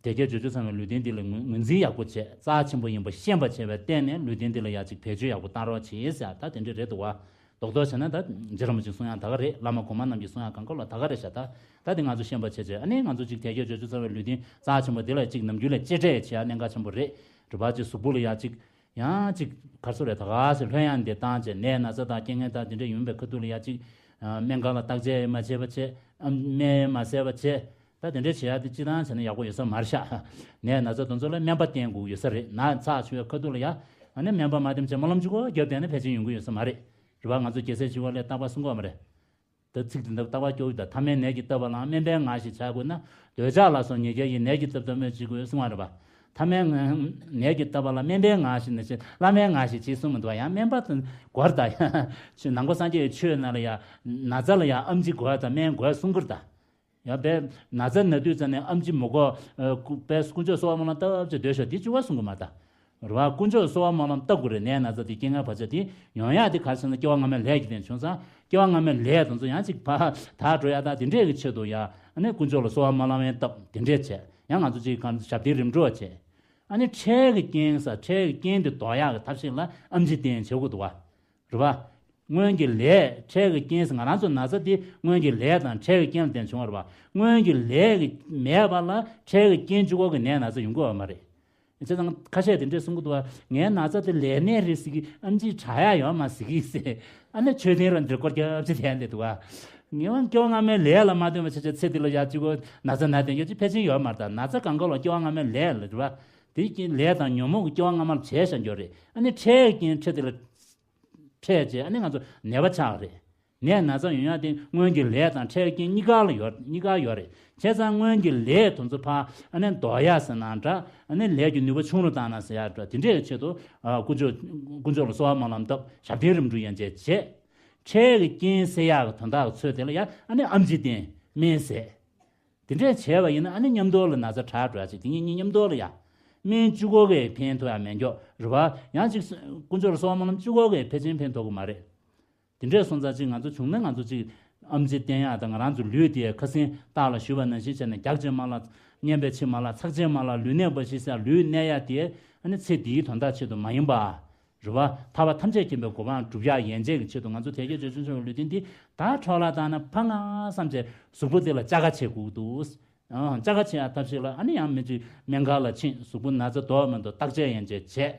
དལ་བརྒྱད་འབྱོར་བཅུ་ཚང་བའི་ལུས་རྟེན་འདི་ལ་ངོས་ངོས་འཛིན་ཡག་པོ་བྱས་རྩ་ཆེན་པོ་ཡིན་པ་ཤེས་པ་བྱས་པའི་སྟེང་ནས་ལུས་རྟེན་འདི་ལ་ཡ་ཅིག་བེད་སྤྱོད་ཡག་པོ་བཏང་རོགས་བྱེད་ཟེར་ད་དེ་འདྲས་རེད་འདུག་བ། རྡོག་རྡོག་བྱས་ན་ད་རྗེ་རིན་པོ་ཆེ་གསུང་ཡག་ད་ག་རེད། བླ་མ་གོང་མ་རྣམས་ཀྱིས་གསུང་ཡག་གང་ག་ལ་ད་ག་རེད་ཤག་ད་ད་དེ་ང་ཚོ་ཤེས་པ་བྱས་བྱས་ཨ་ནི་ང་ཚོ་ཅིག་དལ་བརྒྱད་འབྱོར་བཅུ་ཚང་བའི་ལུས་རྟེན་རྩ་ཆེན་པོ་འདི་ལ་ཅིག་ནམ་རྒྱུན་ལས་གཅེས་སྤྲས་བྱེད་ཡག་གནད་འགག་ཆེན་པོ་རེད། རེད་པ། ཅིག་གཟུགས་པོ་ལ་ཡ་ཅིག་ཡང་ཅིག་ག་རེ་ཟེར་རེད། ད་ག་ཟེར་ལྷོད་ཡངས་འདི་བཏང་བྱས་ནད་ན་ཚ་དང་རྐྱེན་ངན་དང་དེ་འདྲ་ཡོང་བའི་ཁ་ཐུག་ལ་ཡ་ཅིག་སྨན་ཁང་ལ་བརྟག་དཔྱད་མ་བྱས་པ་བྱས། སྨན་མ་བཟས་པ་བྱས། ད་དེ་འདྲ་བྱེད་ཡ་དེ་སྤྱིར་བཏང་བྱས་ན་ཡག་པོ་ཡོད་ས་མ་རེད་ཤག་ནད་ན་ཚ་དེ་ཚོ་ལ་སྨན་པ་བསྟེན་དགོས་ཡོད་ས་རེད། ན་ཚ་བྱུང་བའི་ཁ་ཐུག་ལ་ཡ་ཨ་ནི་སྨན་པ་མ་བསྟེན་བྱས་སྨོན་ལམ་གཅིག་པོ་བརྒྱབ་བསྡད་ན་ཕལ་ཆེར་ཡོང་གི་ཡོད་ས་མ་རེད། རེད་པ། ང་ཚོ་རྒྱལ་སྲས་ཞི་བ་ལྷས་རྟག་པར་གསུང་གི་ཡོད་མ་རེད། ད་ཚིག་དེ་འདྲ་རྟག་པར་སྐྱོ་གི་ད། ཐ་མལ་ནད་ཀྱིས་བཏབ་པ་ལའང་སྨན་པའི་ངག་བཞིན་བྱ་དགོས་ན། འདོད་ཆགས་ལ་སོགས་ཉེས་བརྒྱ་ཡིས། ནད་ཀྱིས་བཏབ་བཏབ་སྨོས་ཅི་དགོས་གསུང་བ་རེད་པ། ཐ་མལ་ནད་ཀྱིས་བཏབ་པ་ལ་སྨན་པའི་ངག་བཞིན་ནི་བྱེད། བླ་མའི་ངག་བཞིན་བྱེད་གསུང་མི་འདུག་པ། ཡང་སྨན་པ་དང་གོ་བར་ད་ཡང་ཆོས་ནང་པ་སངས་རྒྱས་ཀྱི་ཆོས་ནང་ལ་ཡང་ན་ཚ་ལ་ཡང་ཨེམ་ཆི་དགོས་དང་སྨན་དགོས་གསུང་གི་རེད་ད། ཡང་དཔེ་ན་ཚ་ན་དུས་ཙམ་ནས་ཨེམ་ཆི་མི་དགོས། དཔེ་དཀོན་མཆོག་གསོལ་བ་སྨོན་ལམ་བཏབ་བྱས་སྡོད་ཤོག་དེ་གཅིག་པ་གསུང་གི་མ་རེད་ད། རེད་བ། དཀོན་མཆོག་གསོལ་བ་སྨོན་ལམ་བཏབ་དགོས་རེད། ནད་ན་ཚ་དེ་རྐྱེན་ངན་བར་ཆད་དེ་ཡོང་ཡག་དེ་ག་རེ་ཟེར་ན་སྐྱེ་བ་སྔ་མའི་ལས་ཀྱི་རྐྱེན་བྱུང་ཙང་སྐྱེ་བ་སྔ་མའི་ལས་དེ་ཚོ་ཡང་ཅིག་ཕར་དག་འགྲོ་ཡག་དང་དེ་འདྲས་ཀྱི་ཆེད་དུ་ཡང་ཨ་ནི་དཀོན་མཆོག་ལ་གསོལ་བ་སྨོན་ལམ་ཡང་བཏབ་དེ་འདྲས་བྱས། ཡང་ང་ཚོ་ཅིག་གང་ཞབས་བརྟན་རིམ་གྲོ་བྱས། ཨ་ནི་འཕྲལ་གྱི་རྐྱེན་ས་འཕྲལ་གྱི་རྐྱེན་དེ་ཟློག་ཡག་གི་ཐབས་ཤེས་ལ་ཨེམ་ཆི་བསྟེན་བྱེད་དགོས་འདུག་བ། རེད་བ། སྔོན་གྱི་ལས་འཕྲལ་གྱི་རྐྱེན་ཟེར། ང་རང་ཚོ་ན་ཚ་དེ་སྔོན་གྱི་ལས་དང་འཕྲལ་གྱི་རྐྱེན་ལ་བརྟེན་བྱུང་བ་རེད་བ། སྔོན་གྱི་ལས་ཀྱི་མེད་པ་ལ་འཕྲལ་གྱི་རྐྱེན་གཅིག་པོ་གི་ནད་ན་ཚ་ཡོང་གི་ཡོད་མ་རེད། བྱས་ཙང་ཁ་ཤས་དེ་འདྲས་གསུང་གི་འདུག་བ། ངའི་ན་ཚ་དེ་ལས་ནད་རེད་ཟེར་གི། ཨེམ་ཆི་དྲག་ཡག་ཡོད་མ་ཟེར་གི་ཟེར། ཨ་ནི་མཆོད་རྟེན་ར་འདིར་སྐོར་རྒྱབ་ཅིག་བསྡད་འདུག་བ། ངས་ང་སྐྱེ་བ་སྔ་མའི་ལས་ལ་མ་ལྟོས་པ་བྱས་བྱས་ཚེ་འདི་ལ་ཡག་གཅིག་པོ་ན་ཚ་ན་བསྡད་རྒྱུ་ཅིག་ཕལ་ཆེར་ཡོད་མ་རེད། ད་ན་ཚ་གང་ག་ལ་སྐྱེ་བ་སྔ་མའི་ལས་ལ་རེད་བ། དེའི་རྐྱེན་ལས་དང་ཉོན་མོངས་ཀྱི་སྐྱེ་བ་སྔ་མ་ལ་བྱས་བཞག་རྒྱུ་རེད། ཨ་ནི་འཕྲལ་གྱི་རྐྱེན་འཕྲལ་དེ་ལ་འཕྲད་རྗེས་ཨ་ནི་ང་ཚོ་ནད་པ་ཆགས་རེད། ནད་ན་ཚ་ཡོང་ཡག་དེ་སྔོན་གྱི་ལས་དང་འཕྲལ་རྐྱེན་གཉིས་ཀ་ལ་ཡོད། གཉིས་ཀ་ཡོད་རེད། བྱས་ཙང་སྔོན་གྱི་ལས་དེ་ཚོ་ཕར་ཨ་ནི་ལྡོག་ཡག་ཟེར་ན་འདྲ། ཨ་ནི་ལས་ཀྱི་ནུས་པ་ཆུང་རུ་བཏང་ན་ཟེར་ཡག་འདྲ། དེ་འདྲའི་ཆེད་དུ་ཨ་དཀོན་མཆོག་དཀོན་མཆོག་ལ་གསོལ་བ་སྨོན་ལམ་བཏབ། ཞབས་བརྟན་རིམ་གྲོ་ཡན་ཆད་བྱས། འཕྲལ་གྱི་རྐྱེན་སེལ་ཡག་གི་དོན་དག་གི་ཚུལ་དེ་ལ་ཡ་ཨ་ནི་ཨེམ་ཆི་བསྟེན། སྨན་བཟས། དེ་འདྲས་བྱས་པ་ཡིན་ན་ཨ་ནི་མཉམ་དུ་ལ་ན་ཚ་དྲག་འགྲོ་ཡག་ཅིག་དེ་གཉིས་གཉིས་མཉམ་དུ་ལ་ཡ། སྨན་གཅིག་པོ་གིས་ཕན་ཐོགས་ཡག་མེད་མགྱོགས་རེད་བ། ཡང་ཅིག་དཀོན་མཆོག་ལ་གསོལ་བ་སྨོན་ལམ་གཅིག་པོ་གིས་ཕལ་ཆེར་ཕན་ཐོགས་ཀྱི་མ་རེད། དེ་འདྲས་སོང་ཙང་ཅིག་ང་ཚོ་བྱུང་ན་ང་ཚོ་ཅིག་ཨེམ་ཆི་བསྟེན་ཡག་དང་། ང་རང་ཚོ་ལུས་དེ་ཁ་སང་རྟགས་ལ་ཞུས་པ་ནང་བཞིན་བྱས་ནས་རྒྱགས་ཕྱེ་མ་ལ། བསྙལ་པའི་ཕྱེ་མ་ལ། ཚགས་ཕྱེ་མ་ལ། ལུས་གནས་པ་ཞིག་ཟེར། ལུས་གནས་ཡག་དེ་ཨ་ནི་ཚེ་འདིའི་དོན་དག་ཆེད་དུ་མ་ཡིན་པ། རེད་བ། ཐར་པ་ཐམས་ཅད་མཁྱེན་པའི་གོ་འཕང་སྒྲུབ་ཡག་ཡན་ཆད་ཀྱི་ཆེད་དུ་ང་ཚོ་དལ་བརྒྱད་འབྱོར་བཅུ་འབྱུང་བའི་ལུས་རྟེན་འདི་ད་འཕྲོ་བརླག་བཏང་ན་ཕངས་ང་བསམ་བྱས་གཟུགས་པོ་དེ་ལ་བཅག་ཁ་བྱེད་དགོས་ཀྱི་འདུག་ཨང་། བཅག་ཁ་བྱེད་ཡག་ཐབས་ཤེས་ལ་ཨ་ནི་ཡང་མི་གཅིག་སྨན་ཁང་ལ་ཕྱིན། གཟུགས་པོ་ན་ཚ་འདུག་མི་འདུག་བརྟག་དཔྱད་ཡན་ཆད་བྱས།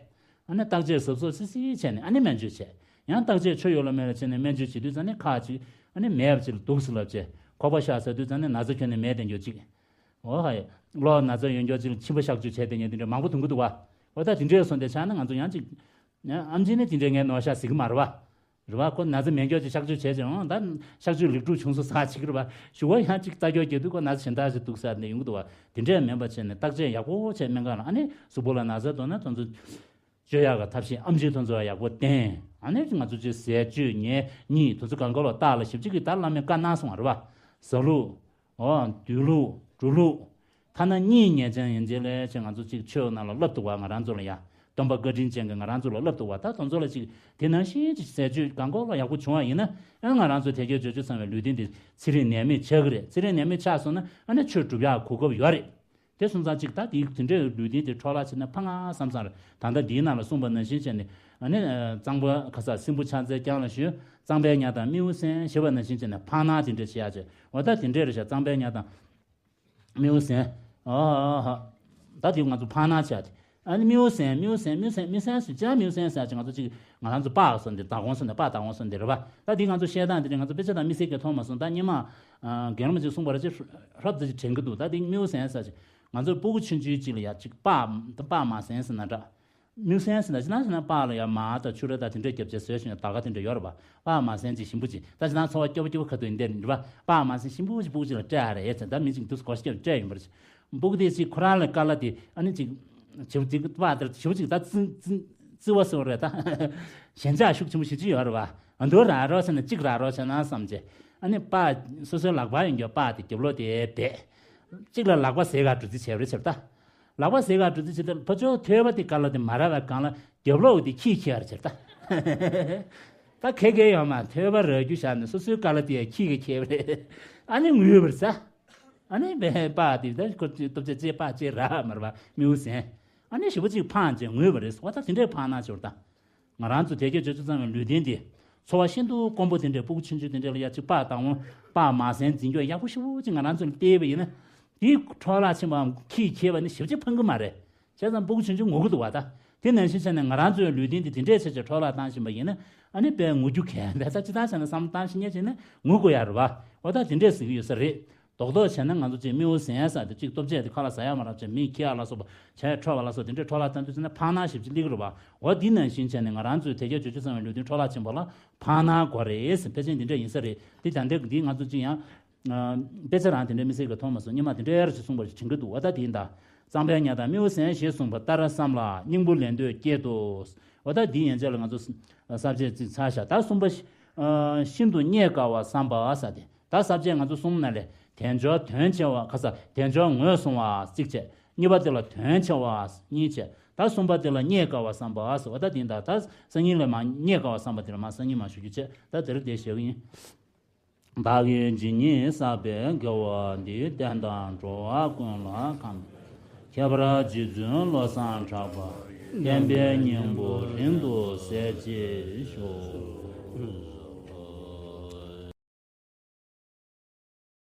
ཨ་ནི་བརྟག་དཔྱད་གཟབ་གཟབ་སིག་སིག་བྱས་ནས་ཨ་ནི་སྨན་བཅོས་བྱས། ཡང་བརྟག་དཔྱད་ཆོ་ཡོད་ལ་མེད་ལ་བྱས་ནས་སྨན་བཅོས་བྱེད་དུས་ཙང་ནས་ཁག་ཅིག་ཨ་ནི་མེད་པ་ཅིག་ལ་འདུག་སེ་ལབ་བྱས། ཁོག་པ་བཤགས་ཟེར་དུས་ཙང་ནས་ན་ཚ་ཁྱོན་ནས་མེད་བསྡད་རྒྱུ་ཅིག་འོ་ཧ་ཡ། གློ་ན་ཚ་ཡོད་མགྱོགས་ཅིག་ལ་མཆིན་པ་གཤག་བཅོས་བྱས་བསྡད་མཁན་དེ་འདྲ་མང་པོ་མཐོང་གི་འདུག་བ། འོ་ད་དེ་འདྲའི་སོང་དེ་ཆགས་ན་ང་ཚོ་ཡང་ཅིག་ཨམ་ཆི་ནི་དེ་འདྲའི་ངས་ནོར་ཤག་ཟེར་གི་མ་རེད་བ། རེད་བ། ཁོ་ན་ཚ་མེད་མགྱོགས་ཅིག་གཤག་བཅོས་བྱས་ཀྱང་ད་གཤག་བཅོས་ལེགས་གྲུབ་བྱུང་སོང་ཟེར་ཅིག་རེད་བ། ཞུ་བ་ཡང་ཅིག་རྩ་འཁྱོག་རྒྱག་དུས་ཁོ་ན་ཚ་གཞན་དག་ཅིག་འདུག་ཟེར་ནས་ཡོང་གི་འདུག་བ། དེ་འདྲས་མིན་པ་བྱས་ནས་བརྟག་དཔྱད་ཡག་པོ་བྱས་སྨན་ཁང་ལ། ཨ་ནི་གཟུགས་པོ་ལ་ན་ཚ་འདུག་ན་དེ་ཚོ་བཅོས་ཡག་གི་ཐབས་ཤེས་ཨམ་ཆི་དེ་ཚོ་ཡག་པོ་བསྟེན། ཨ་ནི་ང་ཚོ་ཅིག་ཟས་སྤྱོད་ཉལ་གཉིད་དེ་ཚོ་གང་ག་ལ་བརྟག་ལ་ཞིབ་ཅིག་གིས་ད་བླ་མས་བཀའ་གནང་སོང་བ་རེད་བ། ཟ་ལུགས། འོ། འདུས་ལུགས། འགྲོ་ལུགས། ཐ་ན་གཉིད་ཉལ་ཅན་ཡན་ཆད་ལས་ཅིག་ང་ཚོ་ཅིག་ཆོས་ནང་ལ་བསླབ་འདུག་བ། ང་རང་ཚོ་ལ་ཡ། སྟོན་པ་བཀའ་དྲིན་ཅན་གྱིས་ང་རང་ཚོ་ལ་བསླབ་འདུག་བ། ད་དེ་ཚོ་ལ་ཅིག་དེ་ནང་བཞིན་ཅིག་ཟས་སྤྱོད་གང་ག་ལ་ཡག་པོ་བྱུང་བ་ཡིན་ན། ཨ་ང་རང་ཚོ་དལ་བརྒྱད་འབྱོར་བཅུ་ཚང་བའི་ལུས་རྟེན་དེ་ཚེ་རིང་ནད་མེད་ཆགས་ཀྱི་རེད། ཚེ་རིང་ནད་མེད་ཆགས་སོང་ན་ཨ་ནི་ཆོས་སྒྲུབ་ཡག་གོ་སྐབས་ཡོད་རེད། དེ་སོང་ཙང་ཅིག་ད་དེ་དེ་འདྲའི་ལུས་རྟེན་དེ་འཕྲོ་བརླག་ཕྱིན་ན་ཕངས་ང་བསམ་བསམ་རེད། ད་ལྟ་འདིའི་ནང་ལ་གསུངས་པ་ནང་བཞིན་བྱས་ནས་ཨ་ནི་གཙང་པ་ཁ་ས་སྲིན་པོ་ཕྱག་འཚལ་བསྐྱངས་ལ་ཞུ། གཙང་པའི་ཉ་དང་རྨེའུ་སྲན་ཞེས་པ་ནང་བཞིན་བྱས་ནས་ཕངས་ན་དེ་འདྲ་བྱེད་ཡག་བྱས། འོ་ད་དེ་འདྲ་རེད་ཤག་གཙང་པའི་ཉ་དང་། རྨེའུ་སྲན། ཨ་ཨ་ཨ། ད་དེ་ང་ཚོ་ཕངས་ན་བྱས་ཏེ། ཨ་ནི་རྨེའུ་སྲན། རྨེའུ་སྲན། རྨེའུ་སྲན། རྨེའུ་སྲན་ཟེར་ཅིག་རྨེའུ་སྲན་ཟེར་ཅིག་ང་ཚོ་ཅིག་ང་རང་ཚོ་པགས་སོ་འདི་ད་གོང་སོ་འདི་པགས་ད་གོང་སོ་འདི་རེད་པ། ད་དེ་ང་ཚོ་བཤད་སྟངས་འདི་རེད། ང་ཚོ་དཔེ་ཆ་དང་དམིགས་བསལ་གྱི་མཐོང་མ་སོང་། ད་སྔོན་མ་རྒན་ལགས་ཅིག་གསུངས་པ་རེད། ཅིག་རབ་ཙམ་ཅིག་དྲན་གྱི་འདུག་ད་དེ་རྨེའུ་སྲན་ཟེར་ཅིག་ང་ཚོ་སྤུ་གུ་ཆུང་ཆུང་ཅིག་ལ་ཡ་ཅིག་པགས་པགས་མ་ཟན་ཟེར་ན་འདྲ། རྨེའུ་སྲན་ཟེར་ན་ཅི་ན་ཅི་ན་པགས་ལ་ཡ་མར་དང་ཕྱུ་ར་དང་དེ་འདྲས་བརྒྱབ་བྱས་བཟོས་བྱས་ནས་ད་ག་དེ་འདྲས་ཡོད་རེད་པ། པགས་མ་ཟན་ཅིག་ཞིམ་པོ་ཅིག་ད་ཅི་ན་ཚོར་བ་སྐྱོ་པོ་སྐྱོ་པོ་ཁ་ཐུག་ཡིན་དེ་རེད་པ། པགས་མ་ཟན་ཞིམ་པོ་ཅིག་སྤུ་གུ་ཅིག་ལ་སྤྲད་ཡ་རེད་ཟེར། ད་མི་ཅིག་འདུག་སེ་གོ་ཤེས་སྤྲད་ཡིན་པ་རེད། སྤུ་གུ་དེ་ཅིག་ཁོ་རང་ལ་དཀའ་ལས་དེ་ཨ་ནི་ཅིག་བྱེད་ཅིག་པགས་དེ་ཞིམ་པོ་ཅིག་ད་བརྩི་བརྩི་བརྩི་བ་སོགས་རེད་ད། ཞེན་ཆགས་ཤུགས་ཆེན་པོ་ཞེ་ཅིག་ཡོད་རེད་པ། ཨ་འདུག་རག་རོགས་བྱས་ན་ཅིག་རག་རོགས་བྱས་ན་བསམ་བྱས། ཨ་ནི་པགས་སོ་སོའི་ལག་པ་ཡིན་རྒྱུ་པགས་དེ་རྒྱབ་ལོགས་དེ་སྦས། གཅིག་ལ་ལག་པ་ཟས་ག་འགྲོ་རྩིས་བྱས་པ་རེད་ཟེར་ད། ལག་པ་ཟས་ག་འགྲོ་རྩིས་བྱས་ད་ཕར་ཕྱོགས་ཐོད་པ་དེ་དཀའ་ལས་དེ་མ་རག་པའི་སྒང་ལ་རྒྱབ་ལོགས་དེ་ཁྱིས་ཁྱེར་བ་རེད་ཟེར་ད། ད་ཁེ་ཁེ་ཡོད་མ། ཐོད་པ་རག་རྒྱུ་བཞག་ནས་སོ་སོའི་དཀའ་ལས་དེ་ཁྱིས་ཀྱིས་ཁྱེར་བ་རེད། ཨ་ནི་ངུས་པ་རེད་ཟེར། ཨ་ནི་པགས་དེ་ད་ཁོ་ཚོས་སྟོབས་ཆེ་ཅེས་པགས་ཅེས་རག་མ་རེད་པ། རྨེའུ་ཟན། ཨ་ནི་ཞེ་པོ་ཅིག་ཕངས་བྱས་ངུས་པ་རེད། འོ་ད་དེ་འདྲས་ཕངས་ན་ཆོག་ད། ང་རང་ཚོ་དལ་བརྒྱད་འབྱོར་བཅུ་ཚང་བའི་ལུས་རྟེན་དེ་ཚོར་བ་ཤིན་ཏུ་དཀོན་པོ་དེ་འདྲའི་སྤུ་གུ་ཆུང་ཆུང་དེ་འདྲ་ལ་ཡ་གཅིག་པགས་དང་པོ་པགས་མ་ཟན་འཛིན་སྐྱོང་ཡག་པོ་ཞེ་པོ་ཅིག་ང་རང་ཚོ་ལ་སྟེར་བ་ཡིན་ན། དེའི་འཕྲོ་བརླག་ཕྱིན་པའམ་ཁྱིས་ཁྱེར་བ་ནི་ཞེ་པོ་ཅིག་ཕངས་ཀྱི་མ་རེད། བྱས་ཙང་སྤུ་གུ་ཆུང་ཆུང་ངུ་གི་འདུག་བ་ད། དེ་ནང་བཞིན་བྱས་ནས་ང་རང་ཚོའི་ལུས་རྟེན་དེ་དེ་འདྲས་བྱས་བྱས་འཕྲོ་བརླག་བཏང་བཞིན་པ་ཡིན་ན། ཨ་ནི་དཔེ་ངུ་རྒྱུ་གལ་ད་ཅི་ད་བྱས་ན་བསམ་བློ་བཏང་ཤེས་མཁན་བྱས་ན་ངུ་དགོས་ཡ་རེད་བ། འོ་ད་དེ་འདྲས་ཟེར་གི་ཡོད་ས་རེད། རྡོག་རྡོག་བྱས་ན་ང་ཚོ་ཅིག་རྨེའུ་ཟན་ཟ་དེ་ཅིག་ལྟོ་ཆས་དེ་ཁ་ལ་ཟ་ཡ་མ་རག་ཅིག་མིས་ཁྱེར་ཡ་ལ་སོགས་པ་བྱས་འཕྲོ་བ་ལ་སོགས་དེ་འདྲའི་འཕྲོ་བརླག་བཏང་དུས་ཙམ་ན་ཕངས་ན་ཞེ་པོ་ཅིག་སླེབས་ཀྱི་རེད་བ། འོ་འདི་ནང་བཞིན་བྱས་ནས་ང་རང་ཚོའི་དལ་བརྒྱད་འབྱོར་བཅུ་ཚང་བའི་ལུས་རྟེན་འཕྲོ་བརླག་ཕྱིན་པ་ལ་ཕངས་ན་དགོས་རེད་ཟེར། ཕལ་ཆེར་འདི་འདྲ་ཡིན་ས་རེད། འདི་ད་ལྟའི་འདི་ང་ཚོ་ཅིག་ཡང་དཔེ་ཆ་རང་དེ་འདྲའི་དམིགས་བསལ་གྱི་མཐོང་མ་སོང་། སྔོན་མ་དེ་འདྲའི་ཡར་ཞིག་གསུངས་པ་ཞིག་དྲན་གྱི་འདུག་འོ་ད་དེ་ཡིན་ད། གཙང་པའི་ཉ་དང་རྨེའུ་ཟན་ཞེས་གསུངས་པ་ལྟར་བསམ་ལ་སྙིང་པོ་ལེན་འདོད་སྐྱེད་དོ། འོ་ད་འདི་ཡན་ཆད་ལ་ང་ཚོ་ས་བཅད་ཅིག་ཚར་བཞག་ད་གསུམ་པ། ཤིན་ཏུ་རྙེད་དཀའ་བ་བསམ་པ་ཟ་དེ། ད་ས་བཅད་ང་ཚོ་གསུམ་ནང་ལས་དལ་འབྱོར་དོན་ཆེ་བ་ཁ་ས་དལ་འབྱོར་ངོས་བཟུང་བ་གཅིག་བྱས། གཉིས་པ་དེ་ལ་དོན་ཆེ་བ་གཉིས་བྱས། ད་གསུམ་པ་དེ་ལ་རྙེད་དཀའ་བ་བསམ་པ་ཟ། འོ་ད་དེ་ཡིན་ད། ད་སང་ཉིན་ལས་མ་རྙེད་དཀའ་བ་བསམ་པ་དེ་ལ་མ་སང་ཉིན་མ་ཞུ་རྒྱུ་བྱས། ད་དེ་རིང་དེ་བཞག་གི་ཡིན། བདག་གིས་ཇི་སྙེད་བསགས་པའི་དགེ་བ་འདིས། བསྟན་དང་འགྲོ་བ་ཀུན་ལ་ཕན། ཁྱད་པར་རྗེ་བཙུན་བློ་བཟང་གྲགས་པ། བསྟན་པའི་སྙིང་པོ་རིང་དུ་གསལ་བྱེད་ཤོག།